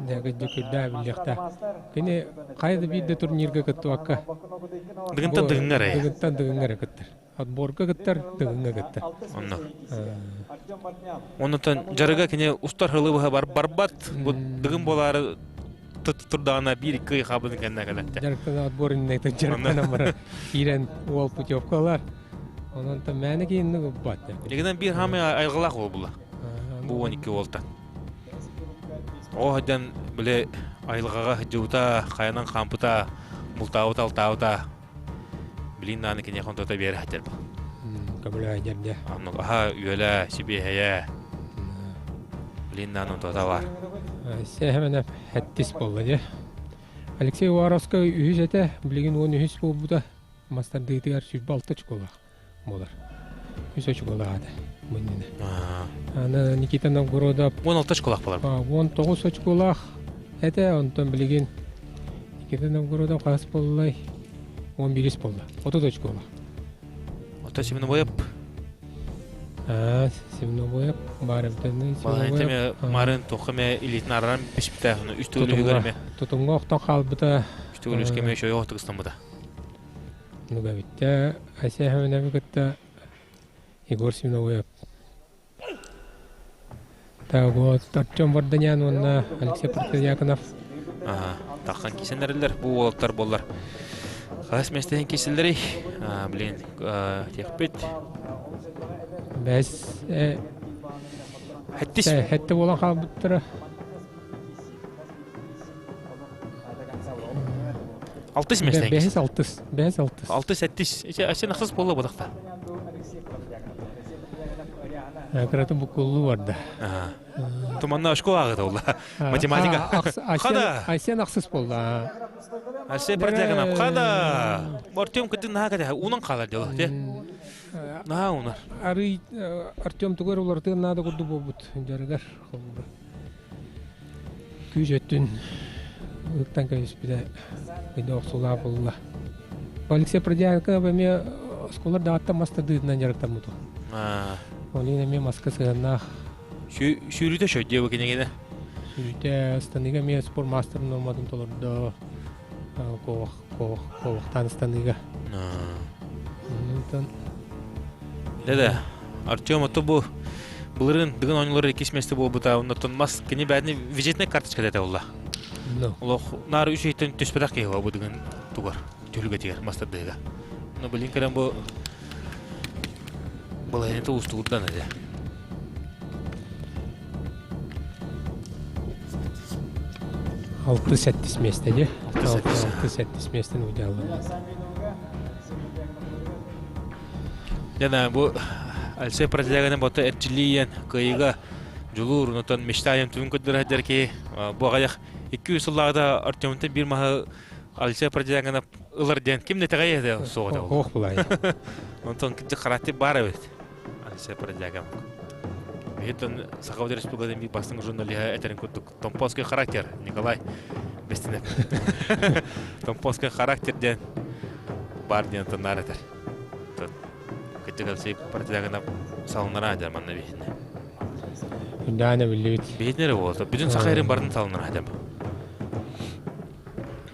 Дьэ биллиэхтээх. Кини хайа да биир да турнирга кыттыбакка. Дыгынтан дыгыҥҥа эрэ. Дыгынтан дыгыҥҥа эрэ кыттар. Отборга кыттар, дыгыҥҥа кыттар. Онно. Оннуттан дьарыга кини устар хылыбыһа бар барбат. Бу дыгын буолаары турдаҕына биир икки ый хаабын кэннэ кэлэттэ. Дьарыктан отбор иннектен дьарыктанан баран киирэн уол путевка ылар. Онон та мээнэ киинни губбат. Дегенен биир хаамай айылҕалаах уол була. Бу 12 уолтан. О дьан биле айылҕаҕа сылдьыбыта, хайанан хаампыта, бултаабыта, алтаабыта. Билин нааны киниэхэ онтото биэрэ сылдьар бу. Көмөлөһө дьэрдэ. Оннук аһа үөлэ, сибиэһэйэ. Билин нааны онтото бар. Сэһэмэнэ хэттис буолла дьэ. Алексей Уваровскай үһүс этэ, билигин 13 буолбута. Мастардыытыгар 26 очколаах буолар. Үс очколаах этэ бу иннинэ. Аны Никита Новгородов 16 очколаах буолар. 19 очколаах этэ, онтон билигин Никита Новгородов хас буоллай? 11 буолла. 30 очколаах. Ото Семеновоев Семеновоев баар эбитэ. Балаһын марын туохха эмэ илиитин араран биспитэ, үс төгүл үһүгэр эмэ. Тутумҥа охтон хаалбыта. Үс төгүл үскэ эмэ үчүгэй оҕотук ыстаммыта. Нугабиттэ Айсен Хэмэнэби кытта Егор Семеновоев. Так вот, Артем Варданян уонна Алексей Протодьяконов. Таххан кисеннэрилэр бу уолаттар боллар. Хас местehen киселлери? Блин, тиэхпит. Бэс Хэттис. Хэтти буолан хаалбыттара. Алтыс местehen. Бэһис алтыс. Бэһис алтыс. Алтыс эттис. Сен ахсыс буолла бодахта. Кыратын буккуллуу барда. Туманна школа ағыта олла. Математика. Хада. Айсен ахсыс болла. Айсен протягана. Хада. Артем кытын наха ката. Унан қалар дело. Наха унар. Ары Артем тугар улартын нада курду болбут. Жарыгар. Күүс өттүн ыктан кэбиспитэ кыйда охсуулаах буолла. Алексей Продяенко эмиэ оскуолар даҕаттан мас тардыытынан дьарыктаммыт. Ол иһин эмиэ маска сыһыаннаах. Сүүрүүтэ шөй диэбэ кинигинэ. Сүүрүүтэ станыга эмиэ спорт маастарын норматын толордо. Куобахтаан ыстаныыга. Онтон Дэ-дэ, Артем ото бу былырыын Дыгын оонньуулар иккис миэстэ буолбута, оннуттан мас кини бээтини визитнай карточка дэтэ буолла. Олох наар үс ыйтан түспэтэх киһи бу Дыгын тугар, түһүлгэтигэр, мастардыыга. Но билин кэлэн бу балаһыанньата уустугурдан этэ. 6-7 миэстэ дии. 6-7 миэстэни удьааллар. Дьэ бу Алексей Протяганы бота эрчиллиийэн кыайыыга дьулуур, онтон мечтаем түмүн көрдөрө сылдьар киһи бу аҕыйах 200 сыллааҕыта Артемтан биир маһы Алексей Протяганы ылар диэн ким да итэҕэйиэ этэ суоҕа этэ. Ох булай. Онтон характер баар эбит. Алексей Протяган. Биһиттэн Саха Республикатын биир бастыҥ журналиһа этэрин курдук Томпоский характер Николай Бестинов. Томпоский характер диэн бар диэн тыннаар этэр. Кытык Алексей Протягана салыннара дьэ манна биһинэ. Күндээнэ биллибит. Биһинэ эрэ буолта. Бүтүн саха эрин барын салыннара дьэ.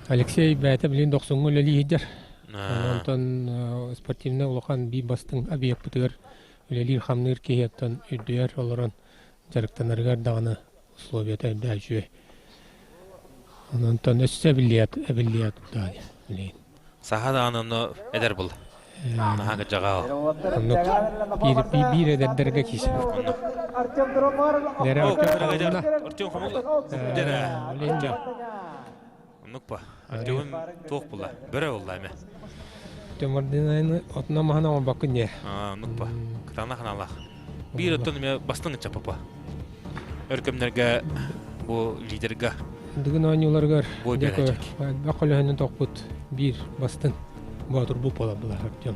Алексей бэйэтэ билин дохсуҥҥа үлэлии сылдьар. Онтон спортивнай улахан биир бастыҥ объекпытыгар үлэлиир-хамныыр киһи оттон үрдүгэр олорон дьарыктанарыгар даҕаны условията үрдэ үчүгэй. Онтон өссө эбиллиэт эбиллиэт билигин. Саха даҕаны онно эдэр был. Наһаа кырдьаҕа ол. Оннук биир биир эдэрдэргэ киирсэр. Оннук. Лера Артем хомулла. Артем хомулла. Дэрэ. Оннук па. Артемым туох була? Бөрө буолла эме. Артем отуна маһына оҥорбоккун дии. Оннук па. Кытаанах аналаах. Биир оттон эмиэ бастыҥ ыччат папа. Өр кэмнэргэ бу лидерга Дыгын оонньууларыгар элбэх көлөһөнүн тохпут биир бастыҥ боотурбут буолар была Артем.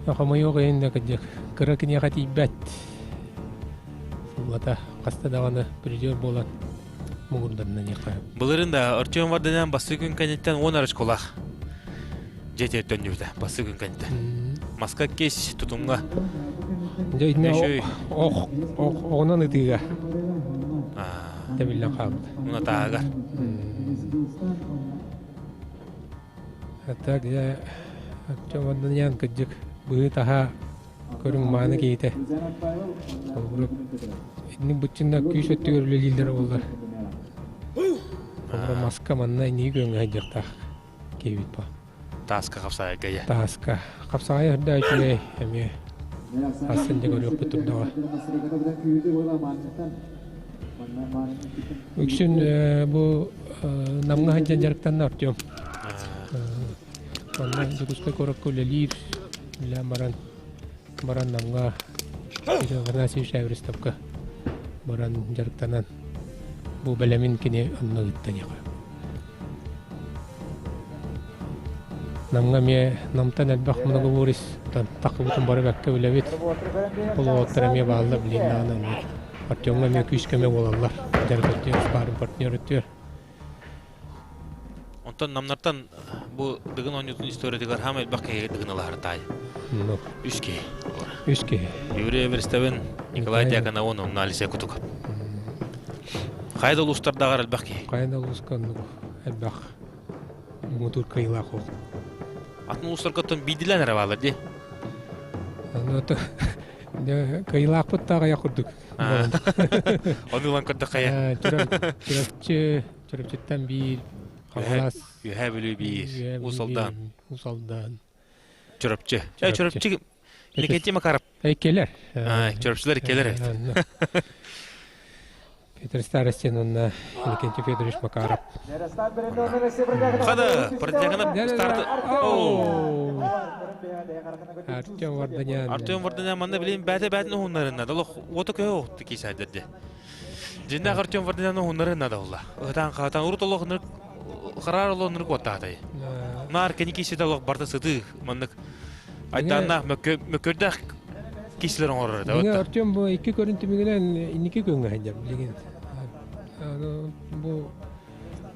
Хомойуох иһин да кырдьык кыра киниэхэ тиийбэт. Сыллата хаста даҕаны призер буолан муҥурдарынан Былырын да Артем Варданян бастакы күн кэнниттэн 10 очколаах дьиэтигэр төннүбүтэ бастакы күн кэнниттэн. Маска кис тутумҥа. Дьэ итинэ ох оҕунан ытыыга тэбиллэн хаалбыт. Уна тааһыгар. Так дьэ Артем Варданян кырдьык быһыы-таһаа Көрүҥ мааны киһитэ. Холобура, инник быччынна күүс өттүгэр үлэлииллэрэ буоллар. Холобура, маска манна инники күөҥҥэ сылдьыахтаах киһибит бу. Тааска хапсаайга я. Тааска. Хапсаҕай үрдэ үчүгэй эмиэ. Астын дьэ көрүөхпүт турдаҕа. Үксүн бу Намҥа сылдьан дьарыктанна Артем. Манна Дьокуускай куоракка үлэлиир, үлэлээн баран, баран Намҥа Кирилл Афанасьевич Эверестовка баран дьарыктанан бу бэлэмин кини онно ыытта диэххэ. Намҥа эмиэ Намтан элбэх многоборец таххыбытын бары бэккэ билэбит. Ол уолаттар эмиэ бааллар билигин даҕаны оннук. Артемҥа эмиэ күүс-көмө буолаллар. Дьарык өттүгэр, спарринг партнер өттүгэр. Онтон намнартан бу Дыгын оонньуутун историятыгар хаама элбэх киһигэ Дыгын ылаһар таай. Үс киһи. Үс киһи. Юрий Эверстовин, Николай Дьяконовун, онно Алисия Кутуков. Хайа да улуустардааҕар элбэх киһи. Хайа да улууска оннук элбэх муҥутуур кыайыылаах ол. Атын улуустарга оттон биирдилээн эрэ бааллар дии. Кыайыылаахпыт да аҕыйах курдук. Ону ылан көрдөххө Чурапчы, Чурапчыттан биир, Хаҥалас. Үөһээ Бүлүү биир, Уус Алдан. Уус Алдан. Чурапчы. Чурапчы Никитий Макаров. Иккилэр. Чурапчылар иккилэр. Петр Старостин уонна Иннокентий Федорович Макаров. Хада, Протягана старты. Артем Варданян. Артем Варданян манна билин бәте бәтин уһуннарына да лох уота көһө оҕутты киисайдерде. Дьиннээх Артем Варданян уһуннарына да улла. Ыһытаан хаатан урут олох нырык хараар олох нырык уоттаатай. Наар кини киисите олох барда сытыы маннык айдааннаах мөккөрдөөх киисилэр оҥорор этэ. Дьиҥэ Артем бу икки көрүн түмүгүнэн инники күөҥҥэ сылдьар билигин. Бу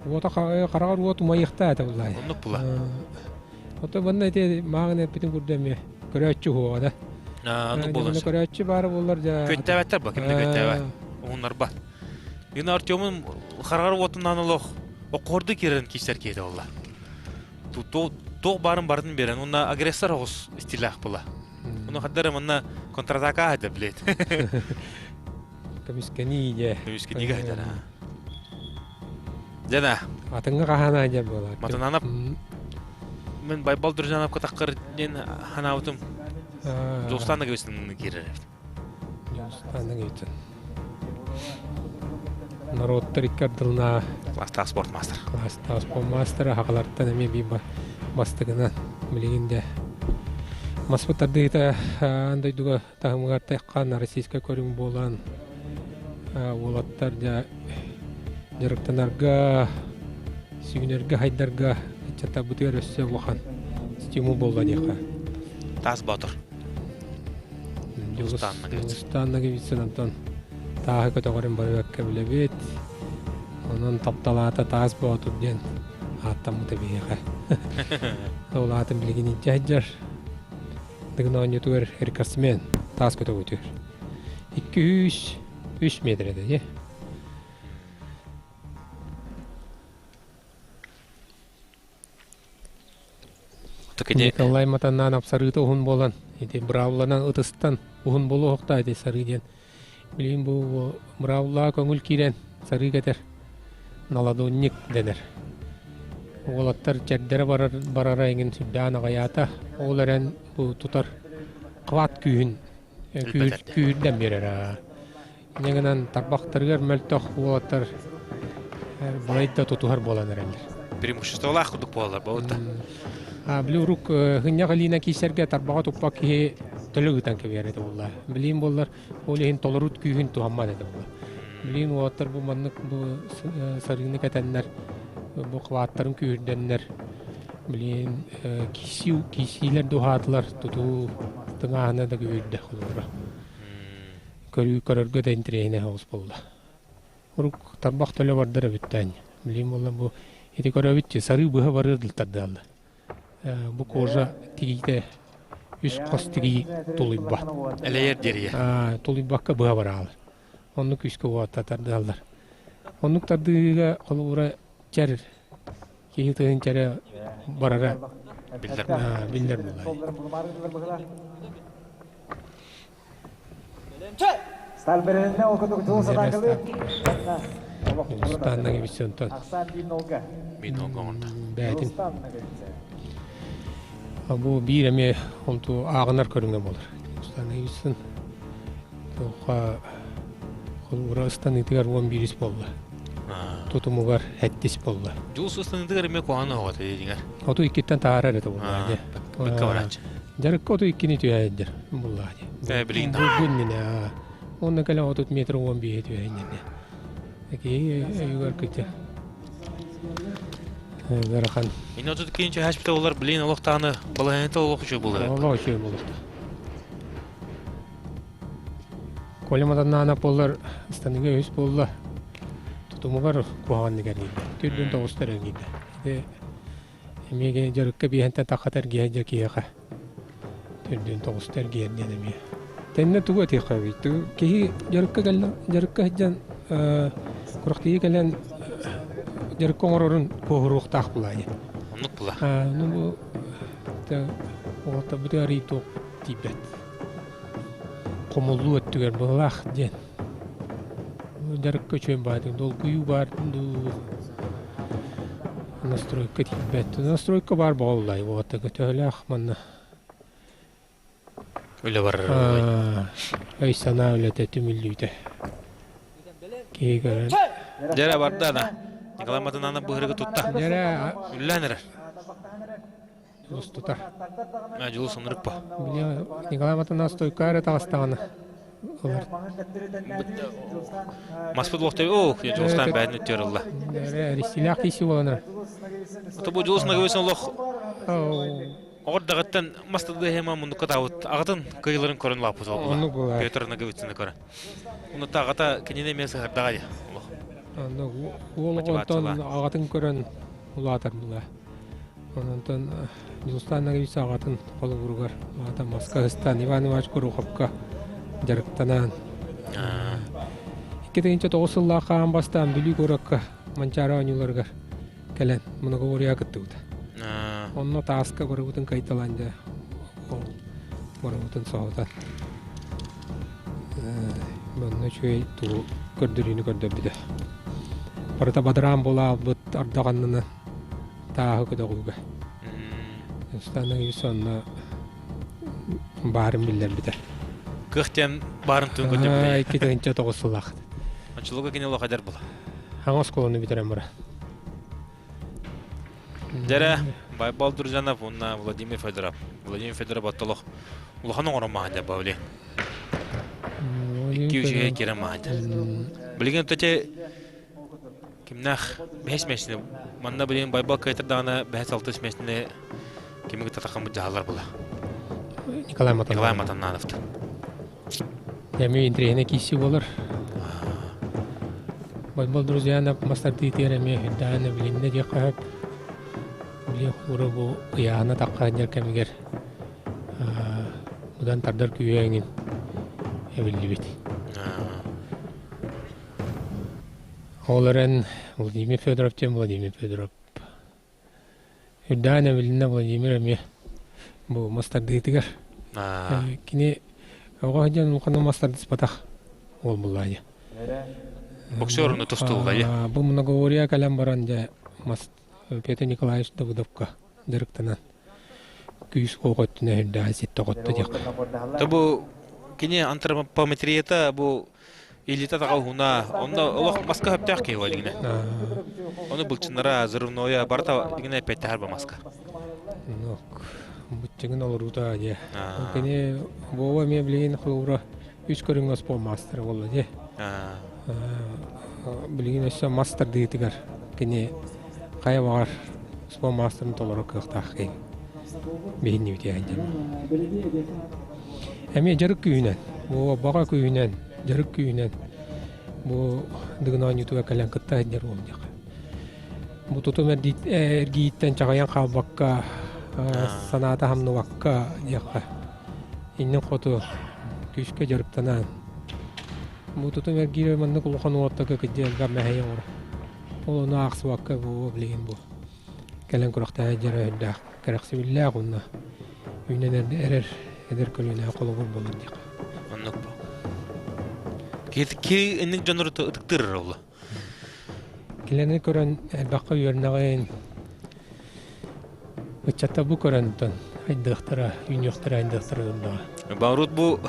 уота хараҕар уот умайыахтаа этэ буллаай. Оннук була. Ото манна ити мааҕын эппитин курдук эмиэ көрөөччү уһуоҕа да. Оннук буолан. Көрөөччү баара буоллар дьа. Көттөөбөттөр ба ким да көттөөбөт. Уһуннарба. Ина Артемун хараҕар уотунан олох. Оккорду киирэн киирсэр киһитэ буолла. Туох баарын барын берен, уонна агрессор оҕус стилях була. Ону хаддары манна контратака хадда билет. Көмүскэнии дьэ. Көмүскэниигэ хаддара. Дьэна. Атыҥҥа хаһаана дьэ буолар. Матананап мен Байбал Дружановка таххар диэн ханаабытым. Дьулустаан Наговицын киирэр. Дьулустаан Наговицын. Народтар икки ардылына Класстаах спорт мастер. Класстаах спорт мастера хахалартан эмиэ биир бастыгынан билигин де маспыт тардыыта аан дойдуга таһымыгар тайхаан российскай көрүҥ буолан уолаттар дьэ дьарыктанарга сүгүнэргэ хайдарга ыччаттарбытыгар өссө улахан стимул буолла диэххэ. Таас Боотур. Дьулустаан Ноговицын онтон тааһы көтөҕөрүн барыакка билэбит. Онон тапталаата Таас Боотур диэн ааттаммыта биһиэхэ. Ол аатын билигин илдьэ сылдьар. Дыгын оонньуутугар рекордсмен таас көтөҕүтүгэр. 203 метрede дии. Николай Матаннаан апсарыыта уһун буолан, ити быраабыланан ытыстан уһун буолуохтаа ити сарыы диэн. Билигин бу быраабылаҕа көҥүл киирэн сарыы кэтэр наладонник дэнэр. Уолаттар чэрдэрэ барар барара эҥин сүрдээн аҕыйаата. Ол эрэн бу тутар хват күүһүн күүһүрдэн биэрэр. Инньэ гынан тарбахтарыгар мөлтөх уолаттар балайда тутуһар буолан эрэллэр. Преимуществолаах курдук буолаллар буолбута. Били урук хынньах илиинэн киирсэргэ тарбаҕа туппак киһи төлө ыытан кэбиһэр этэ буолла. Билиин буоллар ол иһин толорут күүһүн туһаммат этэ буолла. Билиин уолаттар бу маннык бу сарыыны кэтэннэр бу хваттарын күүһүрдэннэр билиин киисиилэр дуһаатылар тутуу тыҥааһына да күүһүрдэ холобура. Көрүү көрөргө да интэриэһинэй соҕус буолла. Урук тарбах төлө бардар эбиттээн. Билигин буолла бу ити көрөбүт сарыы быһа барыар дылтардаалла. Бу кожа тигиитэ үс хос тигии тулуйбат. Элэйэр диэрийэ. Тулуйбакка быһа бараалар. Оннук күүскэ уотта тардыаллар. Оннук тардыыга холобура чэр киһи тыһын чэрэ барара биллэр биллэр буолла. Сталберенне ол курдук тыл сатаакылы. Станна Гибсонтон. Бээтин. Бу биир эмиэ онту ааҕынар көрүҥэ буолар. Станна Гибсон туохха холуура ыстаныытыгар 11 буолла. Тутумугар хэттис буолла. Дьулус ыстаныытыгар эмиэ куһаҕан оҕото дигэр. Оту иккиттэн таһаарар этэ буолла. Быкка барааччы. Дьарыкка 32-ни түһээйдэр буллаа дии. Ээ, билигин Бу бу иннинэ уонна кэлэн 30 метр 15 түһэйиннэ. Киһи өйүгэр кытта ыарахан. Ини 32 түһээспитэ болар, билигин олох даҕаны балаһыанньата олох үчүгэй буолар. Олох үчүгэй буолуохта. Коля Матаннаана буоллар ыстаныга үс буолла. Тутумугар куһаҕаннык эргийдэ. Түрдүн тоҕустар эргийдэ. Ити Эмиэ дьарыкка биэһэнтэн тахха эргиһэ дьэ киһиэхэ төрдүн тоҕуста эргийэр диэн эмиэ. Тэннэ тугу этиэххэ эбит? Киһи дьарыкка кэллэ дьарыкка сылдьан курахтыйыы кэлэн дьарыкка оҥорорун куоһуруохтаах булаа диэн. Оннук була. Ну бу уолаттарбыт арый туох тиийбэт. Хомуллуу өттүгэр быһылаах диэн. Дьарыкка үчүгэй баайдык долгуйуу баар дуу настройка тиийбэт. Настройка баар буоллай вот төһөлөөх манна үлэ барар өй-санаа үлэтэ түмүллүүтэ киһи көрөн Дьэрэ барда да Николай Матананов быһырыгы тутта. Дьэрэ үллээн эрэр. Дьулус тутар. Дьулус ынырык по. Николай Матанас стойка эрэ таҕыстаҕына ылар. Маспыт лохтой о, Дьулустан бэйэтин өттүгэр ылла. Ристилээх киси буоланар. Ото бу Дьулус Наговицын олох оҕор даҕыттан мас тардыһыма муннукка таабыт аҕатын кыйыларын көрөн лааппыт ол Петр Наговицыны көрөн. Онута аҕата кинини эмиэ сыһардаҕа дии олох. Уол оҕонтон аҕатын көрөн улаатар була. Онтон Дьулустаан Наговиц аҕатын холобуругар аата маска ыстаан Иван Иванович Гороховка дьарыктанан 2009 сыллаах хаан бастаан Бүлүү куоракка Манчаары оонньууларыгар. кэлэн многоборьеҕа кыттыбыта. Онно тааска барыбытын кайталаан дьэ ол барыбытын соһутан манна үчүгэй тугу көрдөрүүнү көрдөрбүтэ. Барыта бадараан буолаабыт ардах аннынан тааһы көтөҕүүгэ. Станна сонно баарын биллэрбитэ. Кых диэн баарын түн көрдөрбүтэ. 2009 сыллаах. Оччолорго кини олох эдэр була. Хаҥа оскуоланы бүтэрэн бара. Дьэрэ, Байбал Друзьянов уонна Владимир Федоров. Владимир Федоров оттолох улахан оҥорон маһан бабли. Икки үчүгэй кирэн маһан. Билигин төте кимнээх бэһис мессини манна билигин Байбал кыайтардаҕына бэһис алтыс мессини кими кытта тахаммыт дьаһаллар була. Николай Матаннанов. Николай Матаннановтан. Эми интриэһинэ киирсии буолар. Байбал Друзьянов мастардыытыгар эмиэ үрдээн билиннэ диэххэ сөп. Били хура бу ыйааһына таххаанньар кэмигэр быдан тардар күүһэ эҥин эбиллибит. Ол эрэн Владимир Федоров диэн Владимир Федоров Үрдээн эбилиннэ Владимир эмиэ бу мас тардыытыгар. Кини оҕо сылдьан улахан мас тардыспатах уол буллаайа. Боксер ону тустууллайа. Бу многовория кэлэн баран дьэ мас Петр Николаевич Давыдовка дьарыктанан күүс уох өттүнэ үрдээн ситте хотто диэх. То бу кини антропометрията бу Илиитэ таҕа уһуна, онно олох маска сөптөөх киһи буолла дигинэ. Ону былчыннара, взрывное, барыта дигинэ эппиэттэһэр бу маска. Нок, быччыгын олоруута дьэ. Кини Вова эмиэ билигин холобура үс көрүҥҥэ спорт маастара буолла дьэ. Билигин өссө мас тардыытыгар кини хайа баҕар спорт маастарын толорор кыахтаах киһи. Биһиннибит диэн. Эмиэ дьарык күүһүнэн, бу баҕа күүһүнэн, дьарык күүһүнэн бу Дыгын оонньуутугар кэлэн кытта сылдьар уолдьах. Бу тутум эргииттэн чаҕыйан хаалбакка, санаата хамныбакка диэххэ, иннин хоту күүскэ дьарыктанан бу тутум эргиирэ маннык улахан уоттарга кырдьа элбэх мэһэйи оҥорор. Ол ону аахсыбакка бу билигин бу кэлэн күрэхтэһэ дьара үрдээх кэрэхсэбиллээх уонна үүнэн эрэр эдэр көлүөнэ холобур буолар диэххэ. Оннук бу. Ки инник дьоннору ытыктыыр олла. Кинилэри көрөн элбэххэ үөрнэҕин ыччатта бу көрөн тон айдыахтара, үүнүөхтэрэ, айдыахтара турдаҕа. Баарут бу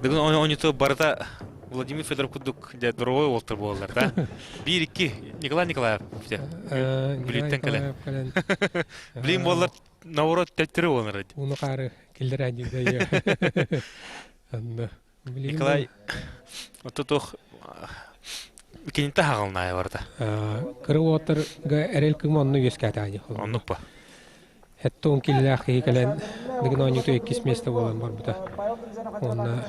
бүгүн оонньууту барыта Владимир Федоров курдук дьэ дорогой уолтар буолаллар да. Биир-икки Николай Николаев Бүлүүттэн кэлэн. Блин буоллар наоборот төттөрү буолар. Уну хаары киллэрэ дии. Николай ото туох кининтэ хаҕылнаайа барда. Кыра уолаттарга эрэл кыыма онно үөскээтэ. Оннук ба. Хэттон киллээх киһи кэлэн Дыгын оонньууту иккис миэстэ буолан барбыта. Уонна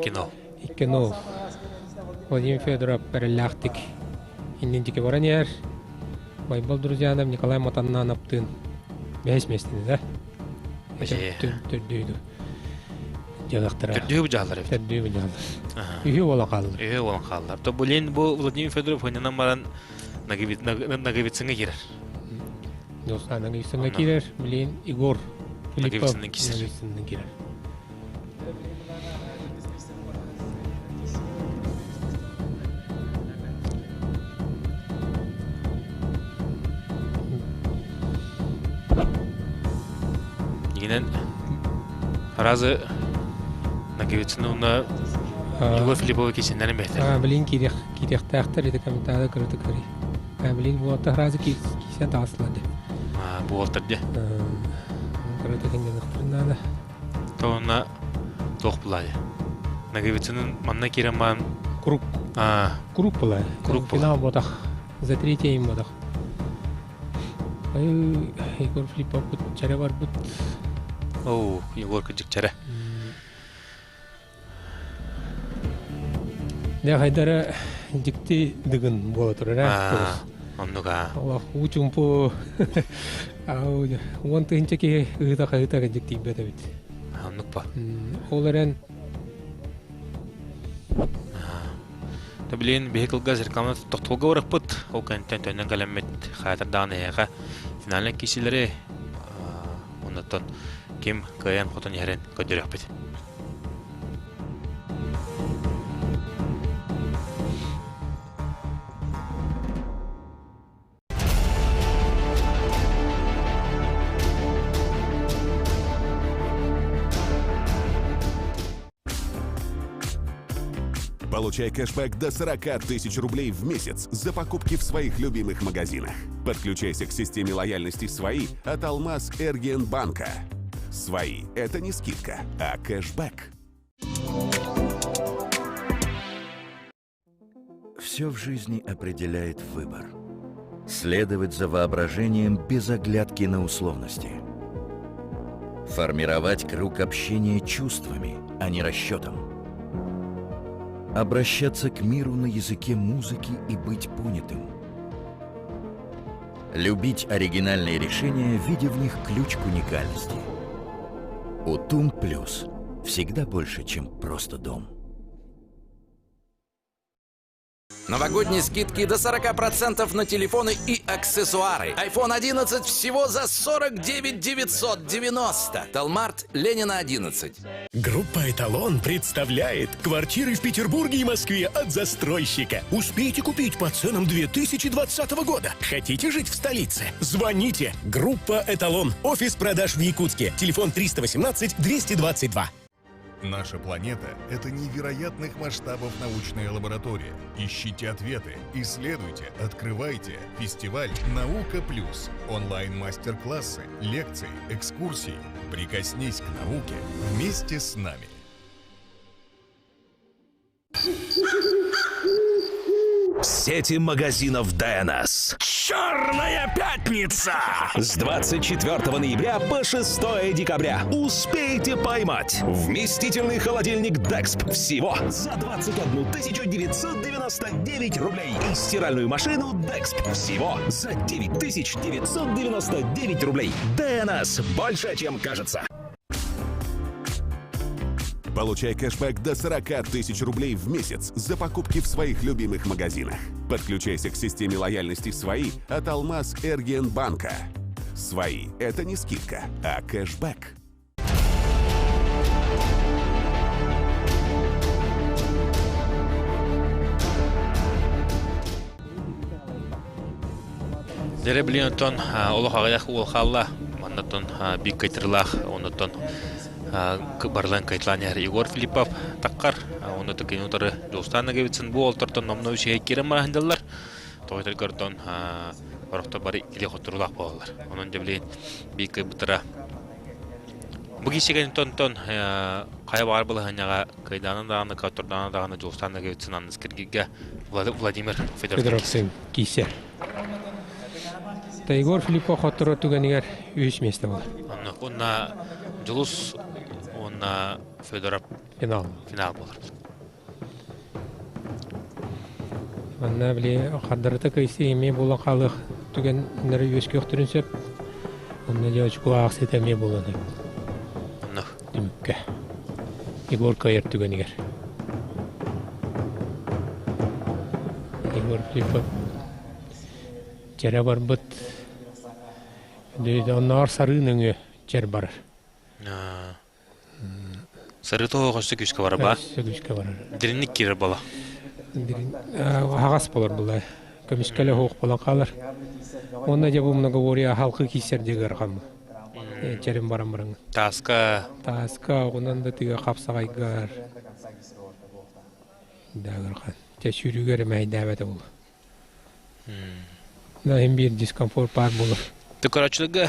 Кино. Кино. Владимир Федоров эрэллээхтик иннин диэки баран иһэр. Байбал Друзьянов Николай Матаннановтыын бэһис миэстэни да. Төрдүү дьалахтара. Төрдүү бу эбит. Төрдүү бу дьаалар. Үһү буолан хааллар. Үһү буолан хааллар. То блин бу Владимир Федоров хынынан баран Наговицыҥа киирэр. Доста Наговицыҥа киирэр. Блин Егор Филиппов Наговицыҥа киирэр. Игинен Разы Наговицыны уна Егор Филиппова кисеннерин бэхтэр. Блин киирэх киириэхтээхтэр ити комментарий кырытык көрүй. Блин буолта разы киисен таҕыстылар де. Буолтар де. Кырытык инненехтерин надо. Тоҕуна туох булай. Наговицынын манна киирэн баран Круг. Круг булай. Круг Финал ботах. За третье им ботах. Егор Филиппов чэрэ барбыт. Оу, Егор кыдьык чэрэ. Дьэ хайдара дьикти дыгын буола турар ээ. Оннук аа. Олох уу чумпу 10 000 киһи ыһыта-хаһыта дьиктийбэт эбит. Оннук ба. Ол эрэн. Билигин биһи кылгас реклама тохтолго барыппыт. Ол кэнниттэн төннөн кэлэммит хаатырдаан эһиэхэ финальнай киисилэри оннуттан ким кыайан хотон иһэрин көрдөрүөхпүт. Получай кэшбэк до 40 тысяч рублей в месяц за покупки в своих любимых магазинах. Подключайся к системе лояльности «Свои» от Алмаз Эргенбанка. «Свои» — это не скидка, а кэшбэк. Все в жизни определяет выбор. Следовать за воображением без оглядки на условности. Формировать круг общения чувствами, а не расчетом. Обращаться к миру на языке музыки и быть понятым. Любить оригинальные решения, видя в них ключ к уникальности. Утум Плюс. Всегда больше, чем просто дом. Новогодние скидки до 40% на телефоны и аксессуары. iPhone 11 всего за 49 990. Талмарт, Ленина 11. Группа «Эталон» представляет квартиры в Петербурге и Москве от застройщика. Успейте купить по ценам 2020 года. Хотите жить в столице? Звоните. Группа «Эталон». Офис продаж в Якутске. Телефон 318 222. Наша планета – это невероятных масштабов научная лаборатория. Ищите ответы, исследуйте, открывайте. Фестиваль «Наука плюс». Онлайн-мастер-классы, лекции, экскурсии. Прикоснись к науке вместе с нами. Сети магазинов ДНС. Черная пятница! С 24 ноября по 6 декабря успейте поймать вместительный холодильник Дексп всего за 21 999 рублей и стиральную машину Дексп всего за 9999 рублей. ДНС больше, чем кажется. Получай кэшбэк до 40 тысяч рублей в месяц за покупки в своих любимых магазинах. Подключайся к системе лояльности «Свои» от Алмаз Эргенбанка. «Свои» — это не скидка, а кэшбэк. Дьэ билигин оттон олох аҕыйах уол хаалла. Маннаттан биир кайтырылаах, оннуттан барылан кайтылаан иһэр Егор Филиппов таххар. Онно кини утары Дьулустаан Ноговицын бу олтортон номно үчүгэй киирэн баран сылдьаллар. Тоҕо көрдөн орохто бары иккили хотторуулаах буолаллар. Онон дьэ билигин биир кыайбыттара Бу киисигэн тон хайа баҕар балаһыанньаҕа кыайдаана даҕаны, кыаттордаана даҕаны Дьулустаан Ноговицын анныс киргигэ Владимир Федоров киисэр. Егор Филиппов хотторор түгэнигэр үһүс миэстэ буолар. Онно уонна Дьулус уонна Федоров финал финал буолар. Манна били хардарыта кыйсы эмиэ буолан хаалыах түгэннэри үөскүөхтэрин сөп. Онно дьэ очко аахсыыта эмиэ буолан Онно. Түмүккэ. Егор кыайар түгэнигэр. Егор Филиппов чэрэ барбыт. Онноор сарыы нөҥүө чэр барар. Сарыы тоҕо өссө күүскэ барар ба? Өссө күүскэ барар. Диринник киирэр буола. Аһаҕас болар була. Көмүскэлэ суох буолан хаалар. Уонна дьэ бу многоборье халкы киирсэр диэ ыарахан. Чэрим баран баран. Тааска. Тааска оҕунан да тыга хапсаҕайгар. Да ыарахан. Чэ сүүрүүгэр мэһэйдээбэтэ буолуо. Иһин биир дискомфорт баар буолар. Көрөөччүлэргэ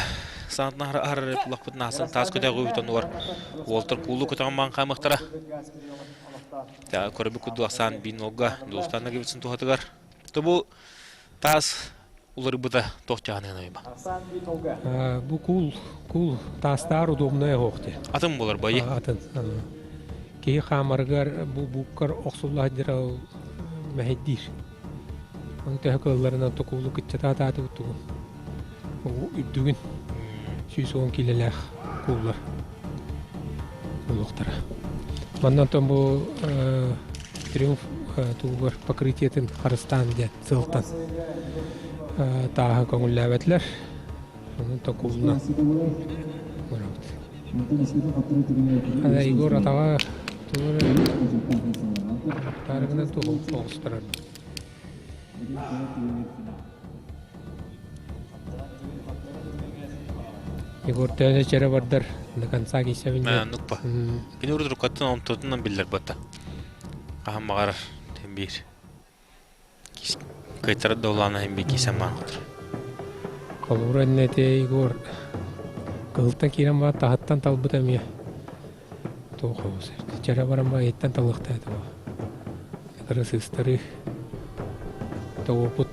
саҥатынан аһарар тулахпытын аасан таас көтөҕүбүт оннугар уолтар куулу көтөҕөн маан хаамыахтара. Көрөбүт курдук ахсаан биин уолга Дьулустаан Ноговицын туһатыгар. То бу таас уларыйбыта туох чааһыныгын ойба? Бу куул куул таастаар удобная оһох дии. Атын буолар байы. Атын. Киһи хаамарыгар бу бууккар охсулла сылдьара ол мэһэйдиир. Ону төһө кыалларынан токуулу кыччатаатаатыбыт тугун. Үрдүгүн 110 киилэлээх кууллар буолуохтара. Манна онтон бу Триумф тугугар покрытиетын харыстаан диэн сыалтан тааһы көҥүллээбэтилэр. Онон токулунан барабыт. Ана Егор атаҕа тугу эрэ таарыгынан тоҕустарар. Егор төһөнө чэрэ бардар до конца киисэбин диэн. Нукпа. Кини урут онтотунан биллэр батта. Хаһан баҕарар биир. Кыайтара доллаана иһин биир киисэн маахтыр. Холобура иннэ ити Егор кыһылтан киирэн баран таһыттан талбыт эмиэ туох чэрэ баран ба иһиттэн талыахтаа этэ кыра сыыстарыы тоҕупут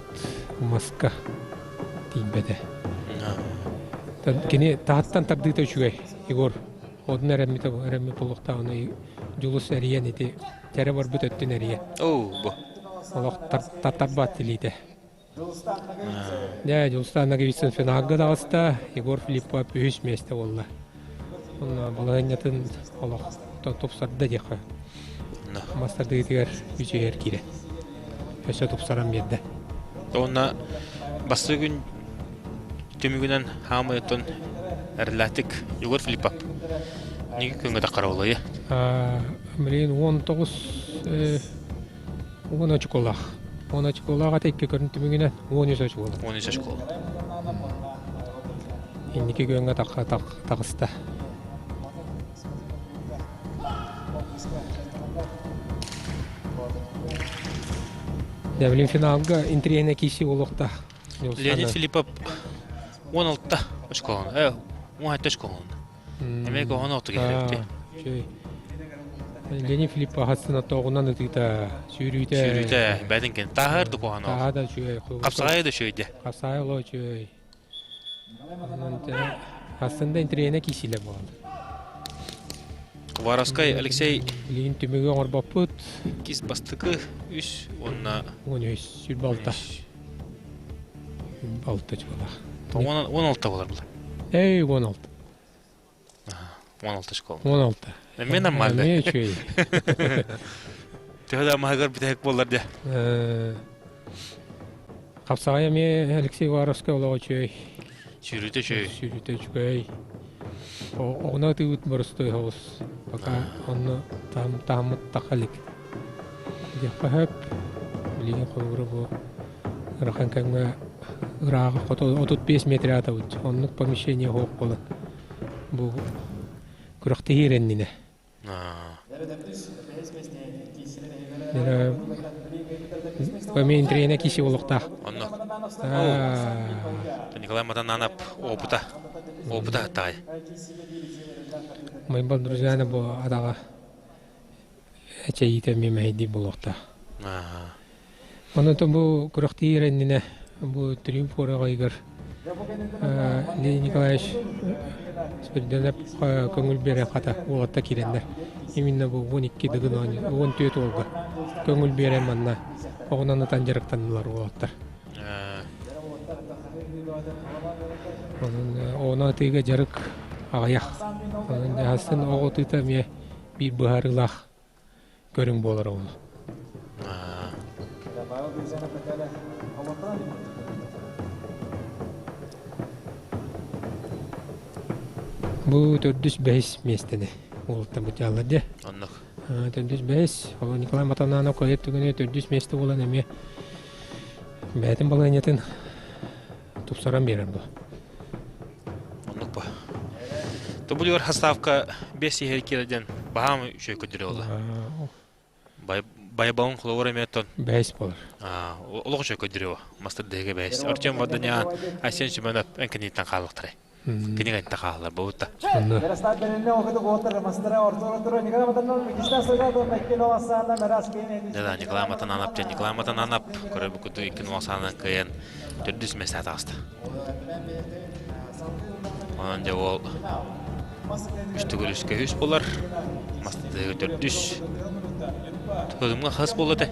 маска тиийбэтэ. Кини таһыттан тардыыта үчүгэй Егор одун эрэммитэ эрэммит буолуохтааҕына Дьулус эрийэн ити чэрэ барбыт өттүн эрийэн. Оо бу. Олох тартарбат илиитэ. Дьэ, Дьулустаан Ноговицын финалга таҕыста, Егор Филиппов үһүс миэстэ буолла. Онно балаһыанньатын олох тупсарда диэххэ. Мас тардыытыгар үчүгэр киирэ. Өссө тупсаран биэрдэ. Уонна бастакы күн түмүгүнэн хаамыйтон эрэллээхтик Егор Филиппов Ники күҥҥэ таххара Билигин 19 10 очколаах. 10 очколаах ата икки көрүн түмүгүнэн 13 очколаах. 13 очколаах. Инники күөҥҥэ таҕыста. Дьэ, финалга интриэһинэй киирсии буолуохтаах. Леонид Филиппов 16 очколон, 17 очколон. Эмиэ коһоно оту киһи. Леонид Филиппов хастына тоҕунан ытыыта, сүүрүүтэ. Сүүрүүтэ, бэдин кен. Тааһыр да коһоно. Тааһа да үчүгэй. Хапсаҕайа да үчүгэй Хапсаҕай олоо үчүгэй. Хастында интриэһинэй киирсиилэр буолаллар. Хабаровскай Алексей Билигин түмүгү оҥорбоппут. Кис бастакы үс уонна 13 сүрбалта. Алта чуолах. 16 болар була. Эй, 16. 16 школа. 16. Эмиэ нормально. Эмиэ үчүгэй. Төһө да маһыгар бүтэһик буоллар дьэ. Хапсаҕай эмиэ Алексей Уваровскай олоҕо үчүгэй. Сүүрүүтэ үчүгэй. Сүүрүүтэ үчүгэй. Оҕуна ытыыбыт боростуой соҕус. Пока онно таһыммыт таха илик. Диэххэ сөп. Билигин холобура бу ыарахан кэмҥэ ырааҕы 35 метр атабыт. Оннук помещение суох буолан бу күрэхтэһии эрэннинэ. Мен тренер киси олохтаах. Онно. Николай Матананов опыта. Опыта тай. Майбал друзьяна бу адаға эчэйиитэ эмиэ мэһэйдиир буолуохтаах. Онон бу күрэхтиир иннинэ бу Триумф уораҕайыгар Леонид Николаевич Спиридонов көҥүл биэрэн хата уолатта киирэннэр именно бу 12 дыгын 14 уолга көҥүл биэрэн манна оҕунан ытан дьарыктаннылар уолаттар. Онон оҕону атыыга дьарык аҕыйах. Онон дьаһастын оҕо ытыыта эмиэ биир быһаарыылаах көрүҥ буолар ол. Бу төрдүс бэһис миэстэни уолаттан бутааллар дьэ. Оннук. Төрдүс бэһис. Ол Николай Матананов кыайар түгэнэ төрдүс миэстэ буолан эмиэ бэйэтин балаһыанньатын тупсаран биэрэр бу. Оннук бу. Тобулугар хаставка 5 иһэр киирден баһаам үчүгэй көрдөрө ола. Байбалын холовор эмиэ Бэйс болар. Олох үчүгэй көрдөрө Мастер дэһигэ бэйс. Артем Варданян, Айсен Семенов эн киниттэн хаалыктарай. Кинигэ инта хаалар буутта. Да, Николай Матананап, Николай Матананап, көрө бу икки нуасанан кыйан төрдүс месте таҕыста. Онон дьэ ол үс төгүл үскэ үс буолар. Мастыгы төрдүс. Тутумҥа хас буолла этэ?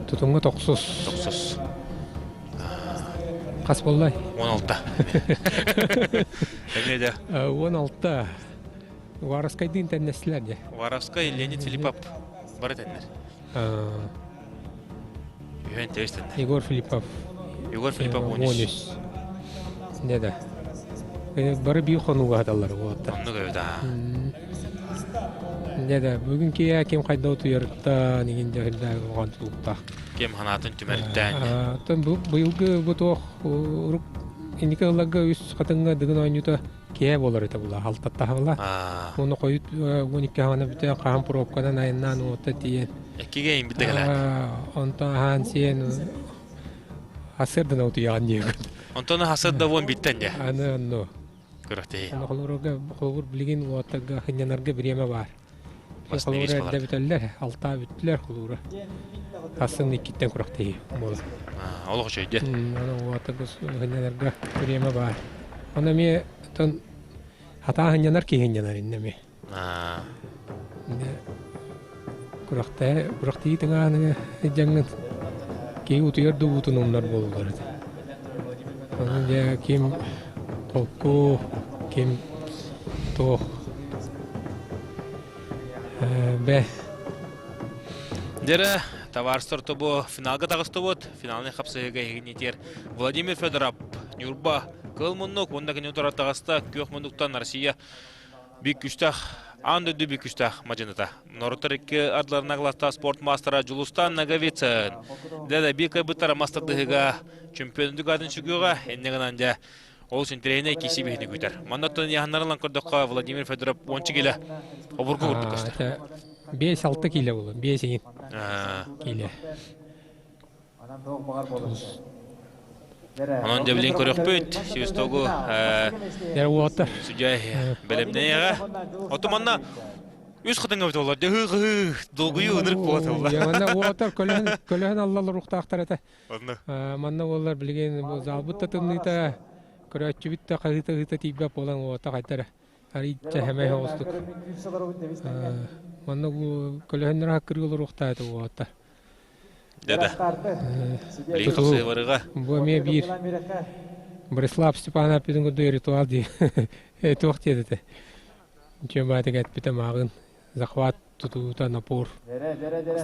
Тутумҥа тохсус. Тохсус. Хас буоллай? 16. Эмиэ да. 16. Уваровскайдыын тэннэстилэр дьэ. Уваровскай, Леонид Филиппов бары тэннэр. Үһүөн тэбистэн. Егор Филиппов. Егор Филиппов 13. Не да. Бары биир хонууга хаталлар уоттар. Оннук эбит аа. Не да, бүгүн киһи ким хайда утуйарыттан игин дьаһыллаа оҕон тулуктаах. Ким ханаатын түмэриттэн. Оттон бу быйылгы бу туох урук инники ылларга үс хатыҥҥа дыгын оонньуута киһи буолар этэ була алтаттаһабыла. Уонна хойут 12 хаана бүтэ хаһан пробканан айаннаан уотта тиийэн. Эккигэ иҥбит да Онтон аһаан сиэн хасырдан утуйаҕын диэбит. Онтон хасырда вон биттен дьэ. Аны онно. Күрэхтэһии. Аны холобурга холобур билигин уоттарга хынньанарга бириэмэ баар. Холобура эрдэ бүтэллэр, алтаа бүттүлэр холобура. Хассын иккиттэн күрэхтэһии буолар. Олох үчүгэй. Аны уоттарга хынньанарга бириэмэ баар. Оны эмиэ тон хатаа хынньанар киһи хынньанар иннэ эмиэ. Күрэхтэһэ күрэхтии тыҥааһыныга дьаҥҥын киһи утуйар да уутун умнар буолулар этэ. Ону дьэ ким холку, ким туох бэ Дьэрэ, товарыстар тобу финалга таҕыстыбыт. Финалны хапсыһыыга иһигинитиэр Владимир Федоров, Ньурба, Кыл муннук уонна кини утары таҕыста күөх муннуктан Россия Биир күүстээх, аан дойду биир күүстээх мадьыныта. Норуттар икки ардыларына кылаастаах спорт маастара Дьулустаан Ноговицын. Дэ биир кыайбыттара мас тардыһыыга чемпион үрдүк аатын сүгүөҕэ, инньэ гынан дьэ олус интэриэһинэй киирсии биһини күүтэр. Манна оттон ыйааһыннарын ылан көрдөххө, Владимир Федоров уонча киилэ обургу курдук көстөр. 5-6 киилэ буолуо, 5 иҥин киилэ. Онон дьэбилин көрөхпүт, свистогу судья бэлэмнэйэҕэ. Оту манна үс хатыҥа бит олор, дьэ долгуйуу ынырык буола олла. Манна уотар көлөһөн аллалар ухтаахтар этэ. Манна уоллар билигин бу залбыт да тымныыта, көрөөччүбүт да хаһыыта-ыһыыта тиийбэт буолан уота хайдара. Арыйча хэмэй оҕустук. Манна көлөһөннөр хаккырыы олоруохтаа этэ уота. Дьэ Билигин хапсыһыыларыга. Бу эмиэ биир Борислав Степанов бүтүн курдук ритуал дии туох диэт этэ. Чөмаатык этпитэ мааҕын захват тутуута напор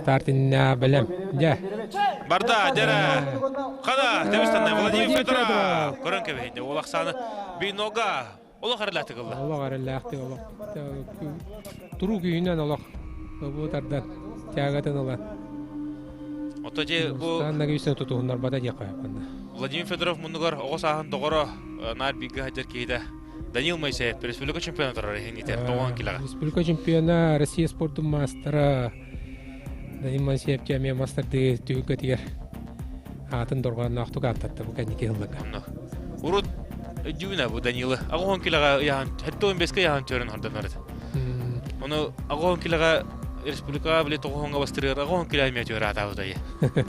старт иннэ бэлэм. Дьэ. Барда, дьэрэ. Хана, тэбистанна Владимир Федоров. Көрөн кэбиһинде. Ол ахсааны бинога олох эрэлээхтик ылла. Олох эрэлээхтик олох. Туруу күүһүнэн олох бу тардан тягатын ылан. Ото же бу Нагүйсен тутуһуннарбата диэххэ манна. Владимир Федоров муннугар оҕо сааһын доҕоро наар бииргэ сылдьар киһитэ Данил Моисеев республика чемпиона турар иһиҥитэр тоҕон килэҕэ. Республика чемпиона, Россия спордун маастара Данил Моисеев эмиэ мастардыы түһүлгэтигэр аатын дорҕоонноохтук ааттатта бу кэнники сылларга. Урут өйдүүбүн бу Данилы. Аҕа килэҕэ ыйаһан, 75-ке ыйаһан төрөн хордонор этэ. Ону аҕа килэҕэ республикаҕа били тоҕуһуҥҥа бастырыар аҕа килэ эмиэ түһэр аатаабыт айы.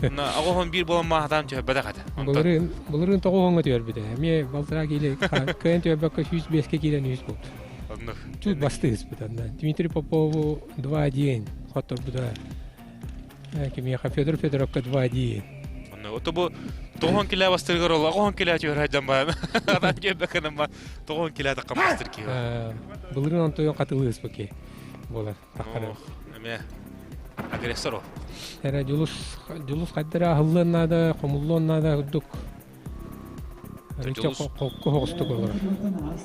Онно аҕа биир буолан маахатаан түһэрбэтэх этэ. Былырыын былырыын тоҕуһуҥҥа түһэрбитэ. Эмиэ балтараа киилэ кыайан түһэрбэккэ 105-ке киирэн үһүс буолбут. Оннук. Чуть бастыыспыт онно. Дмитрий Попову 2-1 хотторбута. Кимиэхэ Федор Федоровка 2-1. Онно ото бу тоҕон килэ бастыргар ол оҕон килэ түһэр айдан баан. Адан кебекенем ба тоҕон килэ такка бастыр ки. Былырыын онтойон хатылыыс бу ки буолар таххара. Эме агрессор о. Эрэ Дьулус Дьулус хайдара аһыллыан наада, хомуллуон наада курдук. Рычаг холку хоҕустук олорор.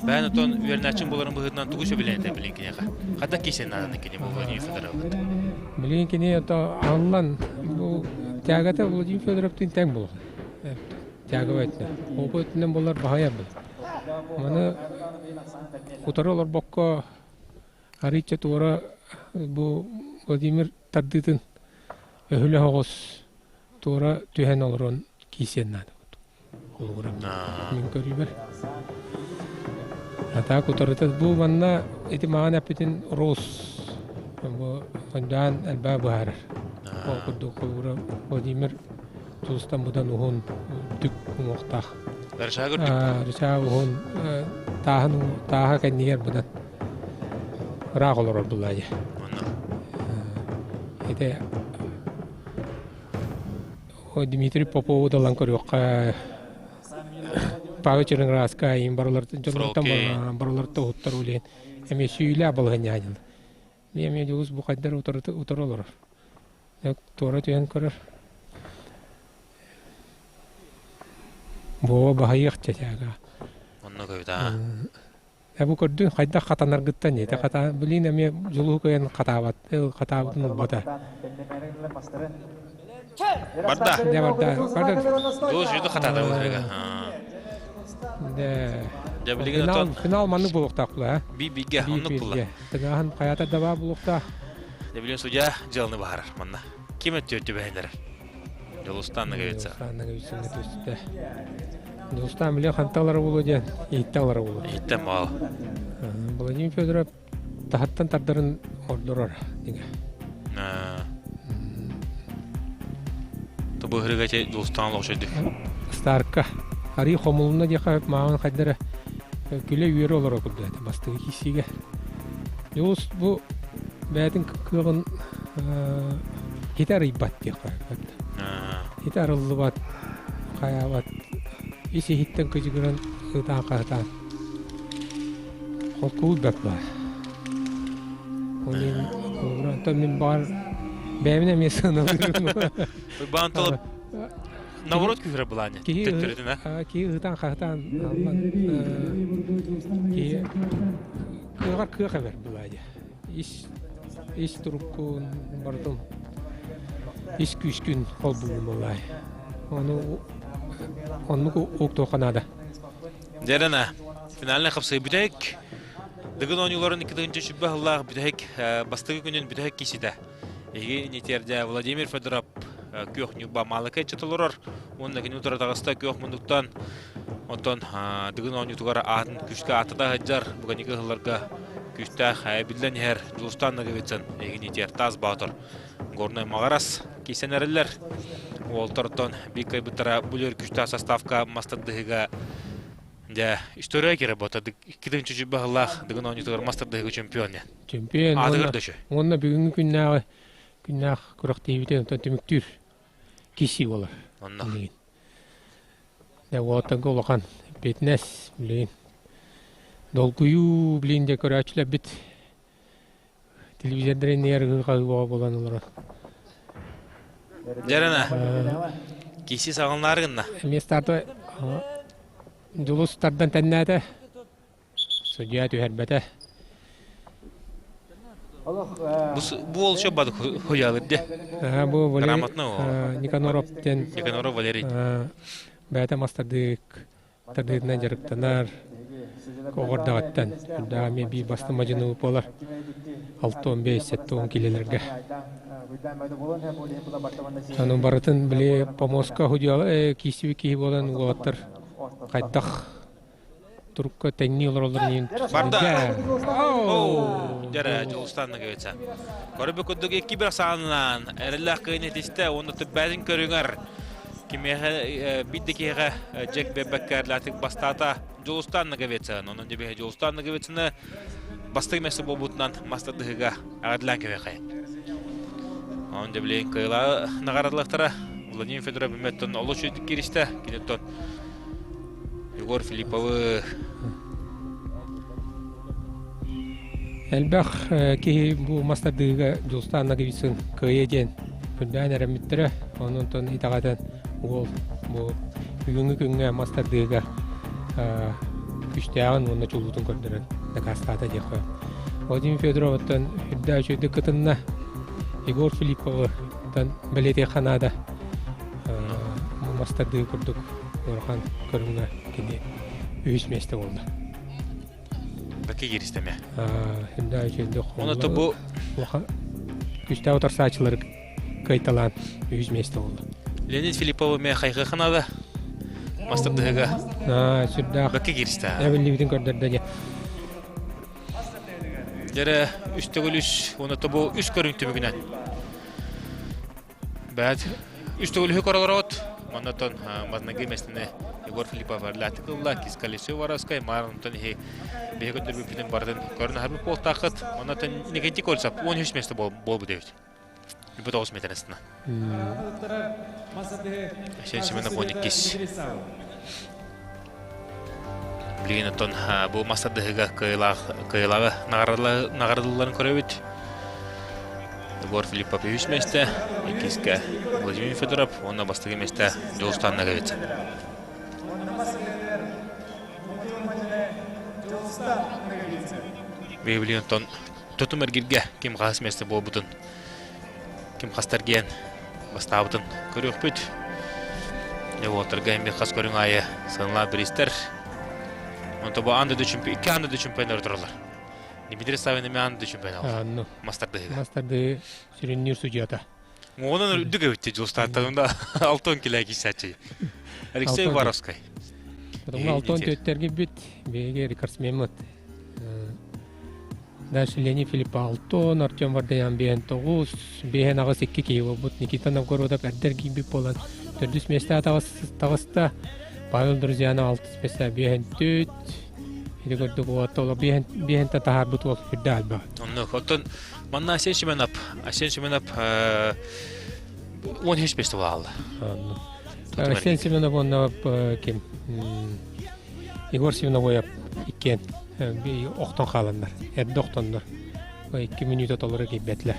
Бэйэн отон үөрэнээччим буоларын быһыытынан тугу сөбүлээн этэ билин киниэхэ? Хата кисен нааданы кини бу Владимир Федоров. Билин кини ото аһыллан бу тягата Владимир Федоровтыын тэҥ буолар. Тяговай өттүнэн. Опыт өттүнэн буолар баһайар был. Маны утары олорбокко арыычча туора бу Владимир тардыытын өһүлэ оҕус туора түһэн олорон киисиэн наада холобура мин көрүүбэр а так утарыта бу манна ити маҕан эппитин рос бу ондаан элбээ быһаарар ол курдук холобура Владимир тустан будан уһун үрдүк уҥуохтаах Рычаг үрдүк рычаг уһун тааһын тааһа кэннигэр будан ыраах олорор булаайа ити Дмитрий Попову далан көрүөххэ Павел Черноградскай им барылар дьоннортон барыларта уһуттар улиэн эмиэ сүүлэ балыһынньааньыл эмиэ дьулус бу хайдар утары олорор. Туора түһэн көрөр. Буоба баһыйыах чачаага. Онно көбүт аа. Э бу көрдүн хайдах хатанаргыттан ете хата билин эмиэ дьулуһу кыайан хатаабат хатаабытын ылбата. Барда. Дьэ барда. Дуу сүдү хатаата бу Дэ. Дьэ билигин отон финал маннык буолуохтаах була. Би бигэ оннук була. Тыҥааһын хайата да баа буолуохтаах. Дьэ билигин судья дьыаланы баһарар манна. Ким өттү түбэһинэрэр? Дьулустан Ноговица. Дьулустан Ноговицын түстэ. Дьулустан биле ханталара булу диэн, иһиттэн алара булу. Иһиттэн баал. Владимир Федоров таһаттан тардарын ордорор дигэ. Тобыһырыга те Дьулустан олохшойдук. Старка. Ари хомулуна диэхэ маҕан хайдара күлэ үөрэ олоро курдук бастыгы киссигэ. Дьулус бу бэйэтин кыаҕын хите арыйбат диэххэ хите арыллыбат хайаабат ис иһиттэн кыдьыгыран ытаан хаһытаан холкуйбат баар онтон мин баҕар бэйэбин эмиэ сыаналыырым Уйбаан тылып наоборот күүһүрэ былаане төттөрүтүн киһи ыытаан хаһытаан киһи кыаҕар кыах эбэр былаане ис ис туруккун барытын ис күүскүн холбугун буоллаай. Ону оннук уктуохха наада. Дьэрэнэ, финальный хапсыы бүтэһик. Дыгын оонньууларын 2-сүбэ сыллаах бүтэһик бастакы күнүн бүтэһик киситэ. Эһиги инитиэрдэ Владимир Федоров күөх ньурба маалыкай чатолорор уонна кини утары таҕыста күөх мундуктан Оттон Дыгын оонньуутугар аатын күүскэ ааттата сылдьар бүгүҥҥү ыһылларга күүстээх биллэн иһэр Дьулустаан Ноговицын эһигини Таас Боотур Горнай Маҕарас киирсэн эрэллэр. Уолтортон биир кыайбыттара булер күүстээх составка мастардыһыга дьэ история киирэ бота икки чүчү баһылаах Дыгын оонньуутугар мастардыһыга чемпион. Чемпион уонна бүгүҥҥү күннээҕи күннээх күрэхтэһиибитин онтон түмүктүүр киси буолар. Онно. Дьэ уолаттарга улахан эппиэтинэс билигин долгуйуу билигин дьэ көрөөччүлэрбит телевизордарын иннигэр ыһыы-хаһыы бөҕө буолан олорор. Дьэрэнэ, киси саҕаланаары гынна. Эмиэ старта Дьулус тардан тэннээтэ. Судья түһэрбэтэ. Бу ол шо бады хуялыр де. Бу Валерий Никаноров диэн Никаноров Валерий. Бэйэтэ мастардык тардыытынан дьарыктанар. Оҕордаҕыттан үрдээх эмиэ биир бастыҥ мадьыны буолар. 65-70 килилэргэ. Аны барытын били помостка худьяла киисибит киһи буолан уолаттар хайдах турукка тэҥнии олороллор иһин Барда. Дьэрэ, Дьулустан Ноговица. Көрбү курдук икки бір саанынан эрэллээх кыайын этистэ уонна түббээтин көрүҥэр кимиэхэ бидде киһиэхэ Джек Бебеккэ эрлээтик бастаата Дьулустан Ноговица. Онон дебиһэ Дьулустан Ноговицаны бастыҥ место буолбутунан мастардыһыга аҕадлаан кэбиэхэ. Онон дебилейин кыайылаа наҕарадалахтара Владимир Федоров Биметтон олус үчүгэй кииристэ. Киниттон Егор Филипповы Элбэх киһи бу мас тардыыга Дьулустаан Ноговицын кыайыа диэн күндээн эрэммиттэрэ. Онон итэҕэтэн уол бу бүгүҥҥү күҥҥэ мас тардыыга күүстээҕин уонна чулуутун көрдөрөн дакаастаата диэххэ. Владимир Федоров оттон үрдээх үчүгэйдик кытынна. Егор Филипповы бэлиэтиэххэ наада. Мас тардыы курдук Улахан көрүҥҥэ кини үһүс миэстэ буолла. Бэкки кииристэме. Хүндэ үчүгэй Оны бу улахан күстээх утарсааччылары кыайталаан үһүс миэстэ буолла. Леонид Филипповы мэ хайҕыахынада мастардыһыга. Сүрдээх. Бэкки кииристэ. Эбиллибитин көрдөрдө дьэ. Дьэрэ үс төгүл үс, уонна бу үс көрүҥ түмүгүнэн Бэт үс төгүлүһү королорот. Маннатон мазнагы местини Егор Филиппов эрлээтик ылла. Кискалесю Воровскай, Марантон иһи биһи көрдөрбүппүтүн бардын көрүн аһарбыт буолтаахыт. Маннатон Никитий Кольцов 13 место болбу дебит. 9 метр астына. Сен Семенов 12. Билигин оттон бу мастардыһыга кыайылааҕы наҕарадыларын көрөбүт. Егор Филиппов үһүс миэстэ, иккискэ Владимир Федоров уонна бастакы миэстэ Дьулустаан Ноговицын. Биһиги онтон тутум эргиргэ ким хаһыс миэстэ буолбутун, ким хастаргиэн бастаабытын көрүөхпүт. Дьэ уолаттарга эмиэ хас көрүҥ аайы сыаналаах бириистэр. Онто бу аан дойду чемпион, икки аан дойду чемпионнара тураллар. Дмитрий Савин эмиэ аан дойду чемпиона Анну. Мастардыһыга. Мастардыһы сүрүннүүр судьуйата. Онон үрдүк эбитти Дьулустааттан да алтон килэ киисээччи. Алексей Уваровскай. Потом алтон төттөргө бит биһиги рекордсменмыт. Дальше Леонид Филипп Алтон, Артем Вардаян биэн тоҕус, биэн аҕыс икки киһи буолбут. Никита Новгородов эрдэр киирбит буолан төрдүс миэстэ таҕыста. Павел Друзьянов алтыс миэстэ биэһэн түт. Ити курдук уоттоло биэһэнтэн таһаарбыт уол үрдэ алба. Оннук. Оттон манна Асен Семенов, Асен Семенов 13 миэстэ буолла. Асен Семенов уонна ким? Егор Семеновоев иккиэн охтон хааланнар. Эрдэ охтоннор. Икки мүнүүтэ толору киирбэтилэр.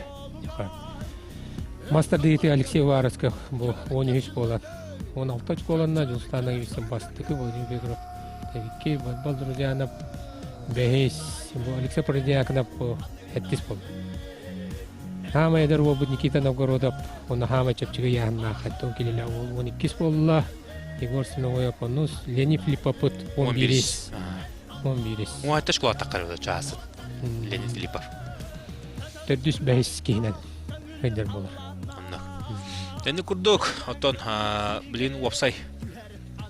Мастер дыйыты Алексей Уваровских бу 13 буолан 16 очколанна Дьулустаан Агивистан бастакы Владимир Федоров Икки Бал Друзьянов бэһис, бу Алексей Продьяконов сэттис буолла. Хаамай эдэр уолбут Никита Новгородов уонна хаамай чэпчэки ыйааһыннаах оттон кинилэр уол он иккис буолла. Егор Синовоев онус, Леонид Филипповпут он биирис. Он биирис. Уонна школа таххар чаасын. Леонид Филиппов. Төрдүс бэһис киһинэн өйдөр буолар. Онно. Тэнни курдук, оттон билин уопсай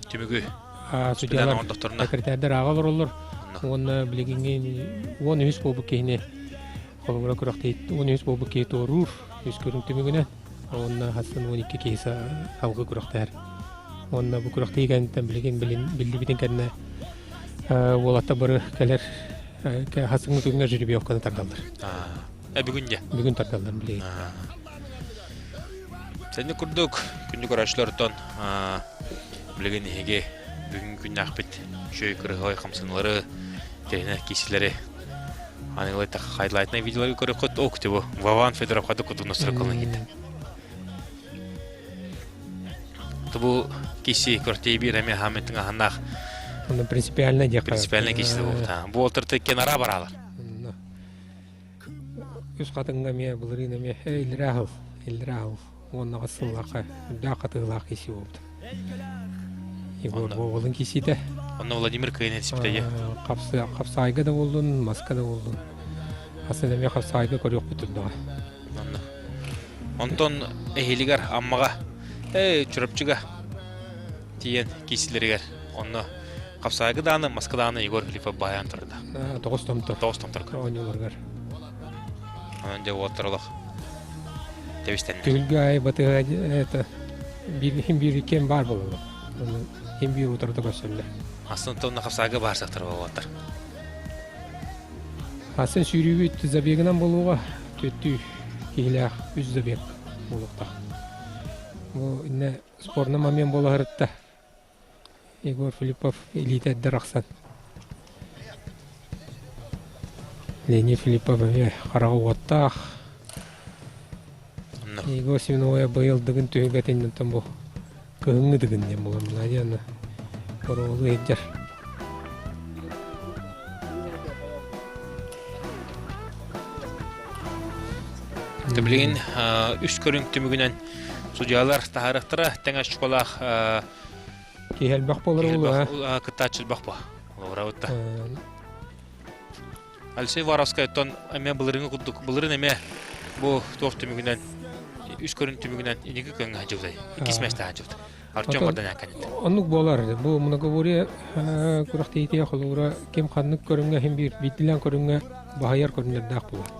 түмүгү Судьялар секретардар ааҕа олороллор уонна билигиҥҥи уон үһүс буолбут киһини холобура күрэхтэһии уон үһүс буолбут киһи туоруур үс көрүҥ түмүгүнэн уонна хастан уон икки киһи салгыы күрэхтэһэр уонна бу күрэхтэһии кэнниттэн билигин биллибитин кэннэ уолаттар бары кэлэр хасыҥҥы күҥҥэ жеребьевканы тардаллар. Бүгүн дьэ? Бүгүн тардаллар билигин. Сэнни курдук күндү көрөөччүлөртөн билигин эһиги бүгүн күннээхпит үчүгэй кырыһыай хамсаныылары, тэһинэ киисилэри аныгылай хайлайтнай видеолары көрөххүт ок тибу Вован Федоров хады кутуна сырыкылын китте. Тубу киси көртей бир эме хамытын аханнах. Оны принципиально дия. Принципиально киси бу. Бу олтырты кенара баралар. Үс хатыҥҥа эмиэ былырыын эмиэ иллэрээ сыл, иллэрээ сыл уонна аҕыс сыллаахха үрдээх хатыылаах киси буолбута. Егор Буобулун кисиитэ. Онно Владимир Кыйын этиспитэ Хапсаайга да буоллун, маска да буоллун. Асы эмиэ хапсаайга көрүөхпүт турдаҕа. Онно. Онтон эһилигэр Аммаҕа, Чурапчыга тиийэн киисилэригэр онно Хапсаайгы дааны, маска дааны Егор Филиппов баайан турда. Тоҕус томтор. Тоҕус томтор. Оонньууларыгар. Онон дьэ уолаттар олох тэбистэннэ. Түһүлгэ аайы батыһа это биир хим биир кем баар буолаллар. Хим биир утарыта көрсөллөр. Астын тонна хапсаайга баар сахтар уолаттар. Астын сүүрүүбүт забегынан болууга түөттүү киһилээх үс забег буолуохтаах. Бу инне спорный момент буола сырытта. Егор Филиппов илиитэ эрдэ арахсан. Леонид Филиппов эмиэ хараҕа уоттаах. Егор Семеновая быйыл дыгын түһүлгэтин онтон бу кыһыҥҥы дыгын диэн буолар Надя боруолу иһдэр. Билигин үс көрүҥ түмүгүнэн судьялар таһаарыахтара тэҥ очколаах Киһи элбэх буолар буолуо. Кыттааччы элбэх буо. Олорабыт да. Алексей Воровскай оттон эмиэ былырыҥы курдук былырын эмиэ бу туох түмүгүнэн үс көрүн түмүгүнэн иники көҥҥө сылдьыбытай. Иккис миэстэҕэ сылдьыбыт. Артем Варданян кэнниттэн. Оннук буолар. Бу многоборье күрэхтэһиитигэр холобура ким ханнык көрүҥҥэ иһин биир биирдилээн көрүҥҥэ баһыйар көрүҥнэрдээх буолар.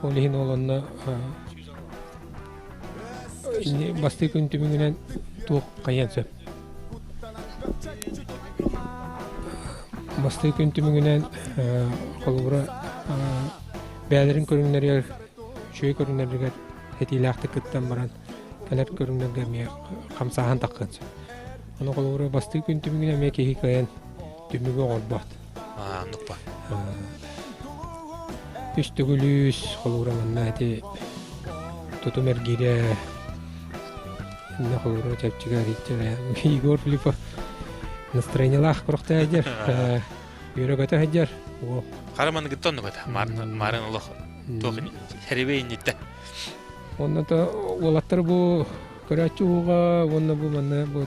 Ол иһин ол онно бастакы күн түмүгүнэн туох хайыан сөп. Бастакы күн түмүгүнэн холобура бэйэлэрин көрүҥнэригэр үчүгэй көрүҥнэригэр этиилээхтик кыттан баран кэлэр көрүҥнэргэ эмиэ хамсааһын таххыан сөп. Ону холобура бастакы күн түмүгүнэн эмиэ киһи кыайан түмүгү оҥорбот. Оннук ба. Үс төгүл үс холобура манна ити Тутум эргиирэ инне холобура чэпчэки арыйча Егор Филиппов настроениелаах курохтаайдер үөрэ-көтө сылдьар уол. Хара маныгыттан оннук этэ. Марын олох туох хэрибэ инниттэ. Онно то уолаттар бу көрөөччү ууга уонна бу манна бу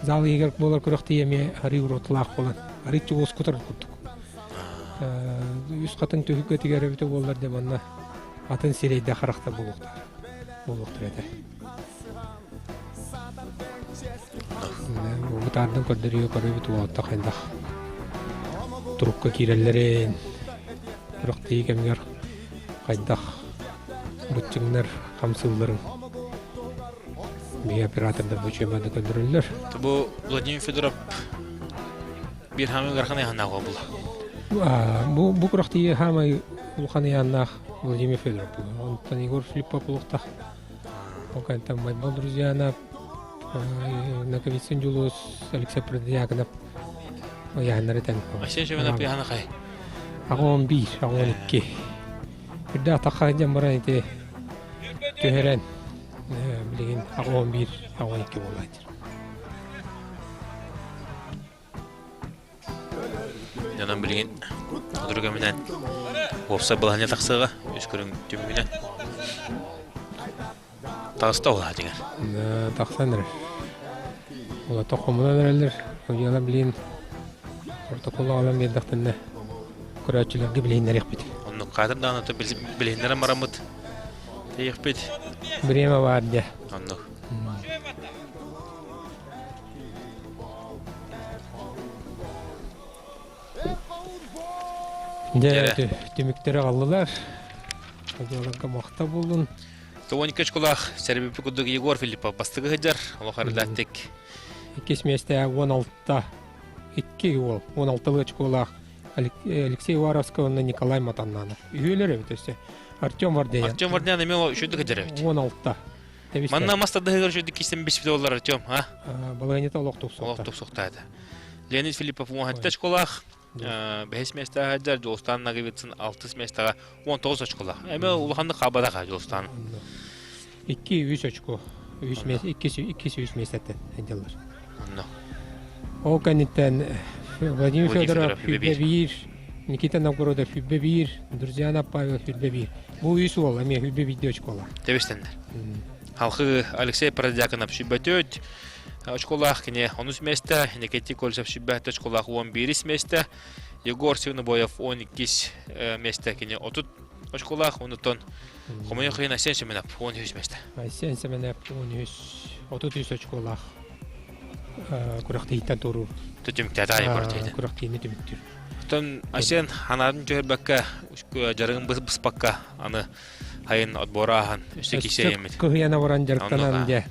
зал иһигэр буолар күрэхтии эмиэ арыы уруотулаах буолан арыы чугуускутар курдук. Үс хатын түһүккэтигэр эбитэ буоллар де манна атын сирэйдэ харахта буолуохтар буолуохтар этэ. Бутаардан көрдөрүүгэ көрөбүт уолаттар хайдах турукка киирэллэрин, күрэхтэһии кэмигэр хайдах быччыҥнар хамсыылларын биһи оператордар бу үчүгэй көрдөрөллөр. Бу Владимир Федоров биир хаамай ыарахан ыйааһыннаах буолла. Бу бу күрэхтэһии хаамай улахан ыйааһыннаах Владимир Федоров буолла. Онтон Егор Филиппов буолуохтаах. Ол кэнниттэн Майбал Друзьянов, Наковицын Дьулус, Алексей Продьяконов ыйааһыннары тэҥ. Айсен Семенов ыйааһына хай? 81, 82. Үрдээх тахха дьон баран ити түһэрэн билигин 81, 82 буолааччы. Дьонон билигин сотору кэминэн уопсай балаһыанньа тахсыаҕа үс көрүҥ түмүгүнэн. Таҕыста ол дьиҥэр. Тахсан эрэр. Олото хомунан эрэллэр. Судьуйалар билигин протокол аҕалан биэрдэхтэринэ көрөөччүлэргэ билиһиннэриэхпит. Оннук хаатыр даҕаны билиһиннэрэн бараммыт тиийиэхпит. Время баар дьэ. Оннук. Дьэ, түмүктэри аҕаллылар. Дьыаларга махта буоллун. Тоҕонька очколаах сэрбиппит курдук Егор Филиппов бастакы сылдьар. Олох арыдааттык. Иккис миэстэ 16 икки уол 16 очколаах Алексей Уваровскай уонна Николай Матаннанов. Үһүөлэр эбит өссө. Артем Вардеян. Артем Вардеян эмиэ үчүгдүк сылдьар эбит. 16. Манна мас тардыһыгар үчүгдүк кистэн биспит олар Артем, а? Балаһыанньата олох тупсухта. Олох тупсухта это. Леонид Филиппов 17 очколаах, бэһис миэстэҕэ сылдьар, Дьулустаан Наговицын алтыс миэстэҕэ 19 очколаах. Эмэ улаханнык хаабатах Дьулустаан. 2-3 очко. Үс иккис үс миэстэттэн сылдьаллар. Онно. Ол кэнниттэн Владимир Федоров сүүрбэ биир, Никита Новгородов сүүрбэ биир, Друзьяна Павел сүүрбэ биир. Бу үс уол эмиэ сүүрбэ биирдии очколаах. Тэбистэннэр. Халхы Алексей Продьяконов сүүрбэ төрт очколаах, кини онус миэстэ, Никитий Кольцев сүүрбэ очколаах 11 миэстэ, Егор Свинобоев 12 миэстэ, кини 30 очколаах, онуттан хомойуох иһин Айсен Семенов 13 миэстэ. Айсен Семенов 13, 33 очколаах күрэхтэһииттэн туоруур. Түмүктээтэ айы күрэхтэһиитэ. Күрэхтэһиини түмүктүүр. Оттон Айсен ханаатын түһэрбэккэ, дьарыгын быспакка, аны хайын отбора ааһан, өссө кисэйэммит. Кыһыйана баран дьарыктанан дьэ.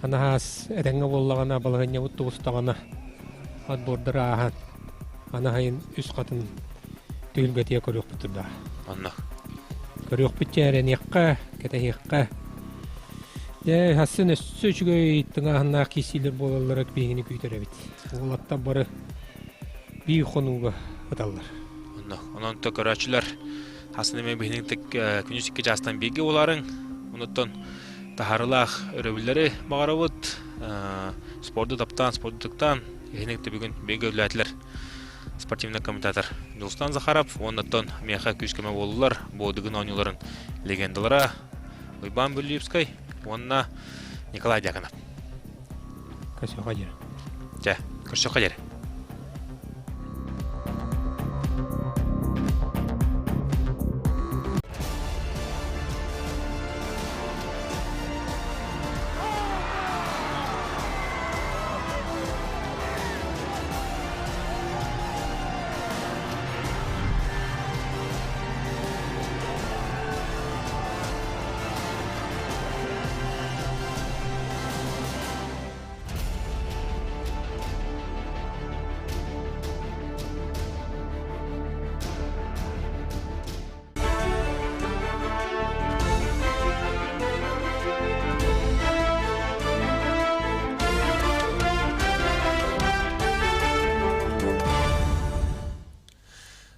Анаһаас этэҥҥэ буоллаҕына, балаһыанньабыт тубустаҕына, отбордары ааһан, аны хайын үс хатын түһүлгэтигэр көрүөхпүт турдаҕа. Онно. Көрүөхпүт чээрэниэххэ, кэтэһиэххэ. Дьэ, хассын өссө үчүгэй тыҥааһыннаах киирсиилэр буолаллара биһигини күүтэр эбит. Уолаттар бары биир хонууга ыталлар. Онно. Онон то көрөөччүлэр хасын эмэ биһиник күнүс икки чаастан бииргэ буолаарыҥ. Онуттан таһаарылаах өрөбүллэри баҕарабыт. Спорду таптаан, спорду тыктаан, иһиник бүгүн бииргэ үлэлээтилэр спортивный комментатор Дьулустан Захаров уонна миэхэ күүс-көмө буоллулар бу Дыгын оонньууларын легендалара Уйбаан Бүллүүпскэй уонна Николай Дьяконов. Көрсүөххэ диэри. Дьэ, көрсүөххэ диэри.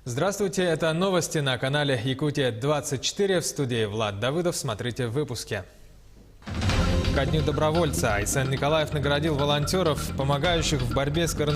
Здравствуйте, это новости на канале Якутия-24. В студии Влад Давыдов. Смотрите в выпуске. Ко дню добровольца Айсен Николаев наградил волонтеров, помогающих в борьбе с коронавирусом.